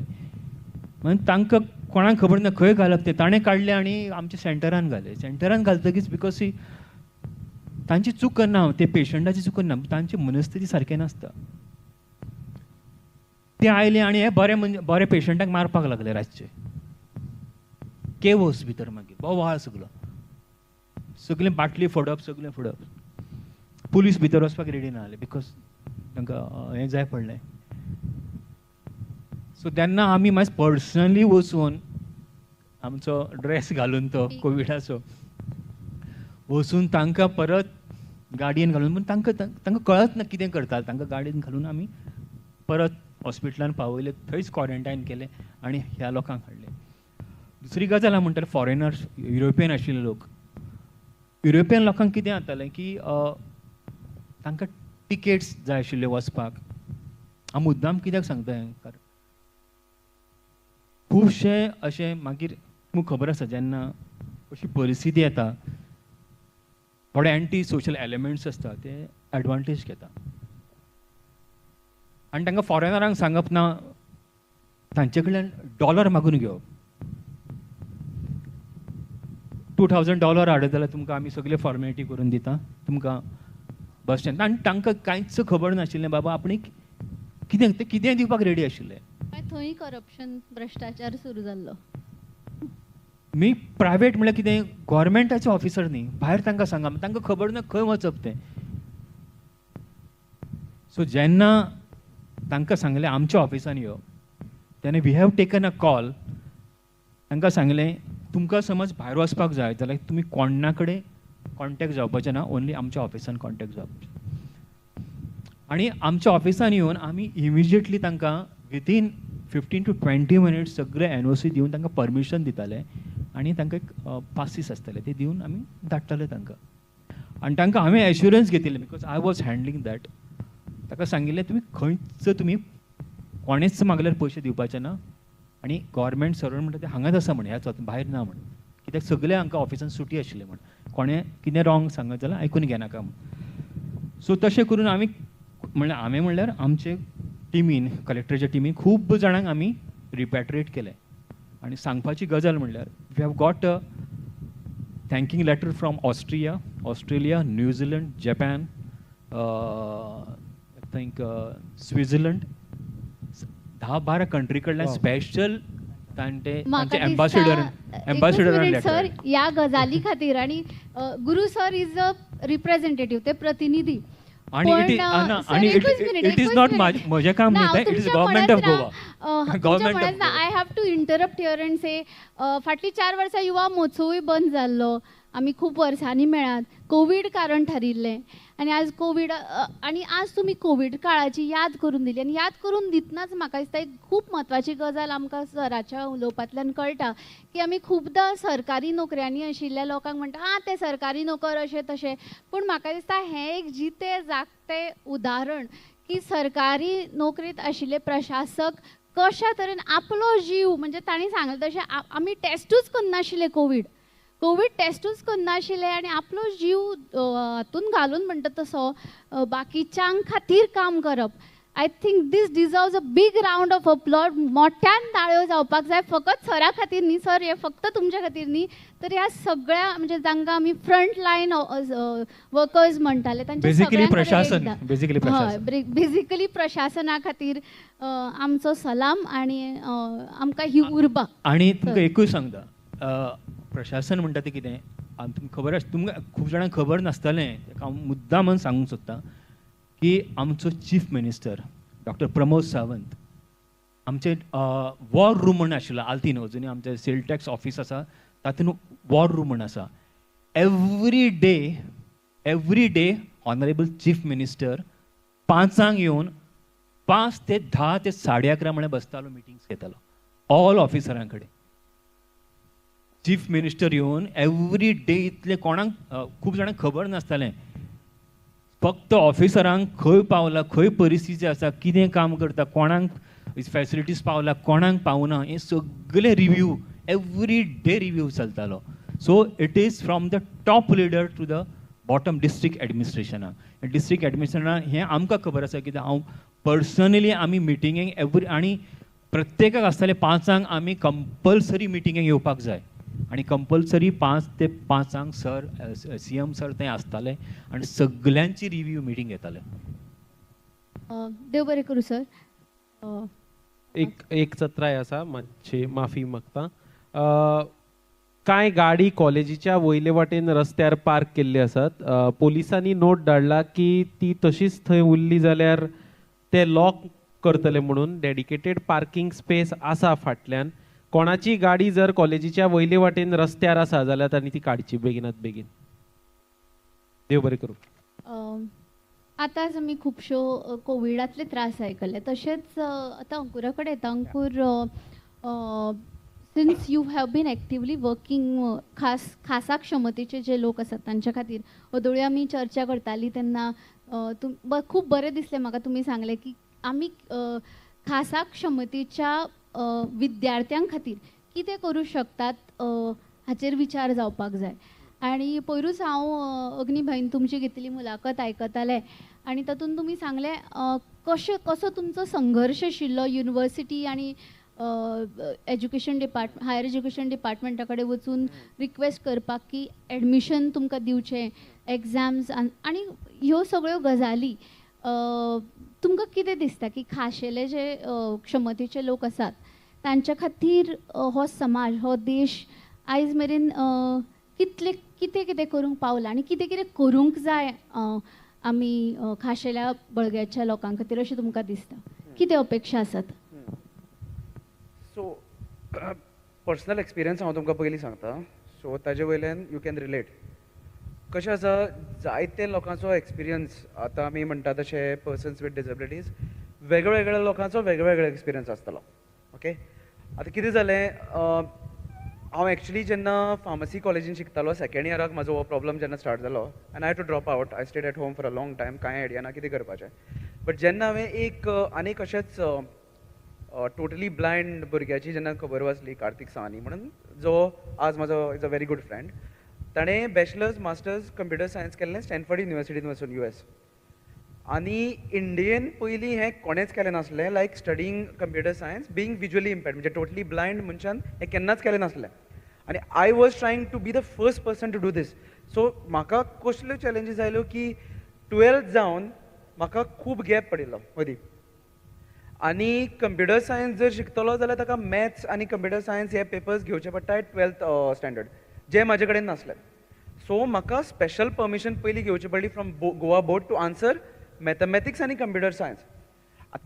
म्हणून तांकां कोणाक खबर ना खंय घालप तें, ताणें काडलें आनी आमच्या सेंटरान घालें. सेंटरान घालतकीच because तांची चूक करना हांव, ते पेशंटाची चूक करना, तांची मनस्थिती सारकें नासता. ते आयले आनी हे बरे म्हणजे बरे पेशंटाक मारपाक लागले रातचे. केवस भितर मागीर बोवाळ सगलो, सगळें बाटली फोडप, सगळें फोडप. पुलीस भितर वचपाक रेडी ना जाले because तांकां हें जाय पडलें. सो तेन्ना आमी मातशें पर्सनली वचून आमचो ड्रेस घालून तो कोविडाचो वचून तांकां परत गाडयेन घालून, पूण तांकां तांकां कळत ना कितें करता, तांकां गाडयेन घालून आमी परत हॉस्पिटलान पावयले, थंयच क्वॉरंटायन केलें आनी ह्या लोकांक हाडले. दुसरी गजाल हांव म्हणटालें, फॉरेनर्स, युरोपियन आशिल्ले लोक, युरोपियन लोकांक कितें जातालें की तांकां टिकेट्स जाय आशिल्ल्यो वचपाक. हांव मुद्दाम कित्याक सांगता हें, कारण खुबशे अशें मागीर तुमकां खबर आसा जेन्ना अशी परिस्थिती येता थोडे एंटी सोशल एलिमेंट्स आसता ते एडवांटेज घेता आनी तांकां फॉरेनरांक सांगप ना, तांचे कडल्यान डॉलर मागून घेवप. $2,000 हाडत जाल्यार तुमकां आमी सगळे फॉर्मेलिटी करून दिता, तुमकां बस स्टँड. आनी तांकां कांयच खबर नाशिल्लें बाबा आपणे कितें ते कितें दिवपाक रेडी आशिल्ले. थंय करप्शन, भ्रश्टाचार सुरू जाल्लो. मी प्रायवेट म्हणल्यार कितें, गव्हर्मेंटाचे ऑफिसर न्ही, भायर तांकां सांगा, तांकां खबर ना खंय वचप तें. सो जेन्ना तांकां सांगलें आमच्या ऑफिसान यो, तेन्ना we have taken a call. तांकां सांगलें तुमकां समज भायर वचपाक जाय जाल्यार तुमी कोणा कडेन कॉन्टेक्ट जावपाचें ना, ओन्ली आमच्या ऑफिसान कॉन्टेक्ट जावपाचें. आनी आमच्या ऑफिसान येवन आमी इमिजिएटली तांकां विदीन 15 to 20 minutes सगळे NOC दिवन तांकां परमिशन दिताले आनी तांकां एक पासीस आसताले ते दिवन आमी धाडटाले तांकां. आनी तांकां हांवें एश्युरन्स घेतिल्लें because I was handling that. ताका सांगिल्लें तुमी खंयच तुमी कोणेच मागल्यार पयशे दिवपाचे ना आनी गव्हर्मेंट सर्वंट म्हणटा ते हांगाच आसा म्हण, ह्याच भायर ना म्हण, कित्याक सगळे हांकां ऑफिसान सुटी आशिल्ली म्हण, कोणें कितें रॉंग सांगत जाल्यार आयकून घेनाका म्हण. सो तशें करून आमी म्हणल्यार हांवें म्हणल्यार आमचे टिमीन, कलेक्टराच्या टिमीन खूब जाणांक आमी रिपॅट्रिएट केलें. आनी सांगपाची गजाल म्हणल्यार we have got a thanking letter from Austria, Australia, New Zealand, Japan, I think Switzerland, 10-12 country कडल्यान स्पेशल तांचे एम्बासिडर एम्बासिडरान सर ह्या गजाली खातीर. आनी Guru sir is a representative, ते प्रतिनिधी. आणि it is not म्हजें काम न्ही, it is government of Goa. Government of Goa. I have to interrupt here and say फाटलीं 4 वर्सां युवा महोत्सवूय बंद जाल्लो, आमी खूब वर्सांनी मेळात, कोवीड कारण थारिल्लें आनी आज कोवीड आनी आज तुमी कोवीड काळाची याद करून दिली. आनी याद करून दितनाच म्हाका दिसता एक खूब म्हत्वाची गजाल आमकां सराच्या उलोवपांतल्यान कळटा की आमी खुबदां सरकारी नोकऱ्यांनी आशिल्ल्या लोकांक म्हणटा आं ते सरकारी नोकर अशें तशें, पूण म्हाका दिसता हें एक जितें जागतें उदाहरण की सरकारी नोकरेंत आशिल्ले प्रशासक कशा तरेन आपलो जीव, म्हणजे तांणी सांगलें तशें आमी टेस्टूच करनाशिल्ले, कोवीड टेस्टूच करनाशिल्ले आनी आपलो जीव हातून घालून म्हणटा तसो बाकीच्यांक खातीर काम करप. I think this deserves a big round of applause. मोठ्यान ताळयो जावपाक जाय, फकत सरा खातीर न्ही सर, हें फक्त तुमच्या खातीर न्ही, तर ह्या सगळ्या म्हणजे जांकां आमी फ्रंट लायन वर्कर्स म्हणटाले तांच्या बेसिकली सगळ्यां प्रशासन, बेसिकली हय, बेसिकली प्रशासना खातीर आमचो सलाम आनी आमकां ही उर्बा. आनी तुमकां एकूय सांगता, प्रशासन म्हणटा तें कितें तुमकां खबर आस, तुमकां खूब जाणांक खबर नासतलें, ताका हांव मुद्दाम सांगूंक सोदतां की आमचो chief minister doctor Pramod Sawant आमचे वॉर रूम म्हण आशिल्लो आल्तीन, अजुनूय आमचें सेल टॅक्स ऑफीस आसा तातूंत वॉर रूम म्हण आसा. Every day honourable chief minister 5 येवन 5 ते 10 ते 11:30 म्हळ्यार बसतालो, मिटिंग्स घेतालो ऑल ऑफिसरां कडेन. चीफ मिनिस्टर येवन एवरी डे, इतले कोणाक खूब जाणांक खबर नासतालें, फक्त ऑफिसरांक खंय पावला, खंय परिस्थिती आसा, कितें काम करता, कोणाक फॅसिलिटीज पावला, कोणाक पावना, हें सगळें रिव्यू एवरी डे रिव्यू चलतालो. So it is from the top leader to the bottom district एडमिनिस्ट्रेशनाक. District एडमिनिस्ट्रेशनाक हें आमकां खबर आसा कित्याक हांव पर्सनली आमी मिटिंगेक एवरी, आनी प्रत्येकाक आसतालें 5 आमी कंपल्सरी मिटिंगेक येवपाक जाय आनी कंपल्सरी 5 ते 5 सर CM sir थंय आसताले आनी सगल्यांची रिव्यू मिटींग घेताले. देव बरें करूं सर. एक चत्राय आसा, मातशी माफी मागता. कांय गाडी कॉलेजीच्या वयले वाटेन रस्त्यार पार्क केल्ली आसात. पोलिसांनी नोट धाडला की ती तशीच थंय उरली जाल्यार ते लॉक करतले म्हणून. डेडिकेटेड पार्किंग स्पेस आसा फाटल्यान. कोणाची गाडी जर कॉलेजीच्या वयले वाटेन रस्त्यार आसा जाल्यार तांणी ती काडची बेगिनात बेगीन. देव बरें करूं. आतांच आमी खुबश्यो कोविडांतले त्रास आयकले, तशेंच आतां अंकुरा कडेन येता. Ankur, since you have been actively working खासा क्षमतेचे जे लोक आसात तांच्या खातीर, अदोळी आमी चर्चा करताली तेन्ना खूब बरें दिसलें म्हाका तुमी सांगलें की आमी खासा क्षमतेच्या विद्यार्थ्यां खातीर कितें करूं शकतात हाचेर विचार जावपाक जाय. आनी पयरूच हांव अग्नीभाईन तुमची घेतिल्ली मुलाखत आयकतालें आनी तातूंत तुमी सांगलें कसो तुमचो संघर्श आशिल्लो युनिवर्सिटी आनी एज्युकेशन डिपार्टमेंट, हायर एज्युकेशन डिपार्टमेंटा कडेन वचून रिक्वेस्ट करपाक की एडमिशन तुमकां दिवचें, एग्जाम्स आनी ह्यो सगळ्यो गजाली. तुमकां कितें दिसता की खाशेले जे क्षमतेचे लोक आसात तांच्या खातीर हो समाज, हो देश आयज मेरेन कितले कितें कितें करूंक पावला आनी कितें कितें करूंक जाय आमी खाशेल्या बळग्याच्या लोकां खातीर अशें तुमकां दिसता? कितें अपेक्षा आसात? सो पर्सनल एक्सपिरियन्स हांव तुमकां पयलीं सांगता, सो ताजे वयल्यान you can relate. कशें आसा, जायते लोकांचो एक्सपिरियन्स, आतां आमी म्हणटा तशें पर्सन्स विथ डिसेबिलिटीज, वेगळ्या लोकांचो वेगवेगळो एक्सपिरियन्स आसतलो. ओके, आतां कितें जालें, हांव एक्चुली जेन्ना फार्मसी कॉलेजीन शिकतालो सेकेंड इयराक म्हाजो हो प्रॉब्लम जेन्ना स्टार्ट जालो and I had to drop out. I stayed at home for a long time, कांय आयडिया ना कितें करपाचें. बट जेन्ना हांवें एक आनीक अशेंच टोटली ब्लायंड भुरग्याची जेन्ना खबर वाचली, कार्तीक साहनी म्हणून, जो आज म्हाजो is a very good friend, ताणें बॅचलर्स मास्टर्स कंप्युटर सायन्स केल्लें स्टॅनफर्ड युनिवर्सिटीन वचून US. आनी इंडियेन पयलीं हें कोणेंच केलें नासलें, like studying computer science being visually impaired, म्हणजे टोटली ब्लायंड मनशान हें केन्नाच केलें नासलें. आनी I was trying to be the first person to do this. So म्हाका कसल्यो चॅलेंजीस आयल्यो की 12th जावन म्हाका खूब गॅप पडिल्लो मदीं. आनी कंप्युटर सायन्स जर शिकतलो जाल्यार ताका मॅथ्स आनी कंप्युटर सायन्स हे पेपर्स घेवचे पडटा एट 12th standard, जे म्हाजे कडेन नासले. सो म्हाका स्पेशल परमिशन पयलीं घेवची पडली from Goa board to answer mathematics आनी कंप्युटर सायन्स.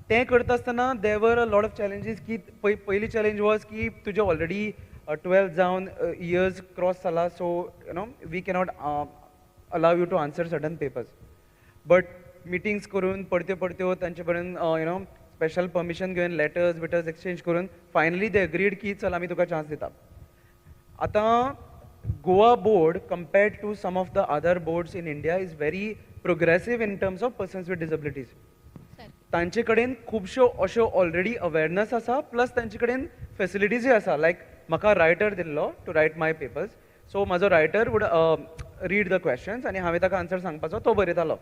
तें करता आसतना there were a lot of challenges. की पयली चॅलेंज वॉज की तुजें ऑलरेडी 12 जावन इयर्स क्रॉस जाला, so you know we cannot allow you to answer certain papers. But meetings करून परत्यो परत्यो तांचे कडेन you know special permission घेवन लेटर्स बिटर्स एक्सचेंज करून फायनली they agreed की चल आमी तुका चान्स दिता. आतां Goa board compared to some of the other boards in India is very progressive in terms of persons with disabilities. तांचे कडेन खुबश्यो अश्यो ऑलरेडी अवेरनस आसा, प्लस तांचे कडेन फेसिलिटीजूय आसा. लायक म्हाका रायटर दिल्लो to write my papers, so म्हाजो writer would read the questions आनी हांवें ताका आन्सर सांगपाचो, तो बरयतालो.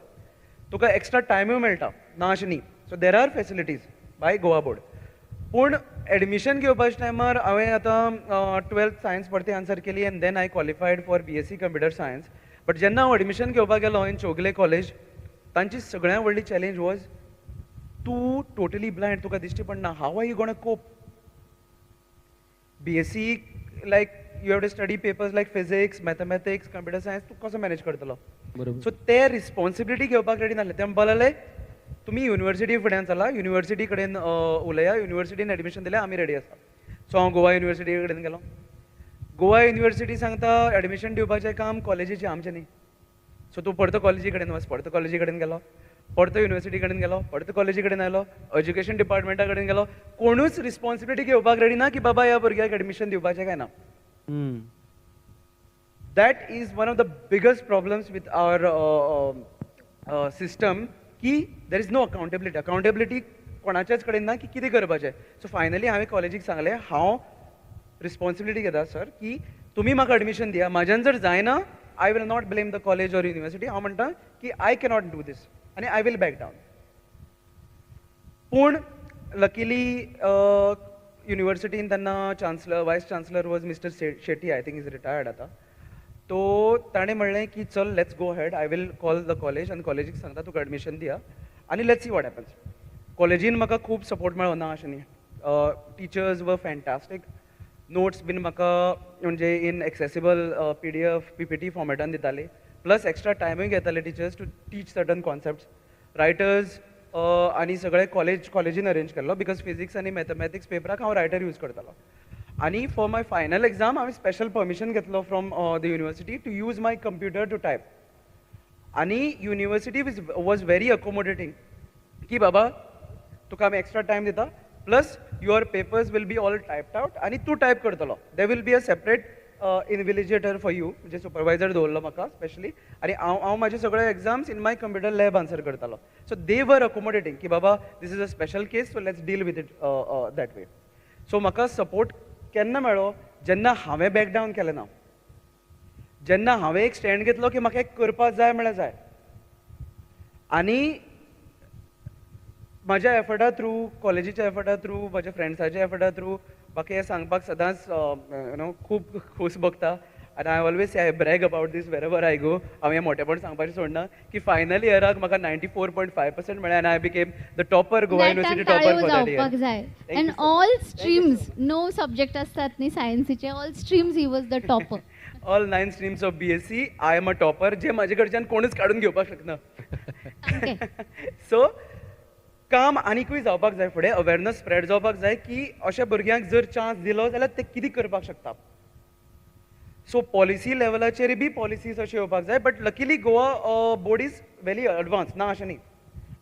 तुका एक्स्ट्रा टायमूय मेळटा, ना अशें न्ही. So there are facilities by Goa board. पूण एडमिशन घेवपाच्या टायमार हांवें आतां 12th science परती आन्सर केली and then I qualified for BSc computer science. But जेन्ना हांव एडमिशन घेवपाक गेलो इन चोगले कॉलेज, तांची सगळ्यांत व्हडली चॅलेंज वॉज तूं टोटली ब्लायंड, तुका दिश्टी पडना, how are you gonna cope? BSc like you have to study papers like physics, mathematics, computer science, तूं कसो मॅनेज करतलो? सो ते रिस्पॉन्सिबिलिटी घेवपाक रेडी नासले. ते म्हणपाक लागले तुमी युनिवर्सिटी फुड्यान चला, युनिवर्सिटी कडेन उलया, युनिवर्सिटीन एडमिशन दिल्यार आमी रेडी आसा. सो हांव गोवा युनिवर्सिटी कडेन गेलो. गोवा युनिवर्सिटी सांगता एडमिशन दिवपाचें काम कॉलेजीचें, आमचें न्ही. सो तूं परतो कॉलेजी कडेन वच. परतो कॉलेजी कडेन गेलो, परतो युनिवर्सिटी कडेन गेलो, परतो कॉलेजी कडेन आयलो, एज्युकेशन डिपार्टमेंटा कडेन गेलो. कोणूच रिस्पॉन्सिबिलिटी घेवपाक रेडी ना की बाबा ह्या भुरग्याक एडमिशन दिवपाचें काय ना. That is one of the biggest problems with our system, की there is no accountability. Accountability कोणाच्याच कडेन ना की कितें करपाचें. सो फायनली हांवें कॉलेजीक सांगलें, हांव रिस्पॉन्सिबिलिटी घेता सर की तुमी म्हाका एडमिशन दिया, म्हाज्यान जर जायना I will not blame the college or university. हांव म्हणटा की I cannot do these आनी I will back down. पूण लकीली युनिवर्सिटीन तेन्ना chancellor, vice chancellor was mister Shetty, I think is retired आतां. तो ताणें म्हणलें की चल let's go ahead, I will call the college आनी कॉलेजीक सांगता तुका एडमिशन दिया आनी let's see what happens. कॉलेजीन म्हाका खूब सपोर्ट मेळ्ळो, ना अशें न्ही. टिचर्स वर फॅन्टास्टीक, नोट्स बीन म्हाका म्हणजे इन एक्सेसिबल PDF PPT फॉर्मेटान दिताले, प्लस एक्स्ट्रा टायमूय घेताले teachers to teach certain concepts. Writers आनी सगळे कॉलेजीन अरेंज केल्लो, because physics आनी मॅथमॅटिक्स पेपराक हांव रायटर यूज करतालो. आनी फॉर my final exam हांवें स्पेशल परमिशन घेतलो from the university to use my computer to type. आनी युनिवर्सिटी वॉज व्हेरी अकोमोडेटींग की बाबा तुका आमी एक्स्ट्रा टायम दिता, plus your papers will be all typed out आनी तूं टायप करतलो. There will be a separate invigilator for you, म्हणजे सुपरवायजर दवरलो म्हाका स्पेशली, आनी हांव म्हाजे सगळे exams in my computer lab answer करतालो. सो दे वर अकोमोडेटींग की बाबा this is a special case, so let's deal with it that way. So म्हाका सपोर्ट केन्ना मेळ्ळो, जेन्ना हांवें बॅक डावन केलें ना, जेन्ना हांवें एक स्टँड घेतलो की म्हाका एक करपाक जाय म्हळ्यार जाय. आनी म्हाज्या एफर्टा थ्रू, कॉलेजीच्या एफर्टा थ्रू, म्हाज्या फ्रेंड्साच्या एफर्टा थ्रू म्हाका हें सांगपाक सदांच you know खूब खोस भोगता. आनी I always I brag about this wherever I go. हांव हें मोटेपण सांगपाचें सोडना की फायनल इयराक म्हाका 94.5% मेळ्ळें आनी I became the topper, Goa university topper for that year. जाय. And all streams, no subject आसतात न्ही सायन्सीचे, all streams he was the topper. All 9 streams of BSc I am a topper, जे म्हाजे कडच्यान कोणूच काडून घेवपाक शकना. सो काम आनिकूय जावपाक जाय फुडें, अवेरनस स्प्रेड जावपाक जाय की अशा भुरग्यांक जर चान्स दिलो जाल्यार ते कितें करपाक शकता. सो पॉलिसी लेवलाचेर बी पॉलिसीज अश्यो येवपाक जाय, but luckily Goa board is very advance, ना अशें न्ही,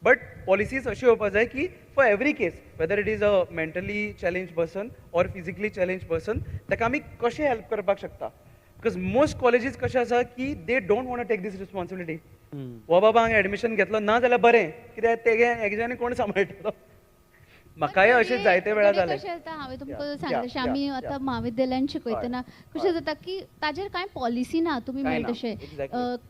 बट पॉलिसीज अश्यो येवपाक जाय की for every case, whether it is a mentally challenge person or physically challenge person, ताका आमी कशें हेल्प करपाक शकता. Because most colleges कशें आसा की they don't want to take this responsibility. हो बाबा हांगा एडमिशन घेतलो ना जाल्यार बरें, कित्याक तेगे एग्जामी कोण सांबाळटलो. म्हाकाय अशें जायते वेळा जालें. कशें जाता, हांवें तुमकां सांगलें तशें आमी आतां म्हाविद्यालयान शिकयतना कशें जाता की ताजेर कांय पॉलिसी ना, तुमी म्हणलें तशें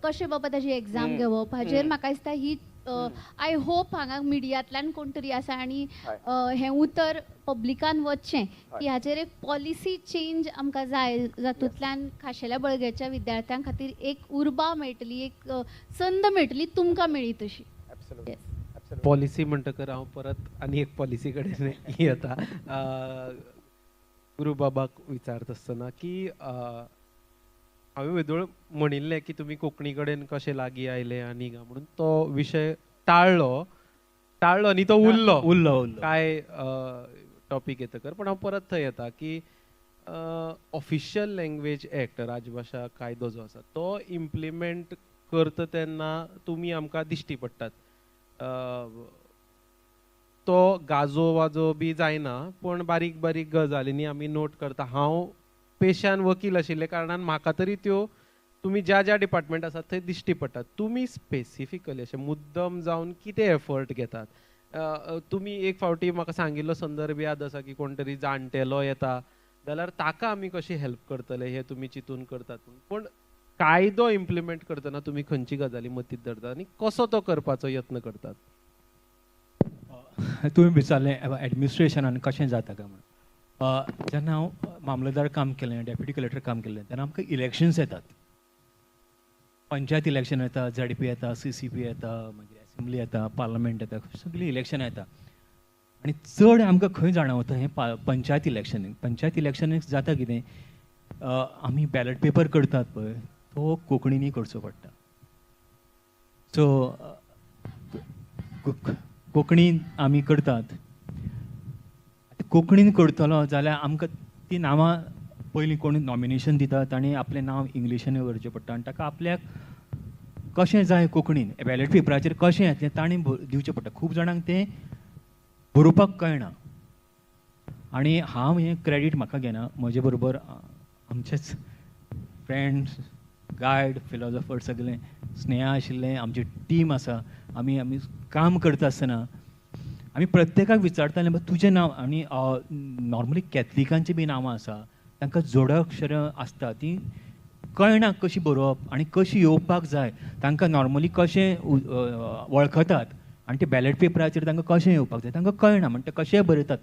कशें बाबा ताजी एग्जाम घेवप हाजेर म्हाका दिसता ही I hope हांगा मिडियांतल्यान कोण तरी आसा आनी हें उतर पब्लिकान वचचें की हाजेर एक पॉलिसी चेंज आमकां जाय, जातूंतल्यान खाशेल्या बळग्याच्या विद्यार्थ्यां खातीर एक उर्बा मेळटली, एक संद मेळटली तुमकां मेळ्ळी तशी. पॉलिसी म्हणटकर हांव परत आनी एक पॉलिसी कडेन येता. गुरुबाबाक विचारता आसतना की हांवें वेदोळ म्हणिल्लें की तुमी कोंकणी कडेन कशें लागीं आयले आनी म्हणून तो विशय टाळ्ळो टाळ्ळो आनी तो उरलो उरलो काय टॉपीक येतकर. पण हांव परत थंय येता की ऑफिशियल लँग्वेज एक्ट, राजभाशा कायदो जो आसा तो इम्प्लिमेंट करता तेन्ना तुमी आमकां दिश्टी पडटात. तो गाजो वाजो बी जायना, पूण बारीक बारीक गजालींनी आमी नोट करता. हांव पेशान वकील आशिल्ले कारणान म्हाका तरी त्यो तुमी ज्या ज्या डिपार्टमेंट आसात थंय दिश्टी पडटात. तुमी स्पेसिफिकली अशें मुद्दम जावन कितें एफर्ट घेतात? तुमी एक फावटी म्हाका सांगिल्लो संदर्भ याद आसा की कोण तरी जाणटेलो येता जाल्यार ताका आमी कशी हेल्प करतले हे तुमी चिंतून करतात. पूण कायदो इम्प्लिमेंट करतना तुमी खंयची गजाली मतींत धरतात आनी कसो तो करपाचो यत्न करतात? तुमी विचारलें एडमिनिस्ट्रेशनान कशें जाता काय म्हणून. जेन्ना हांव मामलेदार काम केलें, डेप्युटी कलेक्टर काम केलें, तेन्ना आमकां इलेक्शन्स येतात. पंचायत इलेक्शन येता, झेडपी येता, CCP येता, मागीर एसेंब्ली येता, पार्लमेंट येता, सगळीं इलेक्शनां येता. आनी चड आमकां खंय जाणवता हें पंचायत इलेक्शनीक. पंचायत इलेक्शनीक जाता कितें, आमी बॅलट पेपर करतात पळय तो कोंकणीनी करचो पडटा. सो कोंकणीन आमी करतात. कोंकणीन करतलो जाल्यार आमकां ती नांवां पयलीं कोण नॉमिनेशन दितात आनी आपलें नांव इंग्लिशीन करचें पडटा आनी ताका आपल्याक कशें जाय कोंकणीन बॅलट पेपराचेर कशें येतलें ताणें दिवचें पडटा. खूब जाणांक तें बरोवपाक कळना आनी हांव हें क्रेडीट म्हाका घेना, म्हजे बरोबर आमचेच फ्रेंड्स, गायड, फिलॉजॉफर सगळें स्नेहा आशिल्लें, आमची टीम आसा. आमी आमी काम करता आसतना आमी प्रत्येकाक विचारताले तुजें नांव. आनी नॉर्मली कॅथलिकांचीं बी नांवां आसा, तांकां जोडाक्षरां आसता तीं कळना कशी बरोवप आनी कशी येवपाक जाय, तांकां नॉर्मली कशें वळखतात आनी ते बॅलट पेपराचेर तांकां कशें येवपाक जाय तांकां कळना, म्हणटा कशें बरयतात.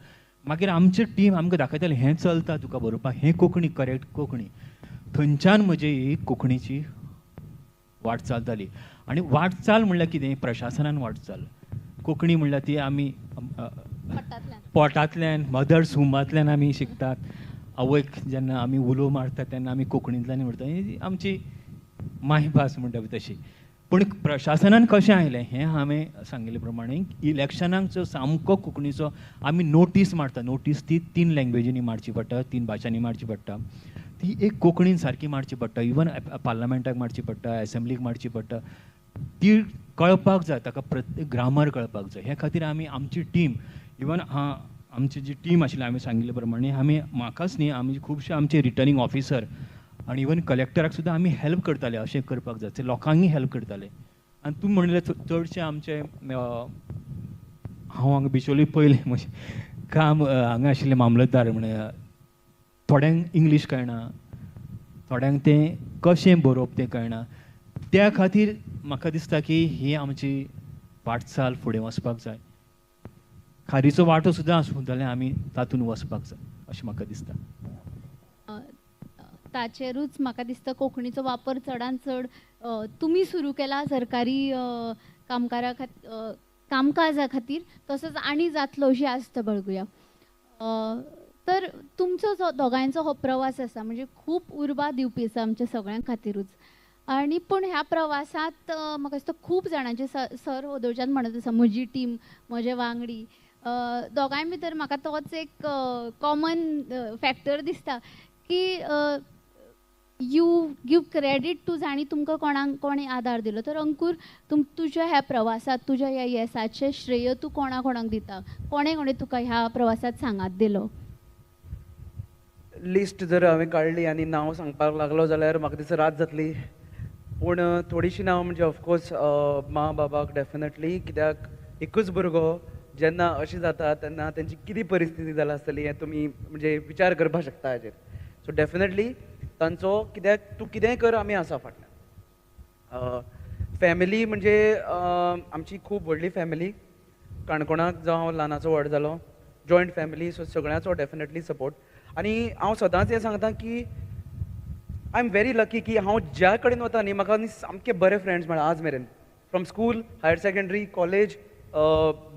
मागीर आमची टीम आमकां दाखयताली हें चलता तुका बरोवपाक, हें कोंकणी करेक्ट कोंकणी. थंयच्यान म्हजी ही कोंकणीची वाटचाल जाली. आनी वाटचाल म्हणल्यार कितें, प्रशासनान वाटचाल. कोंकणी म्हणल्यार ती आमी पोटांतल्यान, मदर्स वुम्बांतल्यान आमी शिकतात. आवयक जेन्ना आमी उलो मारता तेन्ना आमी कोंकणींतल्यान म्हणटा, ही आमची मायभास म्हणटा तशी. पूण प्रशासनान कशें आयलें हें हांवें सांगिल्ले प्रमाणे इलेक्शनाक जो सामको कोंकणीचो आमी नोटीस मारता, नोटीस ती 3 लँग्वेजींनी मारची पडटा, 3 भाशांनी मारची पडटा. ती एक कोंकणीन सारकी मारची पडटा, इवन पार्लमेंटाक मारची पडटा, एसेंब्लीक मारची पडटा. ती कळपाक जाय ताका, प्रत्येक ग्रामर कळपाक जाय. हे खातीर आमी आमची टीम, इवन आमची जी टीम आशिल्ली आमी सांगिल्ले प्रमाणे आमी म्हाकाच न्ही, आमी खुबशे आमचे रिटर्निंग ऑफिसर आनी इवन कलेक्टराक सुद्दां आमी हेल्प करताले अशें करपाक जाय, लोकांकय हेल्प करताले. आनी तूं म्हणलें चडशे आमचे, हांव हांगा बिचोली पयलें म्हजें काम हांगा आशिल्लें मामलतदार म्हण, थोड्यांक इंग्लीश कळना, थोड्यांक तें कशें बरोवप तें कळना. त्या खातीर म्हाका दिसता की ही आमची वाटचाल फुडें वचपाक जाय. खारीचो वांटो सुद्दां आसूं जाल्यार आमी तातूंत वचपाक जाय अशें म्हाका दिसता. ताचेरूच म्हाका दिसता कोंकणीचो वापर चडान चड तुमी सुरू केला सरकारी कामकारा कामकाजा खातीर, तसोच आनी जातलो अशी आस्त बाळगुया. तर तुमचो जो दोगांयचो हो प्रवास आसा म्हणजे खूब उर्बा दिवपी आसा आमच्या सगळ्यां खातीरूच. आनी पूण ह्या प्रवासांत म्हाका दिसता खूब जाणांचे सर वदोळच्यान म्हणत आसा म्हजी टीम, म्हजे वांगडी, दोगांय भितर म्हाका तोच एक कॉमन फॅक्टर दिसता की you give credit to जाणी तुमकां कोणाक कोणी आदार दिलो. तर अंकूर, तुज्या ह्या प्रवासांत तुज्या ह्या येसाचें श्रेय तूं कोणा कोणाक दिता, कोणे कोणे तुका ह्या प्रवासांत सांगात दिलो? लिस्ट जर हांवें काडली आनी नांव सांगपाक लागलो जाल्यार म्हाका दिसता रात जातली, पूण थोडीशीं नांवां म्हणजे ऑफकोर्स मा बाबाक डेफिनेटली, कित्याक एकूच भुरगो जेन्ना अशें जाता तेन्ना तेंची कितें परिस्थिती जाला आसतली हें तुमी म्हणजे विचार करपाक शकता हाजेर. सो डेफिनेटली तांचो, कित्याक तूं कितेंय कर आमी आसा फाटल्यान. फॅमिली म्हणजे आमची खूब व्हडली फॅमिली, काणकोणाक जावं हांव ल्हानाचो व्हड जालो, जॉयंट फॅमिली, सो सगळ्यांचो डेफिनेटली सपोर्ट. आनी हांव सदांच हें सांगता की I am very lucky की हांव ज्या कडेन वता न्ही म्हाका न्ही सामके बरे फ्रेंड्स मेळ्ळा आज मेरेन, from school, higher secondary, college,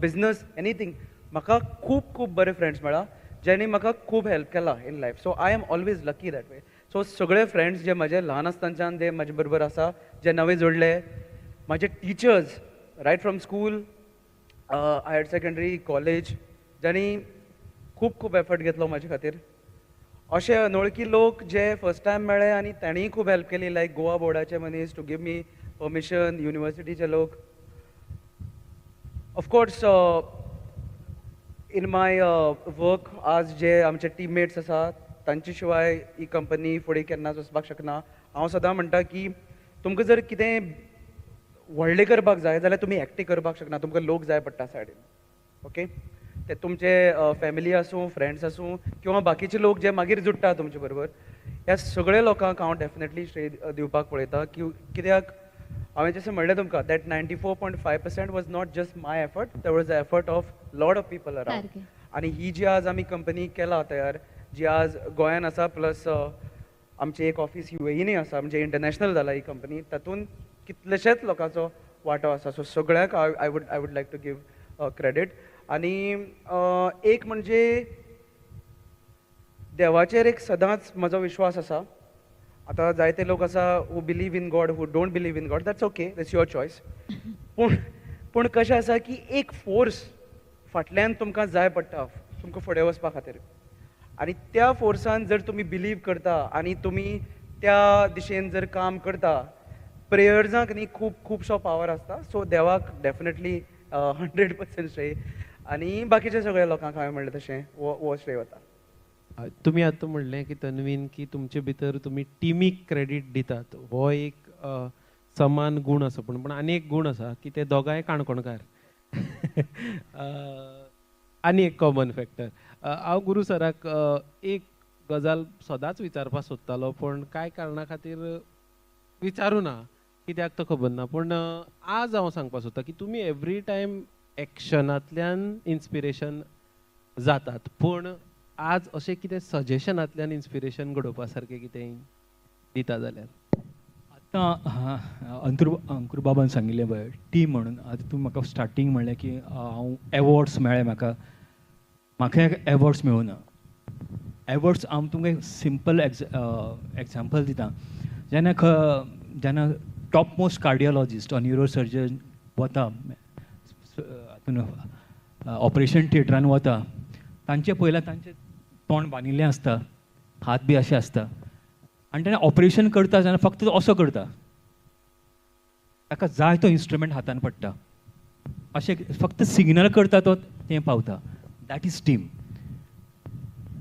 business, anything, म्हाका खूब खूब बरे फ्रेंड्स मेळ्ळा ज्यांनी म्हाका खूब हेल्प केला in life. So I am always lucky that way. So सगळे फ्रेंड्स जे म्हजे ल्हान आसतनाच्यान जे म्हजे बरोबर आसा, जे नवे जोडले, म्हजे teachers right from school, higher secondary, college, ज्यांनी खूब खूब एफर्ट घेतलो म्हाजे खातीर. अशे अनोळखी लोक जे फर्स्ट टायम मेळ्ळे आनी तांणीय खूब हेल्प केली, लायक गोवा बोर्डाचे मनीस टू गिव मी परमिशन, युनिवर्सिटीचे लोक. Of course in my work आज जे आमचे टिममेट्स आसा तांचे शिवाय ही कंपनी फुडें केन्नाच वचपाक शकना. हांव सदां म्हणटा की तुमकां जर कितें व्हडलें करपाक जाय जाल्यार तुमी एकटें करपाक शकना, तुमकां लोक जाय पडटा सायडीन. ओके, ते तुमचे फॅमिली आसूं, फ्रेंड्स आसूं, किंवा बाकीचे लोक जे मागीर जुडटा तुमचे बरोबर, ह्या सगळ्या लोकांक हांव डेफिनेटली श्रेय दिवपाक पळयता. की कित्याक हांवें जशें म्हणलें तुमकां that 94.5% was not just my effort, that was the effort of lot of people around. आनी ही जी आज आमी कंपनी केला तयार, जी आज गोंयान आसा, प्लस आमचें एक ऑफीस युएईनूय आसा, म्हणजे इंटरनॅशनल जाला ही कंपनी, तातूंत कितलेशेच लोकांचो वांटो आसा. सो सगळ्यांक I would like to give credit. आनी एक म्हणजे देवाचेर एक सदांच म्हजो विश्वास आसा. आतां जायते लोक आसा who believe in God, who don't believe in God, that's okay, that's your choice. पूण कशें आसा की एक फोर्स फाटल्यान तुमकां जाय पडटा तुमकां फुडें वचपा खातीर, आनी त्या फोर्सान जर तुमी बिलीव करता आनी तुमी त्या दिशेन जर काम करता, प्रेयर्सांक न्ही खूब खुबसो पावर आसता. सो देवाक डेफिनेटली 100% श्रेय, आनी बाकीच्या सगळ्या लोकांक हांवें म्हणलें तशें हो श्रेय वता. तुमी आतां म्हणलें की तन्वीन की तुमचे भितर तुमी टिमीक क्रेडीट दितात, हो एक समान गूण आसा, पूण आनी एक गूण आसा की ते दोगांय काणकोणकार आनी एक कॉमन फॅक्टर. हांव गुरू सराक एक गजाल सदांच विचारपाक सोदतालो, पूण कांय कारणा खातीर विचारूं ना, कित्याक तो खबर ना, पूण आज हांव सांगपाक सोदतां की तुमी एवरी टायम एक्शनांतल्यान इन्स्पिरेशन जातात, पूण आज अशें कितें सजेशनांतल्यान इन्स्पिरेशन घडोवपा सारकें कितें दिता जाल्यार? आतां अंकूर बाबान सांगिल्लें पळय टीम म्हणून, आतां तूं म्हाका स्टार्टींग म्हणलें की हांव एवॉर्ड्स मेळ्ळे म्हाका, म्हाका एवॉर्ड्स मेळूना. एवॉर्ड्स हांव तुमकां एक सिंपल एग्जाम्पल दिता. जेन्ना जेन्ना top most cardiologist or neurosurgeon वता हातून ऑपरेशन थिएटरान वता, तांचे पयल्यार तांचें तोंड बांदिल्लें आसता, हात बी अशें आसता, आनी तेन्ना ऑपरेशन करता जाल्यार फक्त असो करता, ताका जाय तो इन्स्ट्रुमेंट हातान पडटा, अशें फक्त सिग्नल करता तो तें पावता. That is team,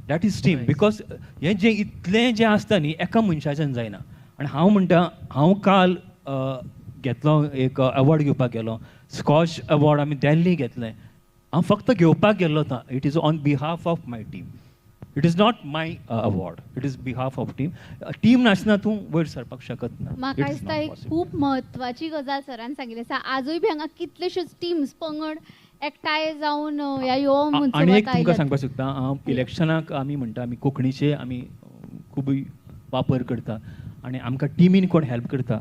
that is team. Because हें जें इतलें जें आसता न्ही एका मनशाच्यान जायना. आनी हांव म्हणटा, हांव काल घेतलो एक अवॉर्ड घेवपाक गेलो, स्कॉच अवॉर्ड आमी दिल्ली घेतलें, हांव फक्त घेवपाक गेल्लो ना, it is on behalf of my team, it is not my award, it is behalf of team. Team नासतना तूं वयर सरपाक शकत ना. म्हाका दिसता एक खूब म्हत्वाची गजाल सरान सांगिल्ली आसा. आजूय बी हांगा कितलेशेच टिम्स पंगड एकठांय जावन ह्या युवा महोत्सवात. आनी एक तुमकां सांगपाक सोदता, हांव इलेक्शनाक आमी म्हणटा आमी कोंकणीचे आमी खूब वापर करता आनी आमकां टिमीन कोण हेल्प करता.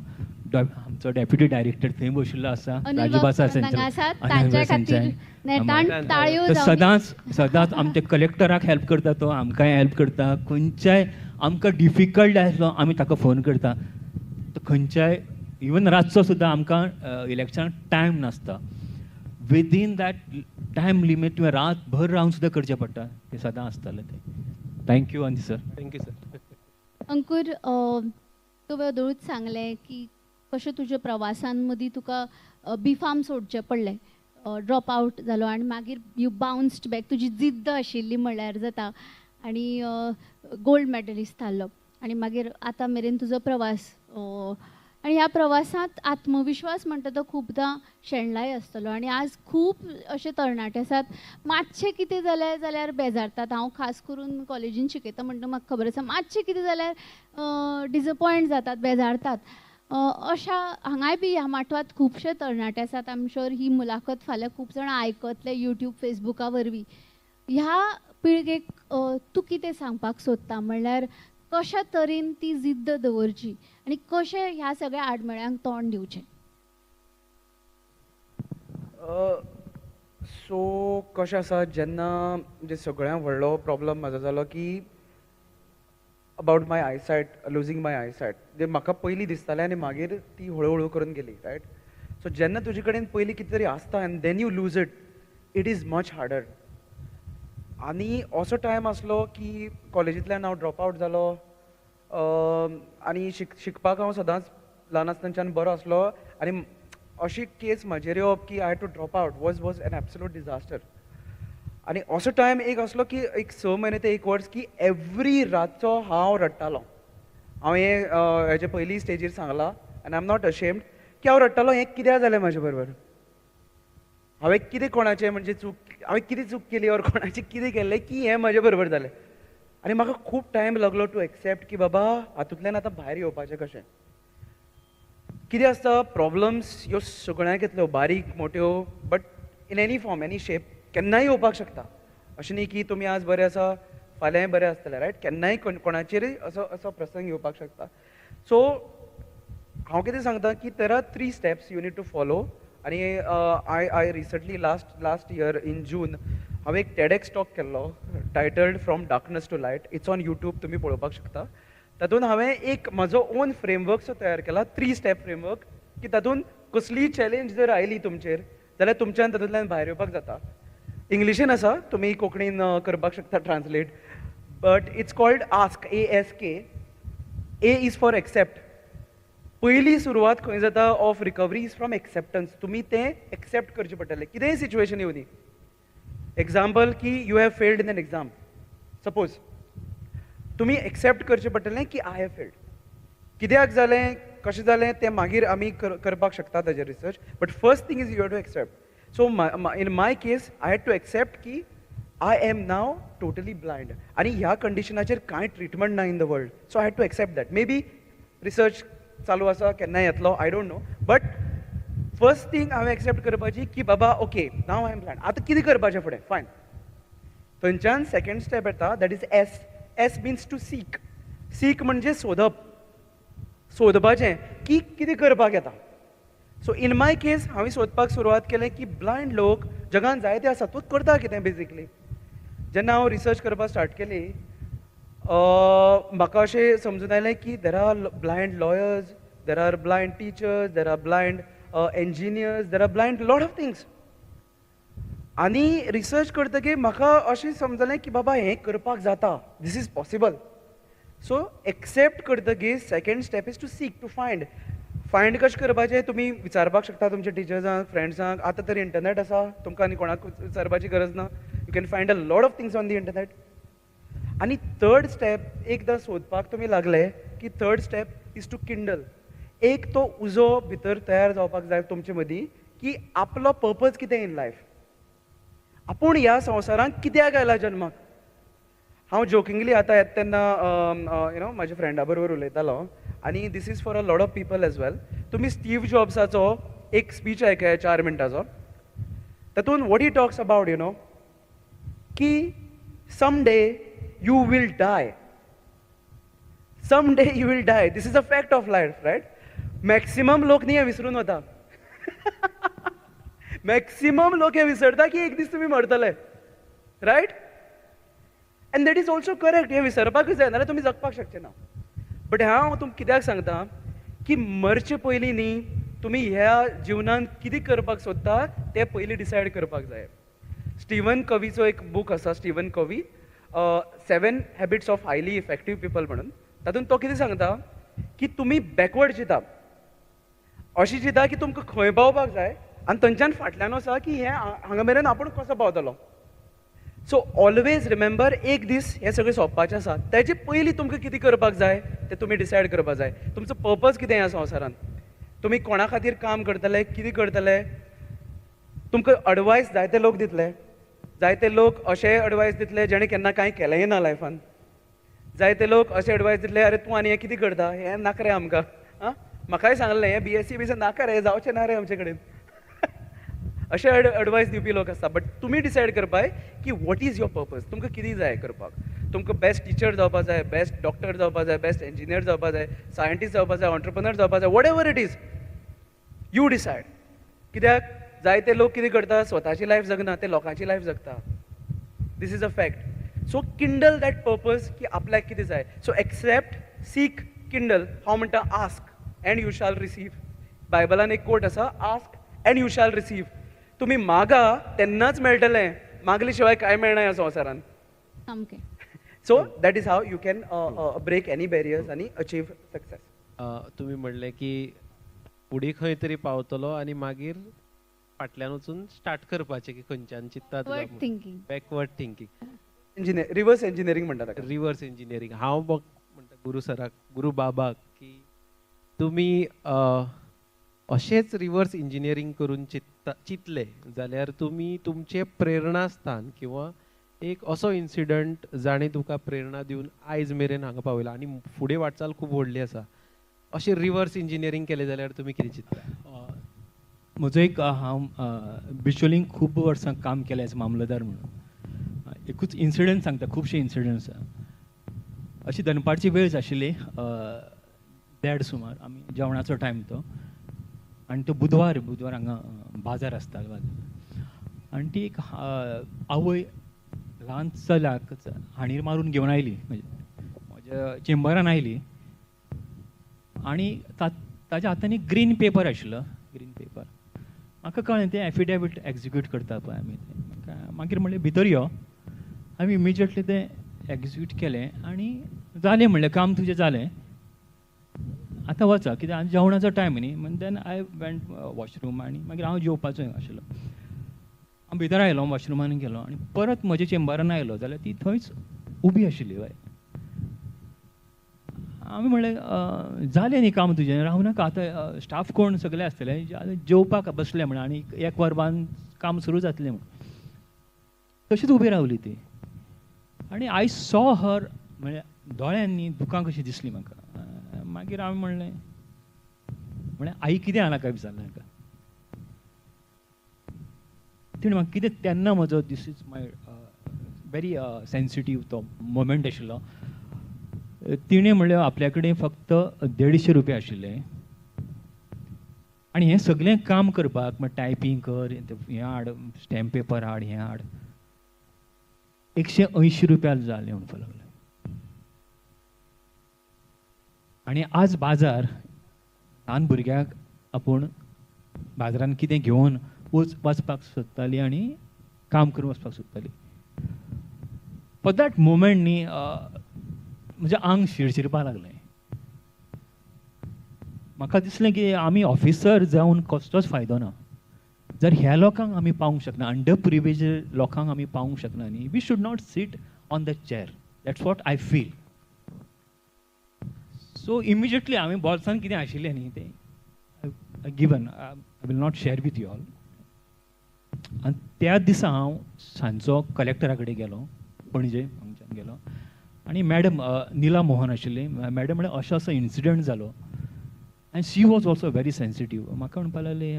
आमचो डेप्युटी डायरेक्टर थंय बशिल्लो आसा, राजभाषा सेंटर, सदांच सदांच आमच्या कलेक्टराक हेल्प करता तो, आमकांय हेल्प करता. खंयच्याय आमकां डिफिकल्ट आसलो आमी ताका फोन करता. खंयच्याय इवन रातचो सुद्दां आमकां इलेक्शनाक टायम नासता, विदीन that time limit तुवें रातभर रावन सुद्दां करचें पडटा, तें सदां आसतालें तें. Thank you आनी सर. Thank you sir. अंकूर, तुवें अदळूच सांगलें की कशें तुज्या प्रवासान मदीं तुका बी फार्म सोडचें पडलें, ड्रॉप आवट जालो आनी मागीर you bounced back, तुजी जिद्द आशिल्ली म्हणल्यार जाता आनी गोल्ड मॅडलिस्ट थारलो आनी मागीर आतां मेरेन तुजो प्रवास आनी ह्या प्रवासांत आत्मविश्वास म्हणटा तो खुबदां शेणलाय आसतलो आनी आज खूब अशे तरणाटे आसात मातशें कितें जालें जाल्यार बेजारतात. हांव खास करून कॉलेजीन शिकयता म्हणटा म्हाका खबर आसा, मातशें कितें जाल्यार डिसअपॉयंट जातात, बेजारतात. अशा हांगाय बी ह्या माटवांत खुबशे तरणाटे आसात, I am sure ही मुलाखत फाल्यां खूब जाणां आयकतले यूट्यूब फेसबुका वरवीं. ह्या पिळगेक तूं कितें सांगपाक सोदता, म्हणल्यार कशा तरेन ती जिद्द दवरची आनी कशें ह्या सगळ्या आडमेळ्यांक तोंड दिवचें? सो कशें आसा, जेन्ना म्हणजे सगळ्यांत व्हडलो प्रॉब्लम म्हाजो जालो की about my eyesight, losing my eyesight. जे म्हाका पयलीं दिसतालें आनी मागीर ती हळू हळू करून गेली, रायट? सो जेन्ना तुजे कडेन पयलीं कितें तरी आसता and then you lose it, it is much harder. आनी असो टायम आसलो की कॉलेजींतल्यान हांव ड्रॉप आवट जालो आनी शिकपाक हांव सदांच ल्हान आसतनाच्यान बरो आसलो आनी अशी केस म्हजेर येवप की I had to drop out was an absolute disaster. आनी असो टायम एक आसलो की एक 6 म्हयने ते 1 वर्स की एवरी रातचो हांव रडटालो. हांव हें हेजे पयलीं स्टेजीर सांगलां आनी I am not ashamed की हांव रडटालो, हें कित्याक जालें म्हाजे बरोबर, हांवें कितें कोणाचें म्हणजे चूक, हांवें कितें चूक केली ऑर कोणाचें कितें केल्लें की हें म्हजे बरोबर जालें. आनी म्हाका खूब टायम लागलो टू एक्सेप्ट की बाबा हातूंतल्यान आतां भायर येवपाचें कशें. कितें आसता, प्रॉब्लम्स ह्यो सगळ्यांक येतल्यो, बारीक मोट्यो, but in any form any shape केन्नाय येवपाक शकता. अशें न्ही की तुमी आज बरें आसा फाल्यांय बरें आसतलें, रायट? केन्नाय कोणाचेरय असो असो प्रसंग येवपाक शकता. सो हांव कितें सांगता की there are 3 steps you need to follow. आनी I recently last year in June हांवें एक TEDx talk केल्लो titled from darkness to light. It's on YouTube, तुमी पळोवपाक शकता. तातूंत हांवें एक म्हजो ओन फ्रेमवर्क तयार केला, 3 स्टेप फ्रेमवर्क, की तातूंत कसलीय चॅलेंज जर आयली तुमचेर जाल्यार तुमच्यान तातूंतल्यान भायर येवपाक जाता. इंग्लिशीन आसा, तुमी कोंकणीन करपाक शकता translate, but it's called ask, ASK. A is for accept. पयली सुरवात खंय जाता of recovery is from acceptance. तुमी तें एक्सेप्ट करचें पडटलें, कितेंय सिच्युएशन येवनी. एग्जाम्पल की you have failed in an exam, suppose तुमी एक्सेप्ट करचें पडटलें की I have failed. कित्याक जालें, कशें जालें तें मागीर आमी करपाक शकता ताजेर research, but first thing is you have to accept. So in my case I had to accept की I am now totally blind आनी ह्या कंडिशनाचेर कांय ट्रिटमेंट ना in the world. So I had to accept that. Maybe research चालू आसा, केन्नाय येतलो, I don't know, but first thing हांवें एक्सेप्ट करपाची की बाबा okay now I am blind, आतां कितें करपाचें फुडें, फायन. थंयच्यान सेकंड स्टेप येता, that is S. S means to seek. Seek म्हणजे सोदप, सोदपाचें की कितें करपाक येता. सो इन my case हांवें सोदपाक सुरवात केलें की ब्लायंड लोक जगान जायते आसा, तूं करता कितें बेजिकली. जेन्ना हांव रिसर्च करपाक स्टार्ट केली म्हाका अशें समजून आयलें की there are blind lawyers, there are blind teachers, there are blind engineers, there are blind lot of things. आनी रिसर्च करतकीर म्हाका अशें समजलें की बाबा हें करपाक जाता, this is possible. So accept करतकीर second step is to seek, to find. Find कशें करपाचें तुमी विचारपाक शकता तुमच्या टिचर्सांक, फ्रेंड्सांक. आतां तर इंटरनेट आसा, तुमकां आनी कोणाक विचारपाची गरज ना, you can find a lot of things on the internet. आनी थर्ड स्टेप, एकदां सोदपाक तुमी लागले की third step is to kindle. एक तो उजो भितर तयार जावपाक जाय तुमचे मदीं की आपलो पर्पज कितें इन लायफ, आपूण ह्या संवसारांत कित्याक आयला जन्माक. हांव जोकिंगली आतां येता तेन्ना you know म्हाज्या फ्रेंडा बरोबर उलयतालो आनी this is for a lot of people as well. तुमी स्टीव जॉब्साचो एक स्पीच आयकया 4 मिनटाचो, तातूंत what he talks about, you know, की some day you will die, some day you will die, this is a fact of life, right? Maximum लोक न्ही हें विसरून वता. Maximum लोक हे विसरता की एक दीस तुमी मरतले, right? And that is also correct. हें विसरपाकूच जाय, नाल्यार तुमी जगपाक शकचे ना. बट हांव तुमकां कित्याक सांगता की मरचे पयलीं न्ही तुमी ह्या जिवनांत कितें करपाक सोदता तें पयलीं डिसायड करपाक जाय. स्टिवन कवीचो एक बूक आसा, Stephen Covey, 7 habits of highly effective people म्हणून. तातूंत तो कितें सांगता की तुमी बॅकवर्ड चिंता, अशी चिंता की तुमकां खंय पावपाक जाय आनी थंयच्यान फाटल्यान वचा की हें हांगा मेरेन आपूण कसो पावतलो. सो ऑलवेज रिमेंबर, एक दीस हें सगळें सोंपपाचें आसा. तेजे पयलीं तुमकां कितें करपाक जाय तें तुमी डिसायड करपाक जाय. तुमचो पर्पज कितें ह्या संवसारांत, तुमी कोणा खातीर काम करतले, कितें करतले. तुमकां अडवायस जायते लोक दितले, जायते लोक अशें अडवायस दितले जेणे केन्ना कांय केलेंय ना लायफान. जायते लोक अशें एडवायस दितले, अरे तूं आनी हें कितें करता, हें नाका रे आमकां, आं म्हाकाय सांगलें हें BSc B नाका रे, जावचें ना रे आमचे कडेन. अशें एडवायस दिवपी लोक आसता. बट तुमी डिसायड करपाक की what is your purpose, तुमकां कितें जाय करपाक. तुमकां बेस्ट टिचर जावपाक जाय, बेस्ट डॉक्टर जावपाक जाय, बेस्ट इंजिनियर जावपाक जाय, सायंटिस्ट जावपाक जाय, ऑन्टरप्रनर जावपाक जाय, whatever it is you decide. कित्याक जायते लोक कितें करता, स्वताची लायफ जगना, ते लोकांची लायफ जगता. This is a fact. So kindle that purpose की आपल्याक कितें जाय. सो एक्सेप्ट, सीक, किंडल. हांव म्हणटा ask and you shall receive. बायबलान एक कोट आसा, ask and you shall receive. तुमी मागा तेन्नाच मेळटलें, मागले शिवाय कांय मेळना ह्या संवसारान. सामकें. So that is how you can break any barriers आनी अचीव सक्सेस. तुमी म्हणलें की फुडें खंय तरी पावतलो आनी मागीर फाटल्यान वचून स्टार्ट करपाचें की खंयच्यान चिंत्ता. Backward thinking, reverse engineering म्हणटा ताका. Reverse engineering. हांव म्हणटा गुरू सराक, गुरू बाबाक की तुमी अशेंच रिवर्स इंजिनियरींग करून चिंतले जाल्यार तुमी तुमचें प्रेरणास्थान किंवा एक असो इन्सिडंट जाणें तुका प्रेरणा दिवन आयज मेरेन हांगा पावयला आनी फुडें वाटचाल खूब व्हडली आसा, अशें रिवर्स इंजिनियरींग केलें जाल्यार तुमी कितें चिंतता? म्हजो एक, हांव बिचोलींग खूब वर्सां काम केलें एज मामलदार म्हणून. एकूच इन्सिडंट सांगता, खुबशे इन्सिडंट्स. अशी दनपारची वेळ आशिल्ली, 1:30 सुमार, आमी जेवणाचो टायम तो, आनी तो बुधवार हांगा बाजार आसता. आनी ती एक आवय ल्हान चल्याक हांडीर मारून घेवन आयली, म्हज्या चेंबरान आयली आनी ताच्या हातांनी ग्रीन पेपर आशिल्लो. ग्रीन पेपर म्हाका कळ्ळें तें एफिडेवीट एक्जिक्यूट करता पळय आमी तें. मागीर म्हणलें भितर यो. आमी इमिजिएटली तें एक्जिक्यूट केलें आनी जालें, म्हणलें काम तुजें जालें, आतां वचा, कित्याक आनी जेवणाचो टायम न्ही. म्हण then I went washroom आनी मागीर हांव जेवपाचो आशिल्लो. हांव भितर आयलो, वॉशरुमान गेलो आनी परत म्हज्या चेंबरान आयलो जाल्यार ती थंयच उबी आशिल्ली. बाय आमी म्हणलें जालें न्ही काम तुजें, रावूं नाका आतां, स्टाफ कोण सगळे आसतले, जेवपाक बसले म्हण आनी 1 वर बान काम सुरू जातलें म्हण. तशीच उबी रावली ती आनी I saw हर, म्हळ्यार दोळ्यांनी दुकां कशीं दिसलीं म्हाका. मागीर हांवें म्हणलें, म्हळें आई कितें जालां काय विचारलें हाका. तिणें म्हाका कितें, तेन्ना म्हजो this is my very sensitive तो मोमेंट आशिल्लो. तिणें म्हणलें आपल्या कडेन फक्त 150 रुपया आशिल्ले आनी हें सगळें काम करपाक, म्हळ्यार टायपींग कर, हें हाड, स्टॅम्प पेपर हाड, हें हाड, 180 रुपया जाले म्हणपाक लागले. आनी आज बाजार ल्हान भुरग्याक आपूण बाजारान कितें घेवन वचपाक सोदताली आनी काम करून वचपाक सोदताली. फॉर that moment न्ही म्हजें आंग शिरशिरपाक लागलें. म्हाका दिसलें की आमी ऑफिसर जावन कसलोच फायदो ना जर ह्या लोकांक आमी पावूंक शकना, अंडर प्रिविलेज लोकांक आमी पावूंक शकना न्ही. We should not sit on the chair, that's what I feel. So immediately हांवें बोल्सान कितें आशिल्लें न्ही तें given, I will not share with you all. आनी त्या दिसा हांव सांजचो कलेक्टरा कडेन गेलो, पणजे हांगच्यान गेलो आनी मॅडम निला मोहन आशिल्ली. मॅडम म्हणलें असो असो इन्सिडंट जालो आनी she was also very sensitive. म्हाका म्हणपाक लागली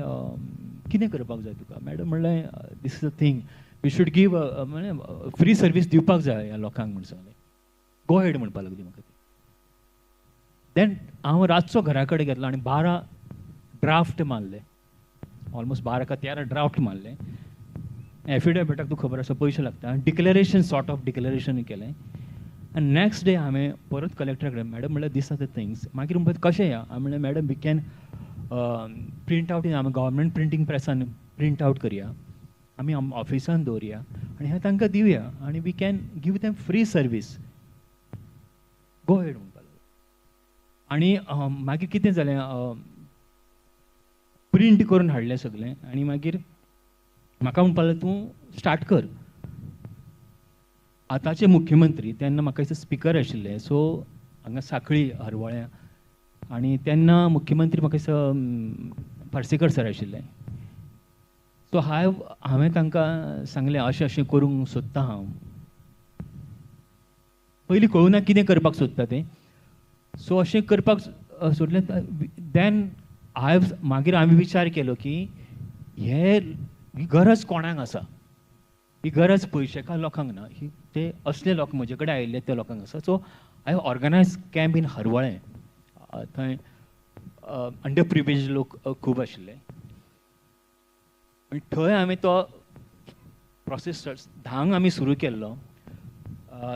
कितें करपाक जाय तुका. मॅडम म्हणलें this is a thing we should give, म्हणलें फ्री सर्वीस दिवपाक जाय ह्या लोकांक म्हण सांगलें. गो हेड म्हणपाक लागली म्हाका. देन हांव रातचो घरा कडेन गेलो आनी 12 ड्राफ्ट मारले, ऑलमोस्ट 12 का 13 ड्राफ्ट मारले. एफिडेविटाक तुका खबर आसा पयशे लागता. डिक्लेरेशन, सॉर्ट ऑफ डिक्लेरेशन केलें आनी नेक्स्ट डे हांवें परत कलेक्टरा कडेन, मॅडम म्हणल्यार these are the things. मागीर म्हणपाक कशें या, हांवें म्हणलें madam we can print out in, आमी गव्हर्मेंट प्रिंटींग प्रेसान प्रिंट आवट करया, आमी ऑफिसान दवरया आनी हें तांकां दिवया आनी we can give them free service, go ahead म्हणपाक लागलो. आनी मागीर कितें जालें, प्रिंट करून हाडलें सगळें आनी मागीर म्हाका म्हणपाक लागलें तूं स्टार्ट कर. आतांचे मुख्यमंत्री तेन्ना म्हाका दिसता स्पिकर आशिल्ले, सो हांगा साखळी हरवळ्यां, आनी तेन्ना मुख्यमंत्री म्हाका दिसता पार्सेकर सर आशिल्ले. सो हांवें तांकां सांगलें अशें अशें करूंक सोदता हांव, पयलीं कळूं ना कितें करपाक सोदता तें. सो अशें करपाक सोदलें, देन हांवें मागीर हांवें विचार केलो की हे ही गरज कोणाक आसा, ही गरज पयशेकार लोकांक ना, ही ते असले लोक म्हजे कडेन आयिल्ले त्या लोकांक आसा. So I organise camp in Harvalem, थंय अंडर प्रिविलेज लोक खूब आशिल्ले आनी थंय हांवें तो प्रोसेस 10 आमी सुरू केल्लो.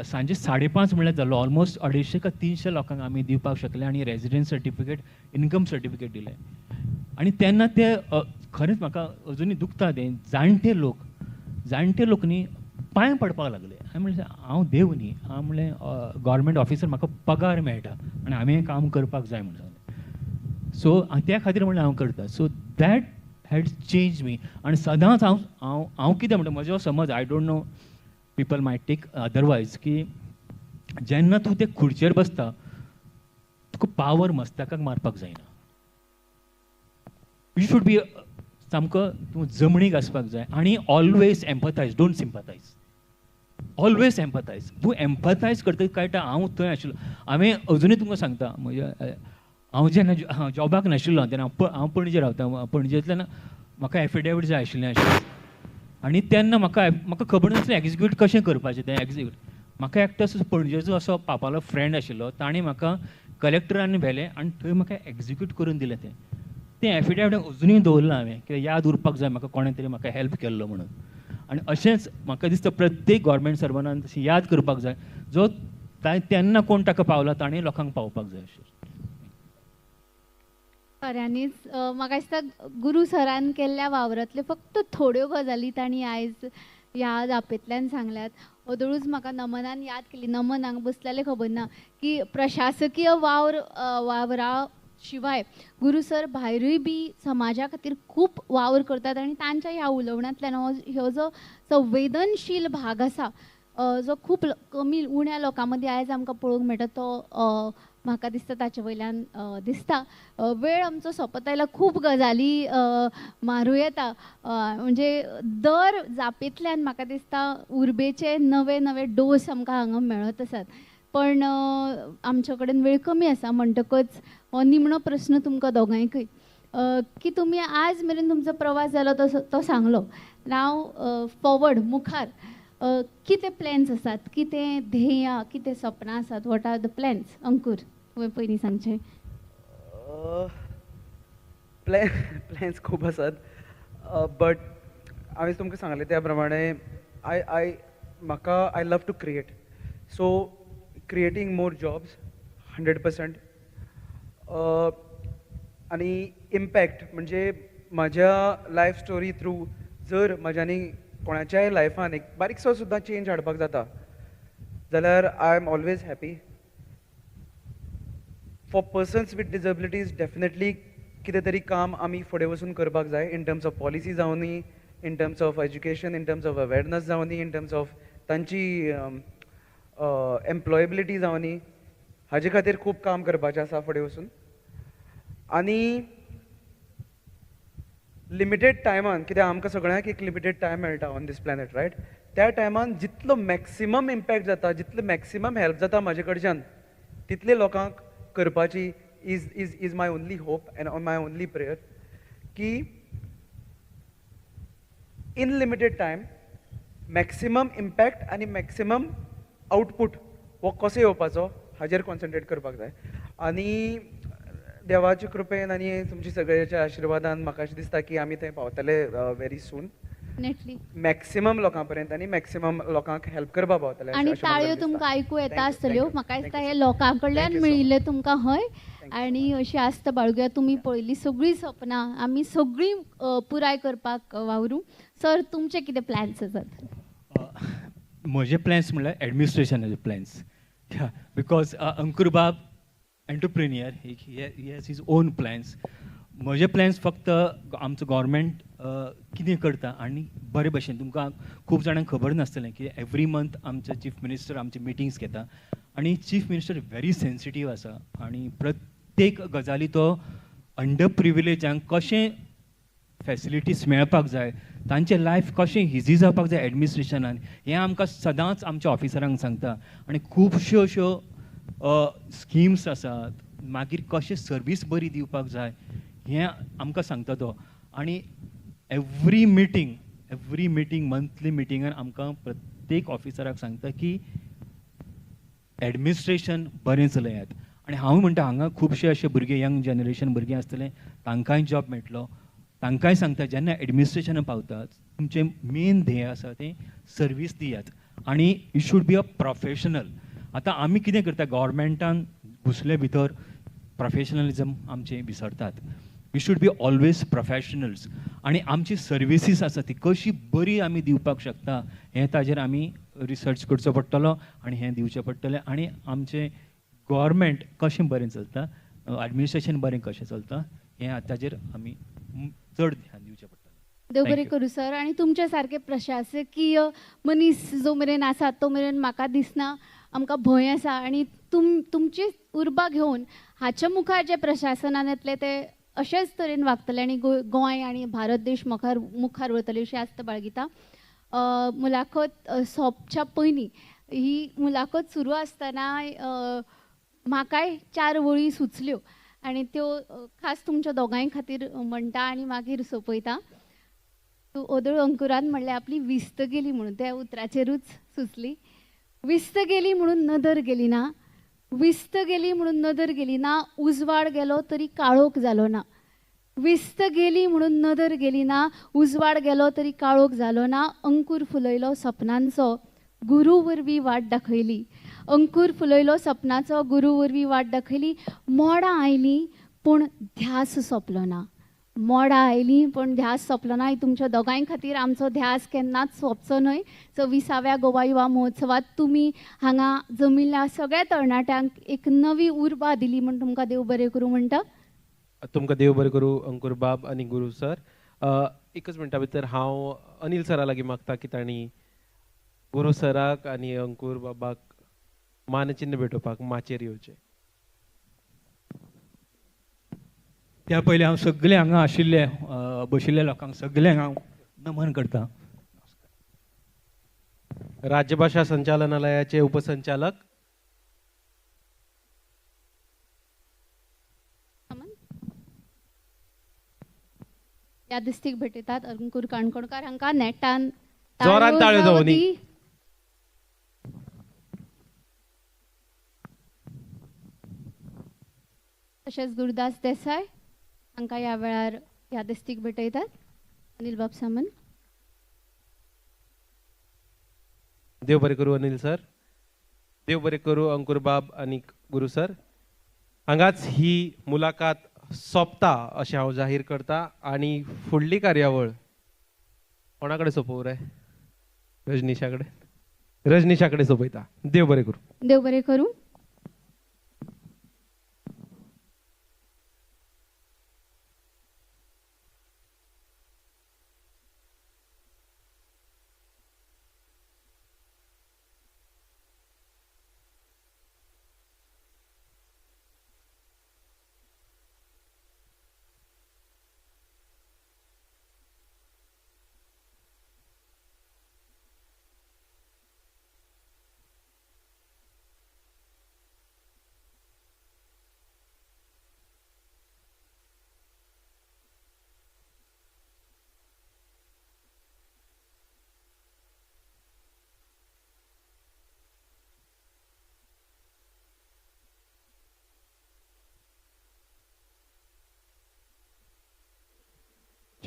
सांजे 5:30 म्हळ्यार जालो, ऑलमोस्ट 250 का 300 लोकांक आमी दिवपाक शकले आनी रेजिडन्स सर्टिफिकेट, इनकम सर्टिफिकेट दिलें. आनी तेन्ना ते खरेंच म्हाका अजुनूय दुखता तें, जाणटे लोक न्ही पांय पडपाक लागले. हांवें म्हणलें हांव देव न्ही, हांव म्हणलें गव्हर्मेंट ऑफिसर, म्हाका पगार मेळटा आनी हांवें हें काम करपाक जाय म्हणून सांगलें. सो त्या खातीर म्हणलें हांव करता. So that had change me. आनी सदांच हांव हांव हांव कितें म्हणटा, म्हजो समज, I don't know people might take otherwise, की जेन्ना तूं ते खुर्चेर बसता तुका पावर मस्तकाक मारपाक जायना. You should be सामको तूं जमणीक आसपाक जाय आनी always empathise, don't sympathise, always empathise. तूं एम्पथायज करतकीर कळटा हांव थंय आशिल्लो. हांवें अजुनूय तुमकां सांगता, म्हज्या हांव जेन्ना जॉबाक नाशिल्लो तेन्ना हांव पणजे रावता, पणजेंतल्यान म्हाका एफिडेवीट जाय आशिल्लें आशिल्लें आनी तेन्ना म्हाका म्हाका खबर नासलें एग्जिक्यूट कशें करपाचें तें एग्जिक्यूट. म्हाका एकटो असो पणजेचो असो पापालो फ्रेंड आशिल्लो, ताणें म्हाका कलेक्टरान व्हेलें आनी थंय म्हाका एग्जिक्यूट करून दिलें तें. तें एफिडेवीट अजुनूय दवरलां हांवें, कित्याक याद उरपाक जाय म्हाका कोणें तरी म्हाका हेल्प केल्लो म्हणून. आनी अशेंच म्हाका दिसता प्रत्येक गव्हर्मेंट सर्वनान तशें याद करपाक जाय, जो तेन्ना कोण ताका पावला ताणें लोकांक पावपाक जाय अशें. खऱ्यांनीच म्हाका दिसता गुरू सरान केल्ल्या वावरांतल्यो फक्त थोड्यो गजाली तांणी आयज ह्या जापेंतल्यान सांगल्यात. ओदोळूच म्हाका नमनान याद केली, नमन हांगा बसलेलें खबर ना की प्रशासकीय वावर वावरा शिवाय गुरू सर भायरूय बी समाजा खातीर खूब वावर करतात आनी तांच्या ह्या उलोवण्यांतल्यान हो जो संवेदनशील भाग आसा जो खूब कमी उण्या लोकां मदीं आयज आमकां पळोवंक मेळटा तो म्हाका दिसता ताचे वयल्यान दिसता. वेळ आमचो सोंपत आयला, खूब गजाली मारूं येता, म्हणजे दर जापेंतल्यान म्हाका दिसता उर्बेचे नवे नवे डोस आमकां हांगा मेळत आसात, पण आमचे कडेन वेळ कमी आसा म्हणटकच हो निमणो प्रस्न तुमकां दोगांयकूय की तुमी आज मेरेन तुमचो प्रवास जालो तो सांगलो, नाव फॉवर्ड मुखार कितें प्लॅन्स आसात, कितें ध्येयां, कितें सपनां आसात, what are the plans? Ankur, तुवें पयलीं सांगचें. प्लॅन्स खूब आसात, बट हांवें तुमकां सांगलें त्या प्रमाणे I I म्हाका I love to create, so creating more jobs 100% आनी इम्पॅक्ट म्हणजे म्हाज्या लायफ स्टोरी थ्रू जर म्हाज्यानी कोणाच्याय लायफान एक बारीकसो सुद्दां चेंज हाडपाक जाता जाल्यार I am always happy. For persons with disabilities definitely कितें तरी काम आमी फुडें वचून करपाक जाय, इन टर्म्स ऑफ पॉलिसी जावनी, in terms of education, in terms of awareness जावनी, in terms of तांची एम्प्लॉयबिलिटी जावनी, हाजे खातीर खूब काम करपाचें आसा फुडें वचून. आनी लिमिटेड टायमान, कित्याक आमकां सगळ्यांक एक लिमिटेड टायम मेळटा ऑन these planet, right, त्या टायमान जितलो मॅक्सिमम इम्पॅक्ट जाता, जितलो मॅक्सिमम हेल्प जाता म्हाजे कडच्यान तितले लोकांक करपाची is is is my only hope and my only prayer की in limited time maximum impact आनी मॅक्सिमम आउटपूट हो कसो येवपाचो हाजेर कॉन्सन्ट्रेट करपाक जाय. आनी देवाच्या कृपेन आनी तुमच्या सगळ्याच्या आशिर्वादान म्हाका अशें दिसता की आमी थंय पावतले व्हेरी सून, मॅक्सिमम लोकां पर्यंत आनी मॅक्सिमम लोकांक हेल्प करपाक पावतले. आनी ताळयो तुमकां आयकूं येता आसतल्यो, म्हाका दिसता हे लोकां कडल्यान मेळिल्ले तुमकां हय. आनी अशी आस्त बाळगुया तुमी पळयल्ली सगळीं सपनां आमी सगळीं पुराय करपाक वावरूं. सर, तुमचे कितें प्लॅन्स आसात? म्हजे प्लॅन्स म्हणल्यार एडमिनिस्ट्रेशनाचे प्लॅन्स, because अंकुर बाब entrepreneur, he has his own plans. म्हजे प्लॅन्स फक्त आमचो गव्हर्मेंट कितें करता आनी बरे भशेन तुमकां खूब जाणांक खबर नासतलें की एवरी मंथ आमचे चीफ मिनिस्टर आमचे मिटिंग्स घेता आनी चीफ मिनिस्टर व्हेरी सेन्सिटीव आसा आनी प्रत्येक गजाली तो अंडर प्रिविलेजांक कशें फॅसिलिटीज मेळपाक जाय, तांचें लायफ कशें इजी जावपाक जाय एडमिनिस्ट्रेशनान, हें आमकां सदांच आमच्या ऑफिसरांक सांगता. आनी खुबश्यो अश्यो स्किम्स आसात, मागीर कशें सर्वीस बरी दिवपाक जाय हें आमकां सांगता तो. आनी एवरी मिटींग मंथली मिटिंगान आमकां प्रत्येक ऑफिसराक सांगता की एडमिनिस्ट्रेशन बरें चलयात. आनी हांव म्हणटा हांगा खुबशे अशे भुरगे, यंग जनरेशन भुरगे आसतले, तांकांय जॉब मेळटलो. तांकांय सांगता जेन्ना एडमिनिस्ट्रेशनान पावतात तुमचें मेन ध्येय आसा तें सर्वीस दियात आनी you should be a professional. आतां आमी कितें करता, गव्हर्मेंटान घुसले भितर प्रोफेशनलिजम आमचें विसरतात. We should be always professionals आनी आमची सर्विसीस आसा ती कशी बरी आमी दिवपाक शकता हें ताजेर आमी रिसर्च करचो पडटलो आनी हें दिवचें पडटलें. आनी आमचें गव्हर्मेंट कशें बरें चलता, एडमिनिस्ट्रेशन बरें कशें चलता हें ताजेर आमी चड ध्यान दिवचें पडटलें. देव बरें करूं सर. आनी तुमचे सारके प्रशासकीय मनीस जो मेरेन आसा तो मेरेन म्हाका दिसना आमकां भंय आसा. आनी तुमची उर्बा घेवन हाच्या मुखार जे प्रशासनान येतले ते अशेच तरेन वागतले आनी गोंय आनी भारत देश मुखार वतले अशी आस्त बाळगिता. मुलाखत सोंपच्या पयलीं, ही मुलाखत सुरू आसतना म्हाकाय 4 वळी सुचल्यो आनी त्यो खास तुमच्या दोगांय खातीर म्हणटा आनी मागीर सोंपयता. तूं ओदोळ अंकुरान म्हणलें आपली विस्त गेली म्हणून, त्या उतराचेरूच सुचली. विस्त गेली म्हणून नदर गेली ना, विस्त गेली म्हणून नदर गेली ना, उजवाड गेलो तरी काळोख जालो ना. विस्त गेली म्हणून नदर गेली ना, उजवाड गेलो तरी काळोख जालो ना. अंकूर फुलयलो सपनांचो, गुरू वरवीं वाट दाखयली. अंकूर फुलयलो सपनाचो, गुरू वरवीं वाट दाखयली. मोडां आयलीं पूण ध्यास सोंपलो ना, मोडां आयलीं पूण ध्यास सोंपलो ना. तुमच्या दोगांय खातीर आमचो ध्यास केन्नाच सोंपचो न्हय. 26व्या गोवा युवा महोत्सवात तुमी हांगा जमिल्ल्या सगळ्या तरणाट्यांक एक नवी उर्बा दिली म्हूण तुमकां देव बरें करूं म्हणटा. तुमकां देव बरें करूं अंकुर बाब आनी गुरू सर. एकच मिनटा भितर हांव अनिल सरा लागीं मागता की तांणी गुरू सराक आनी अंकुर बाबाक मानचिन्न भेटोवपाक माचयेर येवचें. त्या पयलीं हांव सगळे हांगा आशिल्ले बशिल्ल्या लोकांक सगळ्यांक हांव नमन करता. राज्यभाशा संचालनालयाचे उपसंचालक यादस्तीक भेटयतात अंकुर काणकोणकार हांकां नेटान जोरान ताळयो जावनी. तशेंच गुरुदास देसाय हांकां ह्या वेळार यादस्तीक भेटयतात. अनिल बाब सामंत. देव बरें करूं अनिल सर, देव बरें करूं अंकुर बाब आनी गुरू सर. हांगाच ही मुलाखत सोंपता अशें हांव जाहीर करता आनी फुडली कार्यावळ कोणा कडेन सोंपोवं रे? रजनीशा कडेन. रजनीशा कडेन सोंपयता. देव बरें करूं. देव बरें करूं.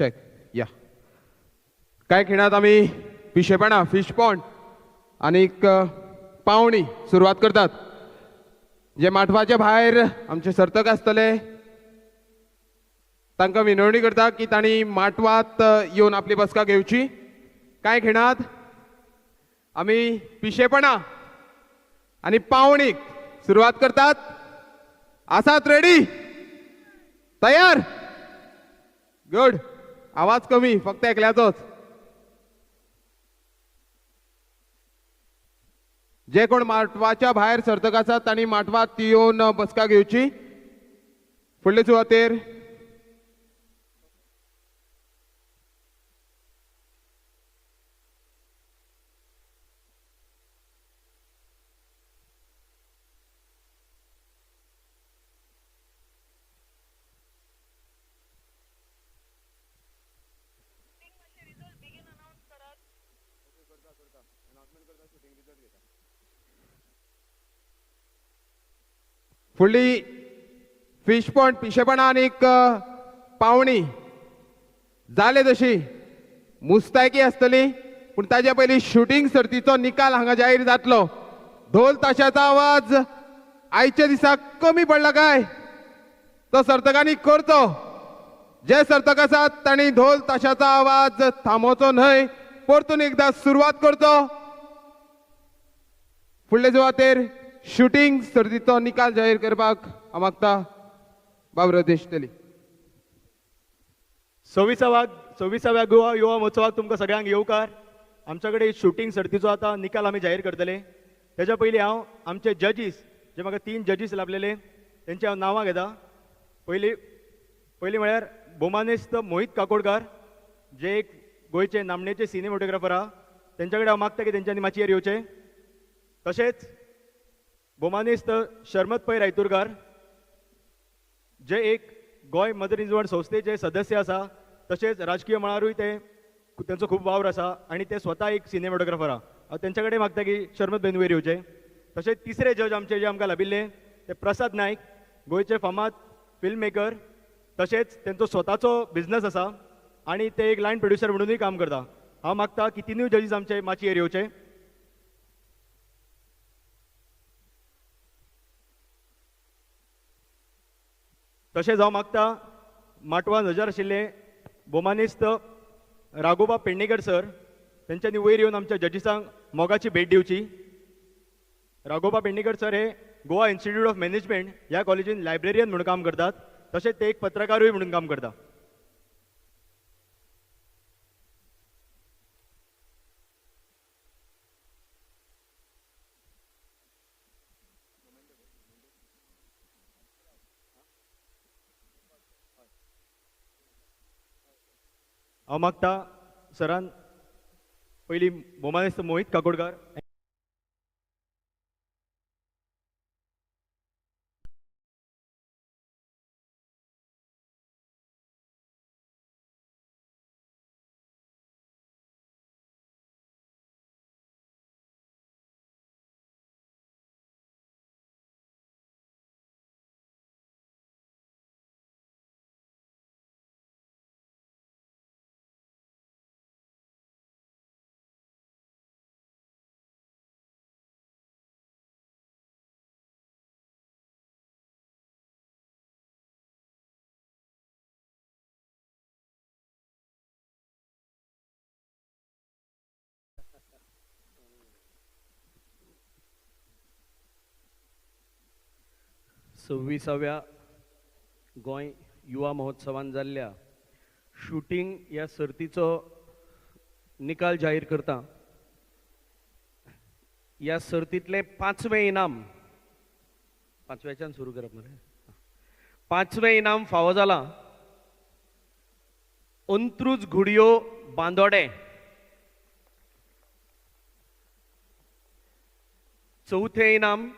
चॅक या. कांय खिणांत आमी पिशेपणा फिश पॉन्ड आनीक पावणी सुरवात करतात. जे माटवाच्या भायर आमचे सर्तक आसतले तांकां विनवणी करता की तांणी माटवात येवन आपली बसका घेवची. कांय खिणांत आमी पिशेपणा आनी पावणीक सुरवात करतात. आसात रेडी? तयार? गुड. आवाज कमी, फक्त एकल्याचोच. जे कोण माटवाच्या भायर सर्तक आसात तांणी माटवात येवन बसका घेवची. फुडले सुवातेर फुडली फिश पॉन्ड पिशेपणा आनीक पावणी जाले तशी मुस्तायकी आसतली, पूण ताजे पयलीं शुटींग सर्तीचो निकाल हांगा जाहीर जातलो. ढोल ताशाचो आवाज आयच्या दिसा कमी पडला काय तो सर्तकांनी करचो. जे सर्तक आसात तांणी ढोल ताशाचो आवाज थांबोवचो न्हय, परतून एकदा सुरवात करचो. फुडले सुवातेर शुटींग सर्तीचो निकाल जाहीर करपाक हांव मागता बाब रदेश तेली. 26व्या गोवा युवा महोत्सवाक तुमकां सगळ्यांक येवकार. आमच्या कडेन शुटींग सर्तीचो आतां निकाल आमी जाहीर करतले. तेच्या पयलीं हांव आमचे जजीस, जे म्हाका 3 जजीस लाभलेले तेंची हांव नांवां घेता. पयलीं म्हळ्यार भोमानेस्त मोहीत काकोडकार, जे एक गोंयचे नामनेचे सिनेमोटोग्राफर आहा, तेंच्या कडेन हांव मागता की तेंच्यांनी माचयेर येवचें. तशेंच भोमानेस्त शर्मत पै रायतुरकार, जे एक गोंय मदरिजवण संस्थेचे सदस्य आसा, तशेंच राजकीय मळारूय ते तेंचो खूब वावर आसा आनी ते स्वता एक सिनेमॅटोग्राफर आहा, हांव तेंच्या कडेन मागता की शर्मत बेन वयर येवचे. तशेंच तिसरे जज आमचे जे आमकां लाभिल्ले ते प्रसाद नायक, गोंयचे फामाद फिल्म मेकर, तशेंच तेंचो स्वताचो बिजनस आसा आनी ते एक लायन प्रोड्युसर म्हणूनय काम करता. हांव मागता की तिनूय जजीस आमचे माचयेर येवचे. तशेंच हांव मागता माटवान हजर आशिल्ले भोमानेस्त राघोबा पेडणेकर सर, तेंच्यांनी वयर येवन आमच्या जजीसांक मोगाची भेट दिवची. राघोबा पेडणेकर सर हे गोवा इन्स्टिट्यूट ऑफ मॅनेजमेंट ह्या कॉलेजीन लायब्रेरियन म्हणून काम करतात, तशेंच ते एक पत्रकारूय म्हणून काम करता. हांव मागता सरान पयलीं भोमानेस्त मोहीत काकोडकार. सव्वीसाव्या गोंय युवा महोत्सवान जाल्ल्या शुटींग ह्या सर्तीचो निकाल जाहीर करता. ह्या सर्तींतलें पांचवें इनाम, पांचव्याच्यान सुरू करप मरे, पांचवें इनाम फावो जालां अंत्रुज घुडयो बांदोडे. चवथें इनाम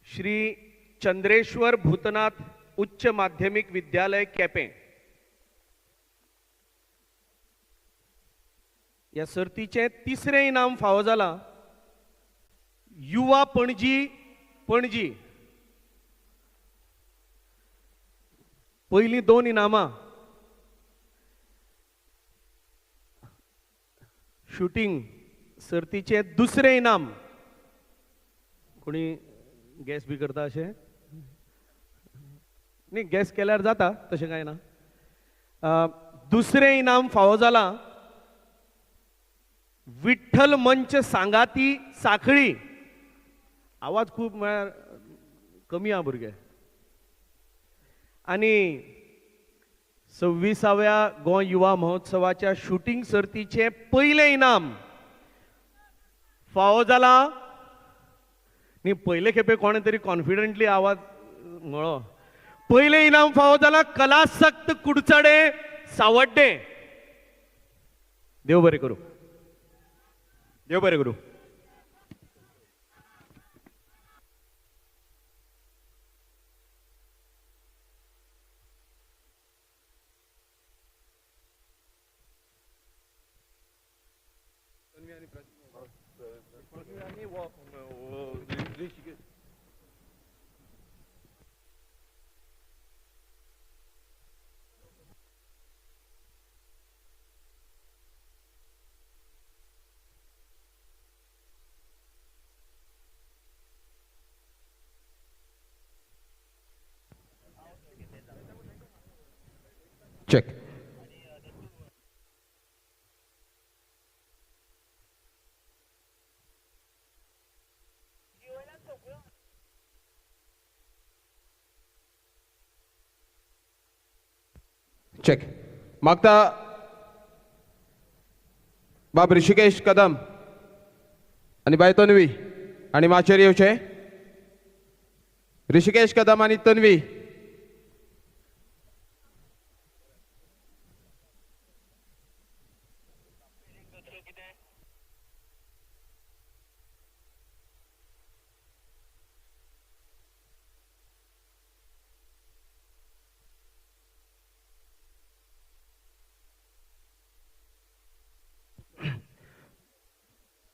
श्री चंद्रेश्वर भूतनाथ उच्च माध्यमिक विद्यालय केपें. ह्या सर्तीचें तिसरें इनाम फावो जालां युवा पणजी पणजी. पयलीं दोन इनामां शूटिंग सर्तीचें दुसरें इनाम. कोणी गॅस बी करता अशें न्ही, गॅस केल्यार जाता तशें कांय ना. दुसरें इनाम फावो जालां विठ्ठल मंच सांगाती साखळी. आवाज खूब म्हळ्यार कमी आहा भुरगे. आनी 26व्या गोंय युवा महोत्सवाच्या शूटिंग सर्तीचें पयलें इनाम फावो जालां न्ही, पयले खेपे कोणें तरी कॉन्फिडंटली आवाज म्हळो. पयलें इनाम फावो जालां कलासक्त कुडचडे सावड्डें. देव बरें करूं, देव बरें करूं. चेक. चेक. मागता बाब ऋषिकेश कदम आनी बाय तन्वी आनी माचेर येवचे. ऋषिकेश कदम आनी तन्वी.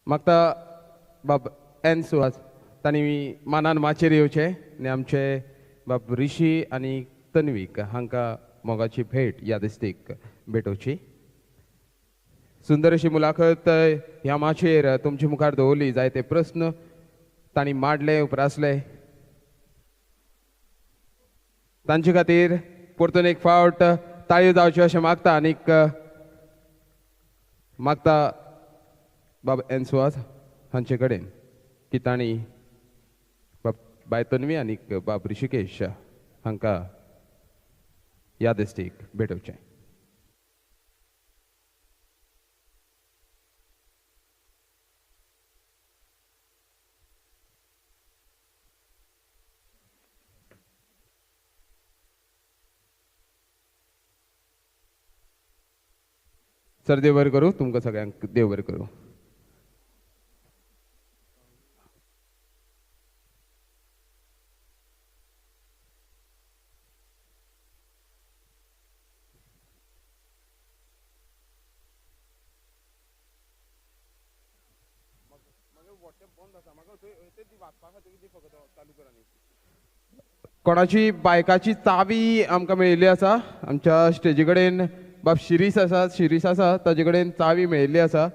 मागता बाब एन सुहास तांणी मानान माचयेर येवचे आनी आमचे बाब ऋषी आनी तन्वीक हांकां मोगाची भेट यादस्तीक भेटोवची. सुंदर अशी मुलाखत ह्या माचयेर तुमचे मुखार दवरली. जायते प्रस्न तांणी मांडले, उप्रासले. तांचे खातीर परतून एक फावट ताळयो जावच्यो अशें मागता आनीक मागता बाब एन सुहास हांचे कडेन की तांणी बाब बाय तन्वी आनी बाब ऋषिकेश हांकां यादस्तीक भेटोवचें. सर देव बरें करूं, तुमकां सगळ्यांक देव बरें करूं. कोणाची बायकाची चावी आमकां मेळिल्ली आसा. आमच्या स्टेजी कडेन बाब शिरीष आसा, शिरीष आसा ताजे कडेन चावी मेळिल्ली आसा.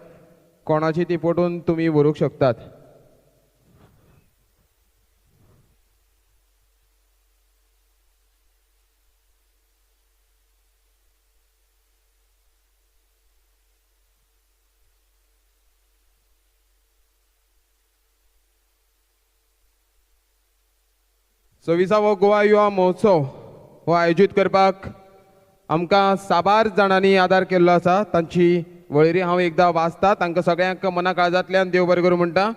कोणाची ती पटोवन तुमी व्हरूंक शकतात. सव्वीसावो गोवा युवा महोत्सव हो आयोजीत करपाक आमकां साबार जाणांनी आदार केल्लो आसा. तांची वळेरी हांव एकदां वाचता. तांकां सगळ्यांक मना काळजांतल्यान देव बरें करूं म्हणटा.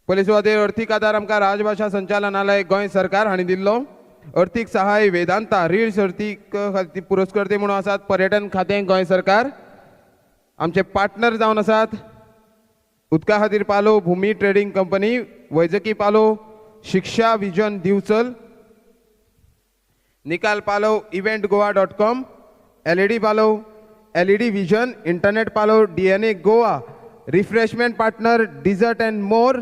पयले सुवातेर अर्थीक आदार आमकां राजभाशा संचालनालय गोंय सरकार हांणी दिल्लो. अर्थीक सहाय वेदांता रीळ सर्तीक खातीर पुरस्कर्ते म्हणून आसात पर्यटन खातें गोंय सरकार. आमचे पार्टनर जावन आसात उदका खातीर पालो, भूमी ट्रेडींग कंपनी, वैजकी पालो, शिक्षा विजन दिवचल, निकाल पालव, event Goa dot com, LED पालव, एलईडी विजन, इंटरनेट पालव, DNA Goa, refreshment partner dessert and more,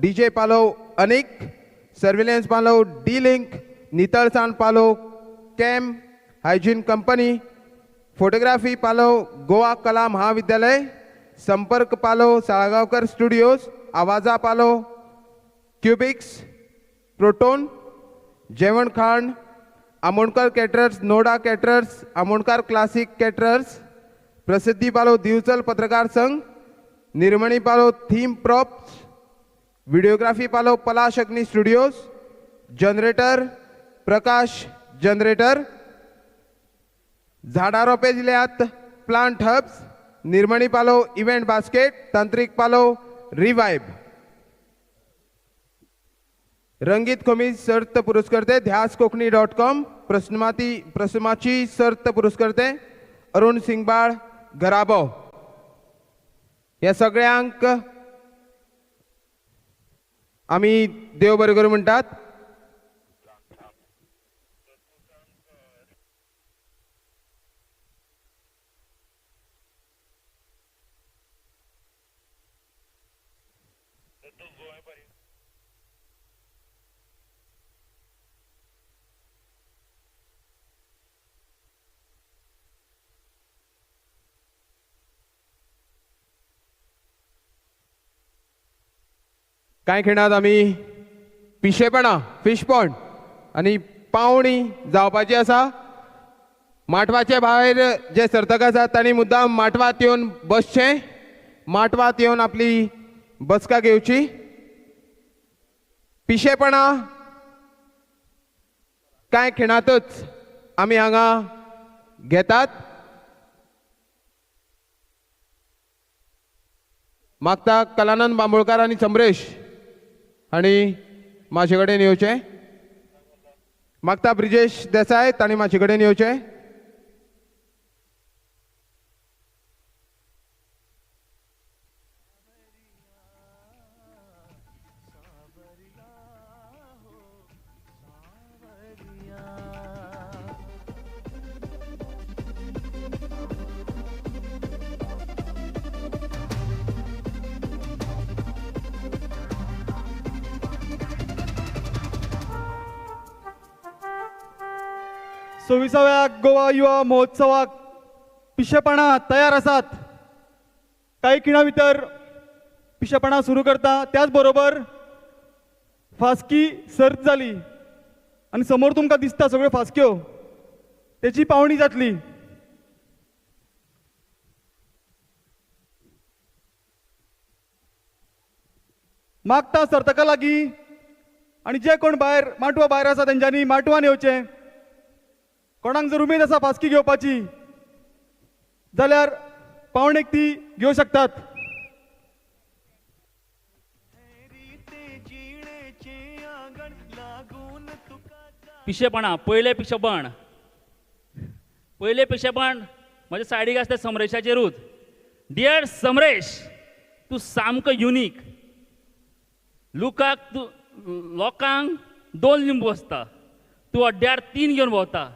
DJ पालव अनेक, सर्विलन्स पालव डी लिंक, नितळसाण पालव कॅम, हायजीन कंपनी, फोटोग्राफी पालव गोवा कला महाविद्यालय, संपर्क पालो साळगांवकर स्टुडियोज, आवाजा पालो, क्युबिक्स, प्रोटोन, जेवण खाण, Amonkar caterers, Noda caterers, Amonkar classic caterers, प्रसिद्धी पालो दिवचल पत्रकार संघ, निर्मणी पालो थीम प्रॉप्स, व्हिडिओग्राफी पालो Palash Agni studios, generator Prakash generator, झाडा रोपे जिल्ह्यात प्लांट हब्स, निर्मणी पालो इव्हेंट बास्केट, तांत्रिक पालो रिवाइब. रंगीत खोमीस सर्त पुरस्कर्ते ध्यास कोकणी .com, प्रश्नमाची सर्त पुरस्कर्ते अरुण सिंगबाळ घराबो. ह्या सगळ्यांक आमी देव बरें करूं म्हणटात. कांय खिणांत आमी पिशेपणां फिश पॉन्ड आनी पावणी जावपाची आसा. माटवाचे भायर जे सर्तक आसात तांणी मुद्दाम माटवात येवन बसचें, माटवात येवन आपली बसका घेवची. पिशेपणां कांय खिणांतच आमी हांगा घेतात. मागता कलानंद बांबोळकार आनी समरेश आनी म्हाजे कडेन येवचें. मागता ब्रिजेश देसाय तांणी म्हाजे कडेन येवचें. सव्वीसाव्या गोवा युवा महोत्सवाक पिशेपणां तयार आसात. कांय खिणा भितर पिशेपणां सुरू करता. त्याच बरोबर फास्की सर्त जाली आनी समोर तुमकां दिसता सगळ्यो फास्क्यो, तेची पावणी जातली. मागता सर्तका लागीं आनी जे कोण भायर माटवा भायर आसा तेंच्यांनी माटवान येवचें. कोणाक जर उमेद आसा फास्की घेवपाची जाल्यार पावणेक ती घेवं शकतात. पिशेपणां, पयलें पिशेपण, पयलें पिशेपण म्हज्या सायडीक आसता समरेशाचेरूच. डियर समरेश, तूं सामको युनीक. लुकाक तूं लोकांक दोन लिंबू आसता, तूं अड्ड्यार तीन घेवन भोंवता.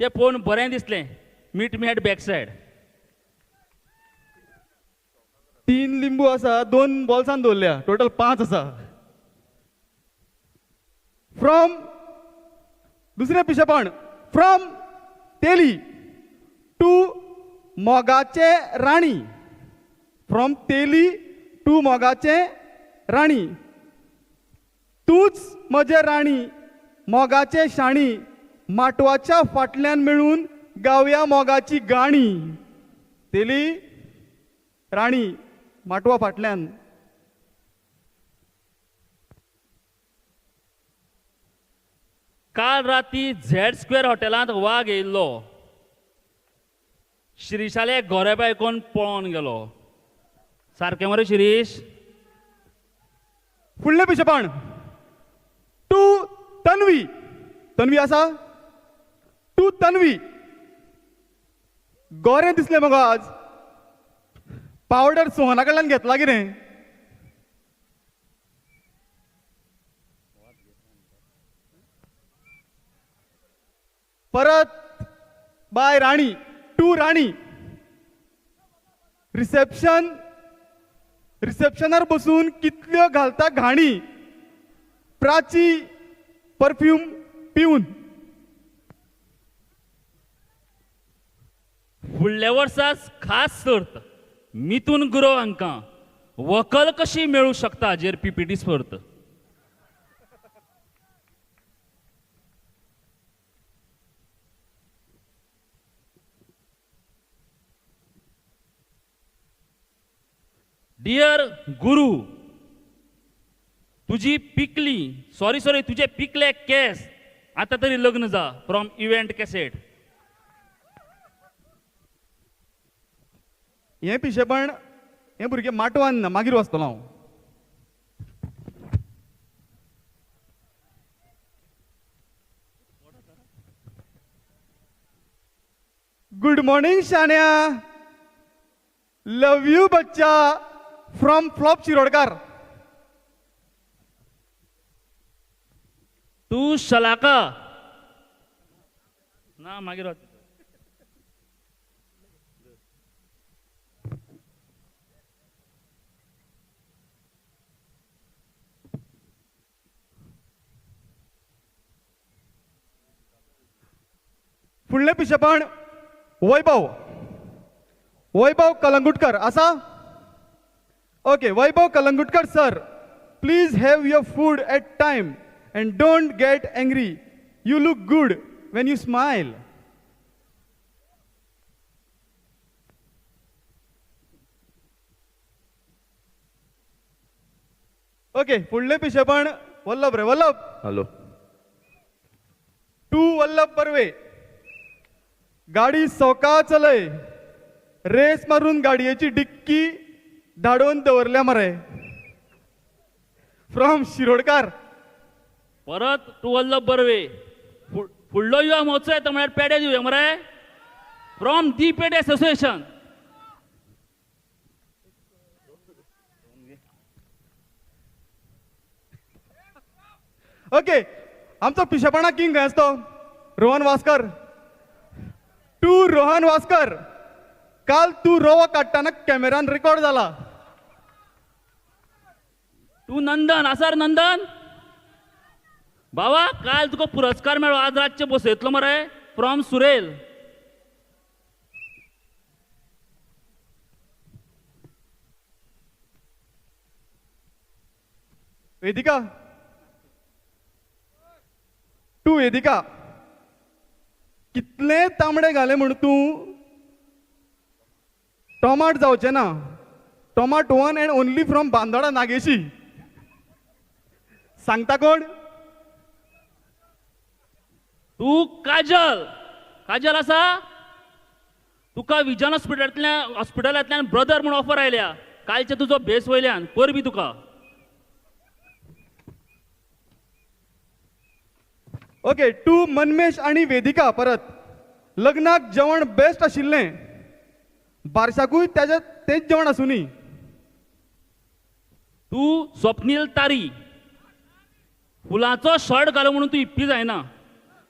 तें पळोवन बरें दिसलें. Meet me at back side. 3 लिंबू आसा, 2 बॉल्सान दवरल्या, टोटल 5 आसा. फ्रॉम दुसरें पिशेपण, फ्रॉम तेली टू मोगाचे राणी. फ्रॉम तेली टू मोगाचे राणी. तूंच म्हजें राणी मोगाचे शाणी, माटवाच्या फाटल्यान मेळून गावया मोगाची गाणी. तेली राणी माटवा फाटल्यान. काल राती झेड स्क्वेअर हॉटेलांत वाग येयल्लो. शिरीशाले गोरे बायकोन पळोवन गेलो. सारकें मरे शिरीश? फुडलें पिशेपण टू तन्वी. तन्वी आसा? टू तन्वी. गोरें दिसलें मगो आज. पावडर सोहना कडल्यान घेतला कितें? परत बाय राणी टू राणी. रिसेप्शन रिसेप्शनार बसून कितल्यो घालता घाणी, प्राची परफ्यूम पिवन. फुडल्या वर्सा खास सर्त मिथून गुरव हांकां व्हंकल कशी मेळूं शकता हाजेर पीपीटी स्पर्त. डियर गुरु, तुजी पिकली सॉरी सॉरी तुजे पिकले केस आतां तरी लग्न जा फ्रॉम इव्हेंट कॅसेट. हें पिशेपण हें भुरगें माटवान ना, मागीर वाचतलो हांव. गुड मॉर्निंग शाण्या, लव you बच्चा फ्रॉम फ्लॉप शिरोडकार. तू शलाका ना मागीर वाच. फुडलें पिशेपण वैभव, वैभव कलंगुटकर आसा? Okay, Vaibhav Kalangutkar sir, please have your food at time and don't get angry. You look good when you smile. Okay, फुडलें पिशेपण वल्लभ रे, वल्लभ. हॅलो. टू वल्लभ बर्वे, गाडी सवका चलय, रेस मारून गाडयेची डिक्की धाडोवन दवरल्या मरे, फ्रॉम शिरोडकार. परत तूं वल्लभ बर्वे, फुडलो युवा महोत्सव येता म्हळ्यार पेडे दिवया मरे फ्रॉम the पेडे असोसिएशन. ओके, आमचो पिशेपणा किंग खंय आसतो? रोहन वास्कर. टू रोहन वास्कर, काल तूं रवो काडटना कॅमेरान रिकॉर्ड जाला. तूं नंदन आसार? नंदन बाबा, काल तुका पुरस्कार मेळ्ळो, आज रातचे बसयतलो मरे फ्रॉम सुरेल. वेदिका, टू वेदिका, कितले तांबडे घाले म्हण तूं टोमाट जावचें ना. टोमाट one and only from Bandora Nageshi. सांगता कोण? तूं काजल, काजल आसा? तुका विजन हॉस्पिटलांतल्यान ब्रदर म्हूण ऑफर आयल्या, कालचे तुजो भेस वयल्यान परबी तुका. ओके, टू मनमेश आनी वेदिका, परत लग्नाक जेवण बेस्ट आशिल्लें, बारशाकूय तेज्या तेंच जेवण आसूनी. तूं स्वप्नील तारी, फुलाचो शर्ट घालो म्हणून तूं इप्पी जायना,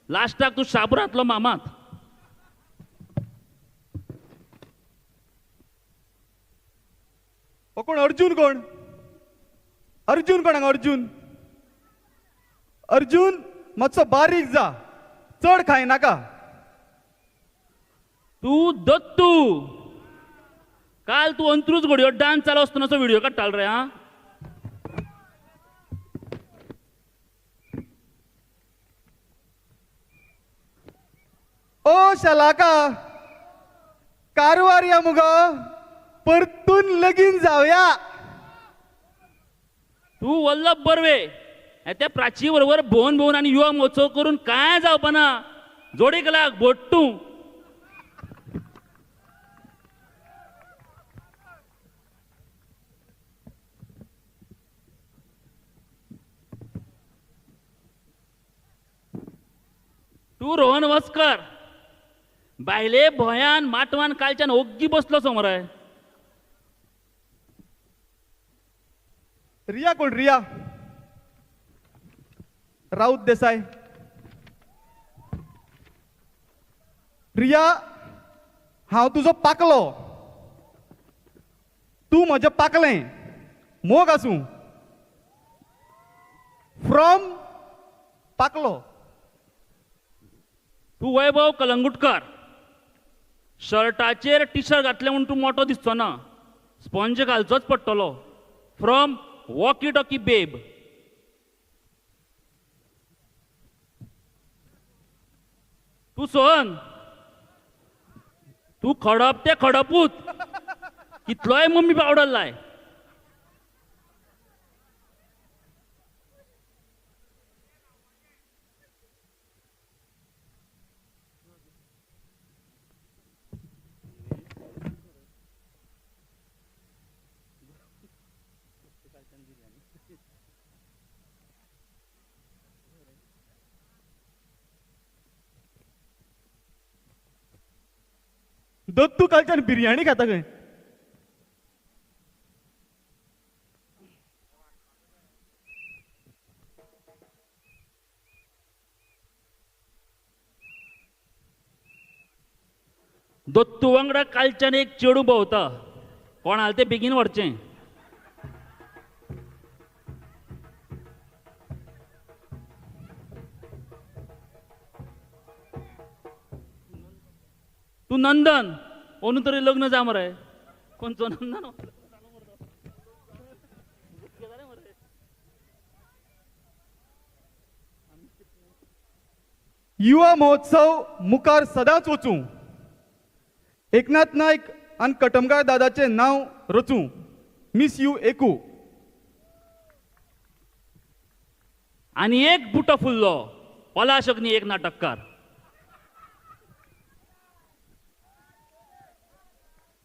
लास्टाक तूं शाबरांतलो मामात. हो कोण? अर्जुन कोण? अर्जुन कोण हांगा? अर्जुन, अर्जुन मातसो बारीक जा, चड खायनाका. तूं दत्तू, काल तूं अंत्रूज घोडयो डान्स चालू आसतनाचो व्हिडियो काडटालो रे. हा, ओ शलाका, कारवार या मुगो, परतून लगीन जावया. तूं वल्लभ बर्वे, त्या प्राची बरोबर भोवन भोवन आनी युवा महोत्सव करून काय जावपाना, जोडीक लाग बोट्टू. तूं रोहन वस्कर, बायले भंयान माटवान कालच्यान ओग्गी बसलो समोर. रिया कोण? रिया राऊत देसाय. रिया, हांव तुजो पाकलो, तूं म्हजें पाकलें, मोग आसूं, फ्रॉम पाकलो. तूं वैभव कलंगुटकर, शर्टाचेर टी शर्ट घातलें म्हूण तूं मोटो दिसचो ना, स्पॉन्ज घालचोच पडटलो फ्रॉम वॉकी टॉकी बेब. तूं सोहन, तूं खडप तें खडपूच, कितलोय मम्मी पावडर लाय. दत्तू कालच्यान बिर्याणी खाता खंय. दत्तू वांगडा कालच्यान एक चेडूं भोंवता, कोण आहा तें बेगीन व्हरचें. तूं नंदन, ओनू तरी लग्न जा मरे. कोणचो नंदन? युवा महोत्सव मुखार सदांच वचूं, एकनाथ नायक आनी कटमगाळ दादाचें नांव रचूं. मिस you एकू. आनी एक बुटो फुल्लो पलाश अग्नी एक नाटककार.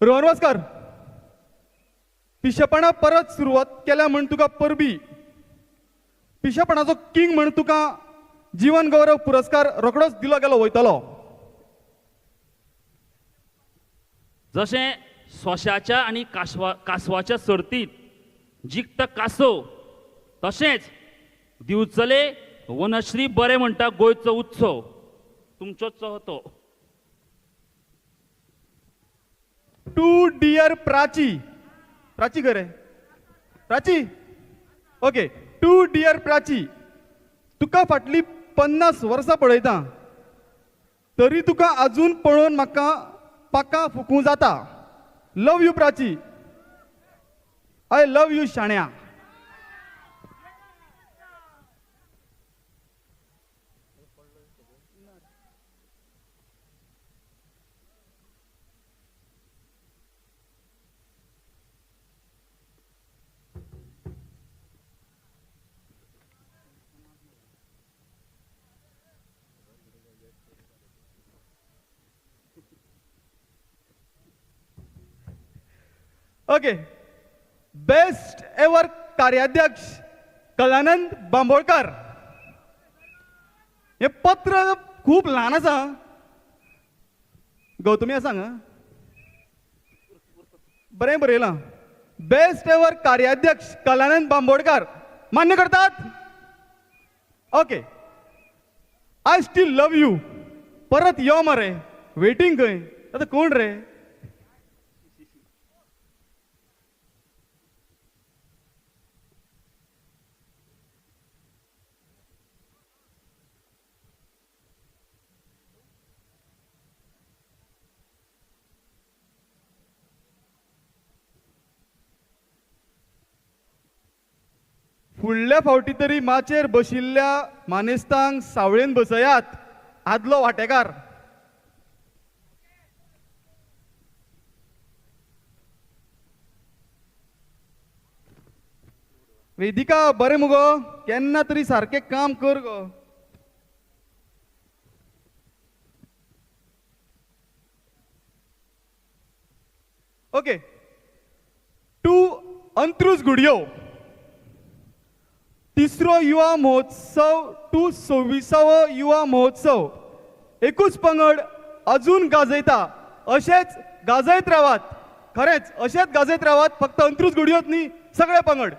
रोहन वास्कर, पिशेपणा परत सुरवात केल्या म्हण तुका परबी, पिशेपणाचो किंग म्हण तुका जीवन गौरव पुरस्कार रोखडोच दिलो गेलो वयतलो. जशें सोंश्याच्या आनी कासवाच्या सर्तींत जिखता कासव, तशेंच दिवचले वनश्री बरें म्हणटा गोंयचो उत्सव तुमचोच तो. टू डियर प्राची, प्राची खरे Prachi, okay. To dear Prachi, तुका फाटली 50 वर्सां पळयता तरी तुका अजून पळोवन म्हाका पाका फुकूं जाता. Love you Prachi, I love you शाण्या. ओके, बेस्ट एवर कार्याध्यक्ष कलानंद बांबोळकर. हे पत्र खूब ल्हान आसा, गौतमी आसा हांगा, बरें बरयलां. बेस्ट एवर कार्याध्यक्ष कलानंद बांबोळकर मान्य करतात? Okay. I still love you. परत यो मरे, वेटींग खंय आतां कोण रे? फुडल्या फावटी तरी माचयेर बशिल्ल्या मानेस्तांक सावळेन बसयात. आदलो वाटेकार. वेदिका बरें मुगो, केन्ना तरी सारकें काम कर गो. Okay, to Antruz Gudiyo. तिसरो युवा महोत्सव टू 26वो युवा महोत्सव. एकूच पंगड अजून गाजयता, अशेच गाजयत रावात. खरेंच अशेच गाजयत रावात, फक्त अंत्रुज गुडियोच न्ही, सगळे पंगड.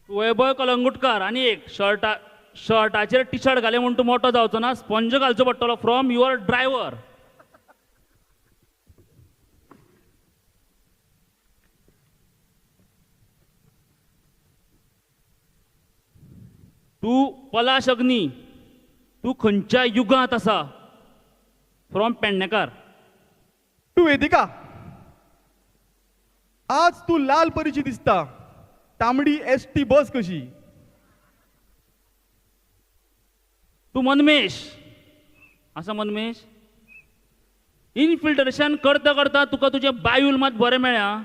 वैभव कलंगुटकार आनी एक शर्टाचेर टी शर्ट घालें म्हूण तूं मोटो जावचो ना, स्पंज घालचो पडटलो फ्रॉम your driver. तूं पलाश अग्नी, तूं खंयच्या युगांत आसा? फ्रॉम पेडणेकार. टू वेदिका, आज तूं लाल परीची दिसता, तांबडी एस टी बस कशी. तूं मनमेश आसा, मनमेश इनफिल्ट्रेशन करता करता तुका तुजें बायूल मात बरें मेळ्ळें.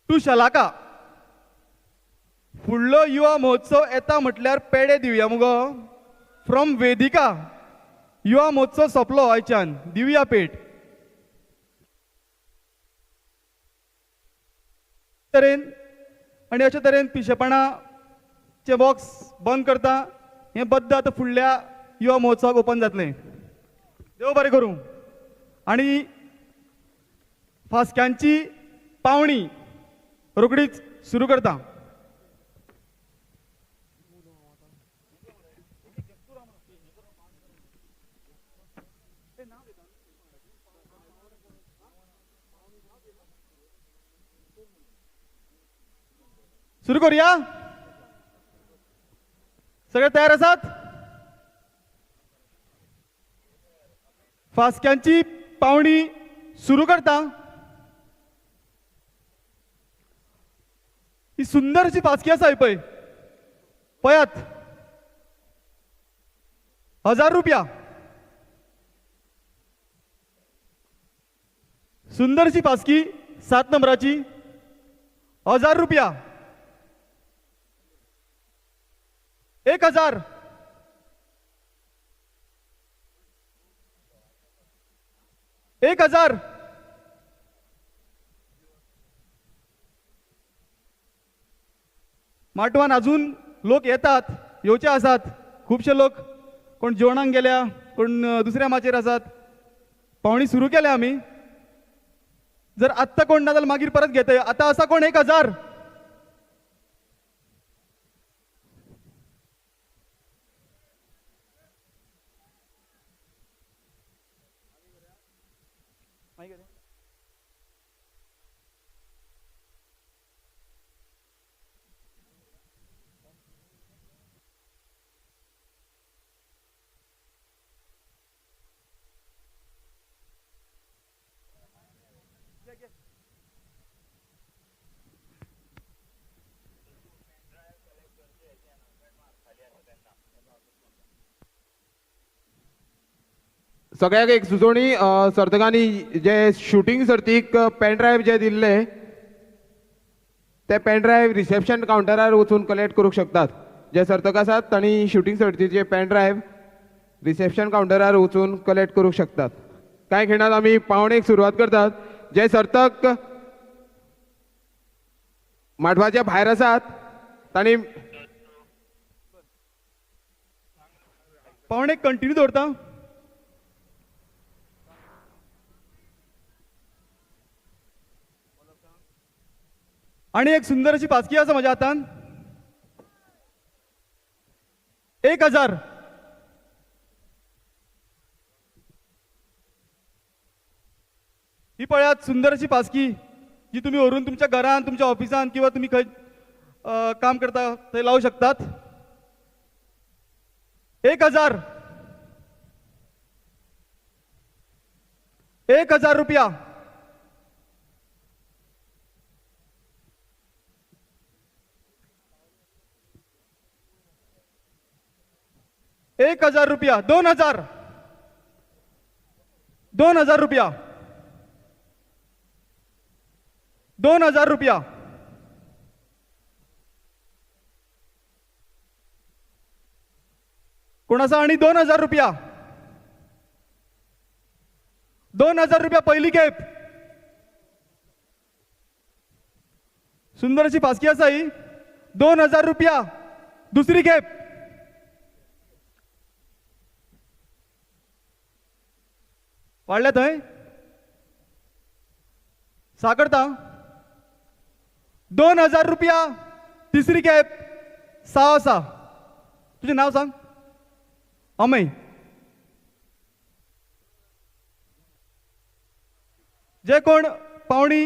तूं शलाका, फुडलो युवा महोत्सव येता म्हटल्यार पेडे दिवया मुगो. फ्रॉम वेदिका, युवा महोत्सव सोंपलो आयच्यान, दिवया पेट. तरेन आनी अशे तरेन पिशेपणाचें बॉक्स बंद करता. हें बद्द आतां फुडल्या युवा महोत्सवाक ओपन जातलें. देव बरें करूं. आनी फास्क्यांची पावणी रोखडीच सुरू करता. सुरू करूया. सगळे तयार आसात? फास्क्यांची पावणी सुरू करता. ही सुंदर अशी फास्की आसा पळय, पळयात. 1000 रुपया. सुंदर अशी फास्की 7 नंबराची, 1000 रुपया. 1000. 1000. माटवान अजून लोक येतात, येवचे आसात. खुबशे लोक कोण जेवणाक गेल्या, कोण दुसऱ्या माचयेर आसात. पावणी सुरू केल्या आमी. जर आत्तां कोण ना जाल्यार मागीर परत घेतय. आतां आसा कोण? 1000. सगळ्याक एक सुचोवणी, सर्तकांनी जे शुटींग सर्तीक पेन ड्रायव्ह जे दिल्ले ते पेन ड्रायव्ह रिसेप्शन कावंटरार वचून कलेक्ट करूंक शकतात. जे सर्तक आसात तांणी शुटींग सर्तीचे पेन ड्रायव्ह रिसेप्शन कावंटरार वचून कलेक्ट करूंक शकतात. कांय खिणांत आमी पावणेक सुरवात करतात. जे सर्तक माटवाच्या भायर आसात तांणी पावणेक कंटिन्यू दवरता. आनी एक सुंदर अशी पासकी आसा म्हज्या हातान. 1000. ही पळयात सुंदर अशी पासकी जी तुमी व्हरून तुमच्या घरान, तुमच्या ऑफिसान किंवा तुमी खंय काम करता थंय लावू शकतात. 1000. 1000 रुपया. 1000 रुपया. 2000. 2000 रुपया. 2000 रुपया. कोण आसा? आनी 2000 रुपया. 2000 रुपया पहिली खेप. सुंदर अशी फास्की आसा ही. 2000 रुपया दुसरी खेप. वाडल्या थंय? साकरता 2000 रुपया तिसरी खेप 6 आसा. तुजें नांव सांग. अमय. जे कोण पावणी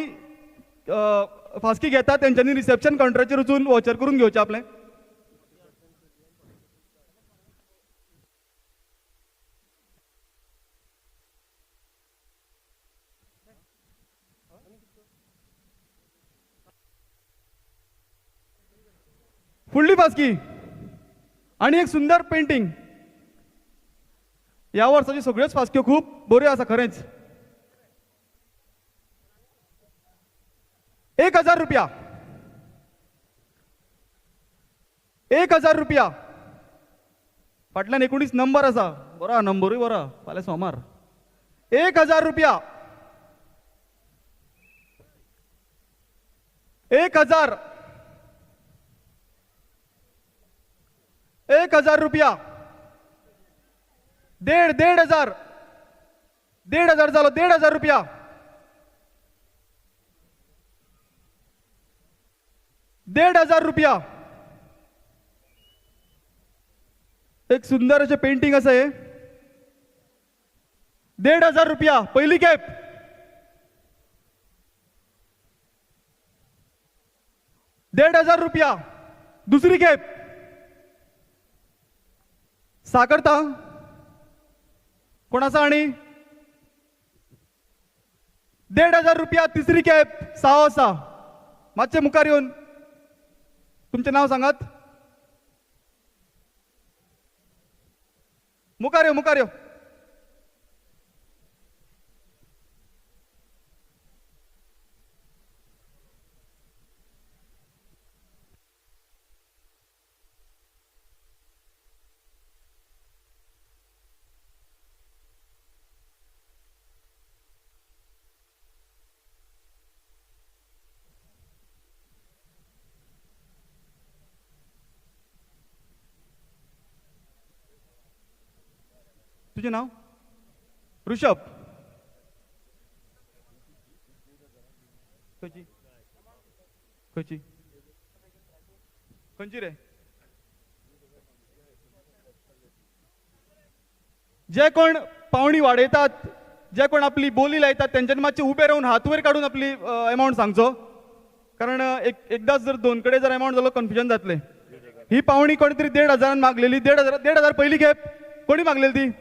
फास्की घेतात तेंच्यांनी रिसेप्शन काउंटराचेर वचून वॉचर करून घेवचें आपलें. फुडली फास्की आनी एक सुंदर पेंटींग. ह्या वर्साच्यो सगळ्योच फास्क्यो खूब बऱ्यो आसा खरेंच. 1000 रुपया 1000 रुपया. फाटल्यान 19 नंबर आसा. बरो नंबरूय बरो. फाल्यां सोमार. 1000 रुपया 1000 1000 रुपया 1500 1500 जालो. 1500 रुपया 1500 रुपया. एक सुंदर अशें पेंटींग आसा हे. 1500 रुपया पयली खेप. 1500 रुपया दुसरी खेप. साकरता कोण आसा आनी 1500 रुपया तिसरी खेप 6 आसा. मातशें मुखार येवन तुमचें नांव सांगात. मुखार यो, मुखार यो. तुझे नाव? ऋषभ. खंयची खंयची खंयची रे? जे कोण पावणी वाडयतात, जे कोण आपली बोली लायतात तेंच्यांनी मातशे उबे रावन हात वयर काडून आपली एमावंट सांगचो, कारण एकदाच जर दोन कडेन जर एमावंट जालो कन्फ्युजन जातलें. ही पावणी कोणी तरी 1500 मागलेली. 1500 पयली खेप कोणी मागलेली ती?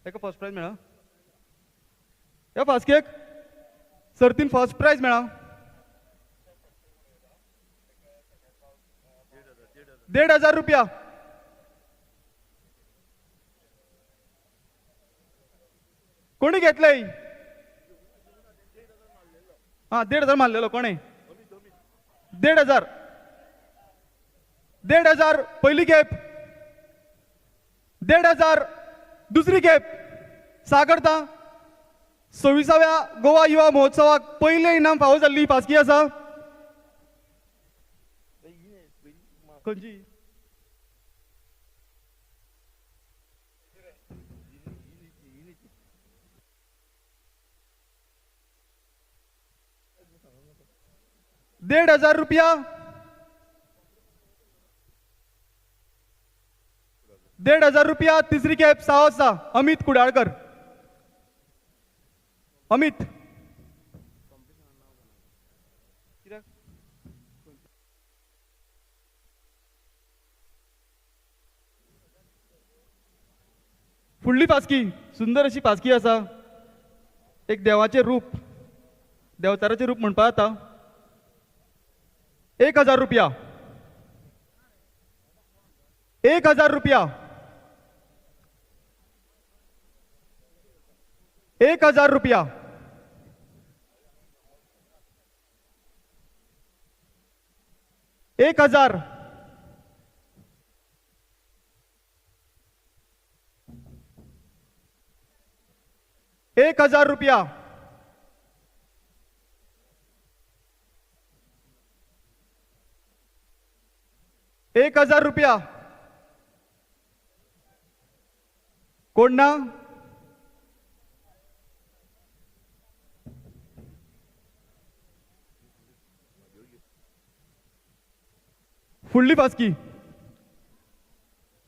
एका फर्स्ट प्रायज मेळा. ह्या फास्केक सर्तीन फर्स्ट प्रायज मेळा. 1500 रुपया. कोणी घेतले? हा 1500 मारलेलो कोणे? 1500 1500 पहिली खेप. 1500 दुसरी खेप. सागरता 26व्या गोवा युवा महोत्सवाक पयलें इनाम फावो जाल्ली पासकी आसा. खंयची? 1500 रुपया. 1500 रुपया तिसरी खेप 6 वाजता. अमित कुडाळकर. अमित फुडली पासकी सुंदर अशी पासकी आसा. एक देवाचें रूप, देवचाराचें रूप म्हणपा जाता. 1000 रुपया. 1000 रुपया. 1000 रुपया. 1000. 1000 रुपया. 1000 रुपया. कोण ना? फुडली फास्की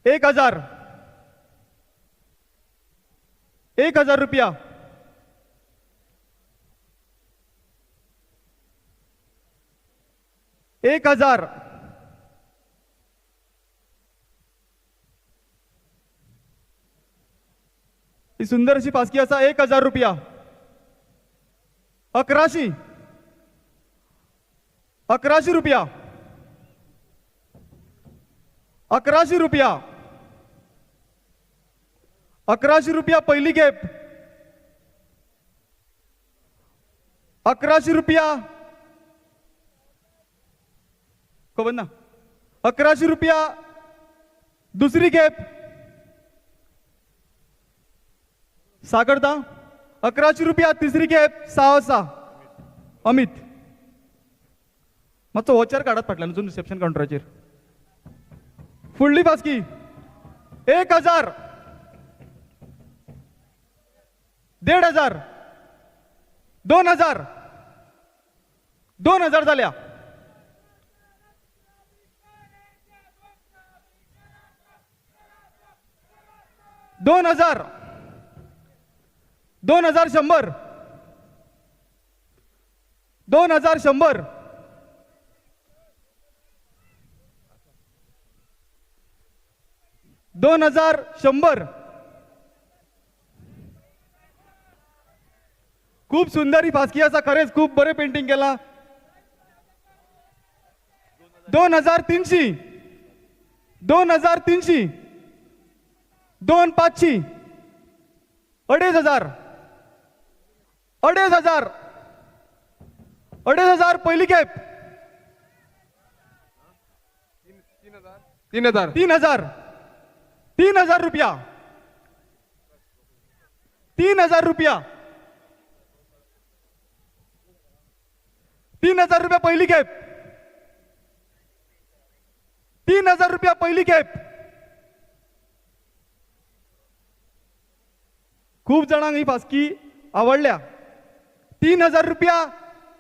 1000, 1000 रुपया, 1000, ही सुंदर अशी फास्की आसा. 1000 रुपया, 1100, 1100 रुपया, 1100 रुपया, 1100 रुपया पहिली खेप, 1100 रुपया, खबर ना, 1100 रुपया दुसरी खेप, सागरदा 1100 रुपया तिसरी खेप, 6 अमित मातसो वोचर काडात फाटल्यान वचून रिसेप्शन कावंटराचेर. फुडली फास्की 1000, 1500, 2000, 2000 जाल्या. 2000, 2100, 2100, 2100. खूप सुंदर ही फास्की आसा, खरेंच खूप बरें पेंटिंग केला. 2300, 2300, 2500, 2500, 2500, 2500 पहिली खेप, 3000, 3000, 3000 रुपया, 3000 रुपया, 3000 रुपया पहिली खेप, 3000 रुपया पहिली खेप. खूप जाणांक ही फास्की आवडल्या. 3000 रुपया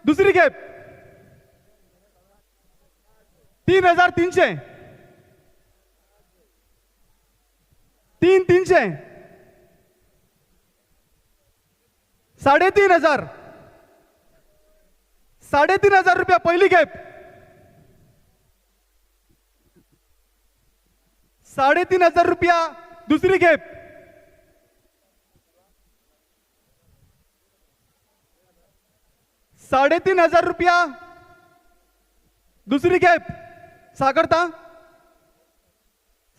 दुसरी खेप, 3300, 3300, 3500, 3500 रुपया पहिली खेप, 3500 रुपया दुसरी खेप, 3500 रुपया दुसरी खेप, सागरता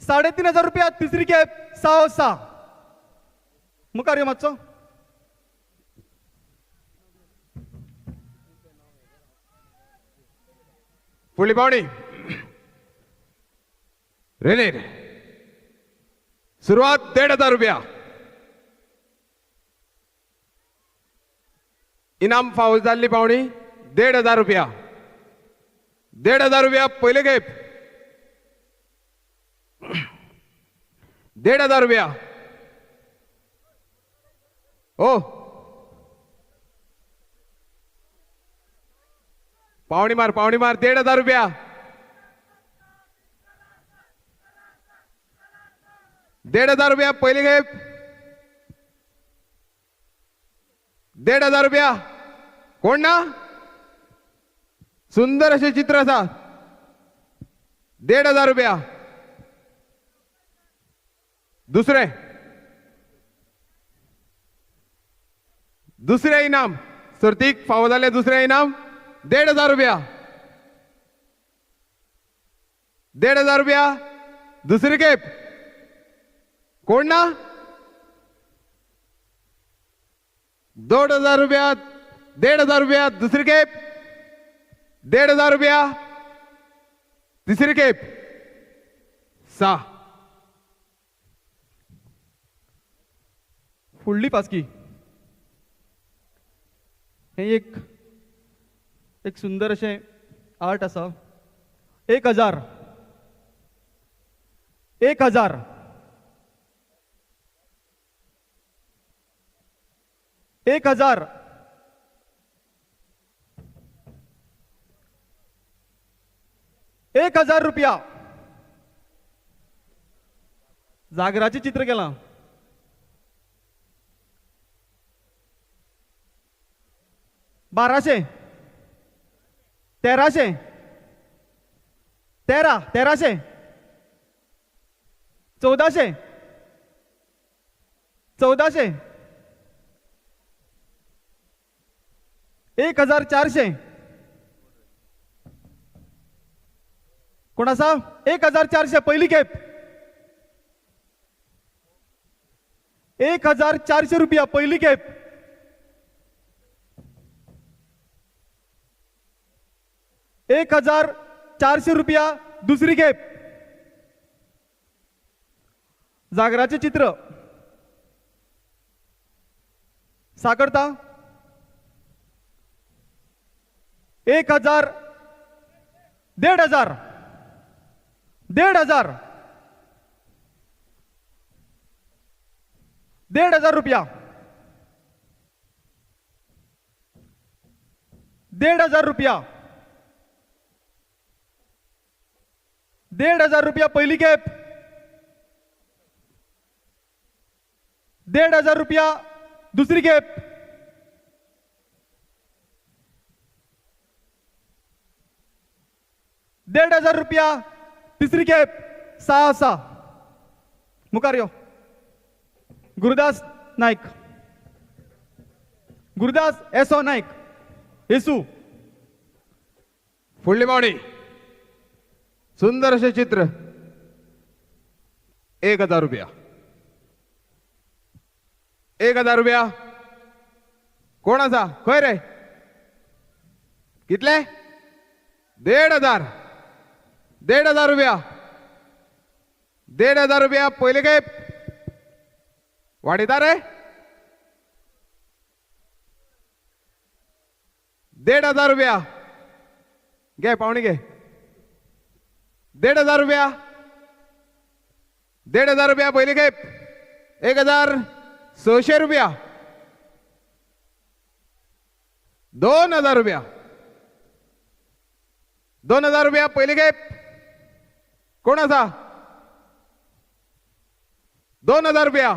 3500 रुपया तिसरी खेप, 6 मुखार यो मातसो. फुडली पावणी रेनेर, सुरवात 1500 रुपया, इनाम फावो जाल्ली पावणी 1500 रुपया, 1500 रुपया पयले खेप, 1500 रुपया, ओ पावणी मार, पावणी मार, 1500 रुपया, 1500 रुपया पयले खेप, 1500 रुपया. कोण ना? सुंदर अशें चित्र आसा. 1500 रुपया दुसरें, दुसरें इनाम सर्तीक फावो जालें. दुसरें इनाम 1500 रुपया, 1500 रुपया दुसरी खेप. कोण ना? 2000 रुपया, 1500 रुपया दुसरी खेप, 1500 रुपया तिसरी खेप, 6. फुडली फास्की हें एक एक सुंदर अशें आर्ट आसा. 1000, 1000, 1000, 1000 रुपया. जागराचें चित्र केलां. 1200, 1300, 1300, 1400, 1400, 1400. कोण आसा? 1400 पहिली खेप. 1400 रुपया पहिली खेप. 1400 रुपया दुसरी खेप. जागराचें चित्र साकरता. 1000, 1500, 1500, 1500 रुपया, 1500 रुपया, 1500 रुपया पहिली खेप. 1500 रुपया दुसरी खेप. 1500 रुपया तिसरी खेप. 6 मुखार यो. गुरुदास नायक, गुरुदास एसो नायक, येसू. फुडली मावणी. सुंदर अशें चित्र. 1000 रुपया, 1000 रुपया. कोण आसा? खंय रे? कितले? 1500, 1500 रुपया, 1500 रुपया पयले खेप. वाडयता रे? 1500 रुपया घे, पावणी घे. 1500 रुपया, 1500 रुपया पयली खेप. 1600 रुपया, 2000 रुपया, 2000 रुपया पयली खेप. कोण आसा? 2000 रुपया.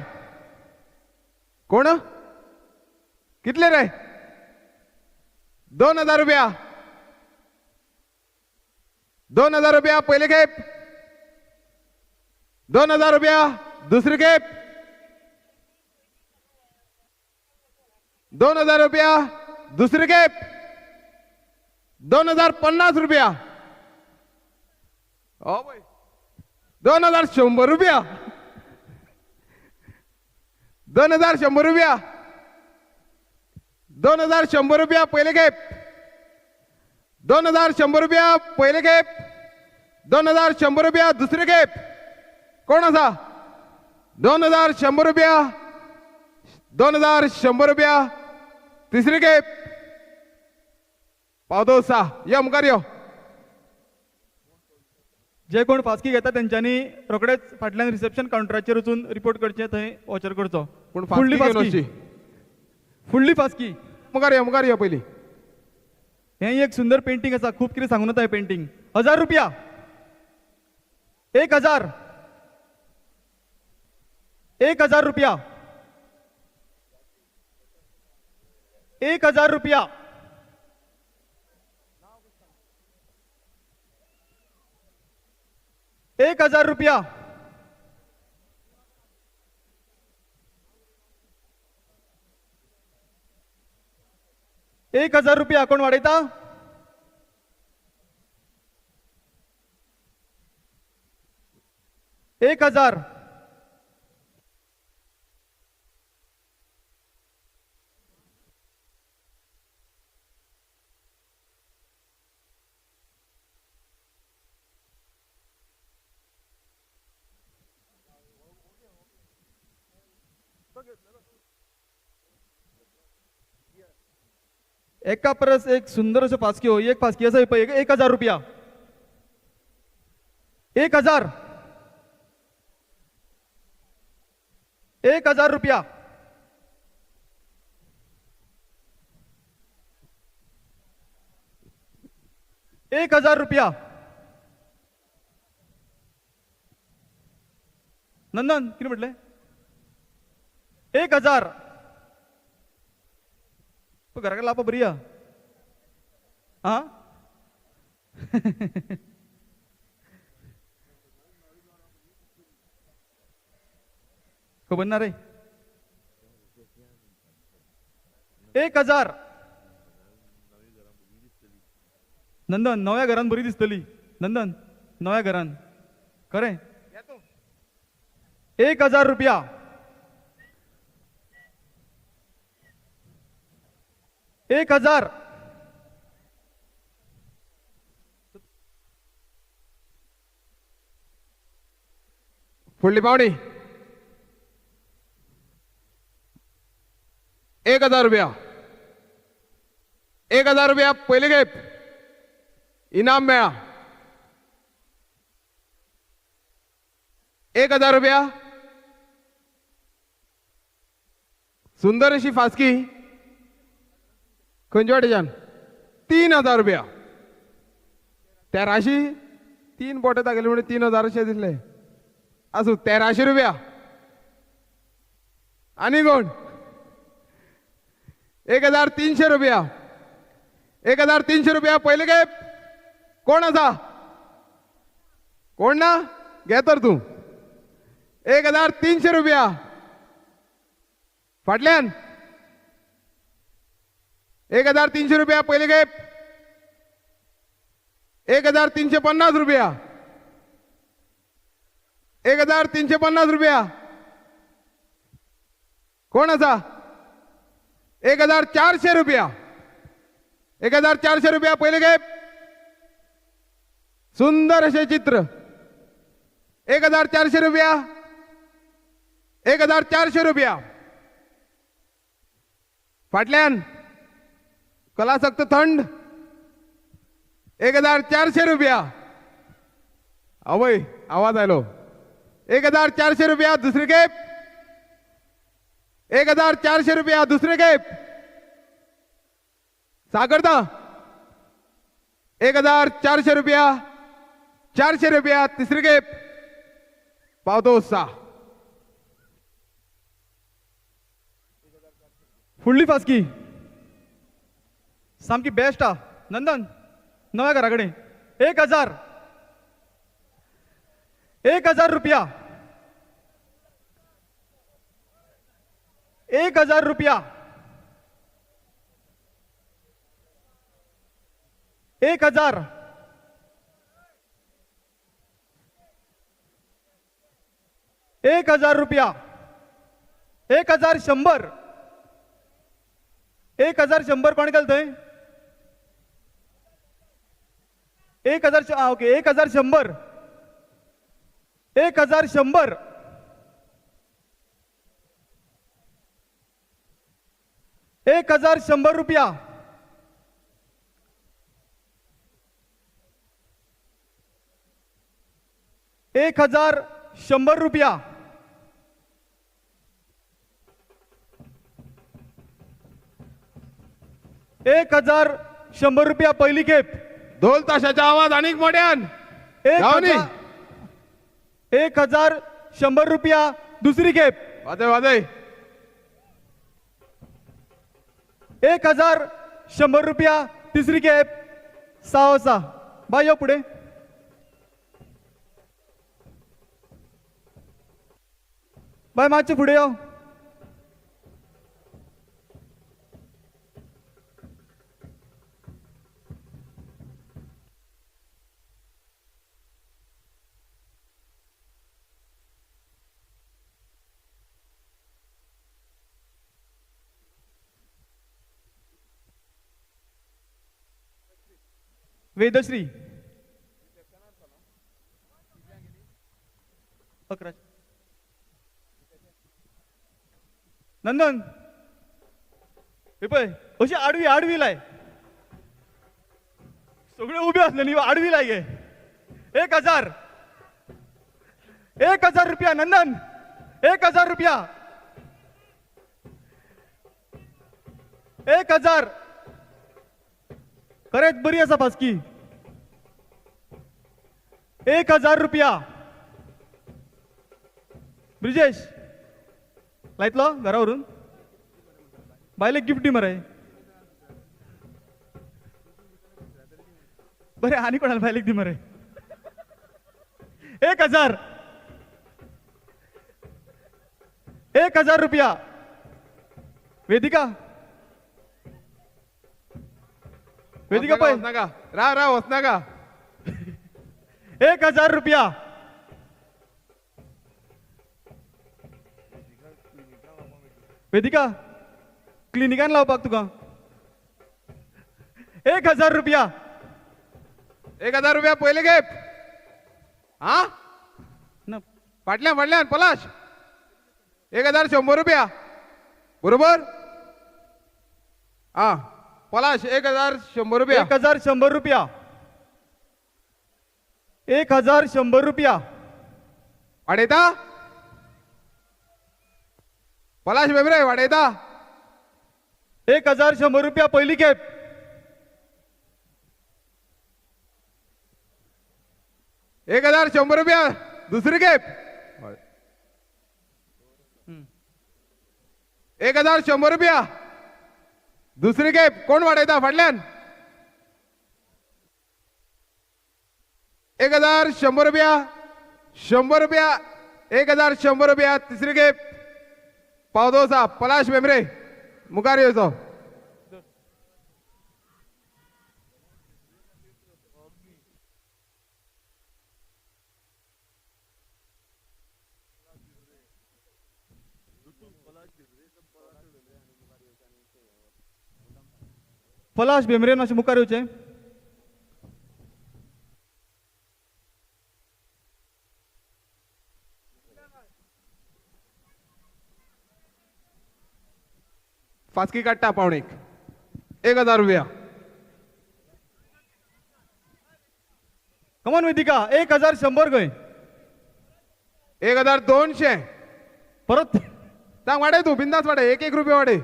कोण? कितले रे? 2000 रुपया, 2000 रुपया पयली खेप. 2000 रुपया दुसरी खेप. 2000 रुपया दुसरी खेप. 2050 रुपया, 2100 रुपया, 2100 रुपया, 2100 रुपया पयले खेप. 2100 रुपया पयले खेप. 2100 रुपया दुसरे खेप. कोण आसा? 2100 रुपया, 2100 रुपया तिसरी खेप. पावतो सा यो मुखार यो. जे कोण फास्की घेता तेंच्यांनी रोखडेच फाटल्यान रिसेप्शन कावंटराचेर वचून रिपोर्ट करचें, थंय वॉचर करचो. पूण फुडली फास्की, फुडली फास्की. मुखार यो, मुखार यो. पयली हें एक सुंदर पेंटींग आसा, खूब कितें सांगून वता हें पेंटींग. 1000 रुपया, 1000, 1000 रुपया, 1000 रुपया, 1000 रुपया, 1000 रुपया. कोण वाडयता? 1000. एका परस एक सुंदर अशो फास्क्यो. एक फास्की आसा पळय, 1000 रुपया, 1000, 1000 रुपया, 1000 रुपया. नंदन कितें म्हटलें? 1000. घरा कडेन लावपा बरी आहा. आं खबर ना रे. 1000. नंदन नव्या घरान बरी दिसतली. नंदन नव्या घरान खरें. 1000 रुपया. 1000. फुडली पावणी 1000 रुपया. 1000 रुपया पयले खेप इनाम मेळा. 1000 रुपया. सुंदर अशी फास्की खंयचे वाटेच्यान. 3000 रुपया. 1300. 3 बोटां दाखयले म्हणून 3000 अशें दिसलें. आसूं 1300 रुपया. आनी कोण? 1300 रुपया. 1300 रुपया पयले खेप. कोण आसा? कोण ना? घे तर तूं. 1300 रुपया. फाटल्यान 1300 रुपया पयले खेप. 1350 रुपया. 1350 रुपया. कोण आसा? 1400 रुपया. 1400 रुपया पयले खेप. सुंदर अशें चित्र. 1400 रुपया. 1400 रुपया. फाटल्यान कलासक्त थंड. 1400 रुपया. आवय आवाज आयलो. 1400 रुपया दुसरी खेप. 1400 रुपया दुसरे खेप. सागरदा 1400 रुपया. 400 रुपया तिसरी खेप. पावतो सा. फुडली फास्की सामकी बेस्ट आ. नंदन नव्या घरा कडेन. 1000. 1000 रुपया. 1000 रुपया. 1000. 1000 रुपया. 1100. 1100 कोण केलं थंय? 1000. ओके. 1100. 1100. 1100 रुपया. 1100 रुपया. 1100 रुपया पहिली खेप. ढोल ताशाचा आवाज अनेक मोठ्यान. 1100 रुपया दुसरी खेप. वाजय वाजय. 1100 रुपया तिसरी खेप. 6 बाय यो पुढे. बाय मातशें फुडें यो. वेदश्री 11. नंदन हे पळय अशी आडवी आडवी लाय. सगळे उबे असले न्ही आडवी लाय गे. 1000. 1000 रुपया. नंदन 1000 रुपया. 1000. खरेंच बरी आसा फास्की. 1000 रुपया. ब्रिजेश लायतलो घरा व्हरून, बायलेक गिफ्ट दी मरे. बरें, आनी कोणाला बायलेक दी मरे. 1000, 1000 रुपया. वेदिका, वेदिका पळय नाका, राव राव वचनाका. 1000 रुपया. वेदिका क्लिनिकान लावपाक तुका. 1000 रुपया. 1000 रुपया पयले खेप. हा ना, फाटल्यान फाटल्यान पलाश. 1100 रुपया, बरोबर? हा पलाश, 1100 रुपया. 1100 रुपया. 1100 रुपया. वाडयता पलाश बेबरे, वाडयता. 1100 रुपया पहिली खेप. 1100 रुपया दुसरी खेप. 1100 रुपया दुसरी खेप. कोण वाडयता फाटल्यान? 1100 रुपया, 100 रुपया, 1100 रुपया तिसरी खेप. पावतो आसा पलाश बेमरे, मुखार येवचो. पलाश बेमरे मातशें मुखार येवचें. फास्की काडटा पावणेक. 1000 रुपया. कमॉन वेदिका, 1100 खंय. 1200 परत सांग. वाडय तूं, बिंदास वाडय. 1 1 रुपया वाडय.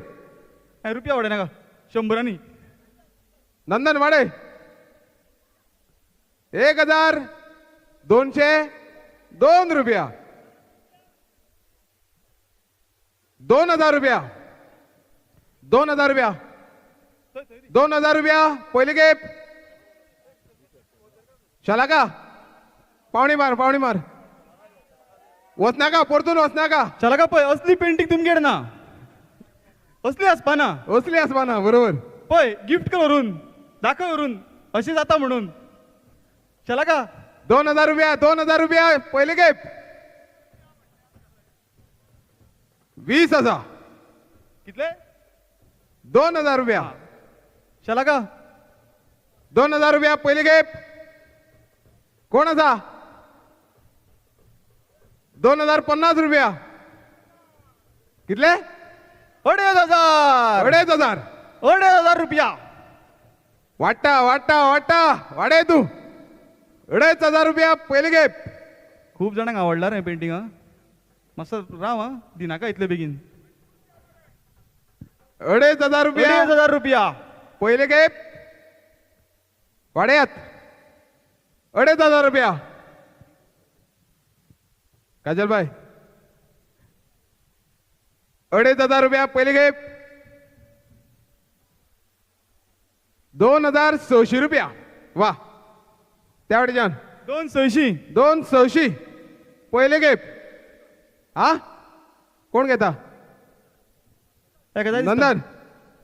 रुपया वाडय नाका, शंबरांनी. नंदन वाडय. 1202 रुपया. 2000 रुपया. 2000 रुपया. 2000 रुपया पयली खेप. शलाका पावणी मार, पावणी मार. वचनाका, परतून वचनाका. शलाका पळय, असली पेंटींग तुमगेर ना, असली आसपाना, असली आसपाना. बरोबर. पळय गिफ्ट कर व्हरून, दाखय व्हरून, अशें जाता म्हणून. शलाका 2000 रुपया, 2000 रुपया पयली खेप. 20000. कितले? 2000 रुपया. शलाका 2000 रुपया पयली खेप. कोण आसा? 2050 रुपया. कितले? 2500. 2500. 2500 रुपया. वाडटा वाडटा वाडटा, वाडय तूं. 2500 रुपया पयली खेप. खूब जाणांक आवडला रे पेंटींग. हा मातसो राव, हा दिनाका इतले बेगीन. 2500 रुपया. 2500 रुपया पयले खेप. वाडयात. 2500 रुपया. काजल भाई, 2500 रुपया पयली खेप. 2600 रुपया. वा, त्या वाटेच्यान 2600. 2600 पयले खेप. हा कोण घेता? नंदन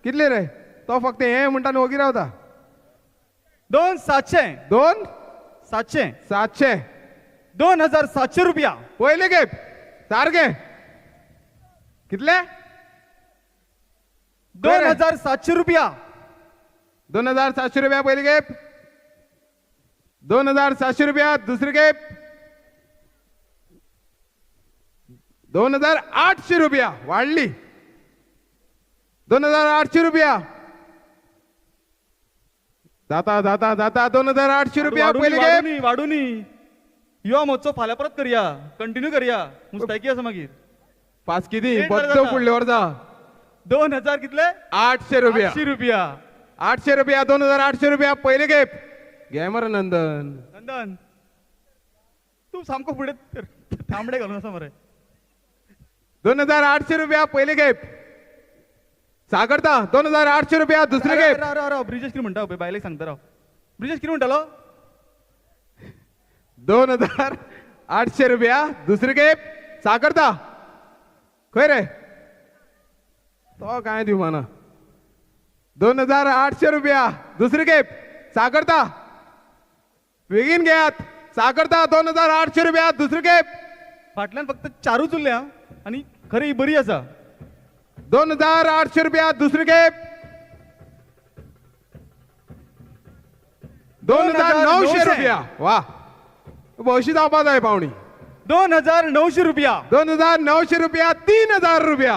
कितले रे? तो फक्त हे म्हणटा न्हू, वगी रावता. 2700. 2700. 700. 2700 रुपया पयले खेप. सारके कितले? 2700 रुपया. 2700 रुपया पयली खेप. 2700 रुपया दुसरी खेप. 2800 रुपया वाडली. 2800 रुपया. जाता जाता जाता. 2800 रुपया पयली खेप. वाडूनी युवा महोत्सव फाल्यां परत करया, कंटिन्यू करया. मुस्तायकी आसा मागीर. फास्की दी बद्द फुडले वर्सा. 2000 कितले? 800 रुपया. 800 रुपया. 800 रुपया. 2800 रुपया पयले खेप. घे मरे नंदन. नंदन तूं सामको फुडें तांबडे घालून आसा मरे. 2800 रुपया पयले खेप. सागरता 2800 रुपया दुसरे खेप. राव राव राव, ब्रिजेश कितें म्हणटा पळय, बायलेक सांगता राव. ब्रिजेश कितें म्हणटालो? 2800 रुपया दुसरे खेप. सागरता खंय रे तो काय दिवपाना. 2800 रुपया दुसरे खेप. सागरता बेगीन घेयात. सागरता 2800 रुपया दुसरे खेप. फाटल्यान फक्त चारूच उरल्या आनी खरी बरी आसा. 2800 रुपया दुसरे खेप. 2900 रुपया. वा भोवशी जावपा जाय पावणी. 2900 रुपया. 2900 रुपया. 3000 रुपया.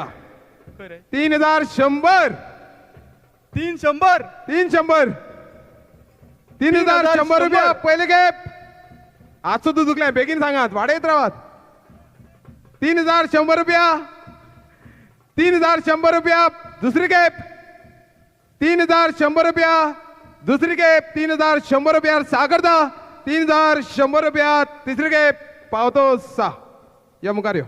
3100. 300. 300. 3100 रुपया पयले खेप. आज सुद्दां दुखलें, बेगीन सांगात, वाडयत रावात. 3100 रुपया. 3100 रुपया दुसरी खेप. 3100 रुपया दुसरी खेप. 3100 रुपया सागरदा. 3100 रुपया तिसरी खेप. पावतो सा यो मुखार यो.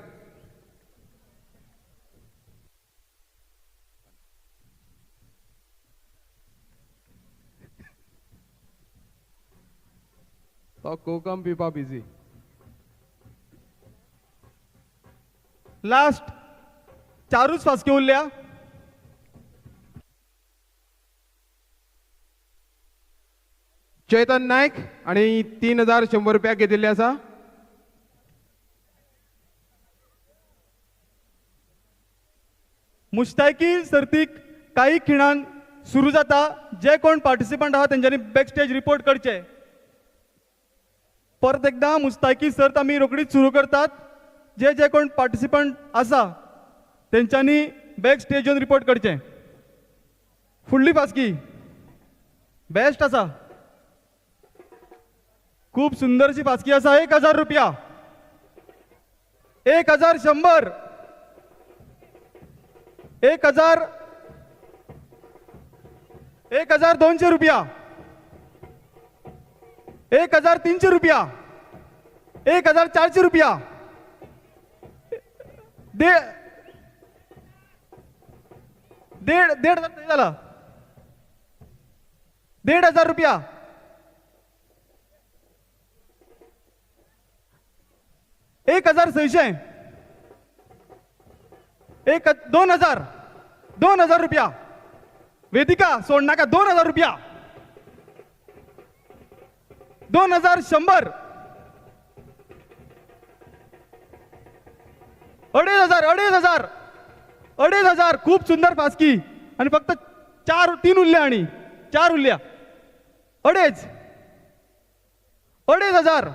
तो कोकम पिपा बिजी. लास्ट चारूच फासक्यो उरल्या. चेतन नायक आणि 3100 रुपया घेतिल्ले आसा. मुस्तायकी सर्तीक काही खिणान सुरू जाता. जे कोण पार्टिसिपंट आहा तेंच्यांनी बॅक स्टेज रिपोर्ट करचे. परत एकदा मुस्तायकी सर्त आमी रोखडीच सुरू करतात. जे जे कोण पार्टिसिपंट आसा तेंच्यांनी बॅक स्टेज येवन रिपोर्ट करचे. फुडली फास्की बेस्ट आसा, खूब सुंदरशी फास्की आसा. 1000 रुपया. 1100. 1000. 1200 रुपया. 1300 रुपया. 1400 रुपया. 1500 झाला. 1500 रुपया. 1600. 2000. 2000 रुपया. वेदिका सोड नाका. 2000 रुपया. 2100. 2500. 2500. 2500. खूप सुंदर फास्की आणि फक्त 3 उरल्या आणि 4 उरल्या. 2500. 2500.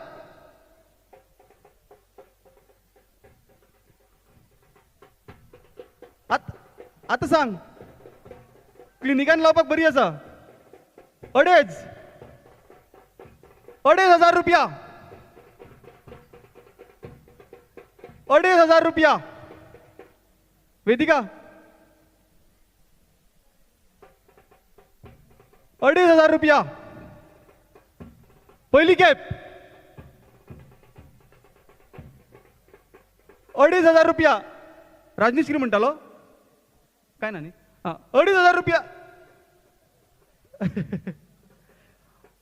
आतां सांग क्लिनिकान लावपाक बरी आसा. 2500 रुपया. 2500 रुपया. वेदिका 2500 रुपया. पहिली खेप 2500 रुपया. राजनीश कितें म्हणटालो काय ना न्ही. आं 2500 रुपया.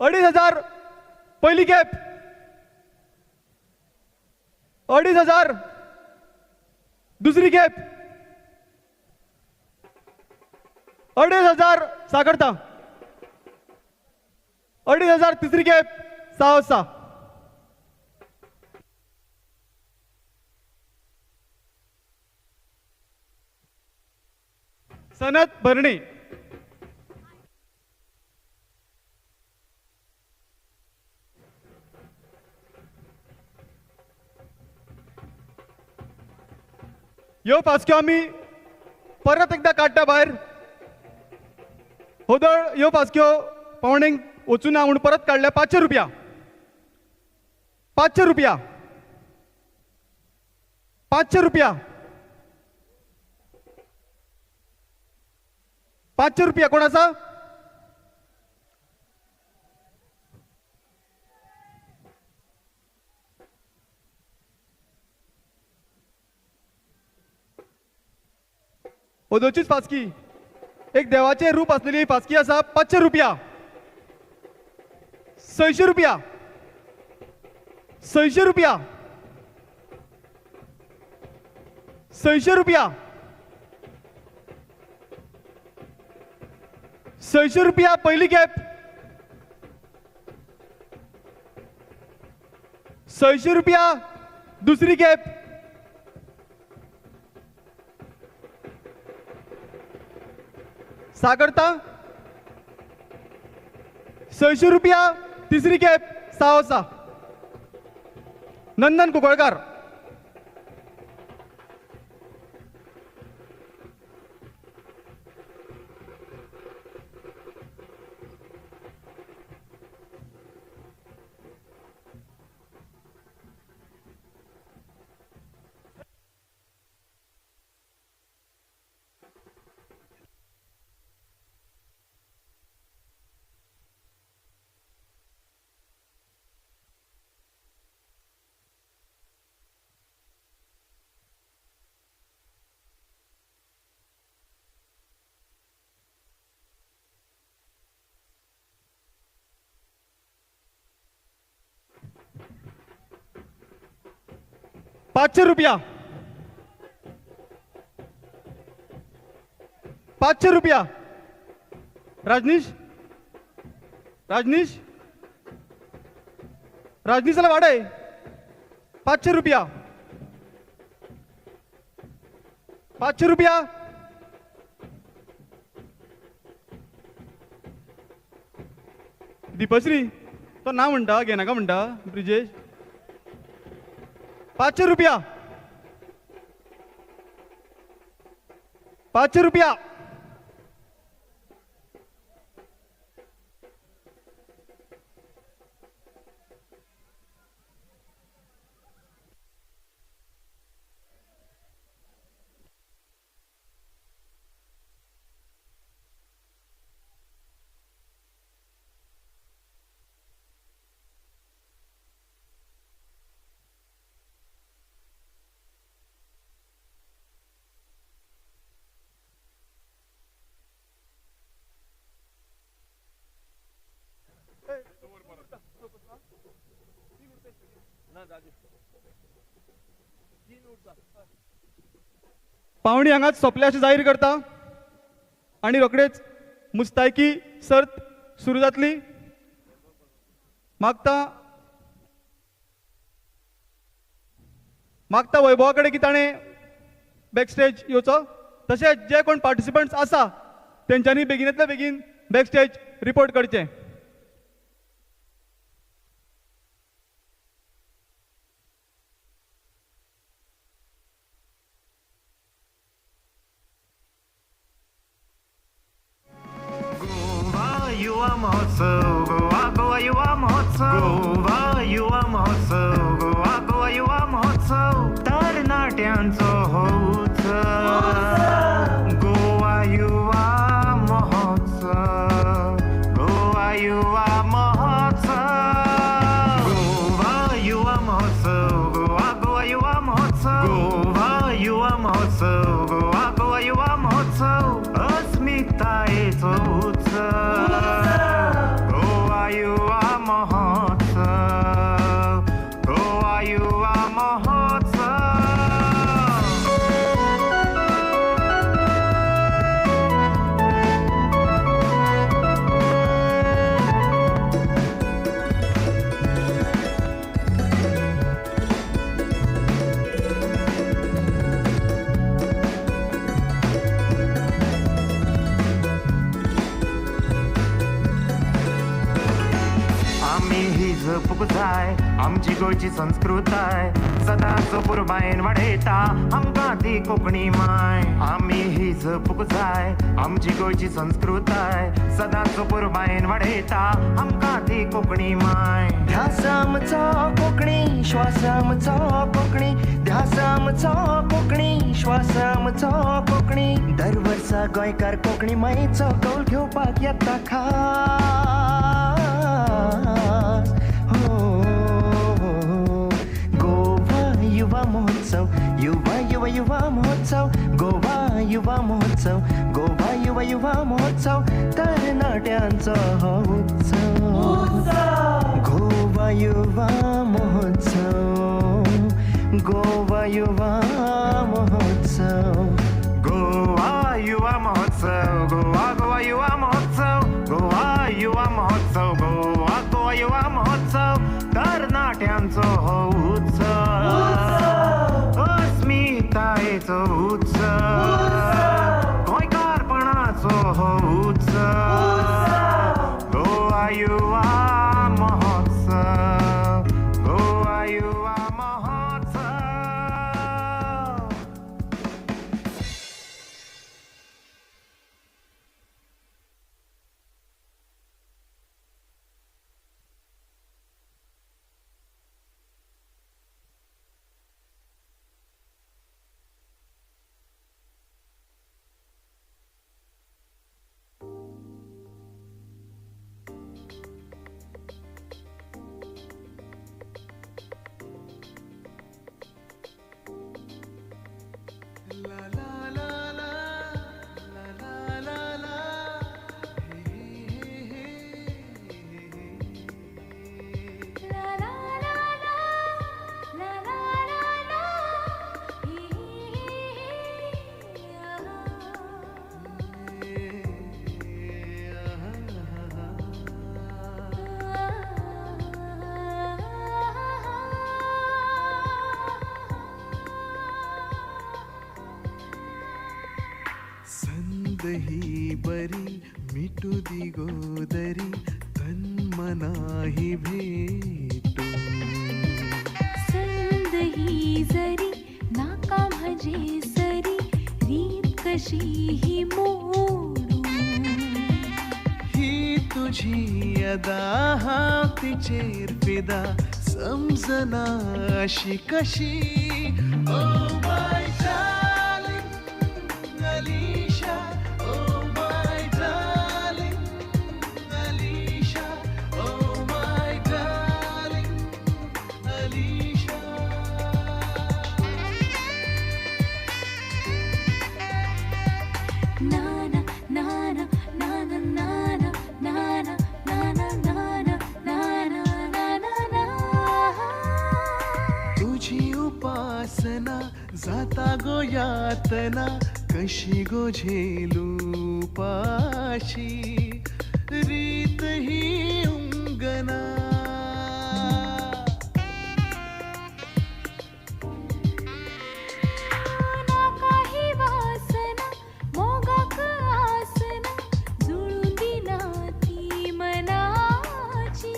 2500 पहिली खेप. 2500 दुसरी खेप. 2500 सागरता. 2500 तिसरी खेप. 6 सनत भरणे. ह्यो फास्क्यो आमी परत एकदा काडटा भायर. होदळ ह्यो फास्क्यो पावणेक वचूना म्हूण परत काडल्या. 500 रुपया. 500 रुपया. 500 रुपया. 500 रुपया. कोण आसा? ओदोचीच फास्की एक देवाचें रूप आसलेली फास्की आसा. 500 रुपया, 600 रुपया, 600 रुपया, 600 रुपया, 600 रुपया पहिली खेप, 600 रुपया दुसरी खेप, सागरता 600 रुपया तिसरी खेप, 6 नंदन कुंकळकार. 500 रुपया, 500 रुपया. राजनीश, राजनीश, राजनीशाला वाडय. 500 रुपया, 500 रुपया. दीपश्री तो ना म्हणटा घेनाका म्हणटा ब्रिजेश. 500 रुपया, 500 रुपया. पावणी हांगाच सोंपल्या अशें जाहीर करता आनी रोखडेच मुस्तायकी सर्त सुरू जातली. मागता मागता वैभवा कडेन की ताणें बॅकस्टेज येवचो. तशेंच जे कोण पार्टिसिपंट्स आसा तेंच्यांनी बेगिनांतल्या बेगीन बॅकस्टेज रिपोर्ट करचें. युवा महोत्सव गोवा, गोवा युवा महोत्सव, गोवा युवा महोत्सव, गोवा गोवा युवा महोत्सव, तरणाट्यांचो हो उत्सव. गोवा युवा महोत्सव, गोवा युवा महोत्सव, गोवा युवा महोत्सव, गोवा गोवा युवा महोत्सव, गोवा युवा महोत्सव, गोवा गोवा युवा महोत्सव, अस्मितायेचो उत्सव. गोवा युवा महोत्सव, गोवा युवा महोत्सव. आमी ही जपूंक जाय आमची गोंयची संस्कृताय, सदांच पुरबायेन वाडयता आमकां ती कोंकणी माय. आमी ही जपूंक जाय आमची गोंयची संस्कृताय, सदांच पुरबायेन वाडयता आमकां ती कोंकणी माय. ध्यास आमचो कोंकणी, श्वास आमचो कोंकणी, ध्यास आमचो कोंकणी, श्वास आमचो कोंकणी. दर वर्सा गोंयकार कोंकणी मायेचो कौल घेवपाक येता खास. हो गोवा युवा महोत्सव, युवा युवा युवा महोत्सव, गोवा युवा महोत्सव. महोत्सव, गोवा युवा युवा महोत्सव, तरणाट्यांचो हो उत्सव. गोवा युवा महोत्सव, गोवा युवा महोत्सव, गोवा युवा महोत्सव, गोवा गोवा युवा महोत्सव, गोवा युवा महोत्सव, गोवा गोवा युवा महोत्सव, तरणाट्यांचो हो उत्सव, अस्मितायेचो उत्सव, गोंयकारपणाचो हो उत्सव, गोवा युवा महोत्सव, गोवा युवा महोत्सव. संद ही बरी मिटू दी गोदरी, तन मना ही भेटू. संद ही जरी नाका म्हजे सरी, रीत कशी ही मोडू. ही तुझी अदा हांव तिचेर फिदा, समजना अशी कशी. ओ my darling Alisha, oh my darling Alisha, oh my darling Alisha. नाना नाना नाना नाना नाना नाना नाना नाना नाना ना. तुझी उपासना जाता गो यातना, कशी गो झेलू पाशी, रीत ही उंगना. ना काही वासना मोगाक आसना, जुळून दिना ती मनाची,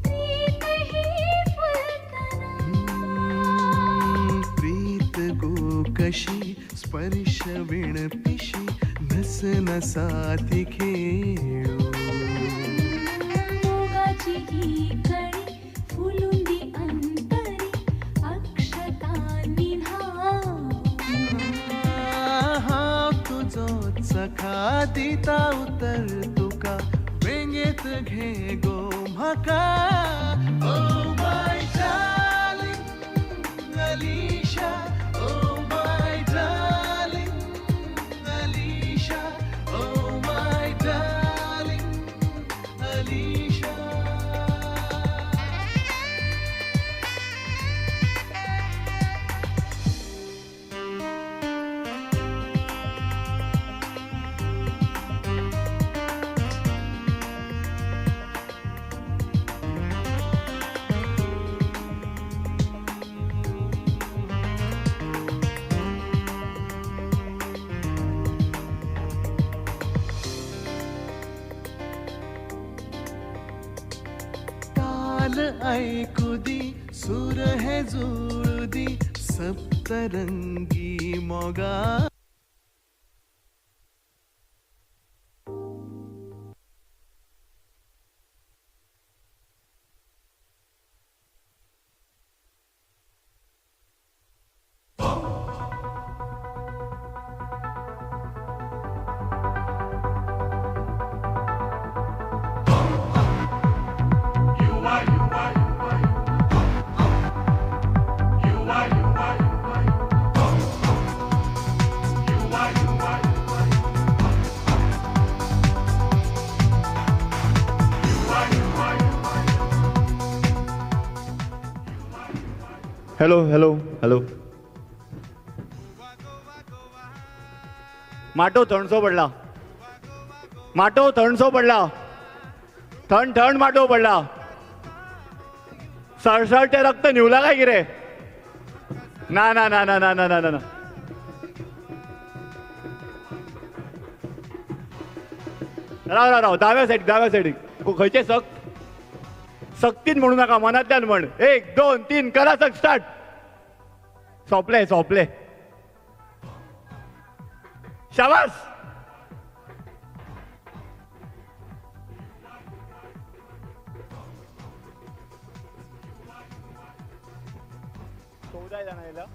प्रीत ही फुलतना. प्रीत गो कशी स्पर्श विण पिशी, नस नसाती खेळू. मोगाची ही कळी फुलून दी अंतरी, अक्षतांनी न्हावू. हांव तुजो सखा दिता उतर तुका, वेंगेत घे गो म्हाका. Oh my darling Alisha, oh my darling Alisha, oh my darling Alisha. ताल ऐकू दी, सूर हे जुळू दी, सप्तरंगी मोगा. You are, you are, you are. Hello hello hello. माटोव थंडसो पडला, माटोव थंडसो पडला, थंड थंड माटोव पडला. सळसळते रक्त न्हिवला काय कितें? ना ना ना ना ना ना ना ना. राव राव राव, दाव्या सायडीक, दाव्या सायडीक. खंयचे सक्त सक्तीन म्हणू नाका, मनांतल्यान म्हण. 1 2 3 करा सक्त स्टार्ट. सोंपले सोंपले. शाबास. 14 जाण आयला.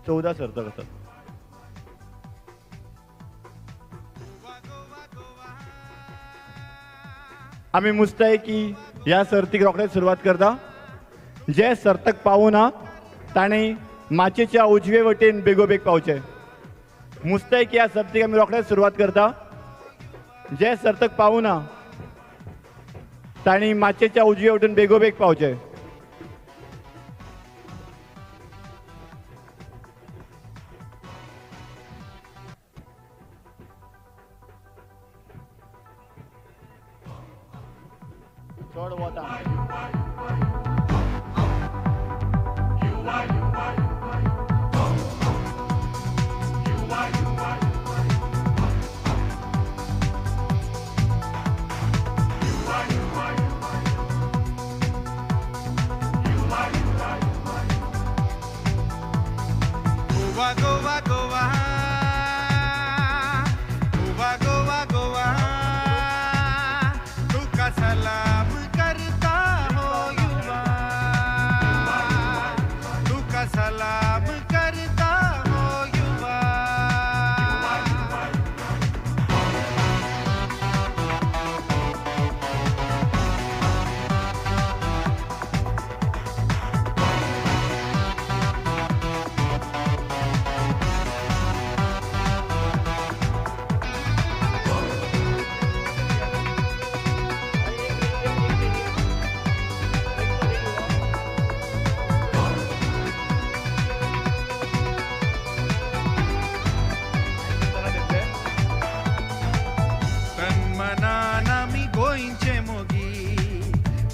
14 सर्तक आसात. आमी मुस्ताय की ह्या सर्तीक रोखडेच सुरवात करता. जे सर्तक पावना ताणें माचयेच्या उजवे वटेन बेगोबेग पावचे. मुस्ताय की ह्या सर्तीक आमी रोखडेच सुरवात करता. जे सर्तक पावना ताणें माचयेच्या उजवे वटेन बेगोबेग पावचे. चड वता. गोवा गोवा गोवा गोवा गोवा गोवा, तुका सलाम करता हो युवा, तुका सलाम करता हो युवा. तन्मनान आमी गोंयचे मोगी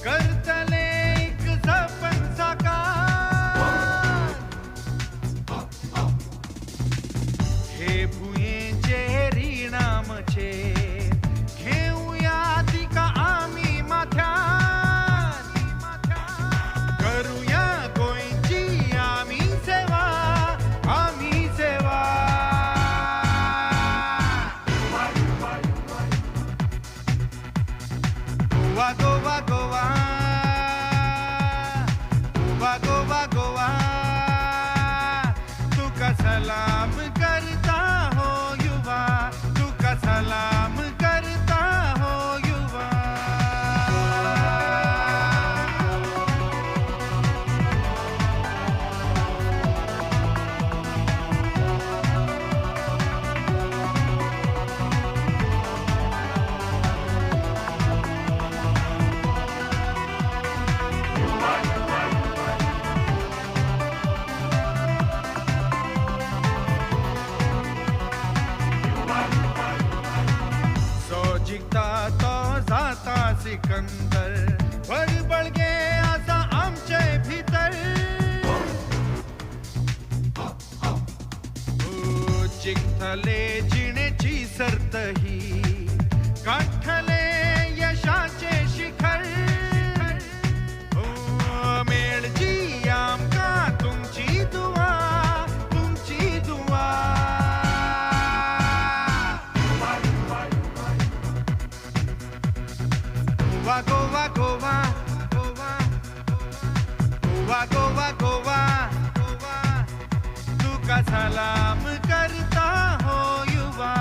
करतले एक सपन साकार, हे भुंयेचे रीण आमचे घेवया तिका आमी माथ्यार, करुया गोंयची आमी सेवा, आमी सेवा. गोवा गोवा गोवा गोवा गोवा गोवा, तुका सलाम करता हो युवा, तुका सलाम करता हो युवा. जो जिखता तो जाता सिकंदर, व्हड बळगे आसा आमचे भितर. ओ जिखतले जिणेची सर्त ही, गांठले यशाचे शिखर. ओ मेळची आमकां तुमची दुआ, तुमची दुआ. गोवा गोवा गोवा गोवा गोवा गोवा गोवा गोवा, तुका सलाम करता हो युवा,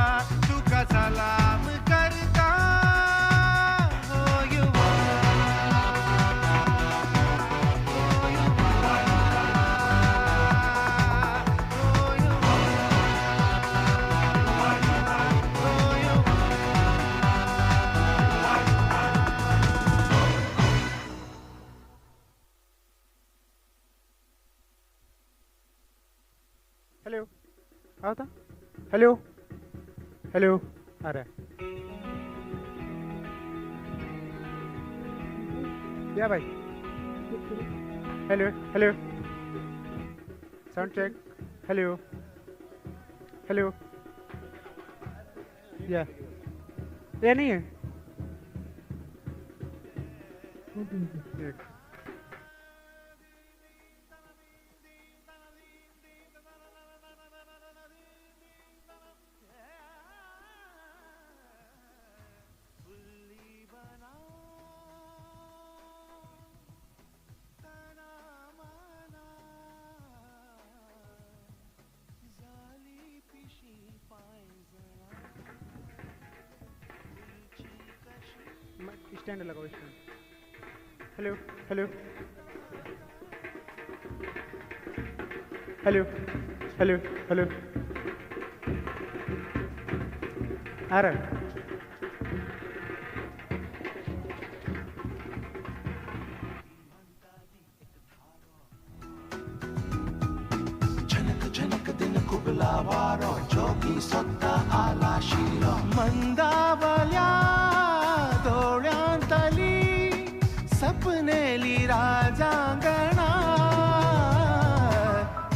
तुका सलाम करता. गावता. Hello hello. अरे या भाई. Hello hello, sound check. Hello hello. या ये नहीं है. स्टैंड लगाओ, stand. Hello hello hello hello hello. आ रहा है. झनक झनक दिन कुबला वारो जोगी सोत्ता आला शिरो मंदावल्या डोळ्यांतली सपनेली राजांगणा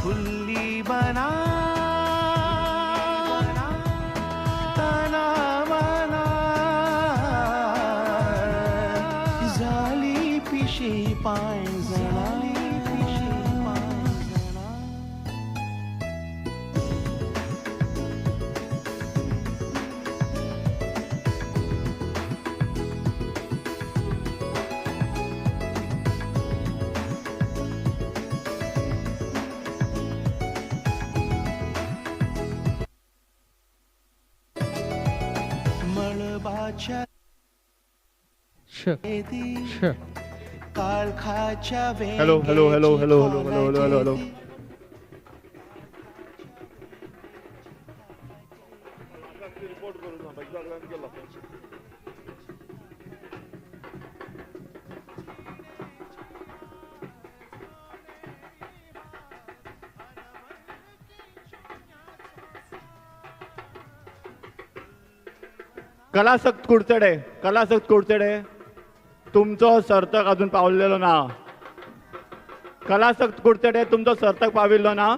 फुल्ली बना तना मना झाली पिशी पांयजणा. Hello hello hello hello hello hello hello hello hello. Kalasakt Kudchade, Kalasakt Kudchade, तुमचो सर्तक अजून पावलेलो ना. कलासक्त कुडचडे, तुमचो सर्तक पाविल्लो ना.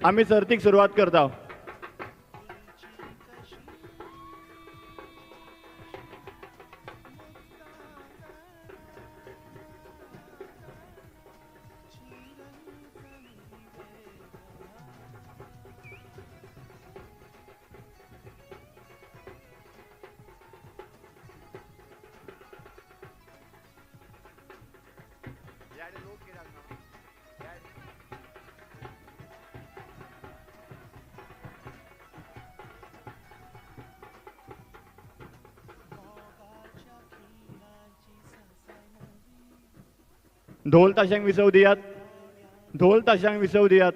आमी सर्तीक सुरवात करता. ढोल ताशांक विसव दियात, ढोल ताशांक विसव दियात.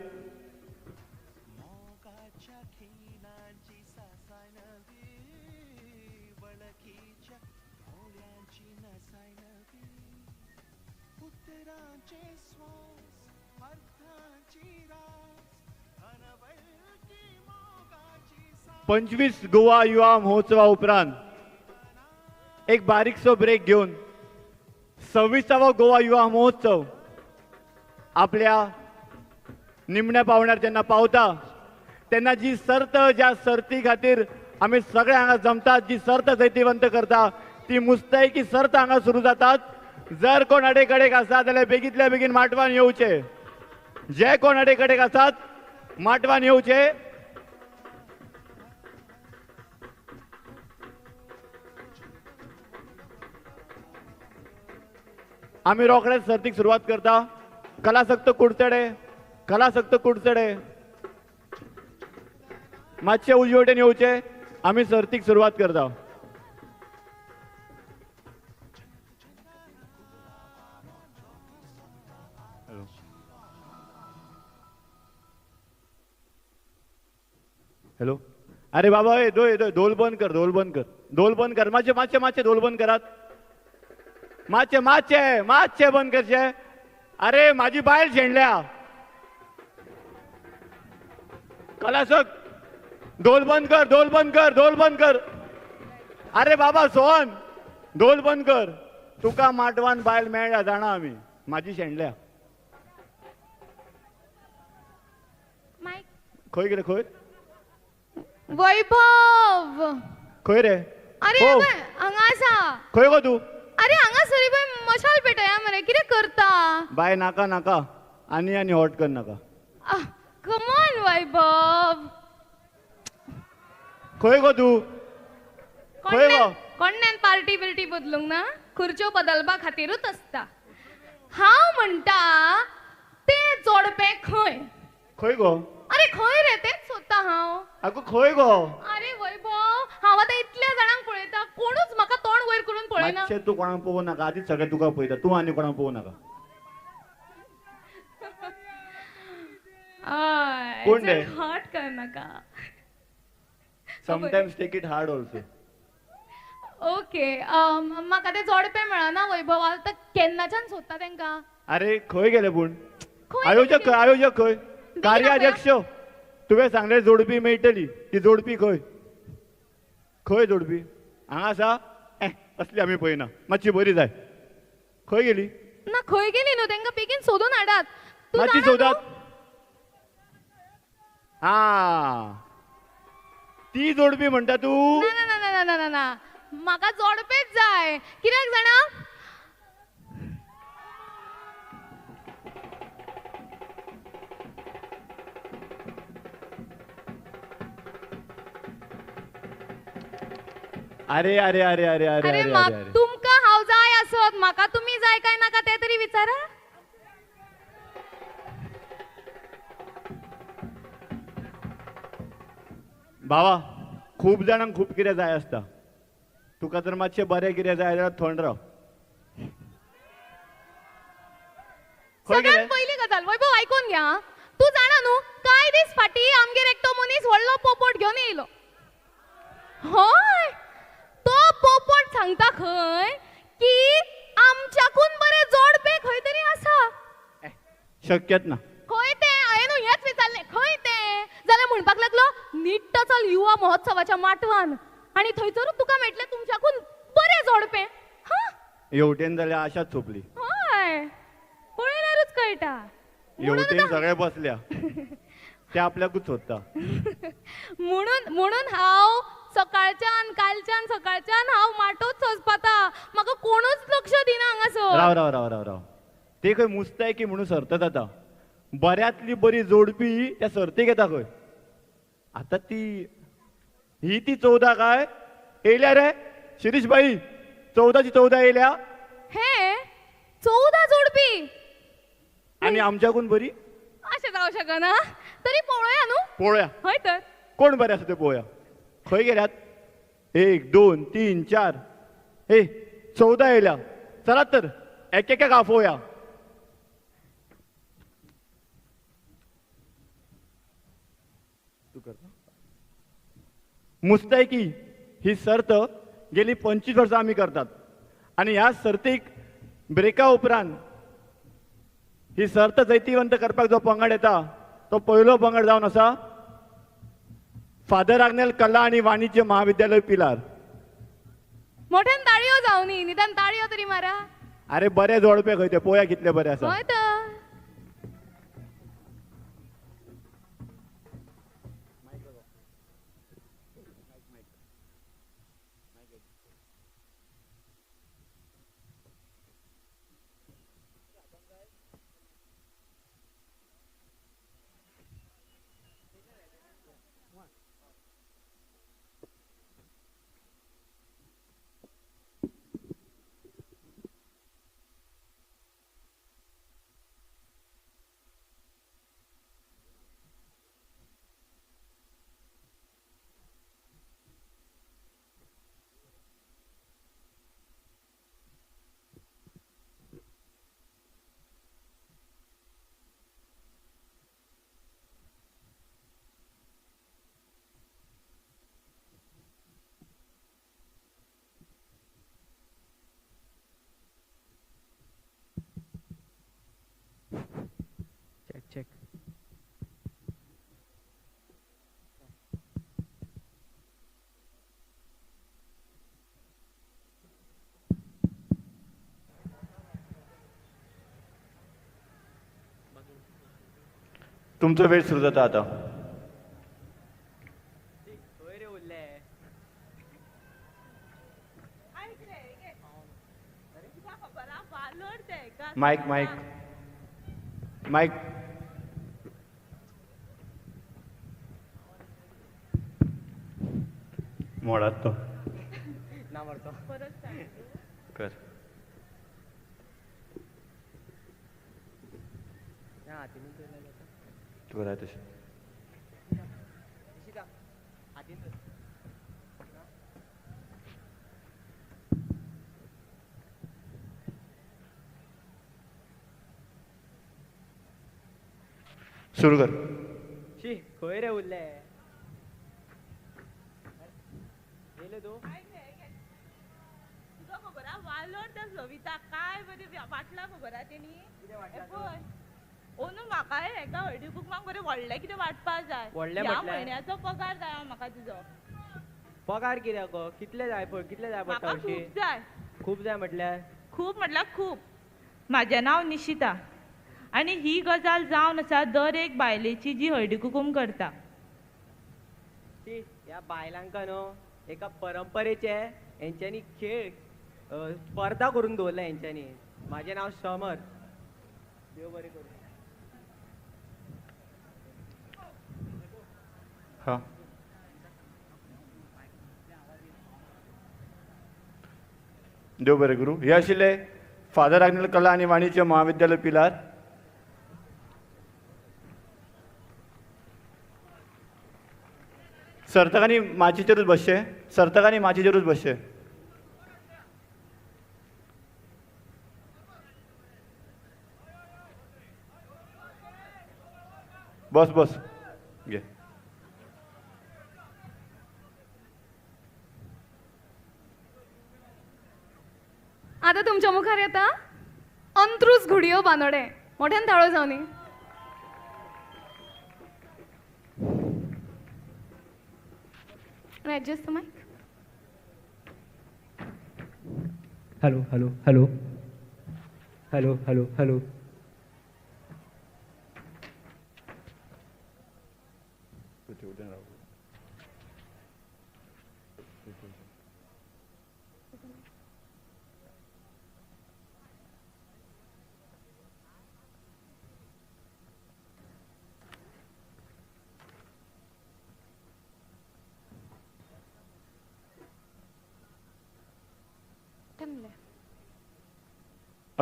पंचवीस गोवा युवा महोत्सवा उपरांत एक बारीकसो ब्रेक घेवन 26वो गोवा युवा महोत्सव आपल्या निमण्या पावण्यार जेन्ना पावता तेन्ना जी सर्त, ज्या सर्ती खातीर आमी सगळे हांगा जमतात, जी सर्त जैतिवंत करता ती मुस्तैकी सर्त हांगा सुरू जातात. जर कोण अडेकडेक आसा जाल्यार बेगीतल्या बेगीन माटवान येवचे. जे कोण अडेकडेक आसात माटवान येवचे. आमी रोखडेच सर्तीक सुरवात करता. कलासक्त कुडचडे, कलासक्त कुडचडे, मातशे उजवे वटेन येवचे. आमी सर्तीक सुरवात करता. हॅलो. अरे बाबा, ए दोय दोय, ढोल बंद कर, ढोल बंद कर, ढोल बंद कर. मातशे मातशे मातशे ढोल बंद करात. मातशे मातशे मातशे बंद करचे. अरे माझी बायल शेणल्या. कलासक, ढोल बंद कर, ढोल बंद कर, ढोल बंद कर. अरे बाबा सोहन, ढोल बंद कर. तुका माटवान बायल मेळ्ळ्या जाणा आमी, म्हाजी शेणल्या. खंय गे खंय? वैभव खंय रे? अरे हांगा आसा. खंय गो तूं? अरे हांगा सरी पळय मशाल पेटया मरे, कितें करता? बाय नाका नाका, आनी आनी हॉट कर नाका. कम ऑन वैभव. खंय गो तूं? खंय गो? कोणेन पार्टी बिर्टी बदलूंक ना, खुर्च्यो बदलपा खातीरूच आसता. हांव म्हणटा तें जोडपें खंय? खंय गो? अरे खंय रे तेंच सोदता हांव. आगो खंय गो? अरे वैभव, हांव आतां इतल्या जाणांक पळयता, कोणूच म्हाका तोंड वयर करून पळयना. मातशें तूं कोणाक पळोवं नाका, आदींच सगळें तुका पळयता, तूं आनी कोणाक पळोवं नाका. कोण रे? हर्ट कर नाका. Sometimes take it hard also. Okay, म्हाका तें जोडपें मेळना वैभव, आतां केन्नाच्यान सोदता तेंकां. अरे खंय गेले पूण? आयोजक खंय? आयोजक खंय? कार्याध्यक्ष, तुवें सांगलें जोडपी मेळटली, ती जोडपी खंय? खंय जोडपी? हांगा आसा? असली आमी पळयना, मातशी बरी जाय. खंय गेली? ना खंय गेली न्हू, तेंकां बेगीन सोदून हाडात. मातशी सोदात. हा ती जोडपी म्हणटा तूं? ना ना ना ना ना ना, म्हाका जोडपेच जाय. कित्याक जाणा? अरे अरे अरे अरे अरे अरे, तुमकां हांव जाय आसत, म्हाका तुमी जाय काय नाका तें तरी विचारा. भावा, खूब जाणांक खूब कितें जाय आसता, तुका तर मातशें बरें कितें जाय जाल्यार थंड राव. सगळ्यात पयली गजाल वैभव आयकून घ्या, तूं जाणा न्हू कांय दीस फाटीं आमगेर एकटो मनीस व्हडलो पोपट घेवन येयलो. हय, तो पोपट सांगता खंय की आमच्याकून बरें जोडपें खंय तरी आसा. शक्यच ना. खंय तें? हांवें न्हू हेंच विचारलें, खंय तें? जाल्यार म्हणपाक लागलो निट्ट चल युवा महोत्सवाच्या माटवान आनी थंयसरूच तुका मेळटलें तुमच्याकून बरें जोडपें. हां, हेवटेन जाल्यार आशाच सोंपली. हय, पळयल्यारूच कळटा. हेवटेन सगळे बसल्या, ते आपल्याकूच सोदता. म्हणून म्हणून हांव सकाळच्यान कालच्यान सकाळच्यान हांव माटोच सोदपाता, म्हाका कोणूच लक्ष दिना हांगासर. राव राव राव राव राव, ते खंय मुस्तायकी म्हणून सर्त जाता, बऱ्यांतली बरी जोडपी त्या सर्तीक येता खंय. आतां ती ही ती 14 काय येयल्या रे शिरीष भाई? 14ची 14 येयल्या. हे 14 जोडपी आनी आमच्याकून बरी? अशें जावं शकना, तरी पळोवया न्हू. पळोवया. हय तर कोण बरें आसा तें पळोवया. खंय गेल्यात? 1 2 3 4, हे 14 येयल्या. चलात तर एक एकाक आफोवया. मुस्तायकी ही सर्त गेली 25 वर्सां आमी करतात आनी ह्या सर्तीक ब्रेका उपरांत ही सर्त जैतिवंत करपाक जो पंगड येता तो पयलो पंगड जावन आसा फादर आग्नेल कला आनी वाणिज्य महाविद्यालय पिलार. मोठ्यान ताळयो जावनी, निदान ताळयो तरी मारा. अरे बरें जोडपे खंय ते पळोवया कितले बरें आसा. हय तर. तुमचो वेळ सुरू जाता आता. मायक मायक मायक. मोडात तो ना मारतो कर. तुका जाय तशें. सुरू कर. शी खंय रे उरले? येयले तूं? तुका खबर आहा वालोर त्या सविता काय बरें वाटलां खबर आहा तेणी? पळय ओनू म्हाका हेका हळदी कुकमाक बरें व्हडलें कितें वांटपा जाय. ह्या म्हयन्याचो पगार जाय म्हाका तुजो. पगार कित्याक गो? कितले जाय पळय, कितले जाय पडटा? खूब जाय. खूब जाय म्हटल्यार? खूब म्हटल्यार खूब. म्हाजें नांव निशिता आनी ही गजाल जावन आसा दर एक बायलेची जी हळदी कुकूम करता. ह्या बायलांका न्हू एका परंपरेचे हेंच्यांनी खेळ स्पर्धा करून दवरला हेंच्यांनी. म्हाजें नांव समर. देव बरें करूं. हां, देव बरें करूं. हे आशिल्ले फादर आग्नेल कला आनी वाणिज्य महाविद्यालय पिलार. सर्तकांनी माचयेचेरूच बसचें. सर्तकांनी माचयेचेरूच बसचें. बस बस घे. आता तुमच्या मुखार येता अंत्रूज घुडयो बांदोडे. मोठ्यान ताळो जावनी. Adjust the mic. Hello hello hello hello hello hello.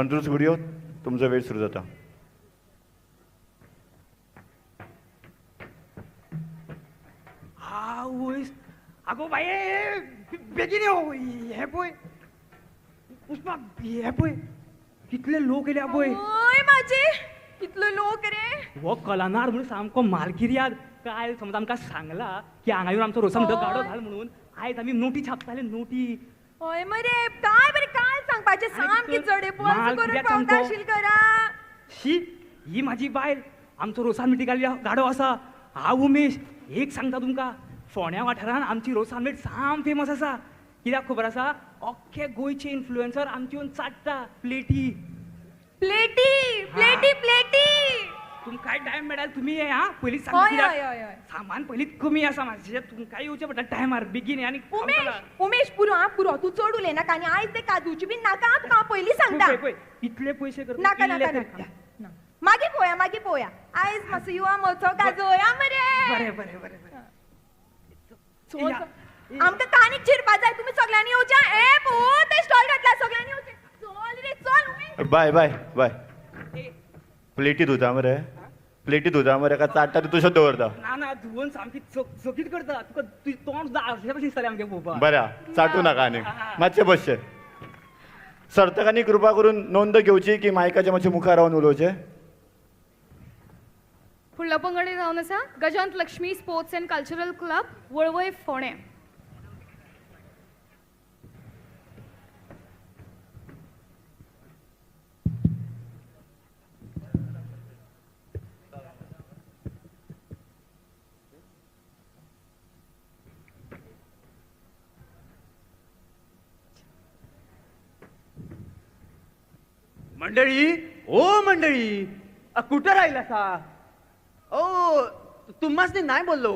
Antruz Gudyo, तुमचो वेळ सुरू जाता. आवयस, आगो बाये बेगीन यो. हें पळय पुष्पा, हें पळय कितले लोक येयल्या पळय. ओय म्हाजी कितलो लोक रे. हो कलानार म्हणून सामको मालकिर्याद. काल समज आमकां सांगला की हांगा येवन आमचो रोसा म्हणटा गाडो घाल म्हणून. आयज आमी नोटी छापताले नोटी. हय मरे, काय बरें काल सांगपाचें सामकें जडेपण करून पावता आशिल्लें घरा. शी, ही म्हाजी बायल. आमचो रोसान मिठी गाडो आसा. हांव उमेश एक सांगता तुमकां, फोंड्या वाठारान आमची रोसान मीठ साम फेमस आसा. कित्याक खबर आसा? अख्खे गोंयचे इन्फ्लुएन्सर आमची येवन चाट्टा प्लेटी प्लेटी प्लेटी प्लेटी. तुमकांय टायम मेळटा तुमी ये आं, पयलींच सांगता. सामान पयलींच कमी आसा मातशें, तुमकांय येवचें पडटा टायमार बेगीन. आनी उमेश उमेश पुरो आं पुरो, तूं चड उलयनाका. आनी आयज ते काजूची बीन नाका आं, तुका हांव पयलीं सांगता. इतले पयशे करता. नाका नाका नाका, मागीर पळोवया मागीर पळोवया. आयज मातसो युवा महोत्सव गाजोवया मरे. बरें बरें बरें बरें. आमकां कानीक चिरपा जाय, तुमी सगळ्यांनी येवचें. ए पळय ते स्टॉल घातला, सगळ्यांनी येवचें. चल रे चल उमेश. बाय बाय बाय. प्लेटी धुता मरे, प्लेटी धुता मरे का चाट्टा ती तशेंच दवरता? ना ना, धुवन सामकी चकचकीत करता. तुका तुजें तोंड सुद्दां आरश्या भशेन दिसतालें आमगें पळोवपाक. बरें, चाटू नाका आनी मातशें बसचें. सर्तकांनी कृपा करून नोंद घेवची की मायकाच्या मातशें मुखार रावन उलोवचें. फुडलो पंगड जावन आसा Gajant Lakshmi sports and cultural club, Valvai, Ponda. मंडळी, ओ मंडळी, कुठं राहिला सा? ओ तुम्हासनी नाही बोललो.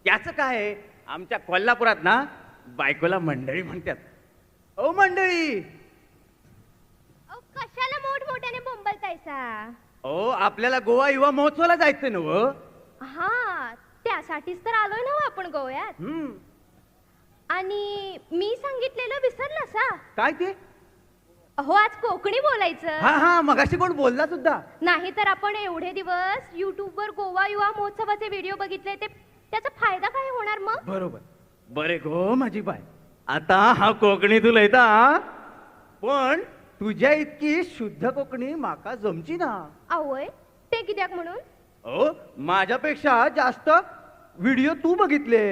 त्याचं काय आहे, आमच्या कोल्हापुरात ना बायकोला मंडळी म्हणतात. ओ मंडळी. कशाला मोठमोठ्याने बोंबलतायसा? ओ आपल्याला गोवा युवा महोत्सवाला जायचं नव? हा, त्यासाठीच तर आलोय ना आपण गोव्यात. आणि मी सांगितलेलं विसरलासा? काय ते? अहो आज कोकणी बोलायचं. हा हा, मगाशी कोण बोलला सुद्धा नाही. तर आपण एवढे दिवस युट्यूब वर गोवा युवा महोत्सवाचे व्हिडिओ बघितले, ते त्याचा फायदा काय होणार मग? बरोबर. बरे गो माझी बाय, आता हा कोकणी तुला येता, पण तुझ्या इतकी शुद्ध कोकणी माका जमची ना. आवय, ते कित्याक म्हणून? ओ माझ्यापेक्षा जास्त व्हिडिओ तू बघितले.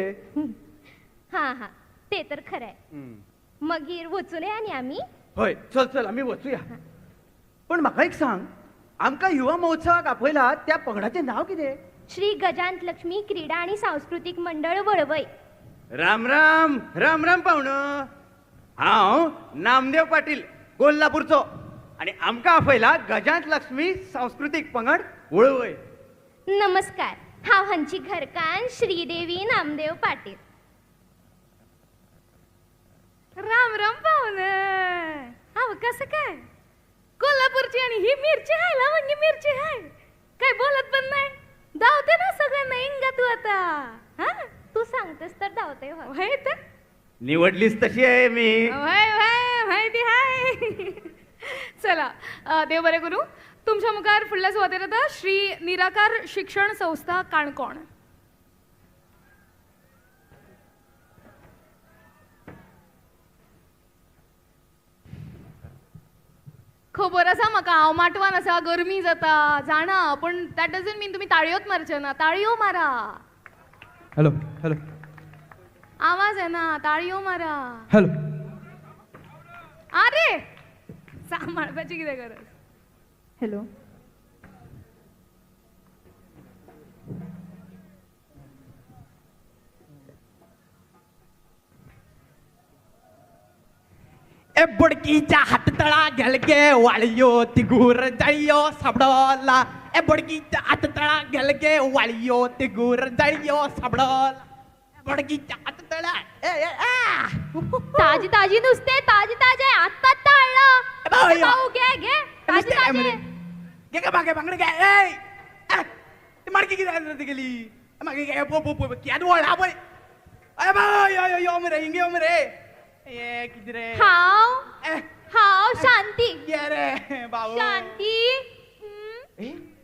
हा हा, ते तर खरंय. मगीर वचून आणि आम्ही. होय, चल चल आम्ही वचूया. पण म्हाका एक सांग, आमकां युवा महोत्सवाक आपयला त्या पंगडाचें नाव कितें? श्री गजांत लक्ष्मी क्रीडा आणि सांस्कृतिक मंडळ वळवई. राम राम. राम राम पाहुणं. हांव नामदेव पाटील, कोल्हापूरचो, आणि आमकां आपयला गजांत लक्ष्मी सांस्कृतिक पंगड वळवय. नमस्कार, हांव हांची घरकान्न श्रीदेवी नामदेव पाटील. राम राम पाहुणं. हाव कसं काय कोल्हापूरची आणि ही मिरची हाय, लवंगी मिरची हाय, काय बोलत पण नाही. धावते ना सगळ्यांना इंगा तू आता. हा तू सांगतेस तर धावते. होय तर निवडलीस तशी आहे मी. व्हय व्हय माहिती हाय. चला देव बरे करू. तुमच्या मुखार फुडल्या सुवातेर येता श्री निराकार शिक्षण संस्था काणकोण. खबर आसा म्हाका, हांव माटवान आसा, गरमी जाता जाणा, पूण that doesn't मीन तुमी ताळयोच मारचे ना. ताळयो मारा. हॅलो हॅलो, आवाज येना, ताळयो मारा. हॅलो. अरे सांबाळपाची कितें गरज? हॅलो. ए बुडकीच्या हाततळा गेलगे वाळयो तिगूर जाळयो साबडोला. ए बुडकीच्या हाततळा गेलगे वाळयो तिगूर जाळयो साबडोला. बुडकीच्या हाततळा. ताजी ताजी नुसते, ताजी ताजे, आत्ता आणलं. भाऊ घे घे, ताजी ताजे. घे का मागे बांगडे घे. ए ते माडकी किती गेली मागे घे. पो पो पो क्या वळा पळय. अरे भाऊ यो यो यो मरे हिंगे यो मरे. ए किती रे? हाव हाव शांती. ये रे भाऊ शांती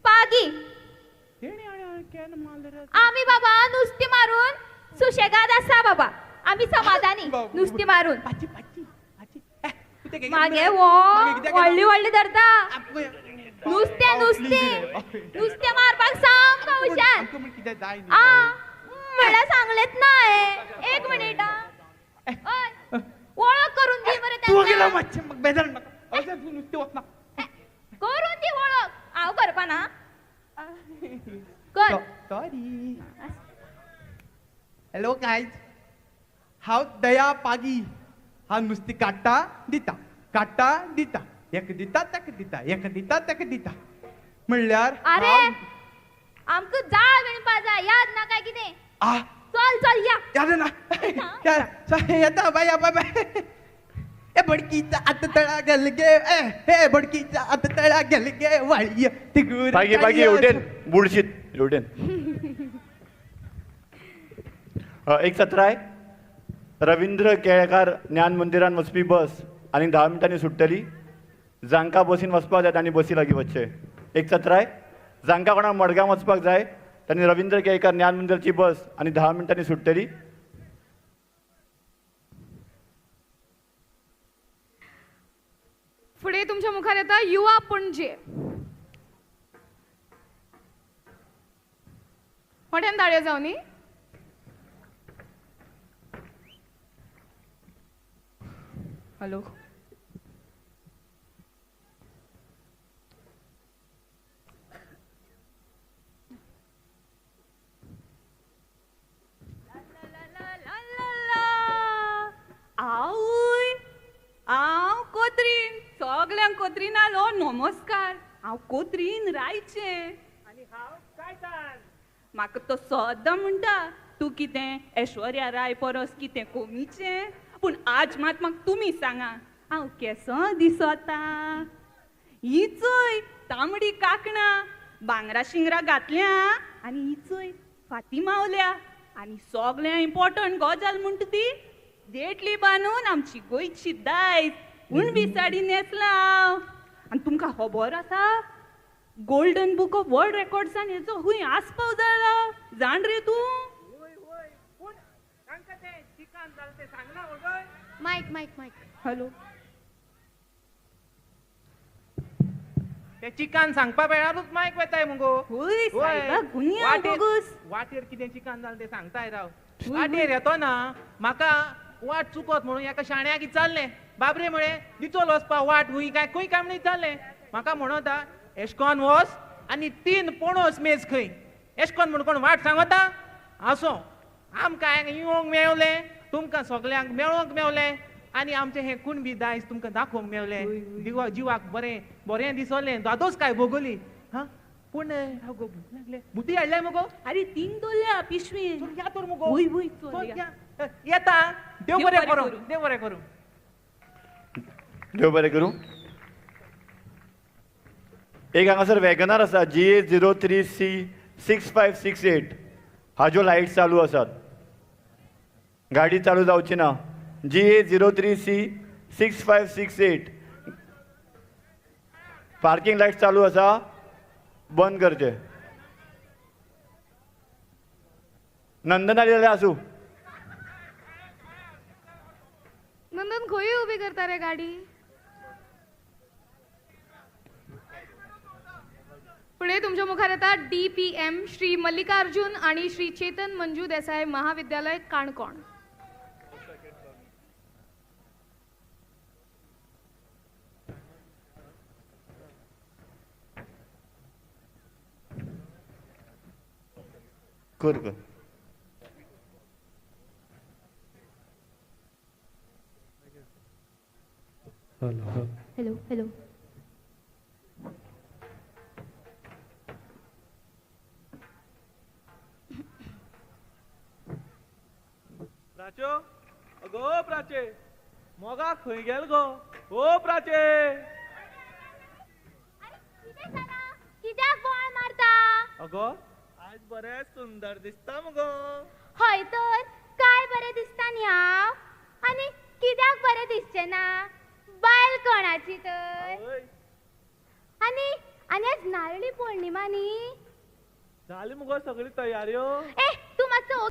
पागी. आम्ही बाबा नुसती मारून सुशेगाद आसा बाबा, आम्ही समाधानी नुसती मारून. मागे वो व्हडली व्हडली धरता नुसते नुसते नुसते मारपाक सामको हुशार. आ म्हणल्यार सांगलेच ना. एक मिनिट, ओळख करून दी बरं तू गेलो त्यांना. मच्छी मग बेजार नका. नुसते वचना करून दी ओळख. हांव करपा ना कर. सॉरी. हॅलो गायज, हांव दया पागी. हांव नुस्ती काडटा दिता, काडटा दिता, एक दिता ताका दिता, एक दिता ताका दिता. म्हणल्यार अरे आमकां जाळ विणपा जाय, याद ना काय कितें? आ चल चल या. याद ना येता बाय बाय बाय. ए बडकीचा आत तळा गेल गे, ए हे बडकीचा आत तळा गेल गे वाळी तिगूर. बागी बागी एवढेन बुडशीत एवढेन. एक सतरा आहे रवींद्र केळेकार ज्ञान मंदिरान वचपी बस आनी 10 मिनटांनी सुट्टली. जांकां बसीन वचपाक जाय तांणी बसी लागीं वचचें. एक सतरा आहे जांकां कोणाक मडगांव वचपाक जाय तांणी रवींद्र केळेकार ज्ञान मंदिराची बस आनी 10 मिनटांनी सुट्टली. फुडें तुमच्या मुखार येता युवा पणजे. मोठ्यान ताळयो जावं न्ही. हॅलो. आवय हांव कोत्रीन, सगल्यांक कोत्रीनालो नमस्कार. हांव कोत्रीन रायचें. आनी हांव कायतान. म्हाका तो सदां म्हणटा तूं कितें ऐश्वर्या राय परस कितें कोमीचें. पूण आज मात म्हाका तुमी सांगा हांव केसो दिसता? ही चोय तांबडी कांकणां भांगरा शिंगरां घातल्या आनी ही चोय फाती मावल्या. आनी सगळ्या इम्पॉर्टंट गजाल म्हणटा ती देंटली बांदून आमची गोंयची दायज कुणबी साडी न्हेसला हांव. आनी तुमकां खबर आसा गोल्डन बूक ऑफ वर्ल्ड रेकॉर्ड्सान हेचो खूंय आस्पाव जाला, जाण रे तूं? मायक मायक मायक. हॅलो. ते चिकन सांगपा वेळारूच मायक वेताय मुगो. हय सायबा, गुन्यांव बोगस. वाटेर कितें चिकन जालें तें सांगताय राव. वाटेर येतो ना म्हाका वाट चुकत म्हणून एका शाण्याक विचारलें, बाबरे म्हळें दिचोल वचपा वाट हुंय काय खंय काय म्हणून विचारलें. म्हाका म्हणता एशकॉन वच आनी 3 पणस मेज खंय. एशकॉन म्हण कोण वाट सांगता? आसो आमकां येवंक मेवलें, तुमकां सगल्यांक मेळोंक मेवलें आनी आमचें हें कुणबी दायज तुमकां दाखोवंक मेवलें. जिवाक बरें बरें दिसलें, दादोस काय भोगोली. हां पूण अगो भूक लागले, बुद्दी हाडल्या मुगो? अरे 3 दोल्या पिशवी. या तर मुगो. वय वय चल येता. देव बरें करूं, देव बरें करूं, देव बरें करूं. एक हांगासर वॅगनार आसा GA 03 C 6568 हाज्यो लायट चालू आसात, गाडी चालू जावची ना. GA 03 C 6568 parking light चालू आसा, बंद करचे. नंदन आली जाल्यार आसूं. नंदन खंय उबी करता रे गाडी? फुडें तुमच्या मुखार येता DPM Shri Mallikarjun आणि श्री चेतन मंजू देसाय महाविद्यालय काणकोण. कर कर. Hello hello hello. प्राच्यो, अगो प्राचे, मोगा खंय गेल गो? ओ प्राचे, कित्याक बोवाळ मारता? अगो आज बरें सुंदर दिसता मुगो. हय तर काय बरें दिसता न्ही हांव. आनी कित्याक बरें दिसचें ना? बायल कोणाची तर. आनी आनी आज नारळी पौर्णिमा न्ही. जाली मुगो सगळी तयाऱ्यो. ए तूं मातसो